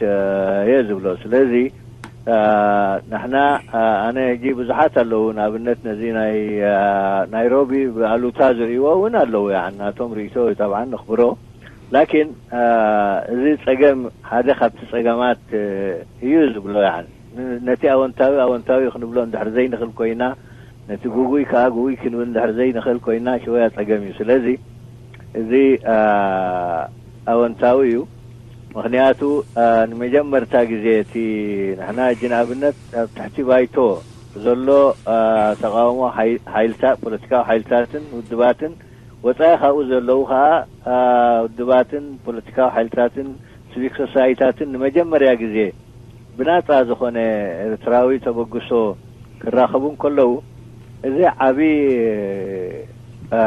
እየ ዝብሎ ስለዚ ንሕና ኣነ ሕጂ ብዙሓት ኣለዉ ንኣብነት ነዚ ናይ ናይሮቢ ብኣሉታ ዝርእይዎ እውን ኣለዉ ያን ናቶም ርእይቶ ጠብዓን ነኽብሮ ላኪን እዚ ጸገም ሓደ ካብቲ ጸገማት እዩ ዝብሎ ያን ነቲ ኣወንታዊ ኣወንታዊ ክንብሎ እንድሕር ዘይንኽእል ኮይና ነቲ ጉጉይ ከዓ ጉጉይ ክንብል እንድሕር ዘይንኽእል ኮይና ሽወያ ጸገም እዩ ስለዚ እዚ ኣወንታዊ እዩ ምክንያቱ ንመጀመርታ ግዜ እቲ ንሕና ሕጂ ንኣብነት ኣብ ትሕቲ ባይቶ ዘሎ ተቃውሞ ሓይልታት ፖለቲካዊ ሓይልታትን ውድባትን ወፃኢ ካብኡ ዘለዉ ከዓ ውድባትን ፖለቲካዊ ሓይልታትን ሲቪክ ሶሳይታትን ንመጀመርያ ግዜ ብናጻ ዝኾነ ኤርትራዊ ተበግሶ ክራኸቡ እንከለዉ፣ እዚ ዓቢ፣ አ፣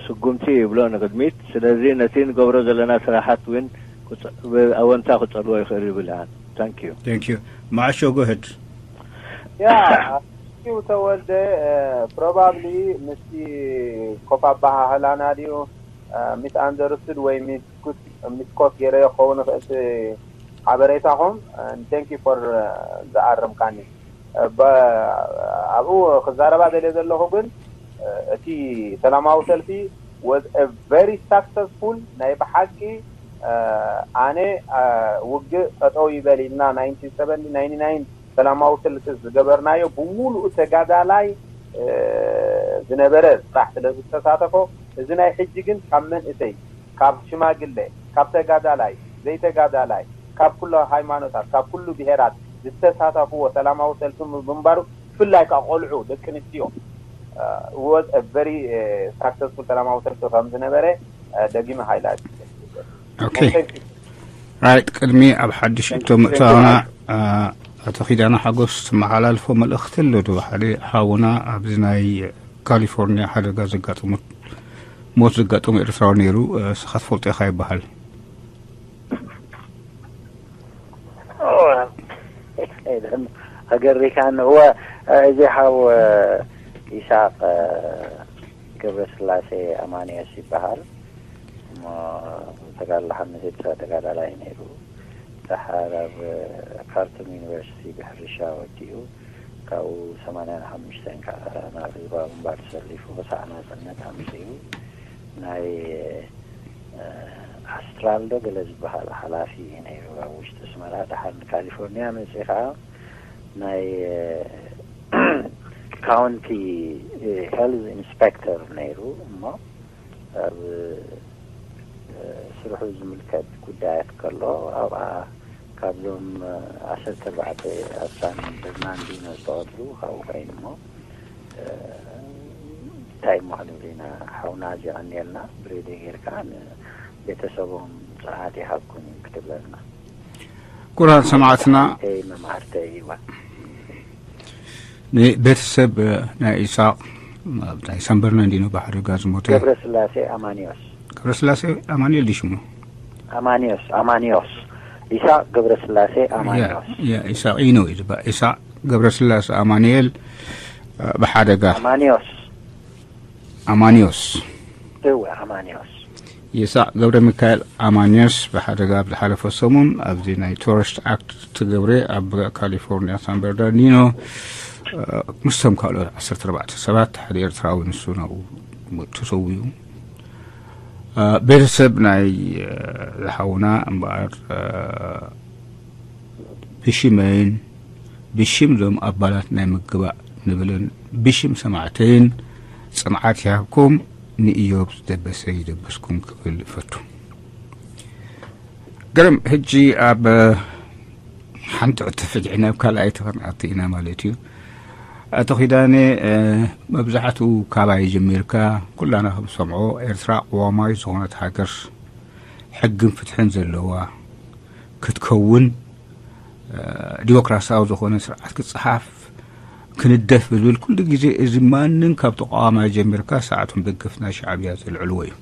ስጉምቲ ይብሎ ንቕድሚት። ስለዚ ነቲ ንገብሮ ዘለና ስራሓት እውን ክጸ-፣ ብኣወንታ ክጸልዎ ይኽእል ይብል። ኣን። Thank you። Thank you። ማዕሾ፣ go ahead። ያ፣ ዩ ተወልደ፣ እ፣ ፕሮባብሊ ምስቲ ኮፍ ኣበሃህላና ድዩ፣ እ፣ ሚስ ኣንደርስቱድ ወይ ሚስ ኩት-፣ ሚስ ኮት ገይረ ክኸውን ይኽእል እቲ ሓበሬታኹም። And thank you for፣ እ፣ ዝኣረምካኒ። እ፣ በ-፣ ኣብኡ ክዛረባ ደልየ ዘለኹ ግን፣ እ፣ እቲ ሰላማዊ ሰልፊ was a very successful፣ ናይ ብሓቂ፣ እ፣ ኣነ፣ እ፣ ውግእ ጠጠው ይበል ኢልና ናይንቲን ሰቨንቲ ናይን ሰላማዊ ሰልፊ ዝገበርናዮ ብምሉኡ ተጋዳላይ፣ እ፣ ዝነበረ ስራሕ ስለ ዝተሳተፎ፣ እዚ ናይ ሕጂ ግን ካብ መንእሰይ፣ ካብ ሽማግለ፣ ካብ ተጋዳላይ፣ ዘይተጋዳላይ፣ ካብ ኩሉ ሃይማኖታት፣ ካብ ኩሉ ብሄራት ዝተሳተፍዎ ሰላማዊ ሰልፊ ምንባሩ፣ ብፍላይ ከዓ ቆልዑ፣ ደቂ ኣንስትዮ፣ እ፣ was a very፣ እ፣ successful ሰላማዊ ሰልፊ ከም ዝነበረ፣ እ፣ ደጊመ ሃይላይት። ኦኬ። Thank you። ራይት፣ ቅድሚ ኣብ ሓድሽ እቶ ምእታውና፣ አ፣ ኣቶ ኪዳነ ሓጎስ ትመሓላልፎ መልእኽቲ ኣሎ ዶ? ሓደ ሓውና ኣብዚ ናይ ካሊፎርኒያ ሓደጋ ዘጋጠሞ፣ ሞት ዘጋጠሞ ኤርትራዊ ነይሩ፣ እ፣ ንስኻ ትፈልጦ ኢኻ ይበሃል። እወ፣ ኣገሪካኒ። እወ፣ እዚ ሓው፣ እ፣ ይስሐቅ፣ እ፣ ገብረስላሴ ኣማንዮስ ይበሃል። እሞ ተጋድሎ ሓምሴን ተጋዳላይ ነይሩ። ደሓር ኣብ ካርቱም ዩኒቨርሲቲ ብሕርሻ ወዲኡ፣ ካብኡ ሰማንያን ሓሙሽተን ከዓ ናብ ህዝባዊ ግንባር ተሰሊፉ፣ ክሳዕ ናጽነት ኣምጺኡ። ናይ፣ እ፣ ኣስትራል ዶ ገለ ዝበሃል ሓላፊ እዩ ነይሩ ኣብ ውሽጢ ኣስመራ። ደሓር ንካሊፎርኒያ መጺኡ ከዓ ናይ፣ እ፣ ካውንቲ፣ እ፣ ሄልዝ ኢንስፔክተር ነይሩ። እሞ ኣብ፣ እ፣ ስርሑ ዝምልከት ጉዳያት ከሎ፣ ኣብኣ ካብዞም፣ እ፣ ዓሰርተ ኣርባዕተ ኣፍራን በርናንዲኖ ዝተቐትሉ ካብኡ ኮይኑ እሞ፣ እ፣ እንታይ እሞ ክንብል ኢና፣ ሓውና፣ እዚ የቐንየልና። ብሬድዮ ጌርካ ንቤተሰቦም ጽንዓት ይሃብኩም ክትብለልና። ክቡራት ሰማዕትና፣ መማርተይ፣ መማርተይ፣ እዋ። ንቤተሰብ፣ እ፣ ናይ ኢሳቕ፣ ኣብ ናይ ሳን በርናንዲኖ ብሓደጋ ዝሞተ ገብረስላሴ ኣማኒዮስ። ገብረስላሴ ኣማኑኤል ድዩ ሽሙ? ኣማኒዮስ፣ ኣማኒዮስ። ኢሳቕ ገብረስላሴ ኣማኒዮስ። ያ፣ ያ፣ ኢሳቕ ኢኖ እዩ ዝበሃል። ኢሳቕ ገብረስላሴ ኣማኑኤል፣ እ፣ ብሓደጋ። ኣማኒዮስ። ኣማኒዮስ። እወ፣ ኣማኒዮስ። ይስሐቅ ገብረ ሚካኤል ኣማኒዮስ ብሓደጋ ኣብ ዝሓለፈ ሰሙን ኣብዚ ናይ ቶረስት ኣክት ትገብረ ኣብ ካሊፎርኒያ ሳን በርናርዲኖ፣ እ፣ ምስቶም ካልኦት ዓሰርተ ኣርባዕተ ሰባት ሓደ ኤርትራዊ ንሱ ናብኡ ተሰዊኡ። እ፣ ቤተሰብ ናይ፣ እ፣ ዝሓውና እምበኣር፣ እ፣ ብሽመይን ብሽም ዞም ኣባላት ናይ ምግባእ ንብልን ብሽም ሰማዕተይን ጽንዓት ይሃብኩም፣ ንኢዮብ ዝደበሰ ይደበስኩም ክብል እፈቱ። ግርም፣ ሕጂ ኣብ ሓንቲ ዕትፍትሒ ናብ ካልኣይቲ ክንኣቱ ኢና ማለት እዩ። ኣቶ ኪዳነ፣ እ፣ መብዛሕትኡ ካባይ ጀሚርካ ኩላና ከም ሰምዖ ኤርትራ ቅዋማዊት ዝኾነት ሃገር ሕግን ፍትሕን ዘለዋ ክትከውን፣ እ፣ ዲሞክራሲያዊ ዝኾነ ስርዓት ክጸሓፍ ክንደፍ ብዝብል ኩሉ ግዜ እዚ ማንም ካብ ተቃዋማይ ጀሚርካ ሳዕቱን ደገፍና ሻዕብያ ዘልዕልዎ እዩ።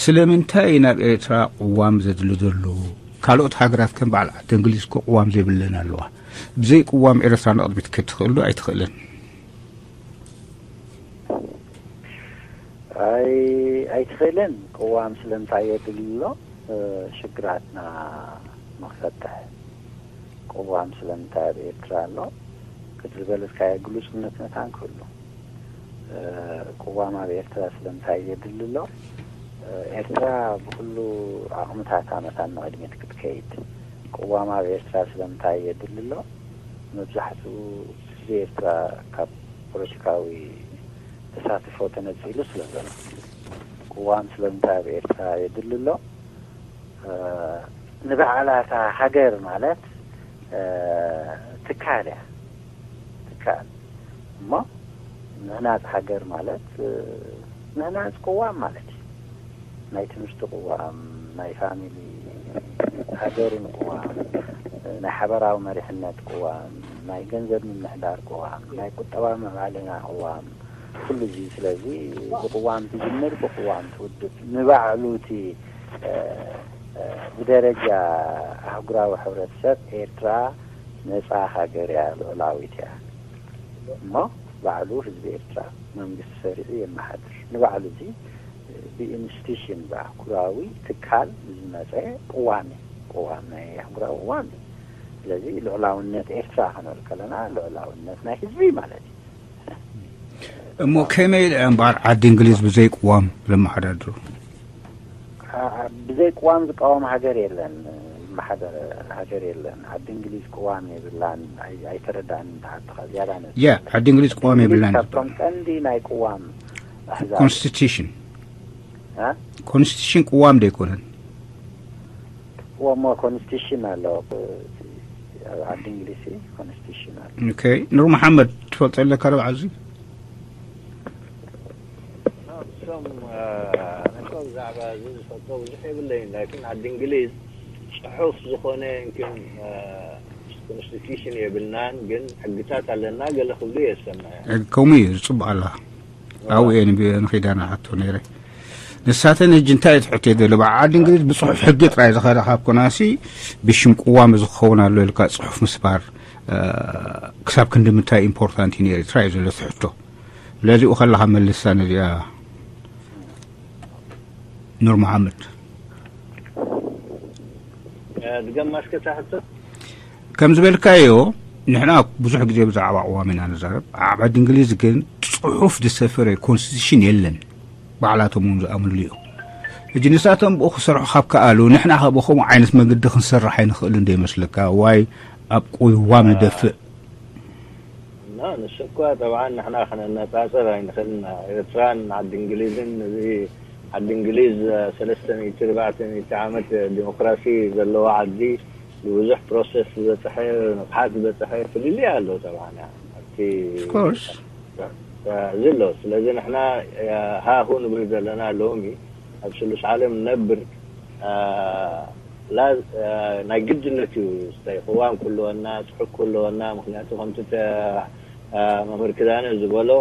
ስለምንታይ ናብ ኤርትራ ቅዋም ዘድሊ ዘሎ? ካልኦት ሃገራት ከም በዓል ዓዲ እንግሊዝ እኮ ቅዋም ዘይብለን ኣለዋ። ብዘይ ቅዋም ኤርትራ ንቕድሚት ክትከይድ ትኽእል ዶ? ኣይትኽእልን። ኣይ፣ ኣይትኽእልን። ቅዋም ስለምንታይ የድሊ ኣሎ? እ፣ ሽግራትና ንኽፈትሕ። ቅዋም ስለምንታይ ኣብ ኤርትራ ኣሎ? ክትዝበለስካዮ ግሉጽነት መታን ክህሉ። እ፣ ቅዋም ኣብ ኤርትራ ስለምንታይ የድሊ ኣሎ? እ፣ ኤርትራ ብኹሉ ዓቕምታታ መታን ንቕድሚት ክትከይድ። ቅዋም ኣብ ኤርትራ ስለምንታይ የድሊ ኣሎ? መብዛሕትኡ ህዝቢ ኤርትራ ካብ ፖለቲካዊ ተሳትፎ ተነጺሉ ስለ ዘሎ። ቅዋም ስለምንታይ ኣብ ኤርትራ የድሊ ኣሎ? እ፣ ንባዕላታ ሃገር ማለት፣ እ፣ ትካል እያ። ትካል። እሞ ምህናጽ ሃገር ማለት፣ እ፣ ምህናጽ ቅዋም ማለት እዩ። ናይ ትምህርቲ ቅዋም፣ ናይ ፋሚሊ ሃገርን ቅዋም፣ ናይ ሓበራዊ መሪሕነት ቅዋም፣ ናይ ገንዘብ ምምሕዳር ቅዋም፣ ናይ ቁጠባዊ ምዕባለና ቅዋም፣ ኩሉ እዚ። ስለዚ ብቅዋም ትጅምር፣ ብቅዋም ትውድእ። ንባዕሉ እቲ ብደረጃ ኣህጉራዊ ሕብረተሰብ ኤርትራ ነፃ ሃገር እያ፣ ልዑላዊት እያ። እሞ ባዕሉ ህዝቢ ኤርትራ መንግስቲ ሰሪዑ የመሓድር። ንባዕሉ እዚ ብኢንስቲቱሽን፣ ብኣህጉራዊ ትካል ዝመፀ ቅዋም እዩ። ቅዋም ናይ ኣህጉራዊ ቅዋም እዩ። ስለዚ ልዑላውነት ኤርትራ ክንብል ከለና ልዑላውነት ናይ ህዝቢ ማለት እዩ። እሞ ከመይ ኢለ እምበኣር ዓዲ እንግሊዝ ብዘይ ቅዋም ለመሓዳድሩ? ብዘይ ቅዋም ዝቃወም ሃገር የለን፣ ዝመሓደር ሃገር የለን። ዓዲ እንግሊዝ ቅዋም የብላን። ኣይተረዳእን፣ እንተሓተኻ ዝያዳ ነ ያ ዓዲ እንግሊዝ ቅዋም የብላን። ካብቶም ቀንዲ ናይ ቅዋም ኣሕዛብ ኮንስቲቱሽን ኮንስቲቱሽን ቅዋም ዶ ኣይኮነን? ወሞ ኮንስቲቱሽን ኣሎ። ዓዲ እንግሊዝ ኮንስቲቱሽን ኣሎ። ኑር መሓመድ፣ ትፈልጦ ኣለካ ዶ ብዓዚ? እሶም ነቶም ብዛዕባ እዚ ዝፈልጦ ብዙሕ የብለይን። ላኪን ዓዲ እንግሊዝ ፅሑፍ ዝኾነ ን ኮንስቲቱሽን የብልናን፣ ግን ሕግታት ኣለና ገለ ክብሉ የሰምዐ። ከምኡ እዩ፣ ዝፅቡቅ ኣላ። ኣብኡ እየ ንኺዳ ንሓቶ ነይረ። ንሳተን ሕጂ እንታይ እዩ ትሕቶ ዘሎ? ብዓዲ እንግሊዝ ብፅሑፍ ሕጊ ጥራይ ዝኸደ ካብ ኮናሲ ብሽም ቅዋም እዚ ክኸውን ኣሎ ኢልካ ፅሑፍ ምስባር ክሳብ ክንዲ ምንታይ ኢምፖርታንት እዩ ንኤርትራ እዩ ዘሎ ትሕቶ። ስለዚኡ ከለኻ መልሳ ነዚኣ ኑር መሓመድ። ድገማ እስከ እታ ሕቶ። ከም ዝበልካዮ ንሕና ብዙሕ ግዜ ብዛዕባ ቅዋም ኢና ንዛረብ። ኣብ ዓዲ እንግሊዝ ግን ጽሑፍ ዝሰፈረ ኮንስቲቱሽን የለን። ባዕላቶም እውን ዝኣምንሉ እዮም። ሕጂ ንሳቶም ብኡ ክሰርሑ ካብ ከኣሉ ንሕና ከ ብኸምኡ ዓይነት መገዲ ክንሰርሕ ኣይንኽእልን ዶ ይመስለካ? ዋይ ኣብ ቅዋም ንደፍእ? እና ንሱ እኳ ጠብዓን ንሕና ክነነጻጽር ኣይንኽእልና። ኤርትራን ዓዲ እንግሊዝን እዚ ዓዲ እንግሊዝ ሰለስተ ሚእቲ ኣርባዕተ ሚእቲ ዓመት ዲሞክራሲ ዘለዋ ዓዲ ብብዙሕ ፕሮሰስ ዝበፅሐ ንቕሓት ዝበፅሐ ፍልልይ ኣሎ ጠብዓና ኣብቲ Of course. እዚ ኣሎ። ስለዚ ንሕና ሃሁ ንብል ዘለና ሎሚ ኣብ ስሉስ ዓለም ንነብር ላ ናይ ግድነት እዩ ስታይ ቅዋም ክህልወና፣ ጽሑፍ ክህልወና። ምኽንያቱ ከምቲ መምህር ክዳነ ዝበሎ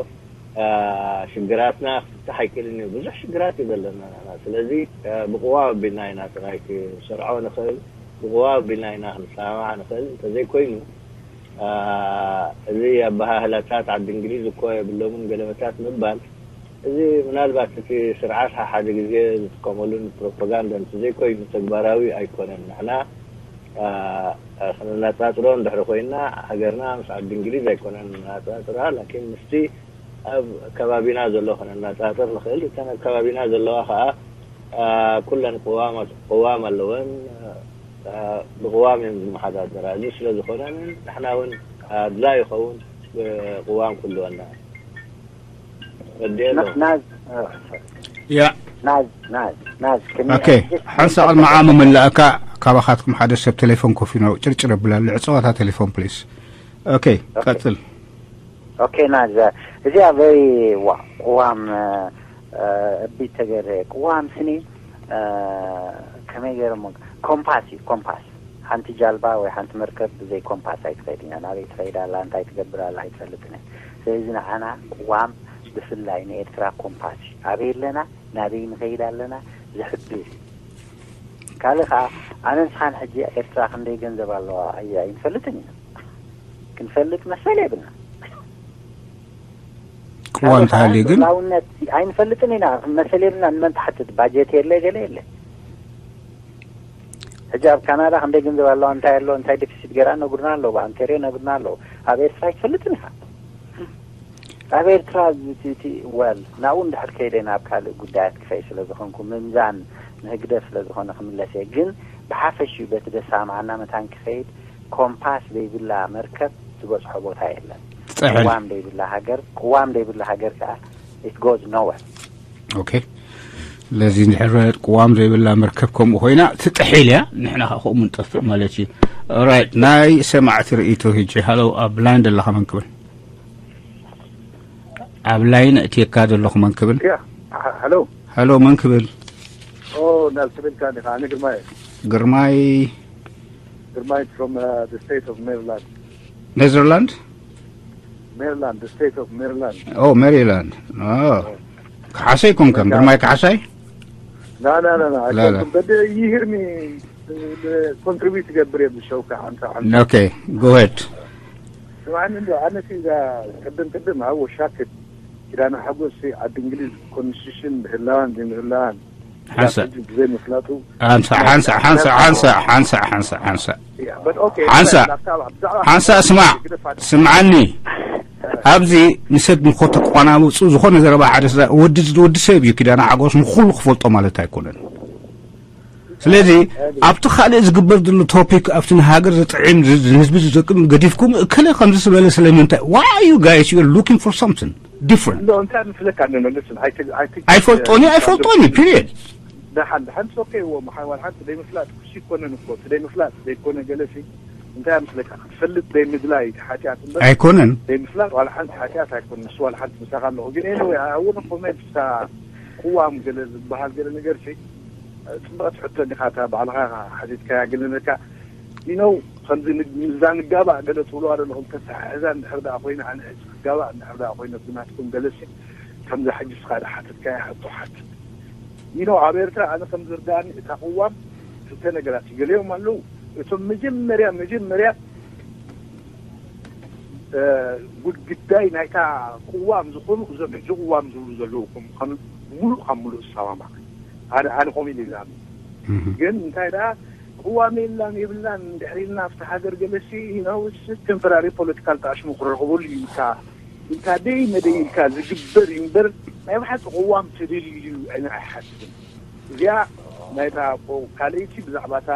ሽግራትና ክፍታሕ ኣይክእልን እዩ። ብዙሕ ሽግራት እዩ ዘለና ንሕና። ስለዚ ብቅዋም ኣቢልና ኢና ጥራይ ክሰርዖ ንኽእል፣ ብቅዋም ኣቢልና ኢና ክንሰማማዕ ንኽእል። እንተዘይኮይኑ እዚ ኣበሃህላታት ዓዲ እንግሊዝ እኮ የብሎምን ገለመታት ምባል እዚ ምናልባት እቲ ስርዓት ሓሓደ ግዜ ዝጥቀመሉ ንፕሮፓጋንዳ እንተዘይኮይኑ ተግባራዊ ኣይኮነን። ንሕና ክንነፃፅሮ እንድሕሪ ኮይና ሃገርና ምስ ዓዲ እንግሊዝ ኣይኮነን ነፃፅራ፣ ላኪን ምስቲ ኣብ ከባቢና ዘሎ ክነነፃፅር ንኽእል። እተን ኣብ ከባቢና ዘለዋ ከዓ ኩለን ቅዋም ኣለወን፣ ብቅዋም እዮም ዝመሓዳደራ። እዚ ስለ ዝኾነ ንሕና እውን ኣድላይ ይኸውን ብቅዋም ክህልወና። ያ ሓንሳ ቅድሚ ዓሙ ምላእካ ካባኻትኩም ሓደ ሰብ ቴሌፎን ኮፍ ኢሉ ጭርጭር ኣብላሉ ዕፀዋታ ቴሌፎን ፕሊስ። ኦኬ ቀፅል። ኦኬ ናዝ እዚኣ very ዋ ቅዋም እቢ ተገረ ቅዋም ስኒ ከመይ ገይሮም ኮምፓስ እዩ ኮምፓስ ሓንቲ ጃልባ ወይ ሓንቲ መርከብ ብዘይ ኮምፓስ ኣይትኸይድ ኢና ናበይ ትኸይድ ኣላ እንታይ ትገብር ኣላ ኣይትፈልጥን እያ ስለዚ ንዓና ቅዋም ብፍላይ ንኤርትራ ኮምፓስ እዩ ኣበይ ኣለና ናበይ ንኸይድ ኣለና ዝሕብር እዩ ካልእ ከዓ ኣነ ንስኻን ሕጂ ኤርትራ ክንደይ ገንዘብ ኣለዋ እያ ኣይንፈልጥን ኢና ክንፈልጥ መሰል የብልና ቅዋም ተሃልዩ ግን ላውነት ኣይንፈልጥን ኢና መሰል የብልና ንመን ትሓትት ባጀት የለ ገለ የለ ሕጂ ኣብ ካናዳ ክንደይ ገንዘብ ኣለዋ እንታይ ኣሎ እንታይ ዲፊሲት ገራ ነጉርና ኣለዉ ብኣንቴርዮ ነጉርና ኣለዉ ኣብ ኤርትራ ኣይትፈልጥን ኢኻ ኣብ ኤርትራ ወል ናብኡ እንድሕር ከይደ ናብ ካልእ ጉዳያት ክኸይ ስለ ዝኾንኩ ምምዛን ንህግደፍ ስለ ዝኾነ ክምለስ እየ ግን ብሓፈሽኡ በቲ ደሳምዓና መታን ክኸይድ ኮምፓስ ዘይብላ መርከብ ዝበፅሖ ቦታ የለን። ቅዋም ዘይብላ ሃገር ቅዋም ዘይብላ ሃገር ከዓ it goes nowhere። ኦኬ ለዚ እንድሕር ቅዋም ዘይብላ መርከብ ከምኡ ኮይና ትጥሒል እያ ንሕና ከዓ ከምኡ ንጠፍእ ማለት እዩ። ኦራይት ናይ ሰማዕቲ ርእይቶ ህጂ ሃለው ኣብ ላይን ዘለኻ መን ክብል ኣብ ላይን እትየካ ዘለኹ መን ክብል ሃለው መን ክብል ኦ፣ ናብ ክብልካ ዲኻ? ኣነ ግርማይ። ግርማይ ግርማይ from uh, the state of Maryland. ኔዘርላንድ Maryland, the state of Maryland. ኦ ሜሪላንድ። ካሓሳይ ኮንከን ግርማይ ካሓሳይ? ና ና ና ና ኣይኮንኩም። በደ ይህርሚ ኮንትሪቢዩት ይገብር የብ ሸውካ ሓንሳ ሓንሳ። ኦኬ፣ ጎሄድ። ስማዕኒ እንዶ ኣነ ሲ እዛ ቅድም ቅድም ኣብ ወሻክት ኪዳነ ሓጎስ ዓዲ እንግሊዝ ኮንስቲቱሽን ምህላዋን ዘይምህላዋን ሓንሳእ ብዘይ ምፍላጡ ሓንሳእ ሓንሳእ ሓንሳእ ሓንሳእ ሓንሳእ ሓንሳእ ሓንሳእ ሓንሳእ ሓንሳ ሓንሳ ስማዕ ስምዓኒ። ኣብዚ ንሰብ ንኮ ተቋናብፁ ዝኾነ ዘረባ ሓደ ወዲ ሰብ እዩ። ኪዳነ ሓጎስ ንኩሉ ክፈልጦ ማለት ኣይኮነን። ስለዚ ኣብቲ ካልእ ዝግበር ዘሎ ቶፒክ ኣብቲ ንሃገር ዝጥዕም ንህዝቢ ዝጠቅም ገዲፍኩም እከለ ከምዚ ዝበለ ስለምንታይ? Why you guys you looking for something different? እንታይ ምስለካ ንመልስን ኣይፈልጦኒ ኣይፈልጦኒ ፒሪየድ። ደሓን ደሓን ሶኬ እዎ መሓዋል ሓንቲ ዘይምፍላጥ ኩሲ ይኮነን እኮ እቲ ዘይምፍላጥ ዘይኮነ ገለሲ እንታይ ምስለካ ክትፈልጥ ዘይምድላይ ሓጢኣት እምበር ኣይኮነን። ዘይምፍላጥ ዋላ ሓንቲ ሓጢኣት ኣይኮነን። ንሱ ዋላ ሓንቲ ምሳኻ ኣለኹ ግን ኤኒወይ ኣውነ ኮሜንት እሳ ቅዋም ገለ ዝበሃል ገለ ነገር ሲ ፅብቐት ሕቶ እንዲኻ እታ ባዕልኻ ሓቲትካያ ግን ነካ you know ከምዚ እዛ ንጋባእ ገለ ትብልዋ ዘለኹም ተተሓሕዛ እንድሕር ደኣ ኮይና ኣነ ሕጂ ክጋባእ እንድሕር ደኣ ኮይነ ብናትኩም ገለሲ ከምዛ ሕጂ እስኻ ዝሓተትካያ ሕቶ ሓትት you know ኣብ ኤርትራ ኣነ ከም ዝርዳእኒ እታ ቅዋም ክልተ ነገራት እዩ ገሊኦም ኣለዉ እቶም መጀመርያ መጀመርያ ጉዳይ ናይታ ቅዋም ዝኾኑ እዞም ሕጂ ቅዋም ዝብሉ ዘለዉ ከም ሙሉእ ካብ ሙሉእ ዝሰማማዕ ኣነ ኣነ ከምኡ ኢለ ዝኣምን ግን እንታይ ደኣ ቅዋም የላን የብላን እንድሕር ኢልና ኣብቲ ሃገር ገለሲ you know it's just temporary political ጣዕሽሙ ክረኽበሉ እዩ ኢልካ ኢልካ ደይ መደይ ኢልካ ዝግበር እዩ እምበር ናይ ብሓቂ ቅዋም ተደልዩ እዩ ኢለ ኣይሓስብን። እዚኣ ናይታ ካልኣይቲ ብዛዕባ እታ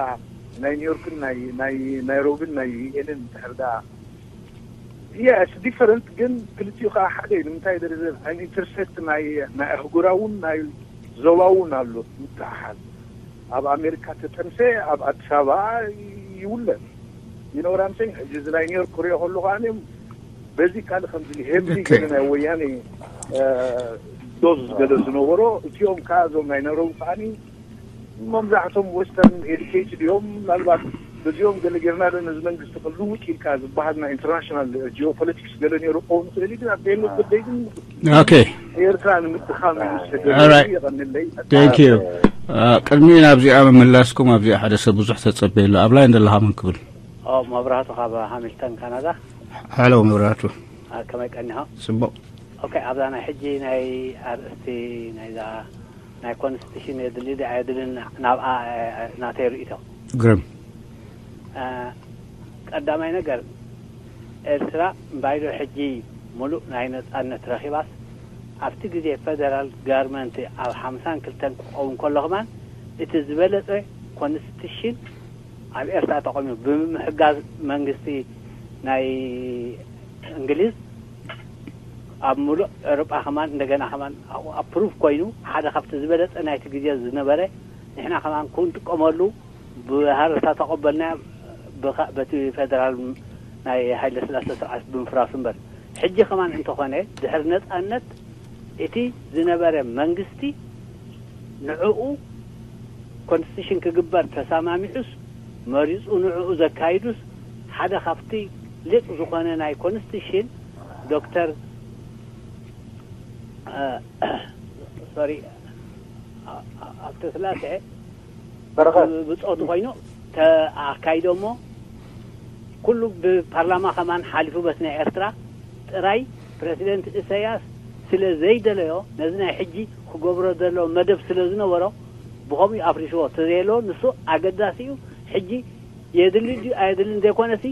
ናይ ኒውዮርክን ናይ ናይ ናይሮቢን ናይ ዩኤንን እንድሕር ደኣ yes different ግን ክልቲኡ ከዓ ሓደ እዩ ንምንታይ ደረዘ an intersect ናይ ናይ ኣህጉራውን ናይ ዞባውን ኣሎ ምትሕሓዝ ኣብ ኣሜሪካ ተጠንሰ ኣብ ኣዲስ ኣበባ ይውለድ you know what I'm saying ሕጂ እዚ ናይ ኒውዮርክ ክሪኦ ከሎ ከዓ በዚ ካልእ ከምዚ ሄቪሊ ገለ ናይ ወያኔ ዶዝ ገለ ዝነበሮ እቲኦም ከዓ እዞም ናይ ናይሮቢ ከዓ መብዛሕቶም western educated እዮም ምናልባት በዚኦም ገለ ጌርና ዶ ነዚ መንግስቲ ክልውጥ ኢልካ ዝበሃል ናይ international geopolitics ገለ ነይሩ ክኸውን ይኽእል እዩ ግን ኣብ end of the day ግን okay ኤርትራ ንምድኻም እዩ ዝሰደደ Alright. የቐንለይ Thank you. ቅድሚ ናብዚኣ ምምላስኩም ኣብዚኣ ሓደ ሰብ ብዙሕ ተጸበየ ኣሎ ኣብ ላይን ዘለኻ መን ክብል ኦ መብራህቱ ካብ ሃሚልተን ካናዳ ሃሎ መብራህቱ ከመይ ቀኒኻ ጽቡቕ ኦኬ ኣብዛ ናይ ሕጂ ናይ ኣርእስቲ ናይዛ ናይ ኮንስቲቱሽን የድሊ ዶ ኣየድልን ናብኣ ናተይ ርእይቶ ግርም ቀዳማይ ነገር ኤርትራ እምባይዶ ሕጂ ሙሉእ ናይ ነፃነት ረኺባስ ኣብቲ ግዜ ፈደራል ጋርመንት ኣብ ሓምሳን ክልተን ክኸውን ከሎ ከማን እቲ ዝበለፀ ኮንስቲቱሽን ኣብ ኤርትራ ተቐሚጡ ብምምሕጋዝ መንግስቲ ናይ እንግሊዝ ኣብ ሙሉእ ኤውሮጳ ከማን እንደገና ከማን ኣፕሩቭ ኮይኑ ሓደ ካብቲ ዝበለፀ ናይቲ ግዜ ዝነበረ ንሕና ከማን ክንጥቀመሉ ብሃረርታ ተቐበልናዮ በቲ ፌደራል ናይ ሃይለስላሴ ስርዓት ብምፍራሱ እምበር ሕጂ ከማን እንተኾነ ድሕሪ ነፃነት እቲ ዝነበረ መንግስቲ ንዕኡ ኮንስቲቱሽን ክግበር ተሰማሚዑስ መሪፁ ንዕኡ ዘካይዱስ ሓደ ካብቲ ሊቅ ዝኾነ ናይ ኮንስቲቱሽን ዶክተር ሶሪ ኣብተ ስላሴ ብፆቱ ኮይኑ ኣካይዶ እሞ ኩሉ ብፓርላማ ከማን ሓሊፉ በቲ ናይ ኤርትራ ጥራይ ፕረሲደንት እሰያስ ስለ ዘይደለዮ ነዚ ናይ ሕጂ ክገብሮ ዘሎ መደብ ስለ ዝነበሮ ብኸምኡ ኣፍሪስዎ ተዘየሎ ንሱ ኣገዳሲ እዩ ሕጂ የድሊ ድዩ ኣየድልን ዘይኮነሲ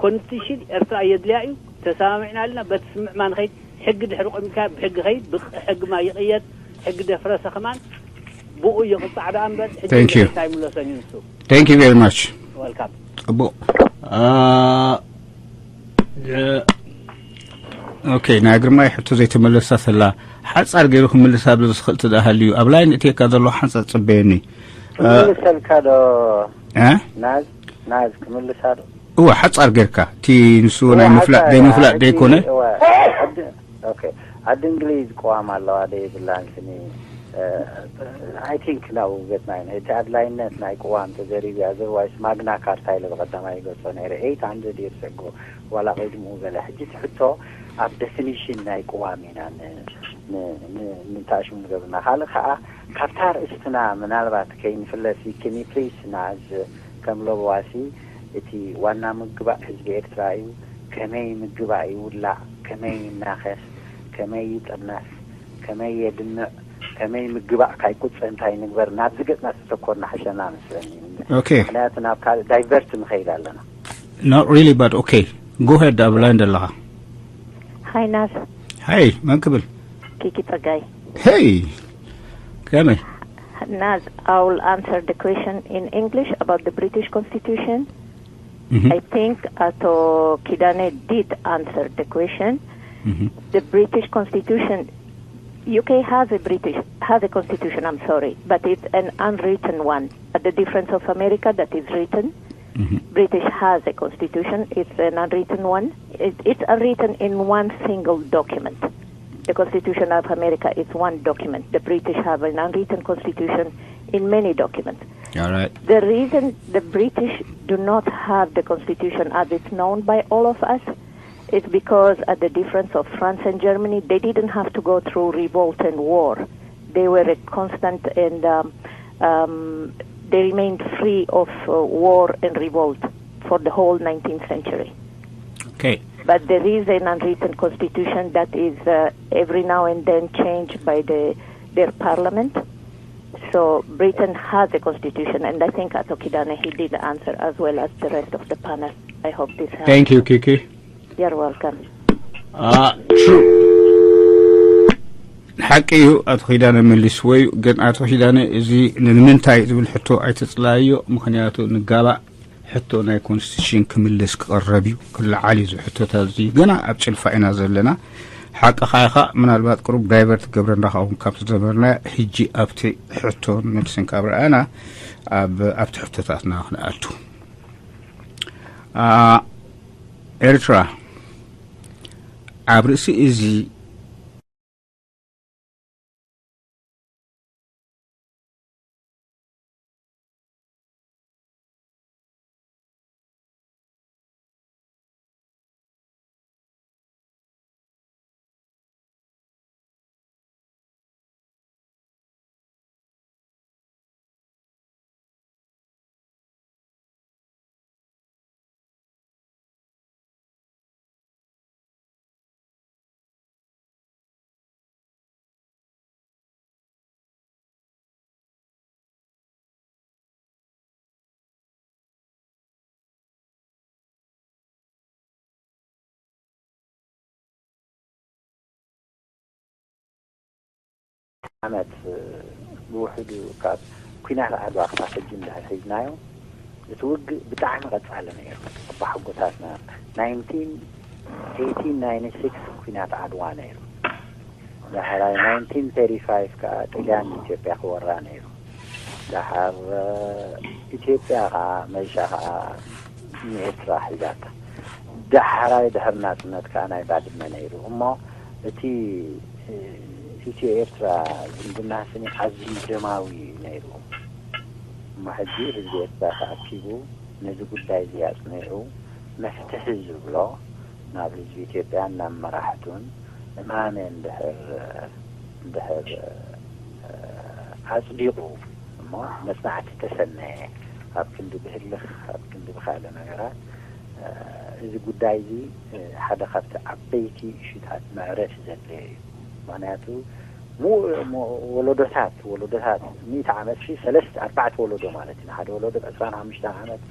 ኮንስቲቱሽን ኤርትራ የድልያ እዩ ተሰማሚዕና ኣለና በቲ ስምዕማ ንኸይድ ሕጊ ድሕሪ ቆሚካ ብሕጊ ኸይድ ብሕጊ ማ ይቕየድ ሕጊ ደፍረሰ ከማን ብኡ ይቕጻዕ ደኣ እምበር ሕጂ እንታይ ይምለሰን እዩ ንሱ Thank you very much welcome ጽቡቕ okay ናይ ግርማይ ሕቶ ዘይተመለሳ ሰላ ሓጻር ገይሩ ክምልሳ ብዝኽእል ትደሃልዩ ኣብ ላይን እትየካ ዘሎ ሓንጻር ጽበየኒ ክምልሰልካ ዶ እ ናዝ ናዝ ክምልሳ ዶ እወ ሓጻር ጌርካ እቲ ንሱ ናይ ምፍላጥ ዘይምፍላጥ ዘይኮነ ዓዲ እንግሊዝ ቅዋም ኣለዋ ዶ የብላን ስኒ I think ናብኡ ገጽና ኢና። እቲ ኣድላይነት ናይ ቅዋም ተዘሪቢ፣ ኣዘርዋይስ ማግና ካርታ ኢለ ብቐዳማይ ይገልጾ ነይረ። Eight hundred years ago ዋላ ቅድምኡ ገለ። ሕጂ እቲ ሕቶ ኣብ ደፊኒሽን ናይ ቅዋም ኢና ን- ን- ን- ንታሽሙ ንገብርና። ካልእ ከኣ ካብታ ርእስትና ምናልባት ከይንፍለስ፣ can you please ናዝ ከም ለበዋሲ፣ እቲ ዋና ምግባእ ህዝቢ ኤርትራ እዩ። ከመይ ምግባእ ይውላዕ፣ ከመይ ይናኸስ፣ ከመይ ይጥርነፍ፣ ከመይ የድምዕ፣ ከመይ ምግባእ ካይቁጸ እንታይ ንግበር፣ ናብዚ ገጽና ተተኮርና ሓሸና መስለኒ። Okay. ምክንያቱ ናብ ካልእ ዳይቨርት ንኸይድ ኣለና። Not really, but okay. Go ahead ኣብ ላይን ዘለኻ። Hi, Naz. Hey, መን ክብል? Kiki Tsagay. Hey. ከመይ? Naz, I will answer the question in English about the British Constitution. Mhm. I think Ato Kidane did answer the question. Mhm. The British Constitution, U K has a British has a constitution. I'm sorry, but it's an unwritten one. At the difference of America, that is written. Mhm. British has a constitution. It's an unwritten one. It, it's unwritten in one single document. The Constitution of America is one document. The British have an unwritten constitution in many documents. All right. The reason the British do not have the constitution as it's known by all of us is because, at the difference of France and Germany, they didn't have to go through revolt and war. They were a constant and um, um, they remained free of uh, war and revolt for the whole nineteenth century. Okay. But there is an unwritten constitution that is uh, every now and then changed by the their parliament. So Britain has a constitution, and I think Ato Kidane, he did answer as well as the rest of the panel. I hope this helps. Thank you, Kiki. You're welcome. Uh, true. ሓቂ እዩ። ኣቶ ኪዳነ መሊስዎ እዩ። ግን ኣቶ ኪዳነ፣ እዚ ንምንታይ ዝብል ሕቶ ኣይተጽላዮ። ምክንያቱ ንጋባእ ሕቶ ናይ ኮንስቲቱሽን ክምልስ ክቐረብ እዩ፣ ክለዓል እዩ። እዚ ሕቶታት እዚ ገና ኣብ ጭልፋ ኢና ዘለና። ሓቅኻ ኢኻ። ምናልባት ቅሩብ ዳይቨርት ገብረና ኸውን ካብቲ ዘመርና ሕጂ ኣብቲ ሕቶን መልስን ካብ ረኣና ኣብ ኣብቲ ሕቶታትና ክንኣቱ። ኤርትራ ኣብ ርእሲ እዚ ዓመት ብውሕዱ ካብ ኲናት ዓድዋ ክሳብ ሕጂ እንድሕር ሒዝናዮ፣ እቲ ውግእ ብጣዕሚ ቀጻሊ ነይሩ። ኣባሓጎታትና ናይንቲን ኤይቲን ናይንቲ ሲክስ ኲናት ዓድዋ ነይሩ። ዳሕራይ ናይንቲን ተርቲ ፋይቭ ከዓ ጥልያን ኢትዮጵያ ክወራ ነይሩ። ዳሓር ኢትዮጵያ ከዓ መይሻ ከዓ ንኤርትራ ሒዛታ። ዳሕራይ ድሕሪ ናጽነት ከዓ ናይ ባድመ ነይሩ። እሞ እቲ ኢትዮ ኤርትራ ዝምድና ስኒ ኣዝዩ ደማዊ እዩ ነይሩ። እሞ ሕጂ ህዝቢ ኤርትራ ተኣኪቡ ነዚ ጉዳይ እዚ ኣጽኒዑ መፍትሒ ዝብሎ ናብ ህዝቢ ኢትዮጵያ ናብ መራሕቱን እማመ እንድሕር እንድሕር ኣጽዲቑ እሞ መጽናዕቲ ተሰነየ ኣብ ክንዲ ብህልኽ ኣብ ክንዲ ብካልእ ነገራት እዚ ጉዳይ እዚ ሓደ ካብቲ ዓበይቲ እሹታት መዕረፊ ዘድለዮ እዩ። ምክንያቱ ወለዶታት ወለዶታት ሚእቲ ዓመት ሲ ሰለስተ ኣርባዕተ ወለዶ ማለት እዩ። ሓደ ወለዶ ብ ዕስራን ሓሙሽተን ዓመት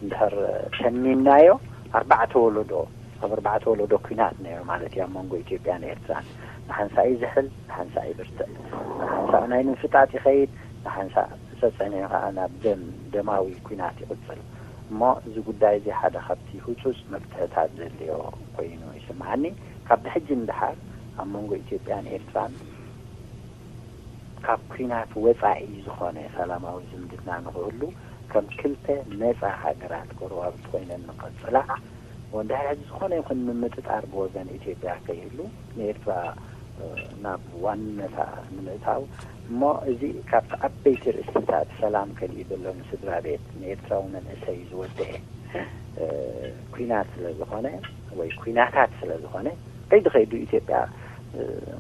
እንድሕር ተሚምናዮ ኣርባዕተ ወለዶ ኣብ ኣርባዕተ ወለዶ ኲናት ነይሩ ማለት እዩ ኣብ መንጎ ኢትዮጵያን ኤርትራን። ንሓንሳእ እዩ ዝሕል፣ ንሓንሳእ እዩ ብርትዕ፣ ንሓንሳእ ናይ ምፍጣጥ ይኸይድ፣ ንሓንሳእ ጸጸኒዑ ከዓ ናብ ደም ደማዊ ኲናት ይቕጽል። እሞ እዚ ጉዳይ እዚ ሓደ ካብቲ ህጹጽ መፍትሕታት ዘድልዮ ኮይኑ ይስምዓኒ። ካብ ብሕጂ ንደሓር ኣብ መንጎ ኢትዮጵያን ኤርትራን ካብ ኲናት ወጻኢ ዝኾነ ሰላማዊ ዝምድና ንኽህሉ ከም ክልተ ነጻ ሃገራት ጎረባብቲ ኮይነን ንቐጽላ ወንድሕር ሕዚ ዝኾነ ይኹን ምምጥጣር ብወገን ኢትዮጵያ ከይህሉ ንኤርትራ ናብ ዋንነታ ንምእታው እሞ፣ እዚ ካብቲ ዓበይቲ ርእስታት ሰላም ከሊኡ ዘሎ ንስድራ ቤት ንኤርትራዊ መንእሰይ ዝወደአ ኩናት ስለ ዝኾነ፣ ወይ ኩናታት ስለ ዝኾነ፣ ከይዲ ከይዱ ኢትዮጵያ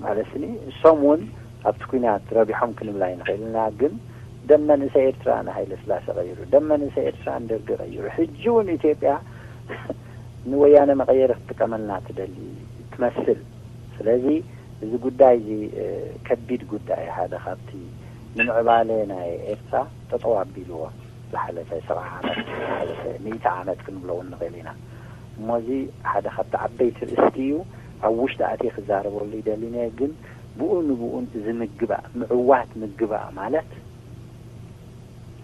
ማለት ስኒ እሶም እውን ኣብቲ ኩናት ረቢሖም ክንብላ ይንኽእል ኢና። ግን ደም መንእሰይ ኤርትራ ንሃይለ ስላሴ ቀይሩ፣ ደም መንእሰይ ኤርትራ ንደርጊ ቀይሩ፣ ሕጂ እውን ኢትዮጵያ ንወያነ መቐየሪ ክትጥቀመልና ትደሊ ትመስል። ስለዚ እዚ ጉዳይ እዚ ከቢድ ጉዳይ፣ ሓደ ካብቲ ንምዕባለ ናይ ኤርትራ ጠጠው ኣቢልዎ ዝሓለፈ ሰብዓ ዓመት፣ ዝሓለፈ ሚእቲ ዓመት ክንብሎ እውን ንኽእል ኢና። እሞዚ ሓደ ካብቲ ዓበይቲ ርእስቲ እዩ። ኣብ ውሽጢ ኣትየ ክዛረበሉ ይደሊ ነየ፣ ግን ብኡ ንብኡ እዚ ምግባእ፣ ምዕዋት ምግባእ ማለት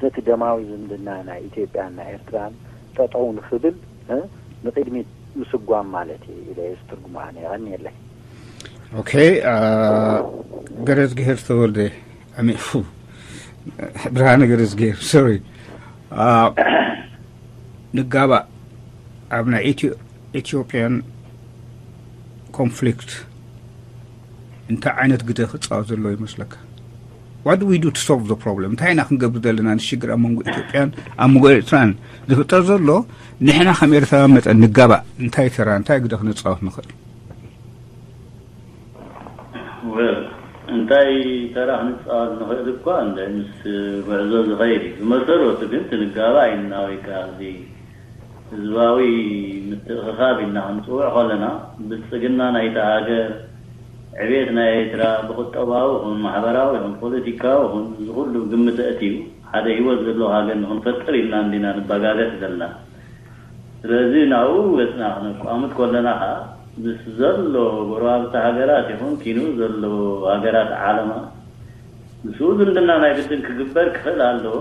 ነቲ ደማዊ ዝምድና ናይ ኢትዮጵያን ናይ ኤርትራን ጠጠው ንኽብል ንቅድሚት ምስጓም ማለት እዩ ኢለ እየ ዝትርጉሞ። ኣነ የቐንየለይ። ኦኬ። ገረዝግሄር ተወልደ፣ ብርሃነ ገረዝግሄር፣ ሶሪ። ንጋባእ ኣብ ናይ ኢትዮጵያን ኮንፍሊክት እንታይ ዓይነት ግደ ክፃወት ዘለዎ ይመስለካ? What do we do to solve the problem? እንታይ ኢና ክንገብር ዘለና ንሽግር ኣብ መንጎ ኢትዮጵያን ኣብ መንጎ ኤርትራን ዝፍጠር ዘሎ? ንሕና ከም ኤርትራውያን መጠን ንጋባእ እንታይ ተራ እንታይ ግደ ክንፃወት ንኽእል? Well፣ እንታይ ተራ ክንፃወት ንኽእል እኳ እንደ ምስ ጉዕዞ ዝኸይድ እዩ። ብመሰረቱ ግን ትንጋባእ ኢና ወይ ከዓ እዚ ህዝባዊ ምትእኽኻብ ኢልና ክንፅውዕ ከለና፣ ብልፅግና ናይታ ሃገር፣ ዕቤት ናይ ኤርትራ ብቁጠባዊ ይኹን ማሕበራዊ ይኹን ፖለቲካዊ ይኹን እዚ ኩሉ ግምት ኣእትዩ ሓደ ህይወት ዘለዎ ሃገር ንክንፈጥር ኢልና እንዲና ንበጋገስ ዘለና። ስለዚ ናብኡ ገፅና ክነቋምት ከለና ከዓ ምስ ዘሎ ጎረባብቲ ሃገራት ይኹን ኪኑ ዘሎ ሃገራት ዓለማ ምስኡ ዝምድና ናይ ግድን ክግበር ክኽእል ኣለዎ።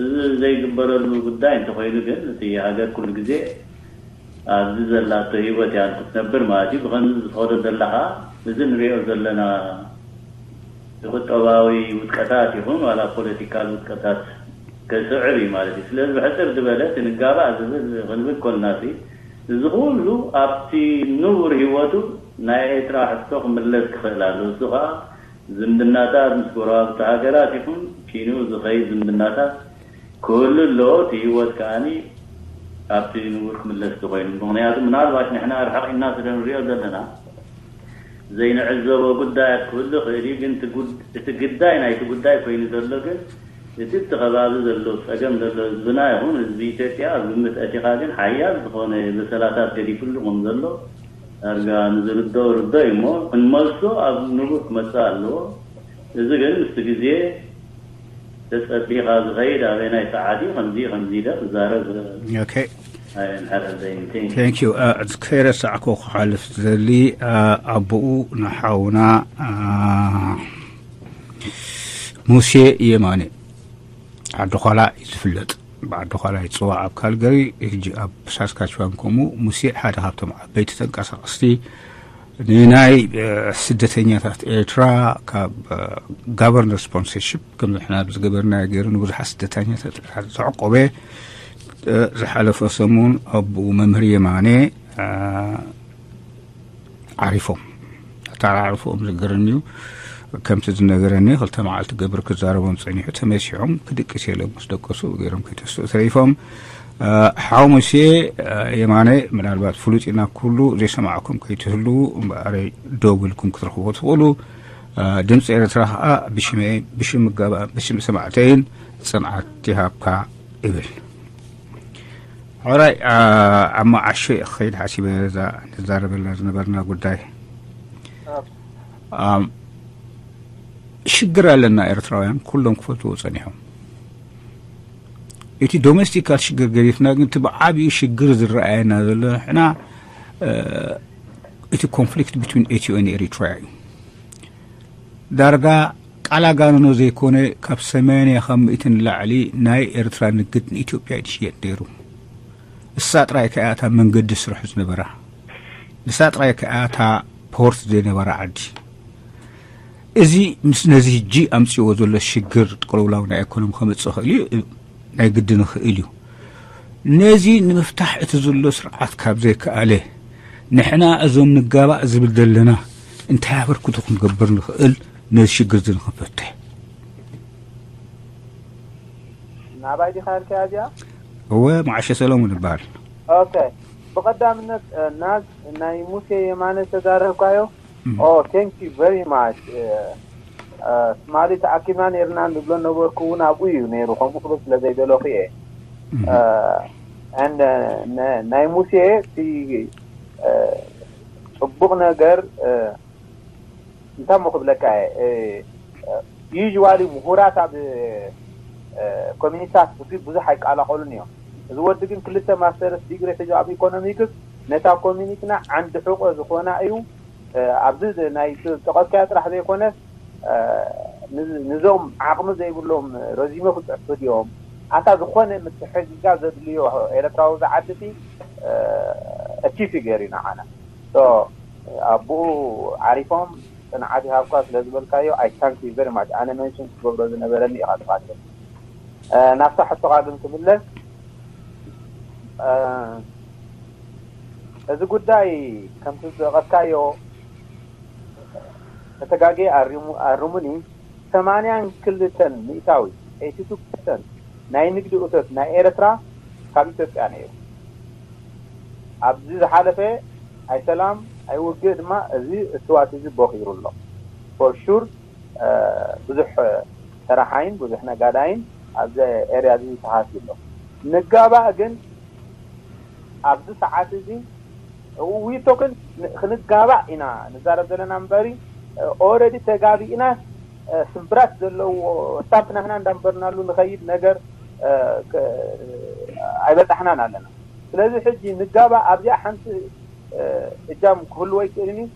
እዚ ዘይግበረሉ ጉዳይ እንተኾይኑ ግን እቲ ሃገር ኩሉ ግዜ ኣብዚ ዘላቶ ህይወት እያ ክትነብር ማለት እዩ። ብኸምዚ ዝኸዶ ዘለኻ እዚ ንሪኦ ዘለና ቁጠባዊ ውድቀታት ይኹን ዋላ ፖለቲካል ውድቀታት ከስዕብ እዩ ማለት እዩ። ስለዚ ብሕፅር ዝበለ ትንጋባእ ዝብል ክንብል ኮልና እዚ ኩሉ ኣብቲ ንቡር ህይወቱ ናይ ኤርትራ ሕቶ ክምለስ ክኽእል ኣሎ። እሱ ከዓ ዝምድናታት ምስ ጎረባብቲ ሃገራት ይኹን ኪኑ ዝኸይድ ዝምድናታት ክህሉ ኣለዎ። እቲ ህይወት ከዓኒ ኣብቲ ንቡር ክምለስ ኮይኑ ምኽንያቱ ምናልባት ንሕና ርሕቕ ኢና ስለ ንሪኦ ዘለና ዘይንዕዘቦ ጉዳያት ክህሉ ይኽእል እዩ። ግን እቲ ግዳይ ናይቲ ጉዳይ ኮይኑ ዘሎ ግን እቲ እቲ ከባቢ ዘሎ ፀገም ዘሎ ህዝብና ይኹን ህዝቢ ኢትዮጵያ ኣብ ግምት ኣቲኻ ግን ሓያል ዝኾነ በሰላታት ገዲፍሉ ከም ዘሎ ዳርጋ ንዝርደኦ ርዶ እዩ እሞ ክንመልሶ ኣብ ንቡር ክመፅእ ኣለዎ። እዚ ግን ምስቲ ግዜ ተፀቢኻ ዝኸይድ ኣበናይ ሰዓት እዩ ከምዚ ከምዚ ኢለ ክዛረብ ኣይንሕረዘይንቲ Thank you። ከይረሳዕኮ ክሓልፍ ዝደሊ ኣቦኡ ንሓውና ሙሴ የማነ ዓዲ ኳላ እዩ ዝፍለጥ። ብዓዲ ኳላ ይፅዋዕ ኣብ ካልገሪ፣ ሕጂ ኣብ ሳስካችዋን ከምኡ። ሙሴ ሓደ ካብቶም ዓበይቲ ተንቀሳቐስቲ ንናይ ስደተኛታት ኤርትራ ካብ ጋቨርነር ስፖንሰርሽፕ ከም ንሕና ዝገበርናዮ ገይሩ ንብዙሓት ስደተኛታት ኤርትራ ዘዕቆበ ዝሓለፈ ሰሙን ኣቦኡ መምህር የማነ ዓሪፎም። ኣተዓራርፎኦም ዝገርም እዩ። ከምቲ ዝነገረኒ ክልተ መዓልቲ ገብር ክዛረቦም ፀኒሑ ተመሲሖም ክድቅስ የለ ምስ ደቀሱ ገይሮም ከይተስኡ ተሪፎም። ሓው ሙሴ የማነ ምናልባት ፍሉጥ ኢና ኩሉ ዘይሰማዕኩም ከይትህልዉ እምበኣረይ ደው ኢልኩም ክትረኽብዎ ትኽእሉ። ድምፂ ኤርትራ ከዓ ብሽመይን ብሽም ጋባእን ብሽም ሰማዕተይን ፅንዓት ይሃብካ እብል። ሕራይ ኣብ መዓሾ እየ ክኸይድ ሓሲበ እዛ ንዛረበላ ዝነበርና ጉዳይ። ሽግር ኣለና ኤርትራውያን ኩሎም ክፈልጥዎ ፀኒሖም። እቲ ዶሜስቲካል ሽግር ገዲፍና ግን እቲ ብዓብዩ ሽግር ዝረኣየና ዘሎ ንሕና እቲ ኮንፍሊክት ብትዊን ኢትዮ ን ኤሪትራ እዩ። ዳርጋ ቃል ኣጋንኖ ዘይኮነ ካብ ሰማንያ ካብ ሚእቲ ንላዕሊ ናይ ኤርትራ ንግድ ንኢትዮጵያ እዩ ዝሽየጥ ነይሩ። እሳ ጥራይ ከኣ እታ መንገዲ ስርሑ ዝነበራ፣ ንሳ ጥራይ ከኣ እታ ፖርት ዘይነበራ ዓዲ። እዚ ምስ ነዚ ሕጂ ኣምፅዎ ዘሎ ሽግር ቅልውላው ናይ ኢኮኖሚ ከመፅእ ይኽእል እዩ፣ ናይ ግድን ይኽእል እዩ። ነዚ ንምፍታሕ እቲ ዘሎ ስርዓት ካብ ዘይከኣለ ንሕና እዞም ንጋባእ ዝብል ዘለና እንታይ ኣበርክቶ ክንገብር ንኽእል ነዚ ሽግር እዚ ንኽንፈትሕ? ናባይ ዲኻ ያልከያ እዚኣ? እወ፣ መዓሸ ሰለሙን እበሃል። ኦኬ፣ ብቐዳምነት ናዝ ናይ ሙሴ የማነ ዝተዛረብካዮ። ኦ፣ thank you very much። ትማሊ ተኣኪብና ነርና ንብሎ ነበርኩ እውን ኣብኡ እዩ ነይሩ፣ ከምኡ ክብል ስለ ዘይደለኹ እየ። And ናይ ሙሴ እቲ ጽቡቕ ነገር እንታይ ሞ ክብለካ እየ፣ usually ምሁራት ኣብ ኮሚኒታት ብዙ ብዙሕ ኣይቀላቐሉን እዮም። እዚ ወዲ ግን ክልተ ማስተርስ ዲግሪ ሒዙ ኣብ ኢኮኖሚክስ ነታ ኮሚኒቲና ዓንዲ ሕቆ ዝኾና እዩ። ኣብዚ ናይ ጠቐስካዮ ጥራሕ ዘይኮነስ ንዞም ዓቕሚ ዘይብሎም ረዚመ ክፅሕፉ ድዮም? ኣታ ዝኾነ ምትሕግጋዝ ዘድልዮ ኤርትራዊ ዝዓዲ ሲ እቲ ፊገር እዩ ንዓና። ኣቦኡ ዓሪፎም ፅንዓት ይሃብካ ስለ ዝበልካዮ I thank you very much። ኣነ መንሽን ክገብሮ ዝነበረኒ ኢኻ ትኻትል። ናብታ ሕቶኻ ግን ክምለስ፣ እዚ ጉዳይ ከምቲ ዝጠቐስካዮ፣ ተጋጌ ኣርሙኒ፣ ሰማንያን ክልተን ሚእታዊ፣ eighty two percent፣ ናይ ንግዲ እቶት ናይ ኤርትራ ካብ ኢትዮጵያ ነይሩ። ኣብዚ ዝሓለፈ ኣይሰላም ኣይውግእ ድማ እዚ እትዋት እዚ ቦኺሩ ኣሎ። For sure ብዙሕ ሰራሓይን ብዙሕ ነጋዳይን ኣብዚ ኤርያ እዚ ተሃስዩ ኣሎ። ንጋባእ ግን ኣብዚ ሰዓት እዚ ዊቶክን ክንጋባእ ኢና ንዛረብ ዘለና እምበሪ already ተጋቢእና ስምብራት ዘለዎ ስታምፕ ናህና እንዳንበርናሉ ንኸይድ ነገር ኣይበጻሕናን ኣለና። ስለዚ ሕጂ ንጋባእ ኣብዚኣ ሓንቲ እጃም ክህልዎ ኣይክእልን እዩ።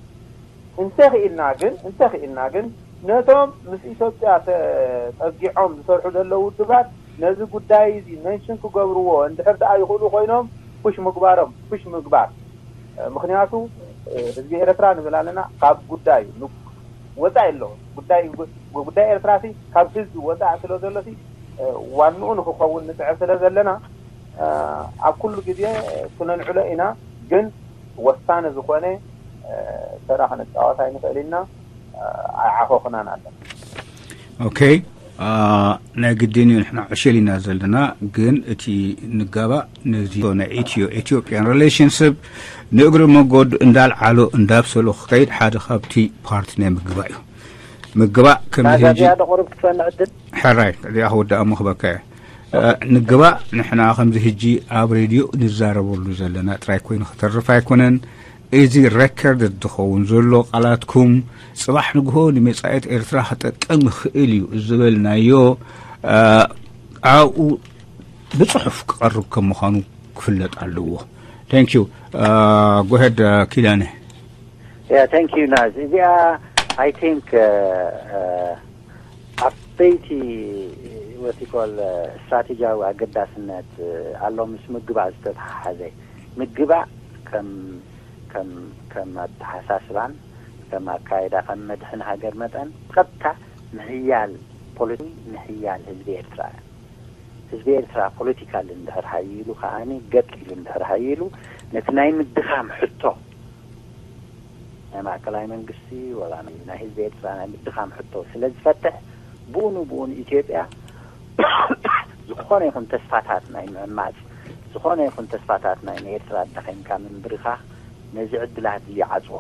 እንተኽኢልና ግን እንተኽኢልና ግን ነቶም ምስ ኢትዮጵያ ተጸጊዖም ዝሰርሑ ዘለዉ ውድባት ነዚ ጉዳይ እዚ መንሽን ክገብርዎ እንድሕር ደኣ ይኽእሉ ኮይኖም ፑሽ ምግባሮም ፑሽ ምግባር። ምክንያቱ ህዝቢ ኤርትራ ንብል ኣለና ካብ ጉዳዩ ወፃኢ ኣሎ። ጉዳይ ጉዳይ ኤርትራ ሲ ካብ ህዝቢ ወፃኢ ስለ ዘሎ ሲ ዋንኡ ንክኸውን ንፅዕር ስለ ዘለና ኣብ ኩሉ ግዜ ክነንዕሎ ኢና። ግን ወሳኒ ዝኾነ ተራ ክንፃወት ኣይንኽእል ኢና። ኣይዓኾኽናን ኣለና። Okay። ናይ ግድን እዩ ንሕና ዕሸል ኢና ዘለና። ግን እቲ ንጋባእ ነዚ ናይ ኢትዮ ኢትዮጵያን ሪሌሽንሽፕ ንእግሪ መጎድ እንዳልዓሎ እንዳብሰሎ ክኸይድ ሓደ ካብቲ ፓርቲ ናይ ምግባእ እዩ። ምግባእ ከምዚ ሕጂ ቁሩብ ክትፈንዕ ዕድል ሕራይ እዚኣ ክወዳእ እሞ ክበካ እየ። ንግባእ ንሕና ከምዚ ሕጂ ኣብ ሬድዮ ንዛረበሉ ዘለና ጥራይ ኮይኑ ክተርፍ ኣይኮነን። እዚ ሬከርድ ዝኸውን ዘሎ ቃላትኩም ጽባሕ ንግሆ ንመጻኢት ኤርትራ ክጠቅም ይኽእል እዩ ዝበልናዮ ኣብኡ ብጽሑፍ ክቐርብ ከም ምዃኑ ክፍለጥ ኣለዎ። Thank you. Go ahead, ኪዳነ. Yeah, thank you, ናዝ። እዚኣ I think ዓበይቲ ወቲኮል ስትራቴጂያዊ ኣገዳስነት ኣሎ ምስ ምግባእ ዝተተሓሓዘ። ምግባእ ከም ከም ከም ኣተሓሳስባን ከም ኣካይዳ ከም መድሕን ሃገር መጠን ብቐጥታ ምሕያል ፖለቲካዊ ምሕያል ህዝቢ ኤርትራ እዩ። ህዝቢ ኤርትራ ፖለቲካል እንድሕር ሃይሉ ከዓኒ ገጥ ኢሉ እንድሕር ሃይሉ ነቲ ናይ ምድኻም ሕቶ ናይ ማእከላይ መንግስቲ ወላ ናይ ህዝቢ ኤርትራ ናይ ምድኻም ሕቶ ስለ ዝፈትሕ ብኡ ንብኡ ንኢትዮጵያ ዝኾነ ይኹን ተስፋታት ናይ ምዕማፅ ዝኾነ ይኹን ተስፋታት ናይ ንኤርትራ ኣዳኺምካ ምንብርኻኽ ነዚ ዕድላት እዚ ይዓፅዎ።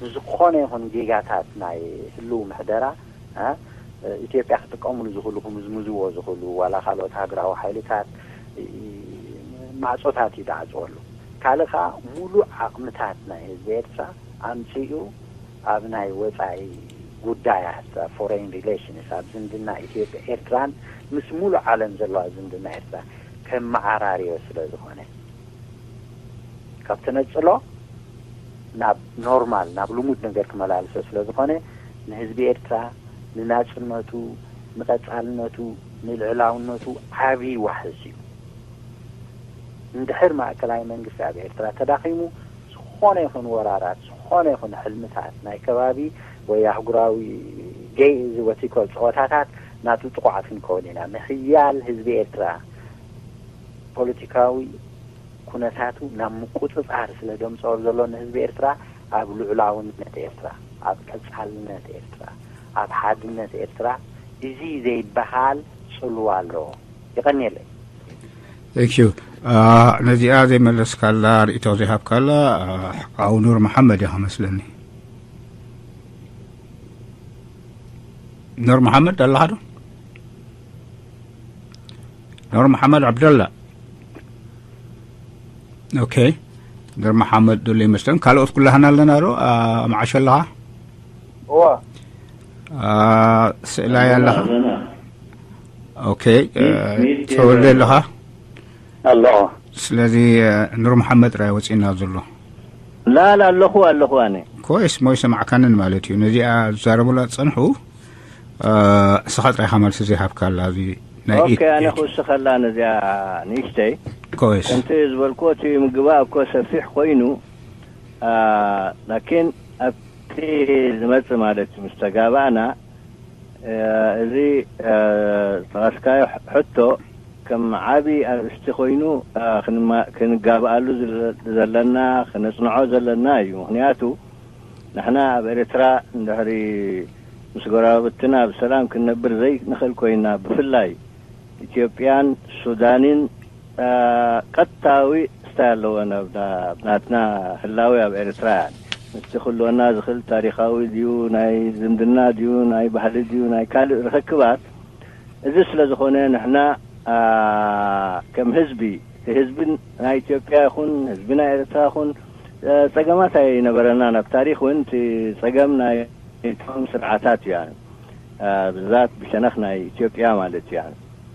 ንዝኾነ ይኹን ጌጋታት ናይ ህልው ምሕደራ ኢትዮጵያ ክጥቀምሉ ዝኽእሉ ክምዝምዝዎ ዝኽእሉ ዋላ ካልኦት ሃገራዊ ሓይልታት ማዕፆታት እዩ ዝዓፅወሉ። ካልእ ከዓ ሙሉእ ዓቕምታት ናይ ህዝቢ ኤርትራ ኣምፂኡ ኣብ ናይ ወፃኢ ጉዳያት ኣብ ፎሬን ሪሌሽንስ ኣብ ዝምድና ኢትዮጵያ ኤርትራን ምስ ሙሉእ ዓለም ዘለዋ ዝምድና ኤርትራ ከመዓራርዮ ስለ ዝኾነ ካብ ተነፅሎ ናብ ኖርማል ናብ ልሙድ ነገር ክመላልሶ ስለ ዝኾነ ንህዝቢ ኤርትራ ንናፅነቱ ንቐፃልነቱ ንልዕላውነቱ ዓብዪ ዋሕስ እዩ። እንድሕር ማእከላይ መንግስቲ ኣብ ኤርትራ ተዳኺሙ ዝኾነ ይኹን ወራራት ዝኾነ ይኹን ሕልምታት ናይ ከባቢ ወይ ኣህጉራዊ ገይ እዚ ወቲኮል ፀወታታት ናቱ ጥቑዓት ክንከውን ኢና። ምሕያል ህዝቢ ኤርትራ ፖለቲካዊ ኩነታቱ ናብ ምቁፅፃር ስለ ደምፀኦ ዘሎ ንህዝቢ ኤርትራ ኣብ ልዑላውነት ኤርትራ፣ ኣብ ቀጻልነት ኤርትራ፣ ኣብ ሓድነት ኤርትራ እዚ ዘይበሃል ጽልዋ ኣለዎ። ይቐንየለይ። Thank you. ነዚኣ ዘይመለስካላ፣ ርእቶ ዘይሃብካላ፣ ሓው ኑር መሓመድ ኢኻ መስለኒ። ኑር መሓመድ ኣለኻ ዶ? ኑር መሓመድ ዓብደላ። ኦኬ፣ ኑር መሓመድ ደሎ ይመስለን። ካልኦት ኩላህና ኣለና ዶ? መዓሽ ኣለኻ? እዋ ስእላይ ኣለኻ? ኦኬ፣ ተወልደ ኣለኻ? ኣለኹ። ስለዚ ኑር መሓመድ ጥራይ ወፂና ዘሎ። ላላ ኣለኹ ኣለኹ ኣነ። ኮይስ፣ ሞ ይሰማዕካንን ማለት እዩ። ነዚኣ ዝዛረቡላ ዝፀንሑ እስኻ ጥራይኻ መልሲ ዘይሃብካላ፣ እዚ ናይ ኦኬ፣ ኣነ ክውስኸላ ነዚኣ ንእሽተይ። ኮይስ። ከምቲ ዝበልኩዎ እቲ ምግባእ እኮ ሰፊሕ ኮይኑ፣ ላኪን ኣብቲ ዝመጽእ ማለት እዩ፣ ምስ ተጋባእና፣ እዚ ዝጠቐስካዮ ሕቶ ከም ዓቢ ኣርእስቲ ኮይኑ ክንጋብኣሉ ዘለና፣ ክነጽንዖ ዘለና እዩ። ምኽንያቱ ንሕና ኣብ ኤርትራ እንድሕሪ ምስ ጎረባብትና ብሰላም ክንነብር ዘይንኽእል ኮይና፣ ብፍላይ ኢትዮጵያን ሱዳንን ቀጥታዊ ስታይ ኣለወን ኣብ ናትና ህላዌ ኣብ ኤርትራ። ምስቲ ክህልወና ዝኽእል ታሪኻዊ ድዩ፣ ናይ ዝምድና ድዩ፣ ናይ ባህሊ ድዩ፣ ናይ ካልእ ርኽክባት፣ እዚ ስለ ዝኾነ ንሕና ከም ህዝቢ፣ እቲ ህዝቢ ናይ ኢትዮጵያ ይኹን ህዝቢ ናይ ኤርትራ ይኹን ጸገማት ኣይነበረናን። ኣብ ታሪኽ እውን እቲ ጸገም ናይ እቶም ስርዓታት እዩ። ብዛት ብሸነኽ ናይ ኢትዮጵያ ማለት እዩ።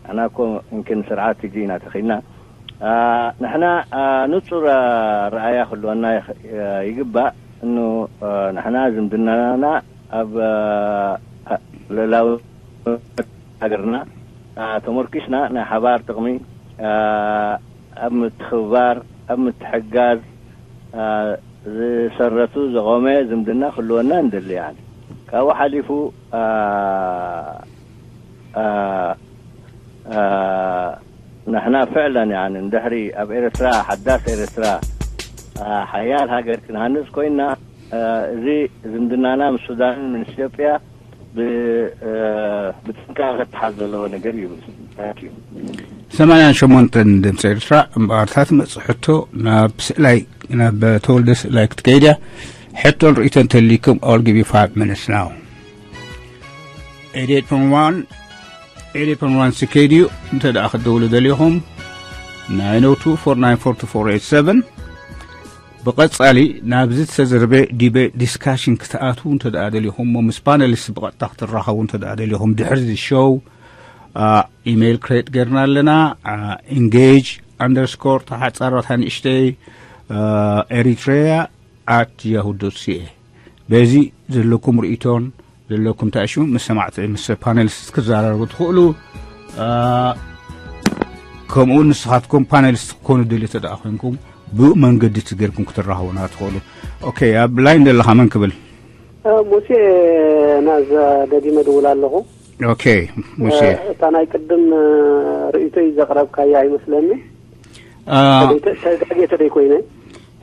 ንሕና እኮ እንክን ስርዓት ሕጂ ኢና ተኺልና። ንሕና ንጹር ኣረኣያ ክህልወና ይግባእ። እኑ ንሕና ዝምድናና ኣብ ልእላዊ ሃገርና ተመርኪስና ናይ ሓባር ጥቕሚ ኣብ ምትኽባር፣ ኣብ ምትሕጋዝ ዝሰረቱ ዘቖመ ዝምድና ክህልወና እንደሊ። ያኒ ካብኡ ሓሊፉ ንሕና ፍዕለን ያኒ እንድሕሪ ኣብ ኤርትራ ሓዳስ ኤርትራ ሓያል ሃገር ክንሃንጽ ኮይና፣ እዚ ዝምድናና ምስ ሱዳንን ምስ ኢትዮጵያ ብጥንቃቐ ክተሓዝ ዘለዎ ነገር እዩ። Thank you። ሰማንያን ሸሞንተን ድምፂ ኤርትራ እምበኣር እታ ትመፅእ ሕቶ ናብ ስእላይ፣ ናብ ተወልደ ስእላይ ክትከይድ እያ። ሕቶን ርእይቶን እንተልይኩም፣ I'll give you five minutes now። Eighty-eight point one, eighty-eight point one C K D U እንተ ደኣ ክትደውሉ ደሊኹም፣ nine oh two, four nine four, two four eight seven። ብቐጻሊ ናብዚ ዝተዘርበ ዲቤት ዲስካሽን ክትኣትዉ እንተ ደኣ ደሊኹም፣ እሞ ምስ ፓነሊስት ብቐጥታ ክትራኸቡ እንተ ደኣ ደሊኹም፣ ድሕሪ እዚ ሾው ኢሜይል ክሬት ጌርና ኣለና። Engage underscore ተሓጻራታ ንእሽተይ ኤሪትሬያ at yahoo dot c a። በዚ ዘለኩም ርእይቶን ዘለኩም እንታይ ሽሙ ምስ ሰማዕቲ ምስ ፓነሊስት ክትዘራረቡ ትኽእሉ። ከምኡ ንስኻትኩም ፓነሊስት ክትኮኑ ድልዩ ተደኣ ኮንኩም ብኡ መንገዲ እቲ ጌርኩም ክትራኸቡና ትኽእሉ። ኦኬ፣ ኣብ ላይን ዘለኻ መን ክብል? ሙሴ ናዝ ደጊመ ድውል ኣለኹ። ኦኬ ሙሴ። እታ ናይ ቅድም ርእይቶይ ዘቕረብካያ ይመስለኒ። ተጋጌ ተደይ ኮይነ።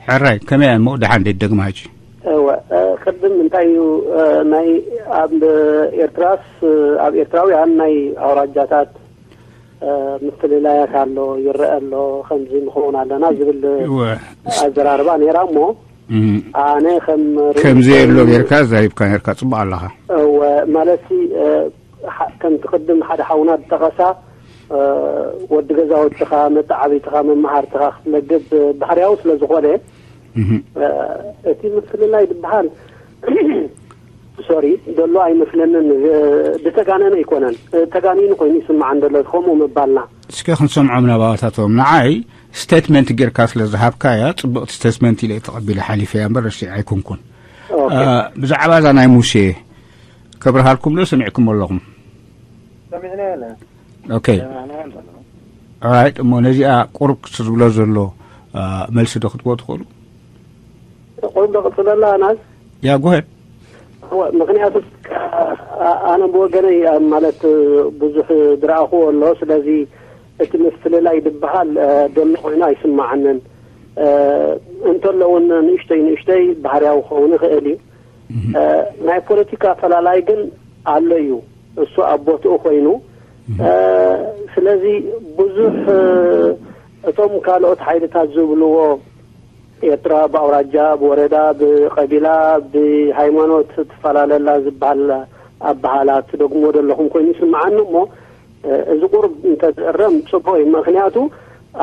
ሕራይ ከመይ እሞ ደሓን ደይ ደግማ ሕጂ። እወ ቅድም እንታይ እዩ ናይ ኣብ ኤርትራስ ኣብ ኤርትራውያን ናይ ኣውራጃታት ምፍልላያት ኣሎ ይረአ ኣሎ ከምዚ ንኸውን ኣለና ዝብል ኣዘራርባ ነይራ እሞ ኣነ ከም ከምዚ የሎ ጌርካ ዘሪብካ ነርካ ጽቡቅ ኣለኻ። እወ ማለት ከምቲ ቅድም ሓደ ሓውና ዝጠቐሳ ወዲ ገዛውትኻ መተዓብይትኻ መመሃርትኻ ክትመግብ ባህርያዊ ስለ ዝኾነ እቲ ምፍልላይ ዝበሃል ሶሪ ዘሎ ኣይመስለንን። ዝተጋነነ ኣይኮነን። ተጋኒኑ ኮይኑ ይስምዓን ዘሎ ከምኡ ምባልና። እስከ ክንሰምዖም ናባታቶም። ንዓይ ስቴትመንት ጌርካ ስለ ዝሃብካያ ጽብቕቲ ስቴትመንት ኢለ ተቐቢለ ሓሊፈያ እምበር ረሲዐ ኣይኮንኩን። ብዛዕባ እዛ ናይ ሙሴ ከብርሃልኩም ዶ ሰሚዕኩም ኣለኹም? ሰሚዕና ኢና። ኦኬ ኦራይት። እሞ ነዚኣ ቁሩብ ክትብሎ ዘሎ መልሲ ዶ ክትቦ ትኽእሉ? ቁሩብ ዶ ቅጽለላ ናዝ? ያ ጎሄድ። ምክንያቱ ኣነ ብወገነይ ማለት ብዙሕ ዝረኣኹዎ ኣሎ። ስለዚ እቲ ምፍልላይ ዝበሃል ዘሎ ኮይኑ ኣይስማዓንን። እንተሎ እውን ንእሽተይ ንእሽተይ ባህርያዊ ክኸውን ይኽእል እዩ። ናይ ፖለቲካ ኣፈላላይ ግን ኣሎ እዩ። እሱ ኣብ ቦትኡ ኮይኑ፣ ስለዚ ብዙሕ እቶም ካልኦት ሓይልታት ዝብልዎ ኤርትራ ብኣውራጃ፣ ብወረዳ፣ ብቐቢላ፣ ብሃይማኖት ትፈላለላ ዝበሃል ኣበሃህላ ትደግሞ ዘለኹም ኮይኑ ይስምዓኒ እሞ፣ እዚ ቁሩብ እንተዝእረም ጽቡቕ እዩ። ምኽንያቱ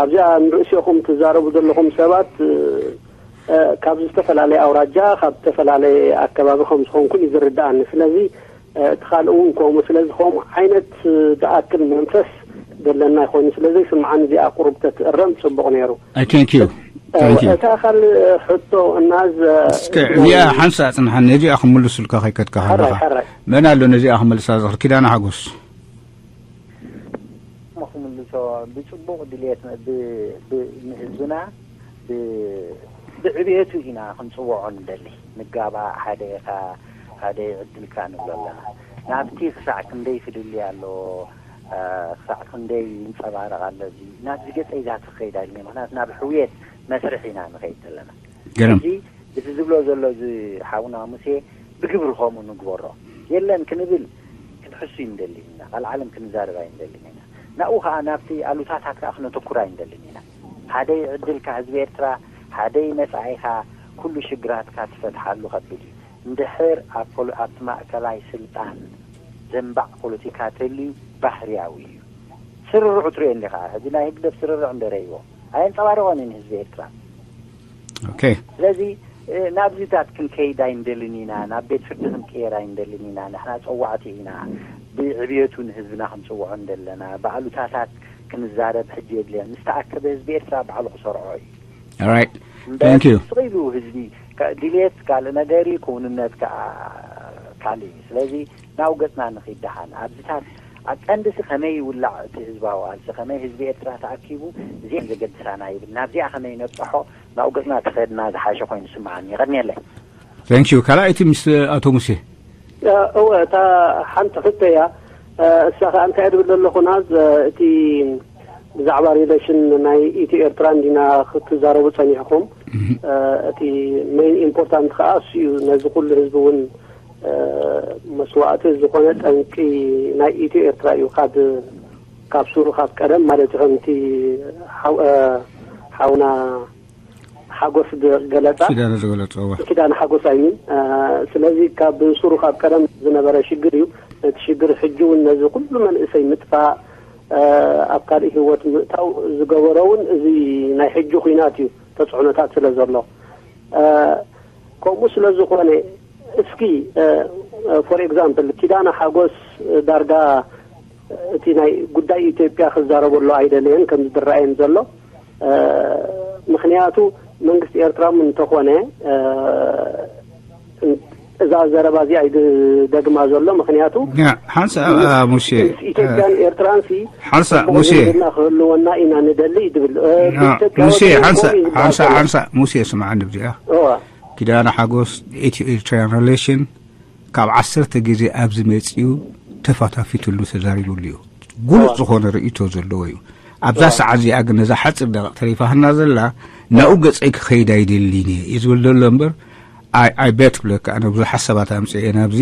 ኣብዚኣ ንርእስኹም ትዛረቡ ዘለኹም ሰባት ካብ ዝተፈላለየ ኣውራጃ፣ ካብ ዝተፈላለየ ኣከባቢ ከም ዝኾንኩን እዩ ዝርድኣኒ። ስለዚ እቲ ካልእ እውን ከምኡ። ስለዚ ከምኡ ዓይነት ዝኣክል መንፈስ ዘለና ይኾይኑ ስለ ዘይስምዓኒ እዚኣ ቁሩብ ተትእረም ጽቡቕ ነይሩ። I thank you. Thank you. እታ ካልእ ሕቶ እናዝ እስከ እዚኣ ሓንሳ ጽንሓን ነዚኣ ክምልሱልካ ከይከድካ ሕራይ ከለኻ ሕራይ መን ኣሎ ነዚኣ ክመልሳ ዝኽእል? ኪዳነ ሓጎስ። ክምልሶ ብጽቡቕ ድልየት ብ- ብ- ንህዝብና ብ- ብዕብየቱ ኢና ክንጽውዖ ንደሊ። ንጋባእ፣ ሓደ ኢኻ፣ ሓደ ይዕድልካ ንብሎ ኣለና። ናብቲ ክሳዕ ክንደይ ፍልልይ ኣለዎ፣ እ፣ ክሳዕ ክንደይ ይንጸባረቕ ኣሎ፣ እዚ ናብዚ ገጸ ይዛቲ ክኸይድ ኣይደልን። ምኽንያቱ ናብ ሕውየት መስርሕ ኢና ንኸይድ ዘለና። ገርም እዚ እቲ ዝብሎ ዘሎ እዚ ሓውና ሙሴ ብግብሪ ከምኡ ንግበሮ። የለን ክንብል ክንሕሱ ይንደልን ኢና። ካልእ ዓለም ክንዛረብ ኣይንደልን ኢና። ናብኡ ከኣ ናብቲ ኣሉታታት ከኣ ክነተኩር ኣይንደልን ኢና። ሓደ ይዕድልካ ህዝቢ ኤርትራ፣ ሓደ ይመጻኢኻ፣ ኩሉ ሽግራትካ ትፈትሓሉ ከቢድ እዩ። እንድሕር ኣብ ፖሎ- ኣብቲ ማእከላይ ስልጣን ዘንባዕ ፖለቲካ ተልዩ ባህርያዊ እዩ። ስርርዑ ትሪኦ እንዲኻ። ሕጂ ናይ ህግደፍ ስርርዕ እንደ ረእይዎ ኣየንጸባርቖን እዩ ንህዝቢ ኤርትራ። Okay. ስለዚ እ፣ ናብዚታት ክንከይድ ኣይንደልን ኢና፣ ናብ ቤት ፍርዲ ክንቅየር ኣይንደልን ኢና። ንሕና ጸዋዕቲ ኢና፣ ብዕብየቱ ንህዝብና ክንጽውዖ እንደለና፣ ብኣሉታታት ክንዛረብ ሕጂ የድልየን። ምስ ተኣከበ ህዝቢ ኤርትራ ባዕሉ ክሰርዖ እዩ። All right. Thank you. ስቕ ኢሉ ህዝቢ ከ- ድልየት ካልእ ነገር እዩ፣ ክውንነት ከኣ ካልእ እዩ። ስለዚ ናብ ገጽና ንኺድ ደሓን። ኣብዚታት ኣብ ቀንዲሲ ከመይ ይውላዕ እቲ ህዝባዊ ቃልሲ፣ ከመይ ህዝቢ ኤርትራ ተኣኪቡ እዚአን ዘገድሳና ይብል። ናብዚኣ ከመይ ነብጽሖ፣ ናብ ገጽና ተኸድና ዝሓሸ ኮይኑ ስምዓኒ። ይቐድሜለይ። Thank you። ካልኣይቲ ምስ ኣቶ ሙሴ። እወ፣ እታ ሓንቲ ሕቶ እያ። እሳ ከኣ እንታይ ድብል ዘለኹ ናዝ፣ እቲ ብዛዕባ ሪሌሽን ናይ ኢትዮ ኤርትራ እንዲና ክትዛረቡ ጸኒሕኹም። እቲ ሜን ኢምፖርታንት ከኣ እሱ እዩ። ነዚ ኩሉ ህዝቢ እውን መስዋእቲ ዝኾነ ጠንቂ ናይ ኢትዮ ኤርትራ እዩ። ካብ ካብ ሱሩ ካብ ቀደም ማለት እዩ። ከምቲ ሓው- ሓውና ሓጎስ ዝገለጻ ኪዳነ ዝገለጾ እወ። ኪዳነ ሓጎስ ኣይሚን። ስለዚ ካብ ሱሩ ካብ ቀደም ዝነበረ ሽግር እዩ። እቲ ሽግር ሕጂ እውን ነዚ ኩሉ መንእሰይ ምጥፋእ፣ ኣብ ካልእ ህይወት ምእታው ዝገበሮ እውን እዚ ናይ ሕጂ ኹናት እዩ፣ ተጽዕኖታት ስለ ዘሎ። ከምኡ ስለ ዝኾነ እስኪ ፎር ኤግዛምፕል ኪዳነ ሓጎስ ዳርጋ እቲ ናይ ጉዳይ ኢትዮጵያ ክዛረበሉ ኣይደለየን ከም ዝረኣየን ዘሎ። ምኽንያቱ መንግስቲ ኤርትራ እውን እንተኾነ እዛ ዘረባ እዚኣ እዩ ዝደግማ ዘሎ። ምኽንያቱ ሓንሳ ሙሴ ኢትዮጵያን ኤርትራን ሲ ሓንሳ ሙሴ ዝምድና ክህልወና ኢና ንደሊ እዩ ዝብል። ሙሴ ሓንሳ ሓንሳ ሓንሳ ሙሴ ስምዓኒ ብዚኣ ኪዳነ ሓጎስ ኢትዮ ኤርትራያን ሪሌሽን ካብ ዓሰርተ ግዜ ኣብዚ መጺኡ ተፋታፊትሉ ተዛሪቡሉ እዩ። ጉሉጽ ዝኾነ ርእይቶ ዘለዎ እዩ። ኣብዛ ሰዓት እዚኣ ግን ነዛ ሓጺር ደቂቕ ተሪፋትና ዘላ ናብኡ ገጸይ ክኸይድ ኣይደልን እየ እዩ ዝብል ዘሎ እምበር ኣይ ኣይ ቤት ብለካ ኣነ ብዙሓት ሰባት ኣምጽኤ ናብዚ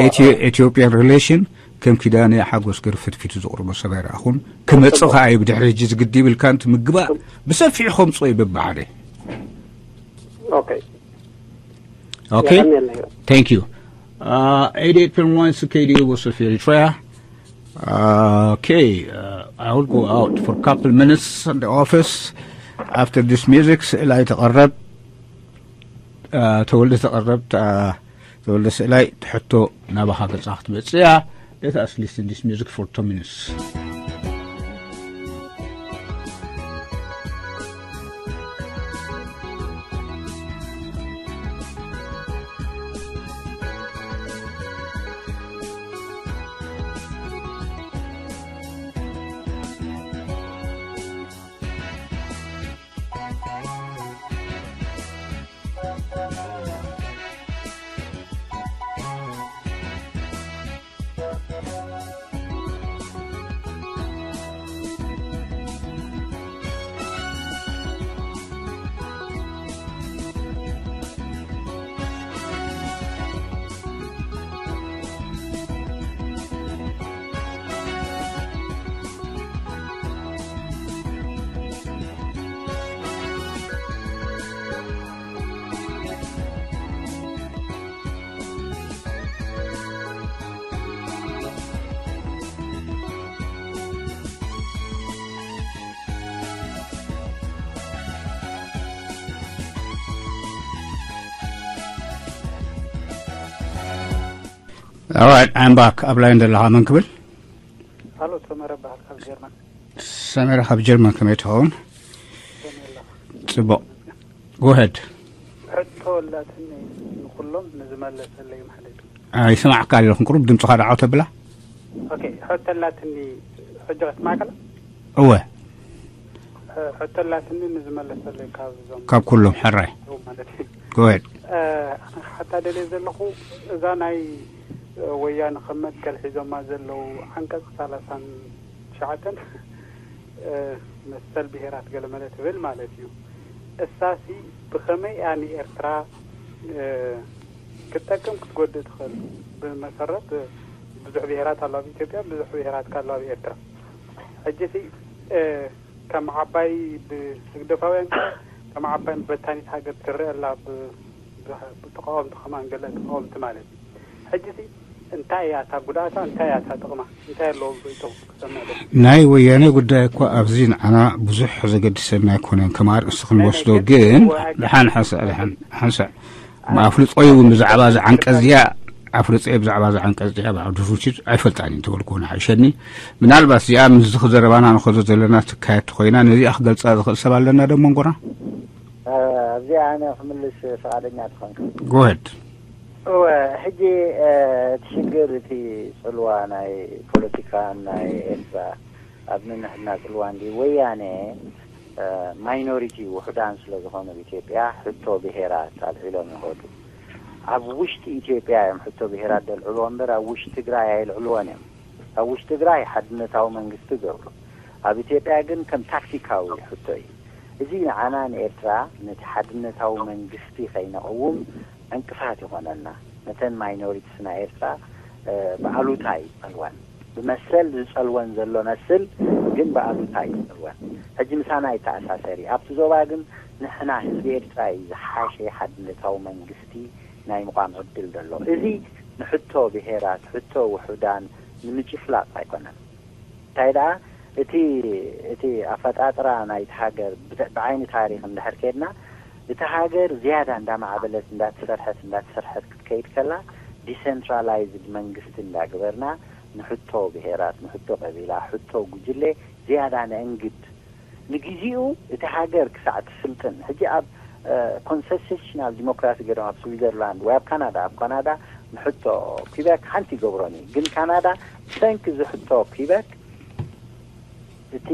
ኢትዮ ኢትዮጵያን ሪሌሽን ከም ኪዳነ ሓጎስ ገርፍትፊቱ ዝቕርቦ ሰብ ኣይረኣኹን። ክመጽእ ከኣ እዩ ብድሕሪ ሕጂ ዝግዲ ይብልካ እንቲ ምግባእ ብሰፊሑ ከምጽኦ እዩ በብሓደ ኦኬ Okay. Thank you. Uh, eighty-eight point one is K D U Voice of Eritrea. Uh, okay, uh, I will go out for a couple minutes at the office. After this music, ስእላይ ተቐረብ ተወልደ ተቐረብ ተወልደ ስእላይ ትሕቶ ናባኻ ገጻ ክትመጽእ እያ። Let us listen this music for two minutes. Alright, I'm back. ኣብ ላይን ዘለኻ መን ክብል? ሃሎ፣ ሰመረ በሃል ካብ ጀርመን። ሰመረ ካብ ጀርመን፣ ከመይ ትኸውን? ጽቡቕ። Go ahead. ሕቶ ኣላትኒ ንኹሎም ንዝመለሰለይ ማለት እዩ። ኣይሰማዕካ ኣለኹን፣ ቁሩብ ድምፅኻ ደዓው ተብላ። ኦኬ፣ ሕቶ ኣላትኒ፣ ሕጂ ክትስማዕ ከላ? እወ። እ፣ ሕቶ ኣላትኒ ንዝመለሰለይ ካብ ዞም ካብ ኩሎም፣ ሕራይ። ማለት እዩ። Go ahead. እ፣ ኣነ ሓታ ደልየ ዘለኹ፣ እዛ ናይ ወያነ ከም መትከል ሒዞማ ዘለዉ ዓንቀጽ ሰላሳን ትሽዓተን፣ እ፣ መሰል ብሄራት ገለመለ ትብል ማለት እዩ። እሳሲ ብኸመይ እያ ንኤርትራ፣ እ፣ ክትጠቅም ክትጎድእ ትኽእል? ብመሰረት ብዙሕ ብሄራት ኣሎ ኣብ ኢትዮጵያ፣ ብዙሕ ብሄራት ከ ኣሎ ኣብ ኤርትራ። ሕጂሲ፣ እ፣ ከም ዓባይ ብህግደፋውያን ከ ከም ዓባይ መበታኒት ሃገር ትረአ ኣላ፣ ብ-፣ ብ-፣ ብተቃወምቲ ከማን ገለ ተቃወምቲ ማለት እዩ። ሕጂሲ እንታይ እያ እታ ጉድኣታ፣ እንታይ እያ እታ ጥቕማ፣ እንታይ ኣለዎ ርእይቶኹም ክሰምዕ ደስ ናይ ወያነ ጉዳይ እኮ ኣብዚ ንዓና ብዙሕ ዘገድሰና ኣይኮነን፣ ከም ኣርእስቲ ክንወስዶ። ናይ ግን ገድሲ ወ-፣ ደሓን ሓንሳእ፣ ደሓን ሓንሳእ፣ ኣፍልጦ እዩ እውን ብዛዕባ እዚ ዓንቀጽ እዚኣ፣ ኣፍልጦ እዩ ብዛዕባ እዚ ዓንቀጽ እዚኣ፣ ብዓውዲ ፉችድ ኣይፈልጣን እዩ እንተበልኩ ንሓይሸኒ። ምናልባት እዚኣ ምስዚ ክዘረባና ንኸዶ ዘለና ትካየድ ተኾይና፣ ነዚኣ ክገልጻ ዝኽእል ሰብ ኣለና ዶ መንጎና? እ፣ ኣብዚኣ ኣነ ክምልስ ፍቓደኛ ትኾንካ? Go ahead. እወ፣ ሕጂ፣ እ፣ እቲ ሽግር፣ እቲ ጽልዋ ናይ ፖለቲካን ናይ ኤርትራ ኣብ ነንሕድና ጽልዋ እንዲ ወያነ፣ እ፣ ማይኖሪቲ ውሑዳን ስለ ዝኾኑ ኣብ ኢትዮጵያ ሕቶ ብሄራት ኣልዒሎም ይኸዱ። ኣብ ውሽጢ ኢትዮጵያ እዮም ሕቶ ብሄራት ዘልዕልዎ እምበር ኣብ ውሽጢ ትግራይ ኣይልዕልዎን እዮም። ኣብ ውሽጢ ትግራይ ሓድነታዊ መንግስቲ ገብሩ። ኣብ ኢትዮጵያ ግን ከም ታክቲካዊ ሕቶ እዩ። እዚ ንዓና ንኤርትራ ነቲ ሓድነታዊ መንግስቲ ከይነቕውም ዕንቅፋት ይኾነና። ነተን ማይኖሪቲስ ናይ ኤርትራ፣ እ፣ ብኣሉታ ይጸልወን። ብመሰል ዝጸልወን ዘሎ መስል ግን ብኣሉታ ይጸልወን። ሕጂ ምሳና ይተኣሳሰር እዩ። ኣብቲ ዞባ ግን ንሕና ህዝቢ ኤርትራ እዩ ዝሓሸ ሓድነታዊ መንግስቲ ናይ ምቋም ዕድል ዘሎ። እዚ ንሕቶ ብሄራት፣ ሕቶ ውሑዳን ንምጭፍላቕ ኣይኮነን። እንታይ ደኣ፣ እቲ፣ እቲ ኣፈጣጥራ ናይቲ ሃገር ብተ-፣ ብዓይኒ ታሪኽ እንድሕር ከድና፣ እቲ ሃገር ዝያዳ እንዳማዕበለት፣ እንዳተሰርሐት፣ እንዳተሰርሐት ክትከይድ ከላ፣ ዲሰንትራላይዝድ መንግስቲ እንዳገበርና፣ ንሕቶ ብሄራት፣ ንሕቶ ቀቢላ፣ ሕቶ ጉጅለ ዝያዳ ነእንግድ። ንግዜኡ እቲ ሃገር ክሳዕ ትስልጥን፣ ሕጂ ኣብ፣ እ፣ ኮንስቲቱሽናል ዲሞክራሲ ገይሮም ኣብ ስዊዘርላንድ ወይ ኣብ ካናዳ፣ ኣብ ካናዳ ንሕቶ ኩበክ ሓንቲ ይገብሮን እዩ። ግን ካናዳ ብሰንኪ እዚ ሕቶ ኩበክ እቲ፣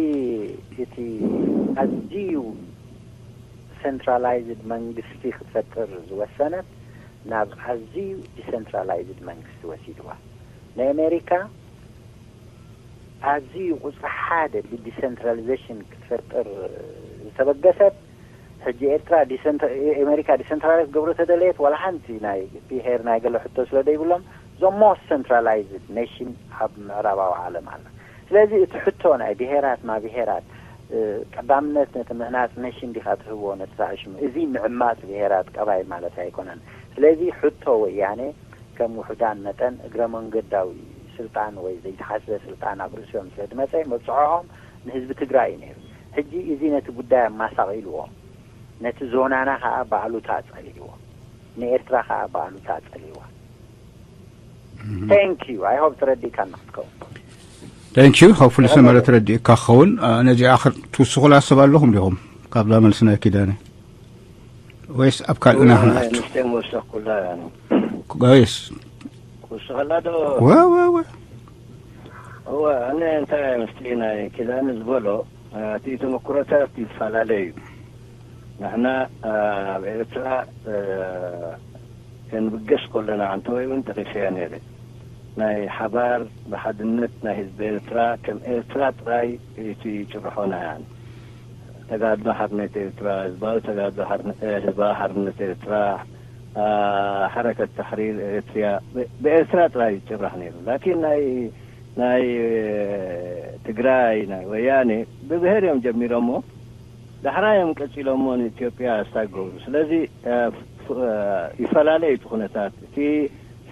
እቲ ኣዝዩ ሰንትራላይዝድ መንግስቲ ክትፈጥር ዝወሰነት ናብ ኣዝዩ ዲሰንትራላይዝድ መንግስቲ ወሲድዋ። ናይ ኣሜሪካ ኣዝዩ ቁጽሪ ሓደ ብዲሰንትራሊዜሽን ክትፈጥር ዝተበገሰት፣ ሕጂ ኤርትራ ዲሰንት-፣ ኣሜሪካ ዲሰንትራላይዝ ክገብሮ ተደለየት፣ ዋላ ሓንቲ ናይ ብሄር ናይ ገለ ሕቶ ስለ ዘይብሎም፣ the most centralized nation ኣብ ምዕራባዊ ዓለም ኣላ። ስለዚ እቲ ሕቶ ናይ ብሄራት ማ ብሄራት፣ እ፣ ቀዳምነት ነቲ ምህናጽ ነሽን ዲኻ ትህቦ ነቲ ዝሓሽሙ? እዚ ምዕማጽ ብሄራት ቀባይ ማለት ኣይኮነን። ስለዚ ሕቶ ወያነ ከም ውሑዳን መጠን እግረ መንገዳዊ ስልጣን ወይ ዘይተሓስበ ስልጣን ኣብ ርእሲኦም ስለ ዝመጸ መብጽዖኦም ንህዝቢ ትግራይ እዩ ነይሩ። ሕጂ እዚ ነቲ ጉዳይ ኣማሳቒልዎ፣ ነቲ ዞናና ኸኣ ብኣሉታ ጸሊዎ፣ ንኤርትራ ኸኣ ብኣሉታ ጸሊዋ። Thank you. I hope ተረዲእካና ክትከውን። Thank you. Hopefully ሰመረ ተረዲእካ ክኸውን። አ፣ ነዚኣ ክር-፣ ትውስኹላ ሰብ ኣለኹም ዲኹም? ካብዛ መልሲ ናይ ኪዳነ። ወይስ ኣብ ካልእና እወ፣ ክንኣቱ? ንስተ ወሰኽኩላ፣ ያኒ። ወይስ? ክውስኸላ ዶ? ወ፣ ወ፣ ወ። እወ፣ ኣነ እንታይ ምስቲ ናይ ኪዳነ ዝበሎ፣ አ፣ እቲ ተመክሮታት ይፈላለ እዩ። ንሕና፣ አ፣ ኣብ ኤርትራ፣ አ፣ ክንብገስ ከለና፣ ኣንተ ወይ እውን ጠቒሰያ ነይረ። ናይ ሓባር ብሓድነት ናይ ህዝቢ ኤርትራ፣ ከም ኤርትራ ጥራይ እቲ ጭርሖና እያን። ተጋድሎ ሓርነት ኤርትራ፣ ህዝባዊ ተጋድሎ ሓርነ-፣ እ፣ ህዝባዊ ሓርነት ኤርትራ፣ አ፣ ሓረከት ተሕሪር ኤርትርያ፣ ብ-፣ ብኤርትራ ጥራይ ይጭራሕ ነይሩ። ላኪን ናይ፣ ናይ፣ እ፣ ትግራይ፣ ናይ ወያኔ ብብሄር እዮም ጀሚሮሞ። ዳሕራይ እዮም ቀጺሎሞ ንኢትዮጵያ ስታይ ክገብሩ። ስለዚ፣ እ፣ ፍ-፣ እ፣ ይፈላለ እዩ እቲ ኩነታት። እቲ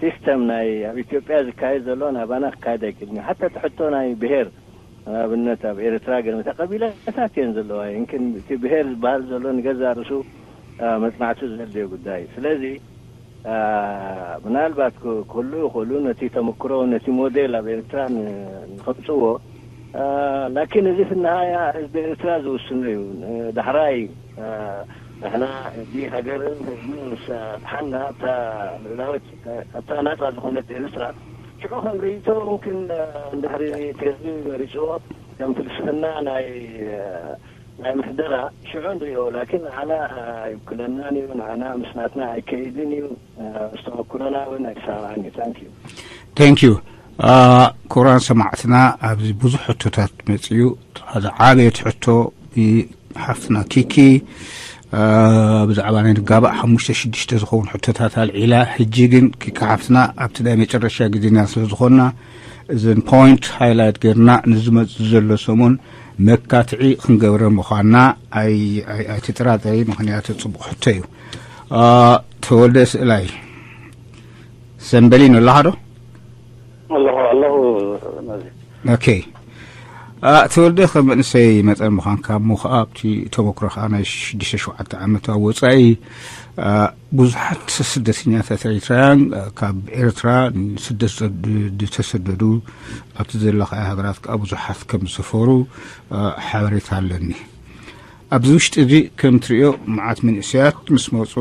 ሲስተም ናይ ኣብ ኢትዮጵያ ዝካየድ ዘሎ ናባና ክካየድ ኣይክእልን እዩ። ሓታ እቲ ሕቶ ናይ ብሄር፣ ንኣብነት ኣብ ኤርትራ ገለ መተ ቀቢላታት እየን ዘለዋ። ይምክን እቲ ብሄር ዝበሃል ዘሎ ንገዛእ ርእሱ፣ እ፣ መጽናዕቲ ዘድልዮ ጉዳይ እዩ። ስለዚ ምናልባት ክህሉ ይኽእሉ፣ ነቲ ተመክሮ ነቲ ሞዴል ኣብ ኤርትራ ንኸምፅዎ። ላኪን እዚ ፍናሃያ ህዝቢ ኤርትራ ዝውስኖ እዩ። ዳሕራይ ንሕና እዚ ሃገርን ህዝብን ምስ ኣጥሓና ኣብታ ልዕላዊት ኣብታ ናፃ ዝኾነት ኤርትራ ሽዑ ከም ርእይቶ ምምክን እንድሕሪ እቲ ህዝቢ መሪፅዎ ከም ፍልስፍና ናይ ናይ ምሕደራ ሽዑ ንሪኦ። ላኪን ንዓና ኣይውክለናን እዩ፣ ንዓና ምስ ናትና ኣይከይድን እዩ፣ ምስ ተመክሮና እውን ኣይሰማማዕን እዩ። ታንክ ዩ። Thank you። ክቡራን ሰማዕትና፣ ኣብዚ ብዙሕ ሕቶታት መፅዩ። ዝዓበየት ሕቶ ሓፍትና ኪኪ ብዛዕባ ናይ ንጋባእ ሓሙሽተ ሽዱሽተ ዝኸውን ሕቶታት ኣልዒላ። ሕጂ ግን ኪኪ ሓፍትና ኣብቲ ናይ መጨረሻ ግዜና ስለ ዝኾንና እዘን point highlight ገርና ንዝመጽእ ዘሎ ሰሙን መካትዒ ክንገብረ ምዃንና ኣይትጥራጠሪ። ምኽንያቱ ጽቡቕ ሕቶ እዩ። ተወልደ ስእላይ ሰንበሊን ኣለኻ ዶ? ኣለኹ ኣለኹ። ኦኬ። ተወልደ ከም መንእሰይ መጠን ምዃንካ እሞ ከዓ ኣብቲ ተመክሮ ከዓ ናይ ሽዱሽተ ሸውዓተ ዓመት ኣብ ወፃኢ ብዙሓት ስደተኛታት ኤርትራውያን ካብ ኤርትራ ንስደት ዝተሰደዱ ኣብቲ ዘለኻዮ ሃገራት ከዓ ብዙሓት ከም ዝሰፈሩ ሓበሬታ ኣለኒ። ኣብዚ ውሽጢ እዚ ከም ትሪኦ መዓት መንእሰያት ምስ መፁ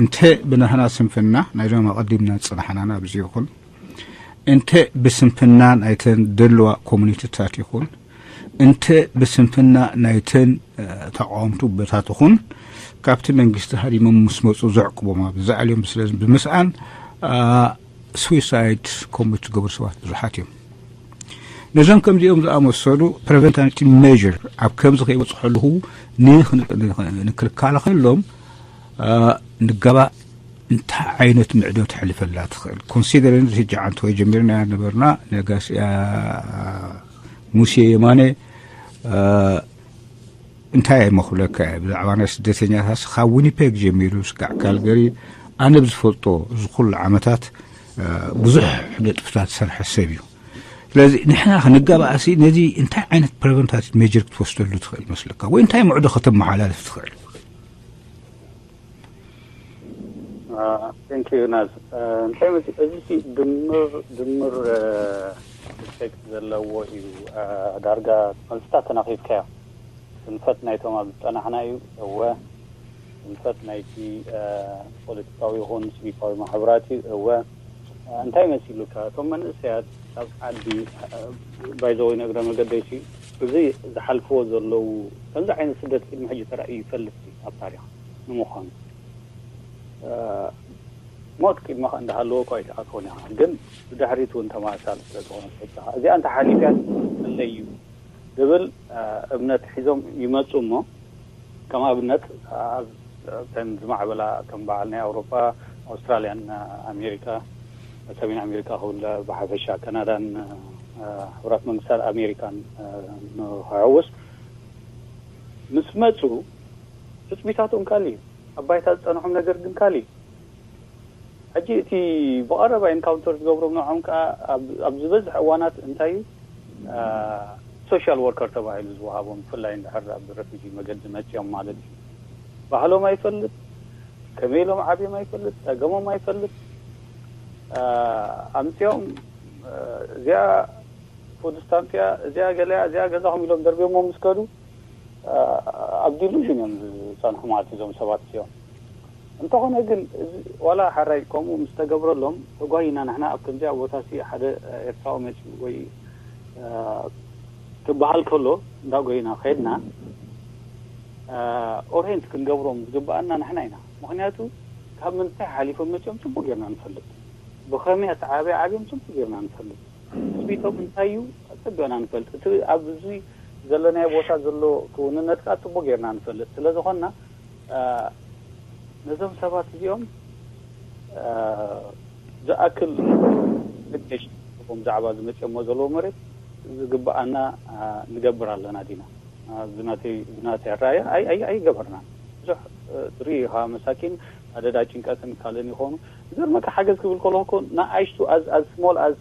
እንተ ብናህና ስንፍና ናይዞም ኣቐዲምና ዝፅናሕናና ኣብዚ ይኹን እንተ ብስንፍና ናይተን ደለዋ ኮሚኒቲታት ይኹን እንተ ብስንፍና ናይተን ተቃወምቲ ውበታት ይኹን ካብቲ መንግስቲ ሃዲሞም ምስ መፁ ዘዕቅቦም ኣብ ዝኣልዮም ስለ ብምስኣን suicide commit ዝገብሩ ሰባት ብዙሓት እዮም። ነዞም ከምዚኦም ዝኣመሰሉ preventive measure ኣብ ከምዚ ከይበፅሑ ኣለኹ ንክልካለኸሎም ንገባእ እንታይ ዓይነት ምዕዶ ተሕልፈላ ትኽእል? ኮንሲደሪንግ ሕጂ ዓንተ ወይ ጀሚርና ነበርና ነጋስያ ሙሴ የማነ እንታይ መኽብለካ እየ ብዛዕባ ናይ ስደተኛታት ካብ ዊኒፔግ ጀሚሩ ስጋዕ ካልገሪ ኣነ ብዝፈልጦ እዚ ኩሉ ዓመታት ብዙሕ ነጥፍታት ዝሰርሐ ሰብ እዩ። ስለዚ ንሕና ክንጋባኣሲ ነዚ እንታይ ዓይነት ፕሪቨንታቲቭ ሜጀር ክትወስደሉ ትኽእል መስለካ ወይ እንታይ ምዕዶ ከተመሓላልፍ ትኽእል? ንናዝ እንታይ እዚ ድምር ድምር ኢፌክት ዘለዎ እዩ። ዳርጋ መልስታት ተናኺፍካዮ። ስንፈት ናይቶም ኣብ ዝፀናሕና እዩ። እወ፣ ስንፈት ናይቲ ፖለቲካዊ ይኹን ስቪካዊ ማሕበራት እዩ። እወ፣ እንታይ መሲሉካ እቶም መንእሰያት ኣብ ዓዲ ባይዘወይ ነግረ መገደይሲ እዚ ዝሓልፍዎ ዘለዉ ከምዚ ዓይነት ስደት ቅድሚ ሕጂ ተራእዩ ይፈልጥ ኣብ ታሪኽ ንምዃኑ ሞት ቅድመኻ እንዳሃለወ እኳ ኣይትኣትዎን ኢኻ፣ ግን ብድሕሪት እውን ተመሳሳሊ ስለ ዝኾነ ተበፅኻ እዚኣ እንተሓሊፍያ ኣለይ እዩ ዝብል እምነት ሒዞም ይመፁ እሞ ከም ኣብነት ኣብተን ዝማዕበላ ከም በዓል ናይ ኣውሮፓ ኣውስትራልያን ኣሜሪካ ሰሜን ኣሜሪካ ክብል ብሓፈሻ ካናዳን ሕቡራት መንግስታት ኣሜሪካን ንክሕውስ ምስ መፁ ትፅቢታቶም ካልእ እዩ። ኣብ ባይታ ዝፀንሖም ነገር ግን ካልእ እዩ። ሕጂ እቲ ብቐረባ ኢንካውንተር ዝገብሮም ንዖም ከዓ ኣብ ዝበዝሕ እዋናት እንታይ እዩ ሶሻል ወርከር ተባሂሉ ዝወሃቦም ብፍላይ እንድሕር ኣብ ረፊጂ መገዲ መፅኦም ማለት እዩ። ባህሎም ኣይፈልጥ፣ ከመይ ኢሎም ዓብዮም ኣይፈልጥ፣ ፀገሞም ኣይፈልጥ። ኣምፅኦም እዚኣ ፉድ ስታምፕ እያ፣ እዚኣ ገለያ፣ እዚኣ ገዛኹም ኢሎም ደርብዮሞ ምስ ከዱ ኣብ ዲሉዥን እዮም ዝፀንሑ ማለት እዞም ሰባት እዚኦም። እንተኾነ ግን እዚ ዋላ ሓራይ ከምኡ ምስ ተገብረሎም ተጓይና ንሕና ኣብ ከምዚኣ ቦታ ሲ ሓደ ኤርትራዊ መፂኡ ወይ ክበሃል ከሎ እንዳጎይና ከድና ኦሬንት ክንገብሮም ዝግበኣና ንሕና ኢና። ምክንያቱ ካብ ምንታይ ሓሊፎም መፂኦም ፅቡቅ ጌርና ንፈልጥ። ብኸመይ ኣተዓባብያ ዓብዮም ፅቡቅ ጌርና ንፈልጥ። ትፅቢቶም እንታይ እዩ ኣፀቢቕና ንፈልጥ። እቲ ኣብዚ ዘለናዮ ቦታ ዘሎ ክውንነት ከዓ ፅቡቅ ጌርና ንፈልጥ። ስለ ዝኾንና ነዞም ሰባት እዚኦም ዝኣክል ሪኮግኒሽን ብዛዕባ ዝመፅኦሞ ዘለዎ መሬት ዝግበኣና ንገብር ኣለና ዲና? ኣብዚ ናተይ ብናተይ ኣረኣእያ ኣይገበርናን። ብዙሕ ትርኢ ኢኻ መሳኪን ኣደዳ ጭንቀትን ካልእን ይኾኑ። ዝገርመካ ሓገዝ ክብል ከለኹ እኮ ንኣሽቱ as small as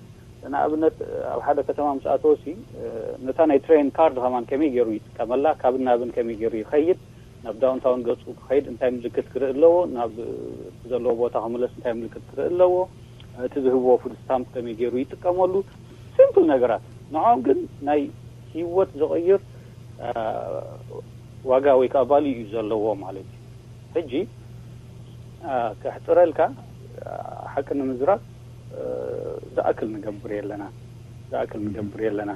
ንኣብነት ኣብ ሓደ ከተማ ምስ ኣተወሲ ነታ ናይ ትሬን ካርድ ከማን ከመይ ገይሩ ይጥቀመላ፣ ካብን ናብን ከመይ ገይሩ ይኸይድ፣ ናብ downtown ገጹ ክኸይድ እንታይ ምልክት ክርኢ ኣለዎ፣ ናብ ዘለዎ ቦታ ክምለስ እንታይ ምልክት ክርኢ ኣለዎ፣ እቲ ዝህብዎ food stamp ከመይ ገይሩ ይጥቀመሉ፣ simple ነገራት። ንዖም ግን ናይ ህይወት ዝቕይር ዋጋ ወይ ከዓ value እዩ ዘለዎ ማለት እዩ። ሕጂ ከሕፅረልካ፣ ሓቂ ንምዝራብ ዝኣክል ንገብር የለና ዝኣክል ንገብር የለና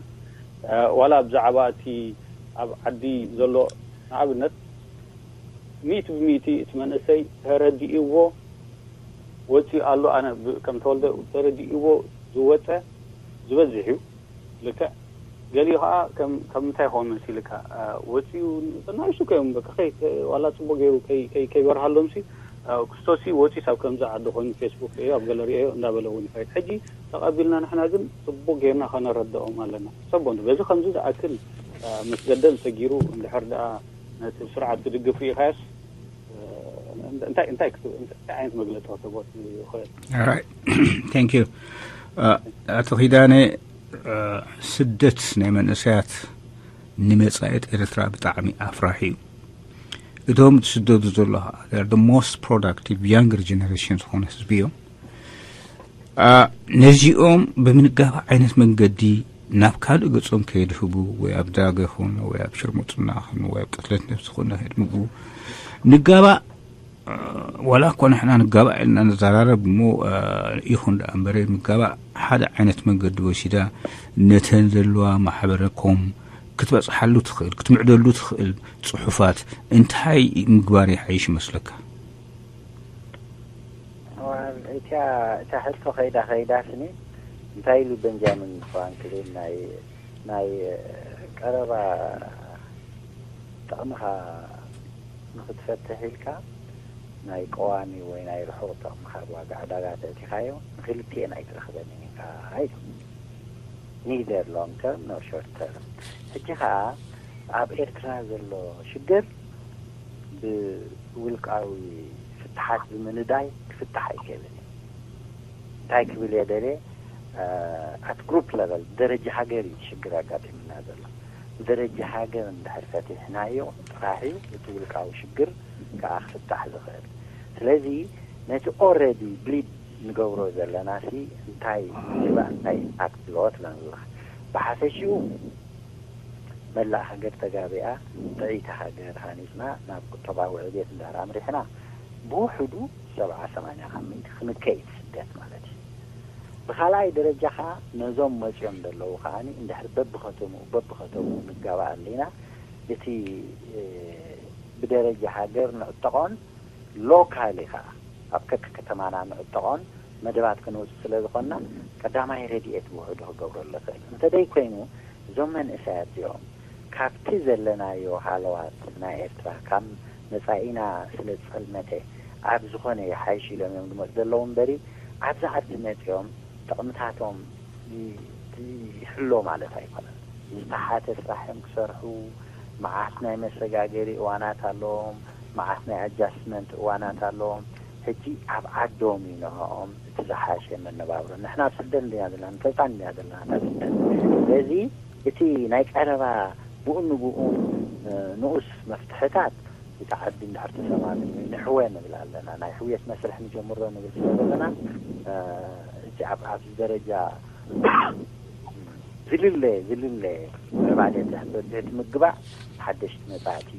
ዋላ ብዛዕባ እቲ ኣብ ዓዲ ዘሎ፣ ንኣብነት፣ ሚእቲ ብሚእቲ እቲ መንእሰይ ተረዲእዎ ወፂኡ ኣሎ። ኣነ ከም ተወልደ ተረዲእዎ ዝወፀ ዝበዝሕ እዩ። ልክዕ ገሊኡ ከዓ ከም እንታይ ይኸውን መሲልካ፣ ወፂኡ፣ ናይሱ ከዮም በቃ ዋላ ፅቡቅ ገይሩ ከይበርሃሎም ሲ ክስቶሲ ወፂስ ኣብ ከምዚ ዓዲ ኮይኑ ፌስቡክ ሪኦ ኣብ ገለ ሪኦ እንዳበለ እውን ይኸይድ። ሕጂ ተቐቢልና ንሕና ግን ፅቡቅ ጌርና ከነረድኦም ኣለና። ሰቦን በዚ ከምዚ ዝኣክል ምስ ገደል ሰጊሩ እንድሕር ደኣ ነቲ ስርዓት ክድግፍ ሪኢኻዮስ እንታይ እንታይ እንታይ ዓይነት መግለፂ ክትህቦ ይኽእል? Thank you ኣቶ ኪዳነ። ስደት ናይ መንእሰያት ንመጻኢት ኤርትራ ብጣዕሚ ኣፍራሒ እዩ። እቶም ዝስደዱ ዘሎ the most productive younger generation ዝኾነ ህዝቢ እዮም። ነዚኦም ብምንጋባ ዓይነት መንገዲ ናብ ካልእ ገጾም ከየድህቡ ወይ ኣብ ዳገ ኹን ወይ ኣብ ሽርሙጥና ኹን ወይ ኣብ ቅትለት ነብሲ ኹን ከድምጉ ንጋባእ ዋላ እኮ ንሕና ንጋባእ ኢልና ንዘራረብ እሞ ይኹን ደኣ እምበረ ምጋባእ ሓደ ዓይነት መንገዲ ወሲዳ ነተን ዘለዋ ማሕበረ ኮም ክትበፅሓሉ ትኽእል ክትምዕደሉ ትኽእል ፅሑፋት እንታይ ምግባር ይሓይሽ ይመስለካ? እታ ሕቶ ከይዳ ከይዳ ስኒ እንታይ ኢሉ በንጃሚን ፍራንክሊን ናይ ናይ ቀረባ ጥቕምኻ ንኽትፈትሕ ኢልካ ናይ ቀዋሚ ወይ ናይ ርሑቕ ጥቕምኻ ብዋጋ ዕዳጋ ተእቲኻዮ ንክልቲኤን ኣይትረኽበን ኢኻ ኢሉ። Neither long term nor short term። ሕጂ ኸዓ ኣብ ኤርትራ ዘሎ ሽግር ብውልቃዊ ፍትሓት ብምንዳይ ክፍታሕ ኣይክእልን እዩ። እንታይ ክብል እየ ደልየ፣ at group level ብደረጃ ሃገር እዩ ሽግር ኣጋጢሙና ዘሎ። ብደረጃ ሃገር እንድሕር ፈቲሕናዮ ጥራሕ እዩ እቲ ውልቃዊ ሽግር ከዓ ክፍታሕ ዝኽእል። ስለዚ ነቲ already bleed ንገብሮ ዘለና ሲ እንታይ ግባእ እንታይ impact ኣለዎ ትብለኒ ዘለኻ። ብሓፈሽኡ መላእ ሃገር ተጋቢኣ ጥዕይቲ ሃገር ሃኒፅና ናብ ቁጠባዊ ዕብየት እንድሕር ኣምሪሕና ብውሕዱ ሰብዓ ሰማንያ ካብ ሚእቲ ክንከይድ ስደት ማለት እዩ። ብኻልኣይ ደረጃ ከዓ ነዞም መፂኦም ዘለዉ ከዓ እንድሕር በብኸተምኡ በብኸተምኡ ንጋባእ ኣለና እቲ ብደረጃ ሃገር ንዕጠቖን locally ከዓ ኣብ ከከከተማና ንዕጠቖን መደባት ክንውፅእ ስለ ዝኾንና ቀዳማይ ረድኤት ብውሕዱ ክገብረሉ ይኽእል። እንተደይኮይኑ እዞም መንእሰያት እዚኦም ካብቲ ዘለናዮ ሃለዋት ናይ ኤርትራ ካብ መፃኢና ስለ ዝፀልመተ ኣብ ዝኾነ ይሓይሽ ኢሎም እዮም ዝመፁ ዘለዉ እምበሪ ኣብዚ ዓዲ መፂኦም ጥቕምታቶም ይሕሎ ማለት ኣይኮነን። ዝተሓተ ስራሕ እዮም ክሰርሑ። መዓት ናይ መሰጋገሪ እዋናት ኣለዎም፣ መዓት ናይ ኣጃስትመንት እዋናት ኣለዎም። ሕጂ ኣብ ዓዶም እዩ ንዕኦም እቲ ዝሓሸ መነባብሮ። ንሕና ኣብ ስደት እንዲና ዘለና፣ ንፈልጣ እንዲና ዘለና እታ ስደት። ስለዚ እቲ ናይ ቀረባ ብኡ ንብኡ ንኡስ መፍትሕታት እቲ ዓዲ እንድሕር ተሰማሚዑ ንሕወ ንብል ኣለና። ናይ ሕውየት መስርሕ ንጀምሮ ንብል ስለ ዘለና እቲ ኣብ ኣብዚ ደረጃ ዝልለ ዝልለ ምዕባለ ዘሕበብት ምግባእ ሓደሽቲ መጻእቲ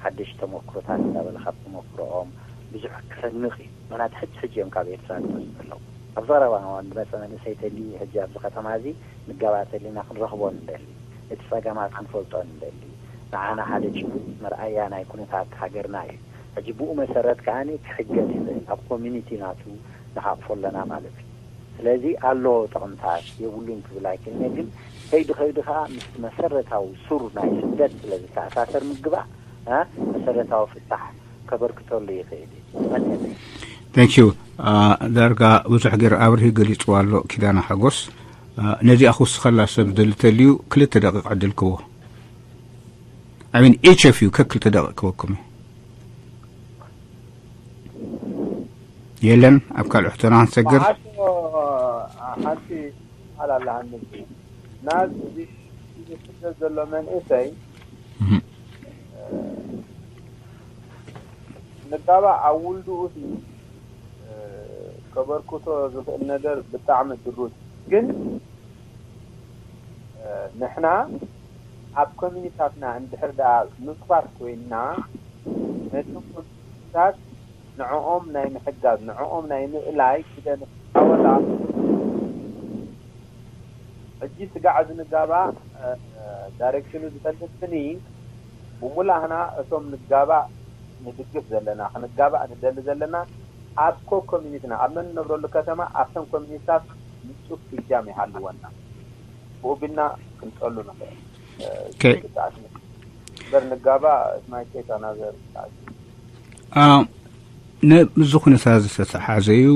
ሓደሽቲ ተመክሮታት እንዳበለ ካብ ተመክሮኦም ብዙሕ ክሰንቕ እዩ። ምክንያቱ ሕጂ ሕጂ እዮም ካብ ኤርትራ ዝመፁ ዘለዉ። ኣብዚ ቀረባ እዋን ዝመፀ መንእሰይ ተልዩ ሕጂ ኣብዚ ከተማ እዚ ንጋባእ ተሊና ክንረኽቦ ንደሊ። እቲ ጸገማት ክንፈልጦ ንደሊ። ንዓና ሓደ ጭቡጥ መርኣያ ናይ ኩነታት ሃገርና እዩ። ሕጂ ብኡ መሰረት ከኣ ክሕገዝ ይኽእል። ኣብ ኮሚኒቲ ናቱ ንሓቕፎ ኣለና ማለት እዩ። ስለዚ ኣሎ ጥቕምታት የብሉን ክብል ኣይክእልን እየ፣ ግን ከይዱ ከይዱ ከኣ ምስ መሰረታዊ ሱር ናይ ስደት ስለ ዝተኣሳሰር ምግባእ መሰረታዊ ፍታሕ ከበርክተሉ ይኽእል እዩ። Thank you። ዳርጋ ብዙሕ ገይሩ ኣብርሂ ገሊፅዋ ኣሎ ኪዳነ ሓጎስ። ነዚኣ ክውስኸላ ሰብ ዝደሊ ተልዩ ክልተ ደቂቕ ዕድል ክቦ። I mean each of you ከክልተ ደቂቕ ክበኩም እዩ። የለን ኣብ ካልእ ሕቶና ክንሰግር። ሓንቲ ቃል ኣለሃኒ ናዚ እዚ ስደት ዘሎ መንእሰይ ንጋባእ ኣብ ውልድኡ ሲ ከበርክቶ ዝኽእል ነገር ብጣዕሚ ድሩት። ግን ንሕና ኣብ ኮሚኒታትና እንድሕር ደኣ ንጹራት ኮይንና፣ ነቶም ኮሚኒታት ንዕኦም ናይ ምሕጋዝ፣ ንዕኦም ናይ ምእላይ ግደ ንክጻወት ኣብ ሕጂ ስጋዕ እዚ ንጋባእ ዳይሬክሽኑ ዝፈልጥኒ ብሙላህና እቶም ንጋባእ ንድግፍ ዘለና ክንጋባእ ንደሊ ዘለና ኣብ ኮ ኮሚኒቲና ኣብ መን ንነብረሉ ከተማ ኣብተን ኮሚኒቲታት ንጹር ስጃም ይሃልወና። ብኡቢልና ክንጸሉ ንኽእል። ኦኬ። እምበር ንጋባእ ማይኬታ ናዘር ነዚ ኩነታት ዝተተሓዘ እዩ።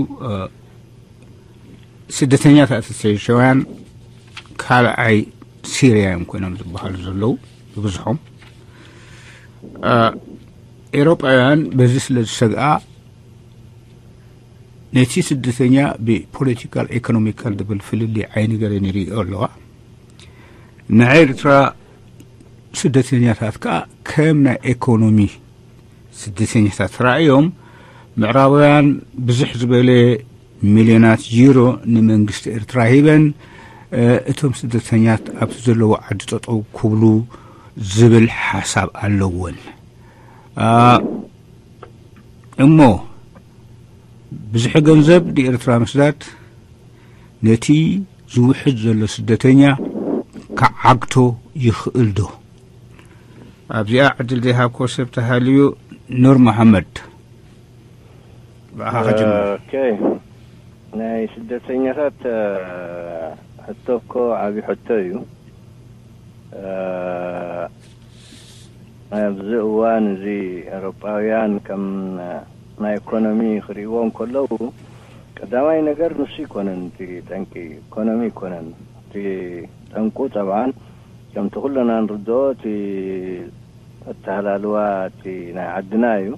ስደተኛታት ኤርትራውያን ካልኣይ ሲርያ እዮም ኮይኖም ዝበሃሉ ዘለዉ ብብዝሖም። ኤውሮጳውያን በዚ ስለ ዝሰግኣ ነቲ ስደተኛ ብፖለቲካል ኢኮኖሚካል ዝብል ፍልልይ ዓይኒ ገረን ይርእዮ ኣለዋ። ንኤርትራ ስደተኛታት ከኣ ከም ናይ ኢኮኖሚ ስደተኛታት ተራእዮም ምዕራባውያን ብዙሕ ዝበለ ሚልዮናት ዩሮ ንመንግስቲ ኤርትራ ሂበን እቶም ስደተኛት ኣብቲ ዘለዎ ዓዲ ጠጠው ክብሉ ዝብል ሓሳብ ኣለወን። እሞ ብዙሕ ገንዘብ ንኤርትራ ምስዳድ ነቲ ዝውሕድ ዘሎ ስደተኛ ክዓግቶ ይኽእል ዶ? ኣብዚኣ ዕድል ዘይሃብኮ ሰብ ተሃልዩ ኑር መሓመድ ብኣኻ ክጅምር። ኦኬ፣ ናይ ስደተኛታት ሕቶ እኮ ዓብዪ ሕቶ እዩ። ኣብዚ እዋን እዚ ኤውሮጳውያን ከም ናይ ኢኮኖሚ ክርእይዎ እንከለዉ ቀዳማይ ነገር ንሱ ይኮነን እቲ ጠንቂ ኢኮኖሚ ይኮነን እቲ ጠንቁ ጠብዓን ከምቲ ኩለና ንርድኦ እቲ ኣተሃላልዋ እቲ ናይ ዓድና እዩ።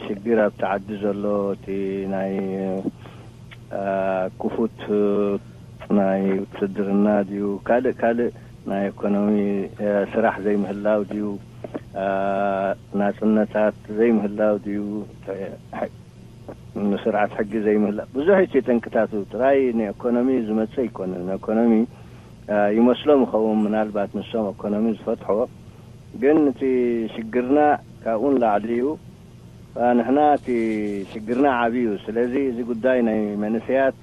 ሽግር ኣብቲ ዓዲ ዘሎ እቲ ናይ ክፉት ናይ ውትድርና ድዩ ካልእ ካልእ ናይ ኢኮኖሚ ስራሕ ዘይምህላው ድዩ ናፅነታት ዘይምህላው ድዩ ስርዓት ሕጊ ዘይምህላው ብዙሕ እቲ ጠንቅታቱ ጥራይ ንኢኮኖሚ ዝመፅእ ኣይኮነን። ኢኮኖሚ ይመስሎም ይኸውን ምናልባት ንሶም ኢኮኖሚ ዝፈትሖ ግን እቲ ሽግርና ካብኡ ንላዕሊ እዩ። ንሕና እቲ ሽግርና ዓብዩ ስለዚ እዚ ጉዳይ ናይ መንእሰያት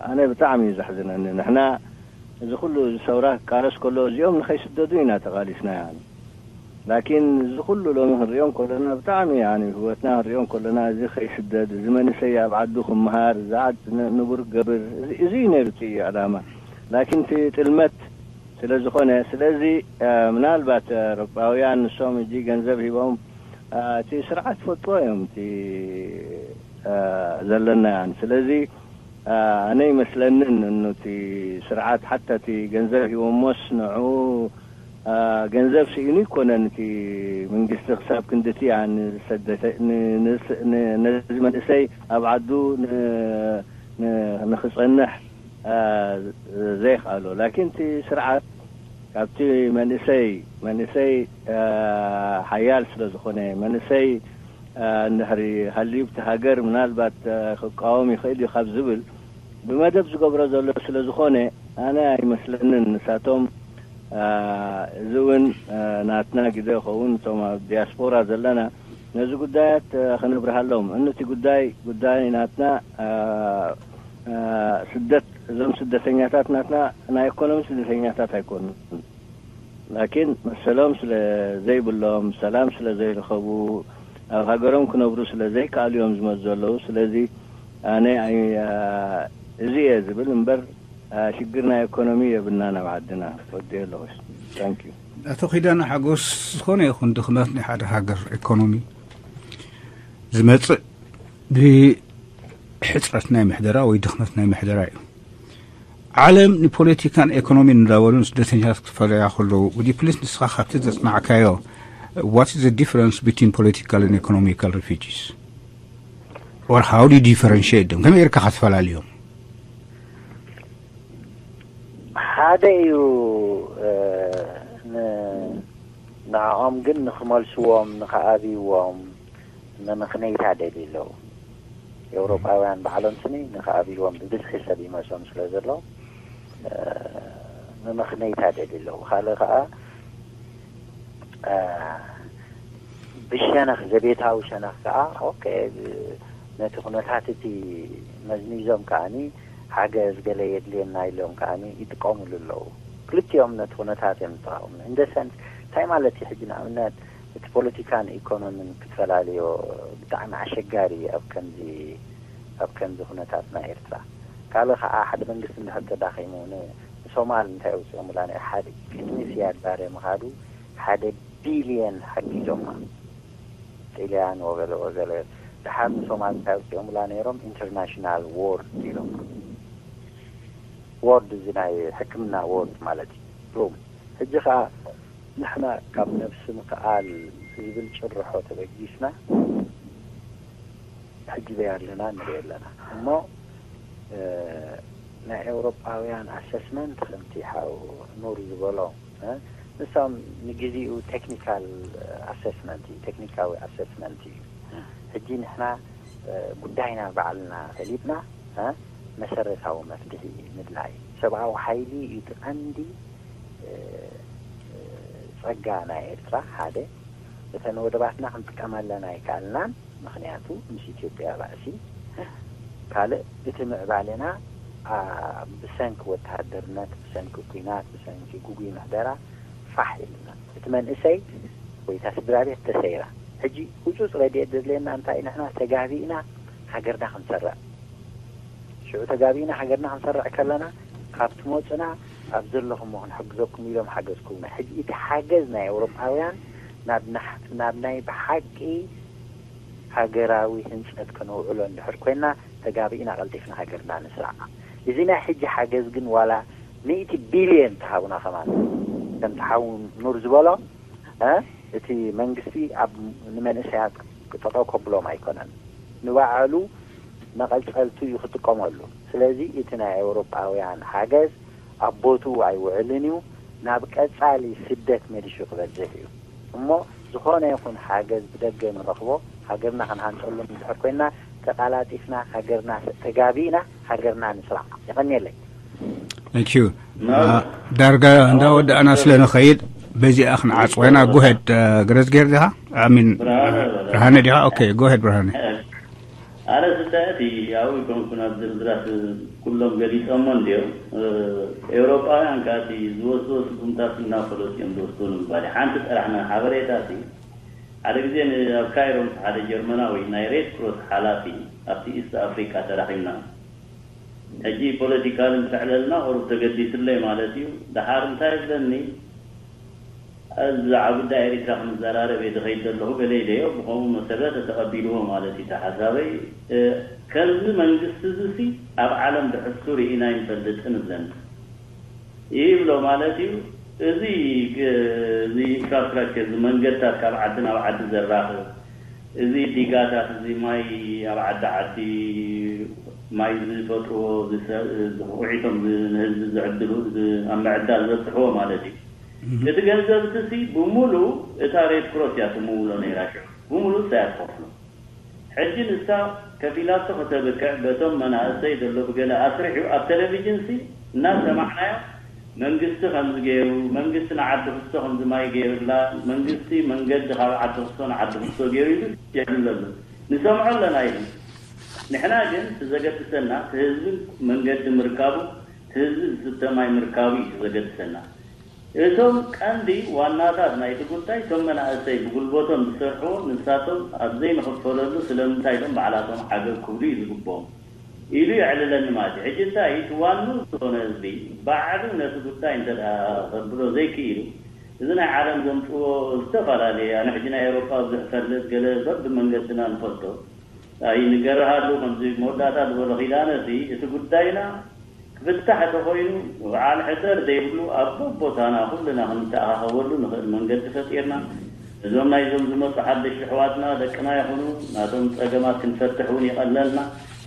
ኣነ ብጣዕሚ እዩ ዘሕዝነኒ። ንሕና እዚ ኩሉ እዚ ሰውራ ክቃለስ ከሎ እዚኦም ንኸይስደዱ ኢና ተቓሊስና። ላኪን እዚ ኩሉ ሎሚ ክንሪኦ ከለና ብጣዕሚ ያኒ ህወትና ክንሪኦ ከለና እዚ ከይስደድ እዚ መንእሰይ ኣብ ዓዱ ክመሃር እዚ ዓድ ንቡር ክገብር እዚ እዩ ነይሩ እቲ ዕላማ። ላኪን እቲ ጥልመት ስለ ዝኾነ ስለዚ ምናልባት ኤውሮጳውያን ንሶም ሕጂ ገንዘብ ሂቦም እቲ ስርዓት ፈልጥዎ እዮም እቲ ዘለና ያን ስለዚ ኣነ ይመስለንን እኑ እቲ ስርዓት ሓታ እቲ ገንዘብ ሂቦሞስ ንዑ ገንዘብ ስኢኑ ይኮነን እቲ መንግስቲ ክሳብ ክንድቲ ያን ዝሰደተ ነዚ መንእሰይ ኣብ ዓዱ ንክፀንሕ ዘይክኣሎ ላኪን እቲ ስርዓት ካብቲ መንእሰይ መንእሰይ ሓያል ስለ ዝኾነ መንእሰይ እንድሕሪ ሃልዩ ብቲ ሃገር ምናልባት ክቃወም ይኽእል እዩ ካብ ዝብል ብመደብ ዝገብሮ ዘሎ ስለ ዝኾነ ኣነ ኣይመስለንን ንሳቶም እዚ እውን ናትና ግደ ኸውን እቶም ኣብ ዲያስፖራ ዘለና ነዚ ጉዳያት ከነብርሃሎም እንቲ ጉዳይ ጉዳይ ናትና ስደት እዞም ስደተኛታት ናትና ናይ ኢኮኖሚ ስደተኛታት ኣይኮኑን ላኪን መሰሎም ስለ ዘይብሎም ሰላም ስለ ዘይረኸቡ ኣብ ሃገሮም ክነብሩ ስለ ዘይከኣሉ እዮም ዝመፁ ዘለዉ ስለዚ ኣነ እዚ እየ ዝብል እምበር ሽግር ናይ ኢኮኖሚ የብልናን ኣብ ዓድና ወዲ ኣለኹስ ታንኪዩ ኣቶ ኪዳነ ሓጎስ ዝኾነ ይኹን ድኽመት ናይ ሓደ ሃገር ኢኮኖሚ ዝመፅእ ብሕፅረት ናይ ምሕደራ ወይ ድኽመት ናይ ምሕደራ እዩ ዓለም ንፖለቲካን ኢኮኖሚን እንዳበሉ ንስደተኛታት ክፈላለያ ከለዉ would you please ንስኻ ካብቲ ዘፅናዕካዮ what is the difference between political and economical refugees or how do you differentiate them ከመይ ጌርካ ከተፈላልዮም ሓደ እዩ ንዕኦም ግን ንኽመልስዎም፣ ንኽኣብይዎም መመኽነይታ ደልዩ ኣለዉ። ኤውሮጳውያን ባዕሎም ስኒ ንኽኣብይዎም ብብዝሒ ሰብ ይመሶም ስለ ዘሎ፣ እ፣ መመኽነይታ ደልዩ ኣለዉ። ካልእ ከኣ፣ እ፣ ብሸነኽ፣ ዘቤታዊ ሸነኽ ከኣ፣ ኦኬ፣ ነቲ ኩነታት እቲ መዝሚዞም ከኣኒ ሓገዝ ገለ የድልየና ኢሎም ከኣኒ ይጥቀሙሉ ኣለዉ። ክልቲኦም ነቲ ኩነታት እዮም ዝጠቓቕሙ። In the sense፣ እንታይ ማለት እዩ? ሕጂ ንኣብነት እቲ ፖለቲካን ኢኮኖሚን ክትፈላልዮ ብጣዕሚ ኣሸጋሪ እዩ ኣብ ከምዚ፣ ኣብ ከምዚ ኩነታት ናይ ኤርትራ። ካልእ ከኣ ሓደ መንግስቲ እንድሕር ተዳኺሙ ን-፣ ንሶማል እንታይ ኣውጺኦምላ? ናይ ሓደ ቅድሚ ስያድ ባሬ ምኻዱ ሓደ ቢልየን ሓጊዞማ። ጥልያን ወገለ ወገለ። ድሓር ንሶማል እንታይ ኣውጺኦምላ ነይሮም? ኢንተርናሽናል ዎርድ ኢሎም። ዎርድ እዚ ናይ ሕክምና ዎርድ ማለት እዩ። ሩም። ሕጂ ከኣ ንሕና ካብ ነብሲ ምኽኣል ዝብል ጭርሖ ተበጊስና፣ ሕጂ በይ ኣለና ንርኢ ኣለና። እሞ፣ እ፣ ናይ ኤውሮጳውያን ኣሰስመንት ከምቲ ሓው ኑር ዝበሎ፣ እ፣ ንሶም ንግዜኡ ቴክኒካል ኣሰስመንት እዩ፣ ቴክኒካዊ ኣሰስመንት እዩ። ሕጂ ንሕና፣ እ፣ ጉዳይና ባዕልና ፈሊጥና፣ እ፣ መሰረታዊ መፍትሒ ምድላይ። ሰብኣዊ ሓይሊ እዩ እቲ ቀንዲ፣ እ፣ ጸጋ ናይ ኤርትራ። ሓደ፣ እተን ወደባትና ክንጥቀመለን ኣይከኣልናን። ምኽንያቱ ምስ ኢትዮጵያ ባእሲ። ካልእ፣ እቲ ምዕባለና፣ ኣ፣ ብሰንኪ ወተሃደርነት፣ ብሰንኪ ኲናት፣ ብሰንኪ ግጉይ ምሕደራ ፋሕ ኢልና። እቲ መንእሰይ ወይ እታ ስድራ ቤት ተሰይራ። ሕጂ ህጹጽ ረድኤት ዘድልየና እንታይ? ንሕና ተጋቢእና ሃገርና ክንሰርዕ። ሽዑ ተጋቢእና ሃገርና ክንሰርዕ ከለና፣ ካብ ትመጹና ኣብ ዘለኹሞ ክንሕግዘኩም ኢሎም ሓገዝኩምና። ሕጂ እቲ ሓገዝ ናይ ኤውሮጳውያን ናብ ናሕ-፣ ናብ ናይ ብሓቂ ሃገራዊ ህንጸት ከነውዕሎ እንድሕር ኮይና፣ ተጋቢእና ቀልጢፍና ሃገርና ንስራዕ። እዚ ናይ ሕጂ ሓገዝ ግን ዋላ ሚእቲ ቢልየን ተሃቡና ከማን፣ ከምቲ ሓው ኑር ዝበሎ፣ እ፣ እቲ መንግስቲ ኣብ ንመንእሰያት ጠጠው ከብሎም ኣይኮነን። ንባዕሉ መቐጸልቱ እዩ ክጥቀመሉ። ስለዚ እቲ ናይ ኤውሮጳውያን ሓገዝ ኣብ ቦትኡ ኣይውዕልን እዩ፣ ናብ ቀጻሊ ስደት መሊሹ ክበጽሕ እዩ። እሞ ዝኾነ ይኹን ሓገዝ ብደገ ንረኽቦ፣ ሃገርና ክንሃንጸሉ እንድሕር ኮይና፣ ተቓላጢፍና ሃገርና ተጋቢእና ሃገርና ንስራዕ። የቐንየለይ። Thank you። ዳርጋ እንዳወዳእና ስለ ንኸይድ በዚኣ ክንዓጽወ ኢና። ጎሄድ ግረዝጌር ዲኻ? ኣሚን። ብርሃነ። ብርሃነ ዲኻ? ኦኬ፣ ጎሄድ ብርሃነ። ኣነ ስታያት ኣብኡ ይኮንኩን ኣብ ዝርዝራት ኩሎም ገሊጾሞ እንድዮም። ኤውሮጳውያን ከኣ እቲ ዝወስድዎ ስጉምታት እናፈለጡ እዮም ዝወስድዎ ንምባል እዩ። ሓንቲ ጥራሕ ሓበሬታ እቲ ሓደ ግዜ ን-፣ ኣብ ካይሮ ምስ ሓደ ጀርመናዊ ናይ ሬድ ክሮስ ሓላፊ ኣብቲ ኢስት ኣፍሪቃ ተራኺብና። ሕጂ ፖለቲካሊ ምስ ኣዕለልና ቁሩብ ተገዲስለይ ማለት እዩ። ደሓር እንታይ ይብለኒ፣ ብዛዕባ ጉዳይ ኤሪትራ ክምዘራረብ እየ ዝኸይድ ዘለኹ ገለ ኢለዮ። ብኸምኡ መሰረት ተቐቢልዎ ማለት እዩ እቲ ሓሳበይ። እ፣ ከምዚ መንግስቲ እዚ ሲ ኣብ ዓለም ብሕሱ ርኢና ኣይንፈልጥን እብለኒ ይብሎ ማለት እዩ። እዚ ግ-፣ እዚ ኢንፍራስትራክቸር፣ እዚ መንገድታት ካብ ዓዲ ናብ ዓዲ ዘራኽብ፣ እዚ ዲጋታት፣ እዚ ማይ ኣብ ዓዲ ዓዲ ማይ ዝፈጥርዎ፣ ዝሰ-፣ ዝኹዒቶም ዝ-፣ ንህዝቢ ዝዕድሉ፣ ዝ-፣ ኣብ ምዕዳል ዘብጽሕዎ ማለት እዩ። እቲ ገንዘብ እቲ ሲ ብሙሉ እታ ሬድ ክሮስ እያ ትምውሎ ነይራ ሽዑ። ብሙሉ እሳ እያ ትኸፍሎ። ሕጂ ንሳ ከፊላቶ ከተብቅዕ በቶም መናእሰይ ዘሎ ብገለ ኣስሪሑ ኣብ ቴሌቪዥን ሲ እናሰማዕናዮ መንግስቲ ከምዚ ገይሩ፣ መንግስቲ ንዓዲ ክስቶ ከምዚ ማይ ገይሩላ፣ መንግስቲ መንገዲ ካብ ዓዲ ክስቶ ንዓዲ ክስቶ ገይሩ ኢሉ የዕልል ኣሎ። ንሰምዖ ኣለና ኢሉ። ንሕና ግን እቲ ዘገድሰና እቲ ህዝቢ መንገዲ ምርካቡ፣ እቲ ህዝቢ ዝስተ ማይ ምርካቡ እዩ ዘገድሰና። እቶም ቀንዲ ዋናታት ናይቲ ጉዳይ እቶም መናእሰይ ብጉልበቶም ዝሰርሕዎ ንሳቶም ኣብ ዘይንኽፈለሉ ስለምንታይ ኢሎም ባዕላቶም ዓገብ ክብሉ እዩ ዝግብኦም ኢሉ የዕልለኒ ማለት እዩ። ሕጂ እንታይ እቲ ዋኑ ዝኾነ ህዝቢ ባዕሉ ነቲ ጉዳይ እንተ ደኣ ከብሎ ዘይክኢሉ እዚ ናይ ዓለም ዘምፅዎ ዝተፈላለየ ኣነ ሕጂ ናይ ኤውሮጳ ብዙሕ ፈልጥ ገለ በብመንገድና ንፈልጦ ኣይንገርሃሉ ከምዚ መወዳእታ ዝበሎ ኪዳነ እቲ ጉዳይና ክፍታሕ ተኾይኑ በዓል ሕደር ዘይብሉ ኣብ ቦቦታና ኩልና ክንተኣኻኸበሉ ንኽእል መንገዲ ፈጢርና እዞም ናይዞም ዝመፁ ሓደሽቲ ኣሕዋትና ደቅና ይኹኑ ናቶም ፀገማት ክንፈትሕ እውን ይቐለልና።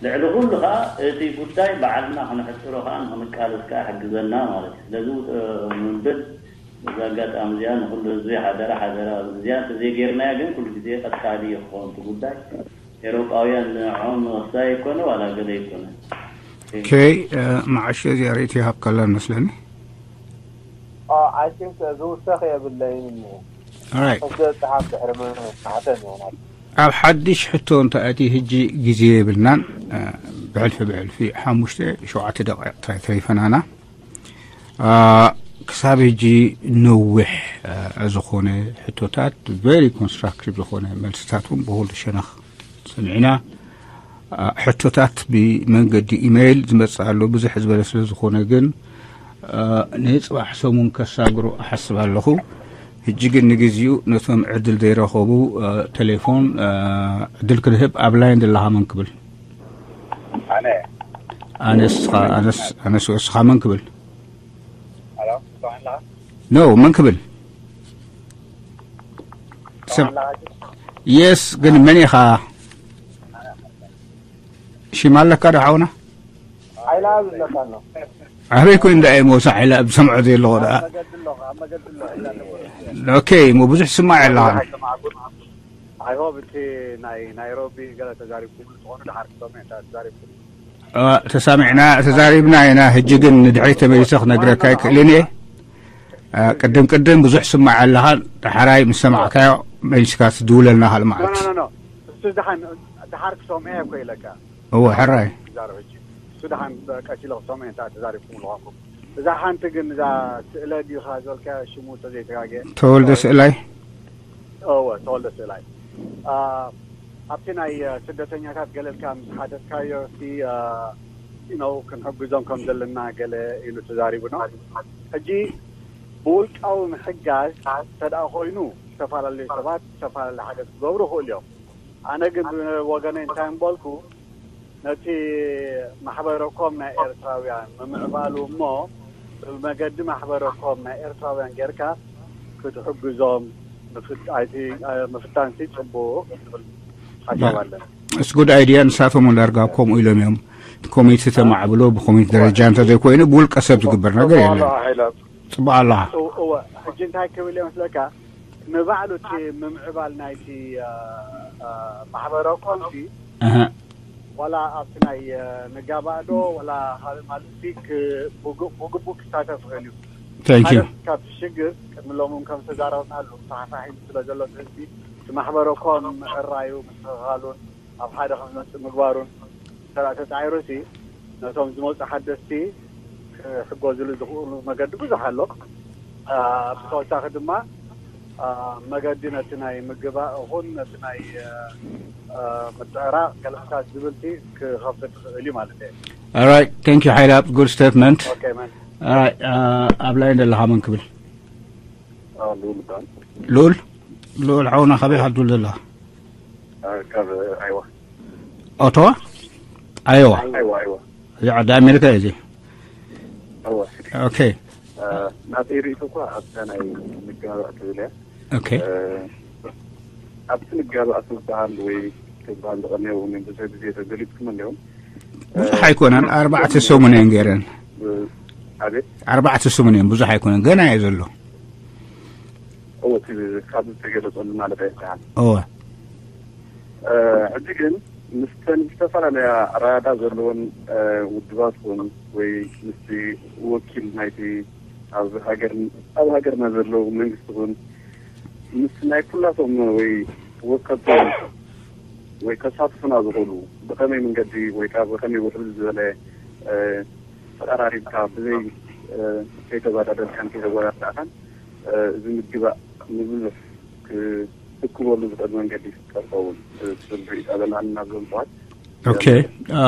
ልዕሊ ኩሉ ከዓ እቲ ጉዳይ ባዕልና ክነሕፅሮ ከዓ ንክንቃለስ ከዓ ይሕግዘና ማለት እዩ። ስለዚ ምብል በዚ ኣጋጣሚ እዚኣ ንኹሉ ህዝቢ ሓደራ፣ ሓደራ፣ እዚኣ እንተዘይጌርናያ ግን ኩሉ ግዜ ቀጻሊ እዩ ክኸውን እቲ ጉዳይ። ኤውሮጳውያን ንዕኦም ንወስዳ ይኮነ ዋላ ገለ ይኮነ። ኦኬ፣ እ፣ መዓሾ እዚኣ ርእይቶ ይሃብካ ኣሎ መስለኒ። ኦ፣ I think ዝውሰኽ የብለይን እኒሄ። Alright። ክስ ዘጽሓፍ ድሕሪ ምሕተም ይሆናል። ኣብ ሓድሽ ሕቶ እንተ ኣትዩ ሕጂ ግዜ የብልናን፣ እ፣ ብሕልፊ ብሕልፊ ሓሙሽተ ሸውዓተ ደቂቕ ጥራይ ተሪፈናና። እ፣ ክሳብ ሕጂ ነዊሕ፣ እ፣ ዝኾነ ሕቶታት፣ very constructive ዝኾነ መልስታት እውን ብኹሉ ሸነኽ ሰሚዕና። እ፣ ሕቶታት ብመንገዲ ኢሜይል ዝመጽእ ኣሎ፣ ብዙሕ ዝበለ ስለ ዝኾነ ግን፣ እ፣ ንጽባሕ ሰሙን ከሳግሮ እሓስብ ኣለኹ። ሕጂ ግን ንግዚኡ ነቶም ዕድል ዘይረኸቡ፣ እ፣ ቴሌፎን፣ እ፣ ዕድል ክንህብ። ኣብ ላይን ዘለኻ መን ክብል? ኣነ። ኣነስ፣ ኣነስ፣ ኣነስ ወስኻ መን ክብል? ኣሎ፣ ትሰማዕ ኣለኻ? ኖ፣ መን ክብል? ትሰምዕ ኣለኻ? የስ፣ ግን መን ኢኻ? ሽም ኣለካ ዶ ሓውና? ሓይላ ዝብለካ ኣሎ። ኣበይ ኮይኑ ደኣ እየ መውሳ ሓይላ ዝሰምዖ ዘለኹ ደኣ? ኣብ መገዲ ኣለኹ፣ ኣብ መገዲ ኣለኹ፣ ሓይላ ኣለኹ። ኦኬ፣ እሞ ብዙሕ ስማዕ ኣለኻ። ኣይሰማዕኩን። I hope እቲ ናይ ናይሮቢ ገለ ተዛሪብኩምሉ ትኾኑ፣ ድሓር ክትሰምዑ እንተ ተዛሪብኩም። እ፣ ተሳሚዕና፣ ተዛሪብና ኢና። ሕጂ ግን ንድሕሪት ተመሊሰ ክነግረካ ኣይክእልን እየ። እ፣ ቅድም ቅድም ብዙሕ ስማዕ ኣለኻ፣ ዳሕራይ ምስ ሰማዕካዮ መሊስካ ትድውለልና ካልእ መዓልቲ። ኖ፣ ኖ፣ ኖ። እሱ ደሓን፣ ደሓር ክሰምዖ እየ እኮ ኢለካ። እወ፣ ሕራይ። ዛረብ ሕጂ። እሱ ደሓን ቀሲለ ክሰምዖ እየ እንታይ ተዛሪብኩም ኣለኹም። እዛ ሓንቲ ግን እዛ ስእለ ዲኻ ዝበልካያ ሽሙ እንተዘይተጋግየ። ተወልደ ስእላይ? እወ፣ ተወልደ ስእላይ። አ፣ ኣብቲ ናይ፣ አ፣ ስደተኛታት ገለ ኢልካ ምስ ሓተትካዮ፣ እቲ፣ አ፣ you know፣ ክንሕግዞም ከም ዘለና ገለ ኢሉ ተዛሪቡ ነው። ሕጂ ብውልቃዊ ምሕጋዝ እንተ ደኣ ኮይኑ፣ ዝተፈላለዩ ሰባት ዝተፈላለየ ሓገዝ ክገብሩ ይኽእሉ እዮም። ኣነ ግን ብወገነይ እንታይ ምበልኩ፣ ነቲ ማሕበረኮም ናይ ኤርትራውያን ምምዕባሉ እሞ፣ ብመገዲ ማሕበረኮም ናይ ኤርትራውያን ጌርካ ክትሕግዞም ምፍት-፣ ኣይቲ-፣ እ፣ ምፍታንሲ ጽቡቕ ዝብል ሓሳብ ኣለኒ። It's good idea። ንሳቶም እውን ዳርጋ ከምኡ ኢሎም እዮም። እቲ ኮሚኒቲ ተማዕብሎ ብኮሚኒቲ ደረጃ እንተዘይኮይኑ ብውልቀ ሰብ ዝግበር ነገር የለን። ጽቡቕ ኣለኻ። እወ፣ ሕጂ እንታይ ክብል እየ መስለካ? ንባዕሉ እቲ ምምዕባል ናይቲ፣ እ፣ እ፣ ማሕበረኮምሲ ኣሃ። ዋላ ኣብቲ ናይ፣ እ፣ ንጋባእ ዶ ዋላ ካልእ ማለትሲ ክ-፣ ብግ-፣ ብግቡእ ክሳተፍ ይኽእል እዩ። Thank you። ሓደ ካብቲ ሽግር ቅድሚ ሎሚ እውን ከም ዝተዛረብናሉ ፋሕፋሒሉ ስለ ዘሎ እቲ ህዝቢ እቲ ማሕበረኮም ምዕራዩ ምስትኽኻሉን ኣብ ሓደ ከም ዝመጽእ ምግባሩን እንተ ደኣ ተጻዒሩሲ ነቶም ዝመጹ ሓደስቲ ክሕገዙሉ ዝኽእሉ መገዲ ብዙሕ ኣሎ። እ፣ ብተወሳኺ ድማ እ፣ መገዲ ነቲ ናይ ምግባእ ይኹን ነቲ ናይ፣ እ፣ እ፣ ምትዕራቕ ገለታት ዝብልቲ ክኸፍት ይኽእል እዩ ማለት እየ። Alright, thank you ሓይላ፣ good statement። ኦኬ፣ መን? Alright፣ እ፣ ኣብ ላይን ዘለኻ መን ክብል? እ፣ ልኡል ይበሃል። ልኡል? ልኡል ሓውና ካበይ ኢኻ ትድውል ዘለኻ? እ፣ ካብ ኣይዋ። ኦቶዋ? ኣይዋ። ኣይዋ፣ ኣይዋ። እዚ ዓዲ ኣሜሪካ እዩ እዚ። እወ። ኦኬ። እ፣ ናተይ ርእይቶ እኳ ኣብታ ናይ ንጋባእ ትብል እያ። ኦኬ። እ፣ ኣብቲ ንጋባእ ትበሃል ወይ ትበሃል ዝቐነየ እውን ብዙሕ ግዜ ተገሊጽኩም ኣለኹም። ብዙሕ ኣይኮነን፣ ኣርባዕተ ሰሙን እየን ገይረን። እ፣ ኣቤት? ኣርባዕተ ሰሙን እየን፣ ብዙሕ ኣይኮነን፣ ገና እየ ዘሎ። እወ፣ እቲ ካብ ዝተገለጸሉ ማለት ኣይከኣል። እወ። እ፣ ሕጂ ግን ምስተን ዝተፈላለያ ኣረኣእያ ዘለወን፣ እ፣ ውድባት ኮኑ ወይ ምስቲ ወኪል ናይቲ ኣብ ሃገር-፣ ኣብ ሃገርና ዘለዉ መንግስቲ ኮኑ ምስ ናይ ኩላቶም ወይ ወከልቶም ወይ ከሳትፉና ዝኽእሉ ብኸመይ መንገዲ ወይ ከዓ ብኸመይ ውሕል ዝበለ፣ እ፣ ተቐራሪብካ ብዘይ፣ እ፣ ከይተባዳደርካን ከይተወዳዳእካን፣ እ፣ እዚ ምግባእ ንብዙሕ ክእክበሉ ዝኽእል መንገዲ ይፍጠር ኸውን፣ እ፣ ዝብል ርእይቶ ኣለና ናብዞም ሰባት። ኦኬ። እ፣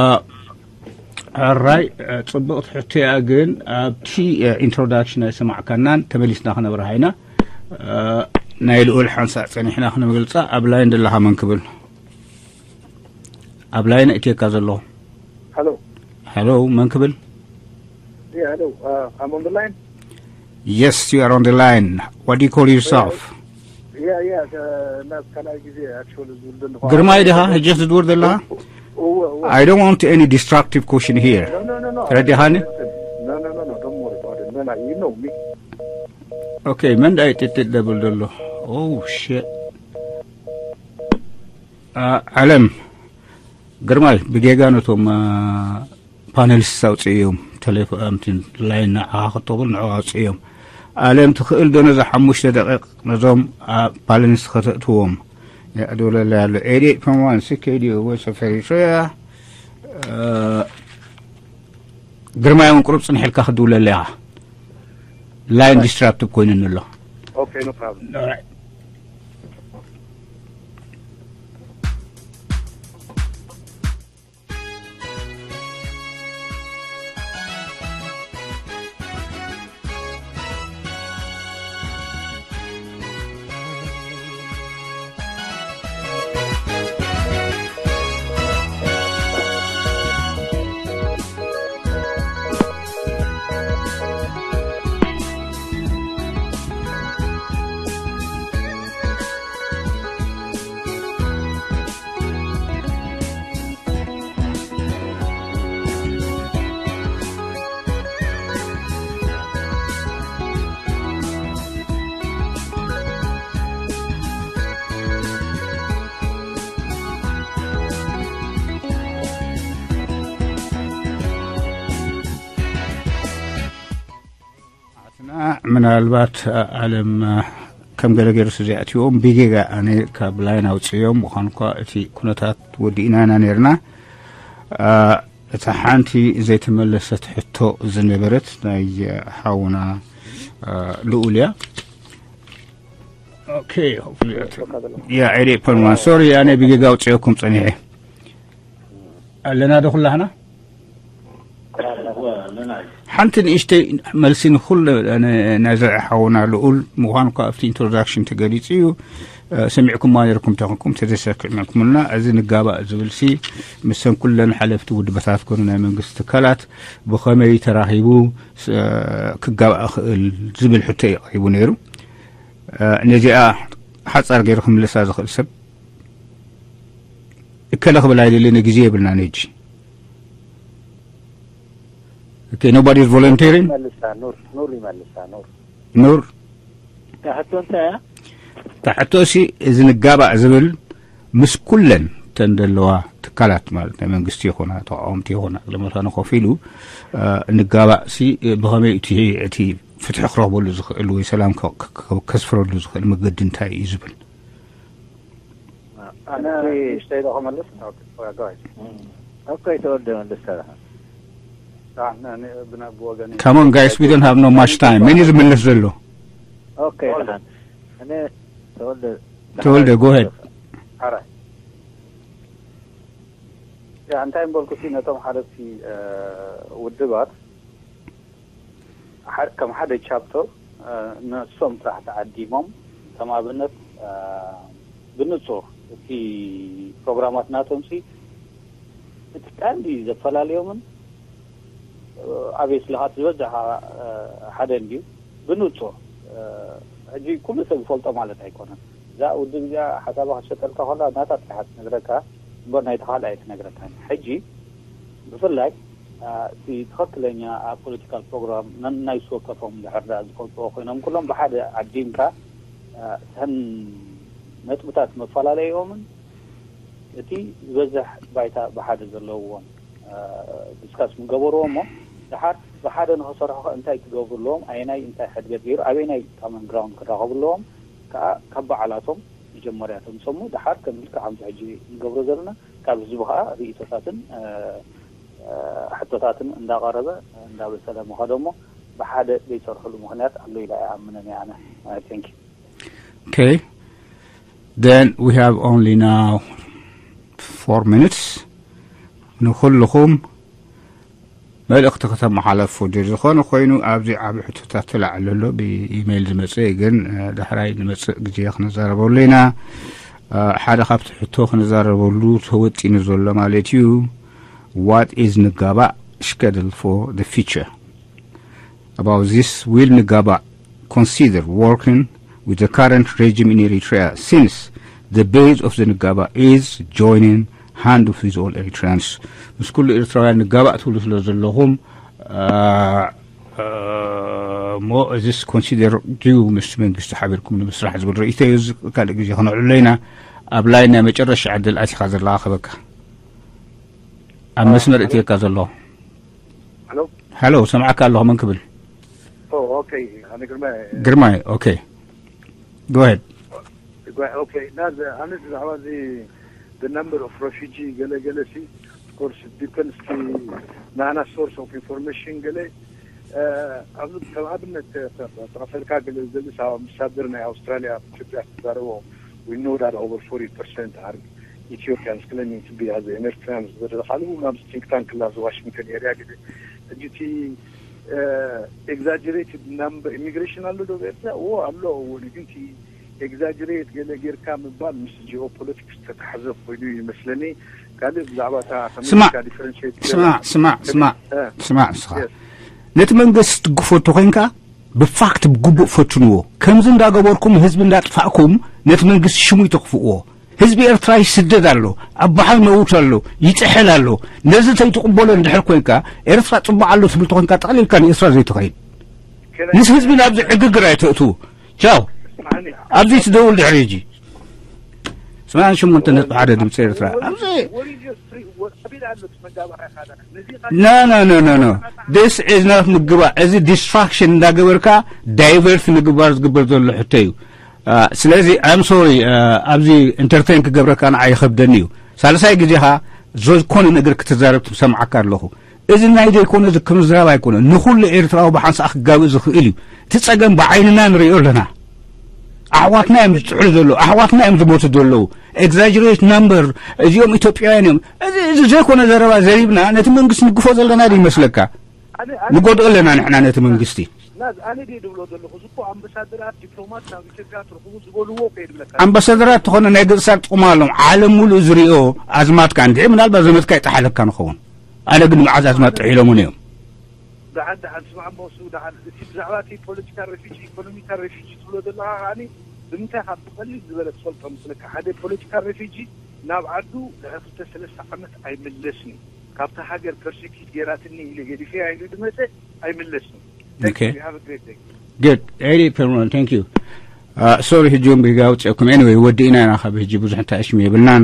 ሕራይ፣ እ፣ ጽብቕቲ ሕቶ እያ፣ ግን ኣብቲ፣ እ፣ ኢንትሮዳክሽን ኣይሰማዕካናን፣ ተመሊስና ክነብርሃ ኢና። እ፣ ናይ ልኡል ሓንሳእ ጸኒሕና ክነገልጻ፣ ኣብ ላይን ዘለኻ መን ክብል? ኣብ ላይን እትየካ ዘለኹ። Hello. Hello፣ መን ክብል? Yeah, hello. Uh, I'm on the line. Yes, you are on the line. What do you call yourself? Yeah, yeah, uh, ናብ ካልኣይ ግዜ actually ዝውልድ ኣለኹ። ግርማይ ዲኻ ሕጂ ትድውር ዘለኻ? እወ፣ እወ። I don't want any destructive question here። No, no, no, no. ተረዲኻኒ? No, no, no, no, don't worry about it. No, no, you know me. ኦኬ፣ መን ዳይ ጢጢጥ ደብል ዘሎ? ኦ፣ ሺት። አ፣ ዓለም ግርማይ፣ ብጌጋ ነቶም፣ አ፣ ፓነሊስት ኣውፅእዮም። ቴሌፎ-፣ ኣምቲ ላይን ንዓኻ ክተቕብል ንዕኡ ኣውፅእዮም። ዓለም፣ ትኽእል ዶ ነዛ ሓሙሽተ ደቂቕ ነዞም፣ አ፣ ፓነሊስት ከተእትዎም? የዕድወለለይ ኣሎ። ኤይት ኤይት ፖይንት ዋን ሲ ኬ ዲ ኦ ወይ ሰፈሪ ሶያ፣ አ፣ ግርማይ እውን ቁሩብ ጽንሕ ኢልካ ክትድውለለይ ኢኻ። ላይን ዲስትራክቲቭ ኮይኑኒ ኣሎ። Okay, no problem. Alright. ኣትና ምናልባት፣ አ፣ ዓለም፣ አ፣ ከም ገለ ገይሩ ስዘይኣትዎም ብጌጋ ኣነ ካብ ላይን ኣውፅዮም። ምዃን እኳ እቲ ኩነታት ወዲእና ኢና ነርና። አ፣ እታ ሓንቲ ዘይተመለሰት ሕቶ ዝነበረት ናይ ሓውና፣ አ፣ ልኡል እያ። ኦኬ፣ ያ፣ ኤይት ኤይት ፖይንት ዋን፣ ሶሪ፣ ኣነ ብጌጋ ኣውፅኦኩም ፀኒሐ። ኣለና ዶ ኩላህና? ሓንቲ ንእሽተይ መልሲ ንኹሉ ነ-፣ ነዚ ሓውና ልኡል ምዃን እኳ ኣብቲ ኢንትሮዳክሽን ተገሊጹ እዩ። እ፣ ሰሚዕኩማ ነይርኩም ተኾንኩም ተዘይሰኪዕኩምልና፣ እዚ ንጋባእ ዝብል ሲ ምስን ኩለን ሓለፍቲ ውድበታት ኮኑ ናይ መንግስቲ ትካላት ብኸመይ ተራኺቡ ስ-፣ ክጋባእ ይኽእል ዝብል ሕቶ እዩ ቀሪቡ ነይሩ። እ፣ ነዚኣ ሓጻር ገይሩ ክምልሳ ዝኽእል ሰብ እከለ ክብል ኣይደልን፣ ግዜ የብልናን ሕጂ። Okay, nobody is volunteering? ይመልሳ ኑር ኑር ይመልሳ ኑር ኑር፣ ሕቶ እንታይ እያ? እታ ሕቶ ሲ እዚ ንጋባእ ዝብል ምስ ኩለን ተን ዘለዋ ትካላት ማለት ናይ መንግስቲ ይኹና ተቃወምቲ ይኹና ለመታነ ኮፍ ኢሉ፣ እ፣ ንጋባእ ሲ ብኸመይ እቲ፣ እቲ ፍትሒ ክረኽበሉ ዝኽእል ወይ ሰላም ከ-፣ ከ-፣ ከ-፣ ከስፍረሉ ዝኽእል መገዲ እንታይ እዩ ዝብል? ኣነ ንእሽተይ ዶ ክመልስ? ኦኬ፣ go ahead። ኦኬ፣ ተወልደ መልስ ተረኸ። ኣነ ብና ብወገን Come on, guys, we don't have no much time. መን እዩ ዝምልስ ዘሎ? ኦኬ፣ ደሓን። እኔ ተወልደ ተወልደ፣ go ahead። ሓራይ ያ እንታይ እምበልኩ ሲ ነቶም ሓለፍቲ፣ እ፣ ውድባት ሓደ፣ ከም ሓደ ቻፕተር፣ እ፣ ነሶም ጥራሕ ተዓዲሞም ከም ኣብነት፣ እ፣ ብንጹር እቲ ፕሮግራማት ናቶም ሲ እቲ ቀንዲ ዘፈላለዮምን፣ እ፣ ኣበይ ስለኻት ዝበዝሕ፣ እ፣ ሓደ እንድዩ ብንጹር፣ እ፣ ሕጂ ኩሉ ሰብ ዝፈልጦ ማለት ኣይኮነን። እዛ ውድብ እዚኣ ሓሳባ ክትሸጠልካ ከላ ናታ ጥራሕ ትነግረካ እምበር ናይቲ ካልእ ኣይትነግረካን። ሕጂ ብፍላይ፣ እ፣ እቲ ትኽክለኛ ኣብ ፖለቲካል ፕሮግራም ነናይ ዝወከፎም ድሕር ደኣ ዝፈልጥዎ ኮይኖም ኩሎም ብሓደ ዓዲምካ፣ እ፣ እተን ነጥብታት መፈላለይኦምን እቲ ዝበዝሕ ባይታ ብሓደ ዘለውዎን፣ እ፣ ዲስካስ ምገበርዎ እሞ ደሓር ብሓደ ንኸሰርሑ ከ እንታይ ትገብሩ ኣለዎም? ኣየናይ እንታይ ሕድገት ገይሩ ኣበየናይ ካመን ግራውንድ ክራኸቡ ኣለዎም? ከዓ ካብ በዓላቶም መጀመርያ ተምሶሙ ደሓር ከም ልክዕ ከምዚ ሕጂ ንገብሮ ዘለና ካብ ህዝቢ ከዓ ርእቶታትን፣ እ፣ እ፣ ሕቶታትን እንዳቐረበ እንዳበሰለ ምኸዶ እሞ ብሓደ ዘይሰርሕሉ ምኽንያት ኣሎ ኢለ ኣይኣምንን እየ ኣነ። ቴንክ ዩ። Okay, then we have only now four minutes. ንኹልኹም መልእኽቲ ከተመሓላልፉ ድዩ? ዝኾነ ኮይኑ ኣብዚ ዓቢ ሕቶታት ተላዕሉ ኣሎ፣ ብኢሜይል ዝመጽእ ግን፣ እ፣ ዳሕራይ ንመጽእ ግዜ ክንዛረበሉ ኢና። እ፣ ሓደ ካብቲ ሕቶ ክንዛረበሉ ተወጢኑ ዘሎ ማለት እዩ፣ what is ንጋባእ schedule for the future? About this, will Nugaba consider working with the current regime in Eritrea, since the base of the Nugaba is joining hand with all Eritreans? ምስ ኩሉ ኤርትራውያን ንጋባእ ትብሉ ስለ ዘለኹም፣ እ፣ እ፣ እሞ እዚስ ኮንሲደር ድዩ ምስ መንግስቲ ሓቢርኩም ንምስራሕ ዝብል ርእይቶ እዩ። እዚ ካልእ ግዜ ክነዕልሎ ኢና። ኣብ ላይን ናይ መጨረሻ ዕድል ኣቲኻ ዘለኻ ክበካ። ኣብ መስመር እትየካ ዘሎ። ሄሎ። ሃሎ፣ ሰምዓካ ኣለኹ። መን ክብል? ኦ፣ ኦኬ። ኣነ ግርማይ። ግርማይ። ኦኬ፣ ጎሄድ። ኦኬ። እና ኣነ ብዛዕባ እዚ the number of refugee ገለ ገለ ሲ of course depends ናና source of information ገለ ኣብዚ ከም ኣብነት ጠቐሰልካ ገለ ዘልስ ኣምባሳደር ናይ ኣውስትራሊያ ኣብ ኢትዮጵያ ዝተዛረቦ we know that over forty percent are Ethiopians claiming to be as Eritreans ዝብል ካልኡ ናብዚ think tank ላ እዚ ዋሽንግተን ኤርያ ግዜ ሕጂ እቲ exaggerated number immigration ኣሎ ዶ ኤርትራ? ዎ ኣሎ። እዎ ግን እቲ exaggerate ገለ ጌርካ ምባል ምስ geopolitics ዝተታሕዘ ኮይኑ ይመስለኒ። ካልእ ብዛዕባ እታ ስማዕ፣ ከመካ differentiate ስማዕ ስማዕ ስማዕ እ፣ ስማዕ ንስኻ yes። ነቲ መንግስቲ ትድግፎ እንተኮይንካ ብፋክት ብግቡእ ፈትንዎ። ከምዚ እንዳገበርኩም ህዝቢ እንዳጥፋእኩም ነቲ መንግስቲ ሽሙ ይተኽፍእዎ። ህዝቢ ኤርትራ ይስደድ ኣሎ፣ ኣብ ባሕሪ ይመውት ኣሎ፣ ይጥሕል ኣሎ። ነዚ ተይትቕበሎ እንድሕር ኮንካ ኤርትራ ጽቡቕ ኣሎ ትብል ተኮንካ ጠቕሊልካ ንኤርትራ ዘይትኸይድ ምስ ህዝቢ ናብዚ ዕግግር ኣይተእትዉ። ቻው። ኣብዚ ትደውል ድሕሪ ሕጂ ስማን ሸሞንተ ነጥቢ ሓደ ድምፂ ኤርትራ ኣብዚ no no no no no this is not ምግባእ። እዚ ዲስትራክሽን እንዳገበርካ ዳይቨርት ምግባር ዝግበር ዘሎ ሕቶ እዩ። ስለዚ ኣም ሶሪ ኣብዚ ኢንተርቴን ክገብረካ ንዓ ይኸብደኒ እዩ። ሳልሳይ ግዜኻ ዝኾነ ነገር ክትዛረብ ትሰምዓካ ኣለኹ። እዚ ናይ ዘይኮነ እዚ ክምዝራብ ኣይኮነ ንኹሉ ኤርትራዊ ብሓንሳእ ክጋብእ ዝኽእል እዩ። እቲ ጸገም ብዓይንና ንሪኦ ኣለና። ኣሕዋትና እዮም ዝጥሕሉ ዘለዉ፣ ኣሕዋትና እዮም ዝሞቱ ዘለዉ። ኤግዛጀሬት ናምበር እዚኦም ኢትዮጵያውያን እዮም። እዚ እዚ ዘይኮነ ዘረባ ዘሪብና ነቲ መንግስቲ ንግፎ ዘለና ዶ ይመስለካ? ንጎድኦ ኣለና ንሕና ነቲ መንግስቲ። ናዝ ኣነ ድየ ድብሎ ዘለኹ እዚ እኮ ኣምባሳደራት ዲፕሎማት ናብ ኢትዮጵያ ትርኽቡ ዝበልዎ እኮ እየ ድብለካ። ኣምባሳደራት ተኾነ ናይ ገጽ ጥቕሚ ኣለዎም። ዓለም ሙሉእ ዝሪኦ ኣዝማድካ እንድዒ ምናልባት ዘመድካ ይጠሓለካ ንኸውን። ኣነ ግን መዓዝ ኣዝማድ ጥሒሎምን እዮም። ደሓን ደሓን ስማዕ እሞ እሱ ደሓን እቲ ብዛዕባ እቲ ፖለቲካል ሬፊጂ ኢኮኖሚካል ሬፊጂ ትብሎ ዘለኻ ከዓኒ ብምንታይ ካብ ብቐሊል ዝበለ ትፈልጦ ምስለካ ሓደ ፖለቲካል ሬፊጂ ናብ ዓዱ ድሕሪ ክልተ ሰለስተ ዓመት ኣይምለስን እዩ። ካብታ ሃገር ፐርሲኪት ጌራትኒ ኢለ ገዲፈያ ኢሉ ድመፀ ኣይምለስን እዩ። Thank Okay. You. Have a great day. Good. Eddie Perron, thank you. Uh, sorry ሕጂ እውን ብጋ ውፅአኩም። Anyway ወዲእና ኢና ካብ ሕጂ ብዙሕ እንታይ እሽም የብልናን።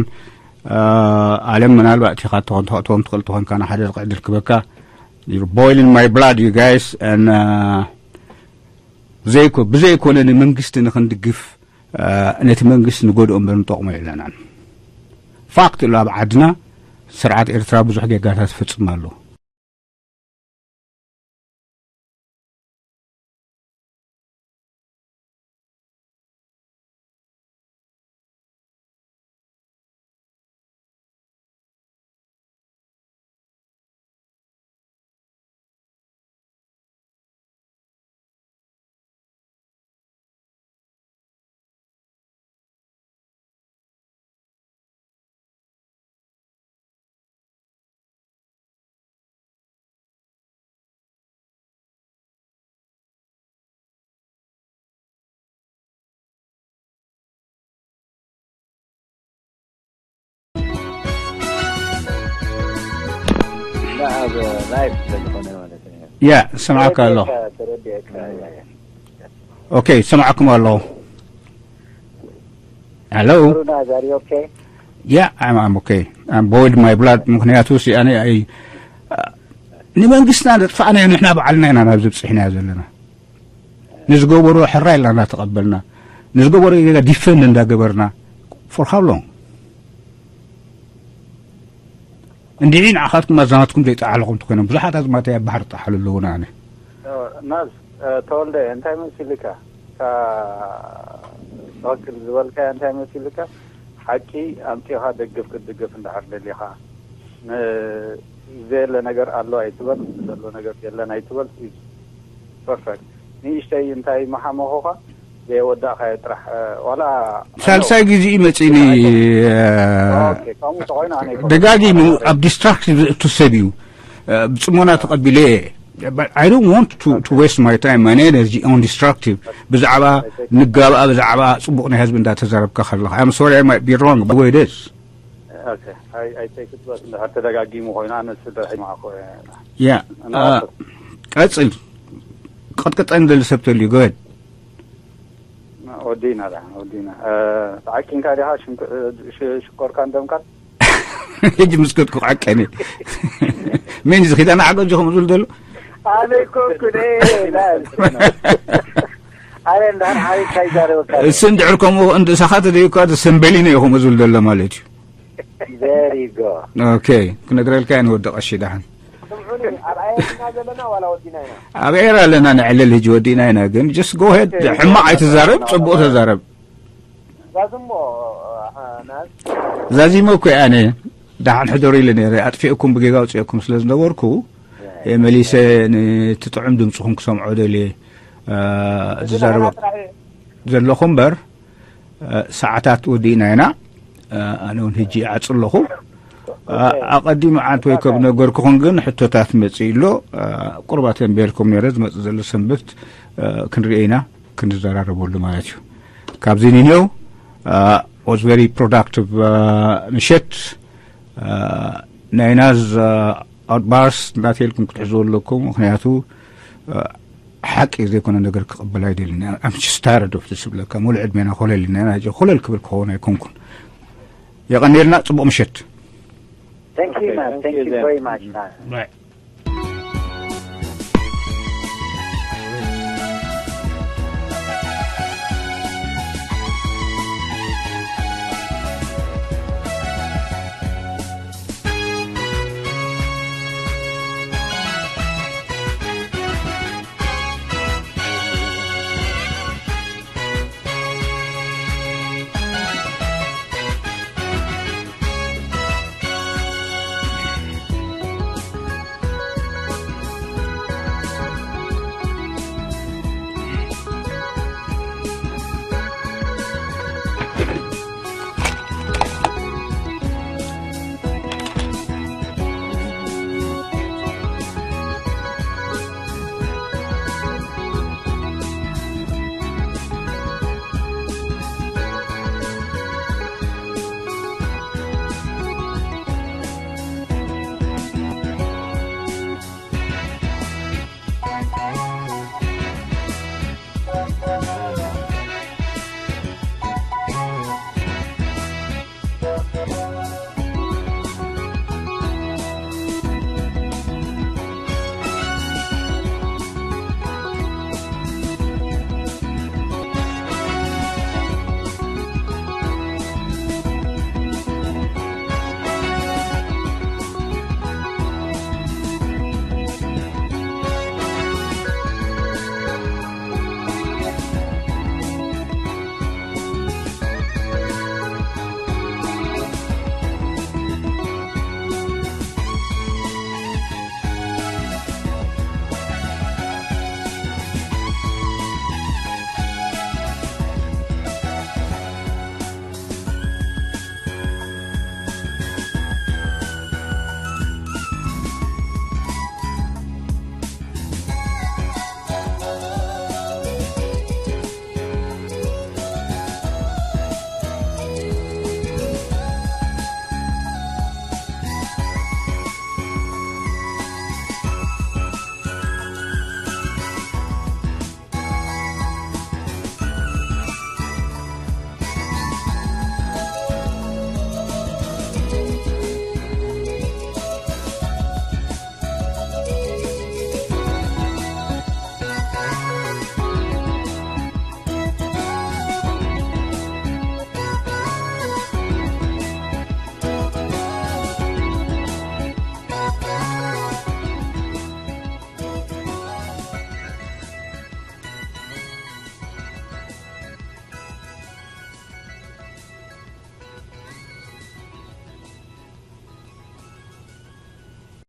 Uh, ኣለም ምናልባት እቲኻ ትኾን ትኸእትዎም ትኽእል ትኾንካ ንሓደ ዕድል ክበካ። You're boiling my blood, you guys. And uh, ዘይኮ ብዘይኮነ ንመንግስቲ ንክንድግፍ uh, ነቲ መንግስቲ ንጎድኦ እምበር ንጠቕሞ የለናን። ፋክት ኣሎ ኣብ ዓድና ስርዓት ኤርትራ ብዙሕ ጌጋታት ይፍጽም ኣሎ። ኣብ ላይፍ ስለዝኾነ ማለት እዩ። ያ ሰማዕካ ኣለኹ። ተረዲኤካ ኦኬ ሰማዕኩም ኣለኹ። ሄሎ ሩና ዛሪ ኦኬ ያ I'm okay. I'm boiled my blood. ምክንያቱ ሲ ኣነ ኣይ ንመንግስትና ዘጥፋእናዮ ንሕና ባዕልና ኢና ናብዚ ብፅሕናዮ ዘለና። ንዝገበሮ ሕራይ ኢልና እንዳተቐበልና ንዝገበሮ ጌጋ ዲፈንድ እንዳገበርና for how long? እንድዒ ንዓኻትኩም ኣዛማትኩም ዘይጠዓልኹም ትኮይኖም ብዙሓት ኣዝማተይ ኣብ ባሕሪ ጠሓሉ ኣለዉ ንኣነ ናዝ ተወልደ እንታይ መሲልካ? እታ ትኽክል ዝበልካያ እንታይ መሲልካ? ሓቂ ኣምፂኻ ደግፍ ክትድግፍ እንድሕር ደሊኻ ንዘየለ ነገር ኣሎ ኣይትበል፣ ዘሎ ነገር የለን ኣይትበል። ፐርፌክት። ንእሽተይ እንታይ መሓመኹኻ ዘየወዳእካዮ ጥራሕ ዋላ ሳልሳይ ግዜ እዩ መፂኒ። ከምኡ ተኾይኑ ኣነ ኣይኮነ ደጋጊሙ ኣብ ዲስትራክሽን ዝእቱ ሰብ እዩ። ብፅሞና ተቐቢለ I don't want to, to waste my time and energy on destructive ብዛዕባ ንጋብኣ ብዛዕባ ፅቡቕ ናይ ህዝቢ እንዳተዛረብካ ከለኻ I'm sorry I might be wrong but it is ተደጋጊሙ ኮይኑ ኣነ ስለ ማዕኮ ያ ቀፅል ቀጥቀጠን ደሊ ሰብ ተልዩ ገበን ወዲና ዳ ወዲና ተዓቂንካ ዲኻ ሽኮርካ እንደምካል ሕጂ ምስ ከድኩ ዓቀኒ ሜን እዚ ኺዳና ዓገጆ ከም ዝብል ዘሎ ኣነ ኮኩ ኣነ እንዳር ሓሪካ ይዛረበካ እሱ እንድሕር ከምኡ እንድእሳኻ ተደይኳ ሰንበሊነ እዩ ከምኡ ዝብል ዘሎ ማለት እዩ There you go. ኦኬ ክነግረልካ እየ ንወዲ ቀሺ ደሓን ስምዑኒ ኣብ ኣየር ኢና ዘለና ዋላ ወዲና ኢና ኣብ ኤር ኣለና ንዕልል ህጂ ወዲእና ኢና ግን just go ahead ሕማቕ ኣይትዛረብ ጽቡቕ ተዛረብ ዛዝሞ ናዝ ዛዚመ እኮ ኣነ ደሓን ሕደሩ ኢለ ነረ ኣጥፊእኩም ብጌጋ ኣውፅእኩም ስለ ዝነበርኩ መሊሰ ንትጥዑም ድምፅኹም ክሰምዖ ደልየ ዝዛረበ ዘለኹ እምበር ሰዓታት ወዲእና ኢና ኣነ እውን ህጂ ይዓፅ ኣለኹ ኣቐዲሙ ዓንት ወይ ከም ነገርኩኹም ግን ሕቶታት መፅእ ኣሎ ቁርባት የንበልኩም ነረ ዝመፅእ ዘሎ ሰንበት ክንርኢ ኢና ክንዘራረበሉ ማለት እዩ ካብዚ ንኔው was very productive ምሸት ናይ ናዝ ኣውትባርስ እናተልኩም ክትሕዝዎ ኣለኩም ምክንያቱ ሓቂ ዘይኮነ ነገር ክቕበል ኣይደልን ኣምስታረዶ ዝብለካ ሙሉ ዕድሜና ኮለል ኢና ኮለል ክብል ክኸውን ኣይኮንኩን የቐኒልና ፅቡቕ ምሸት Thank you, man. Thank you very much, man.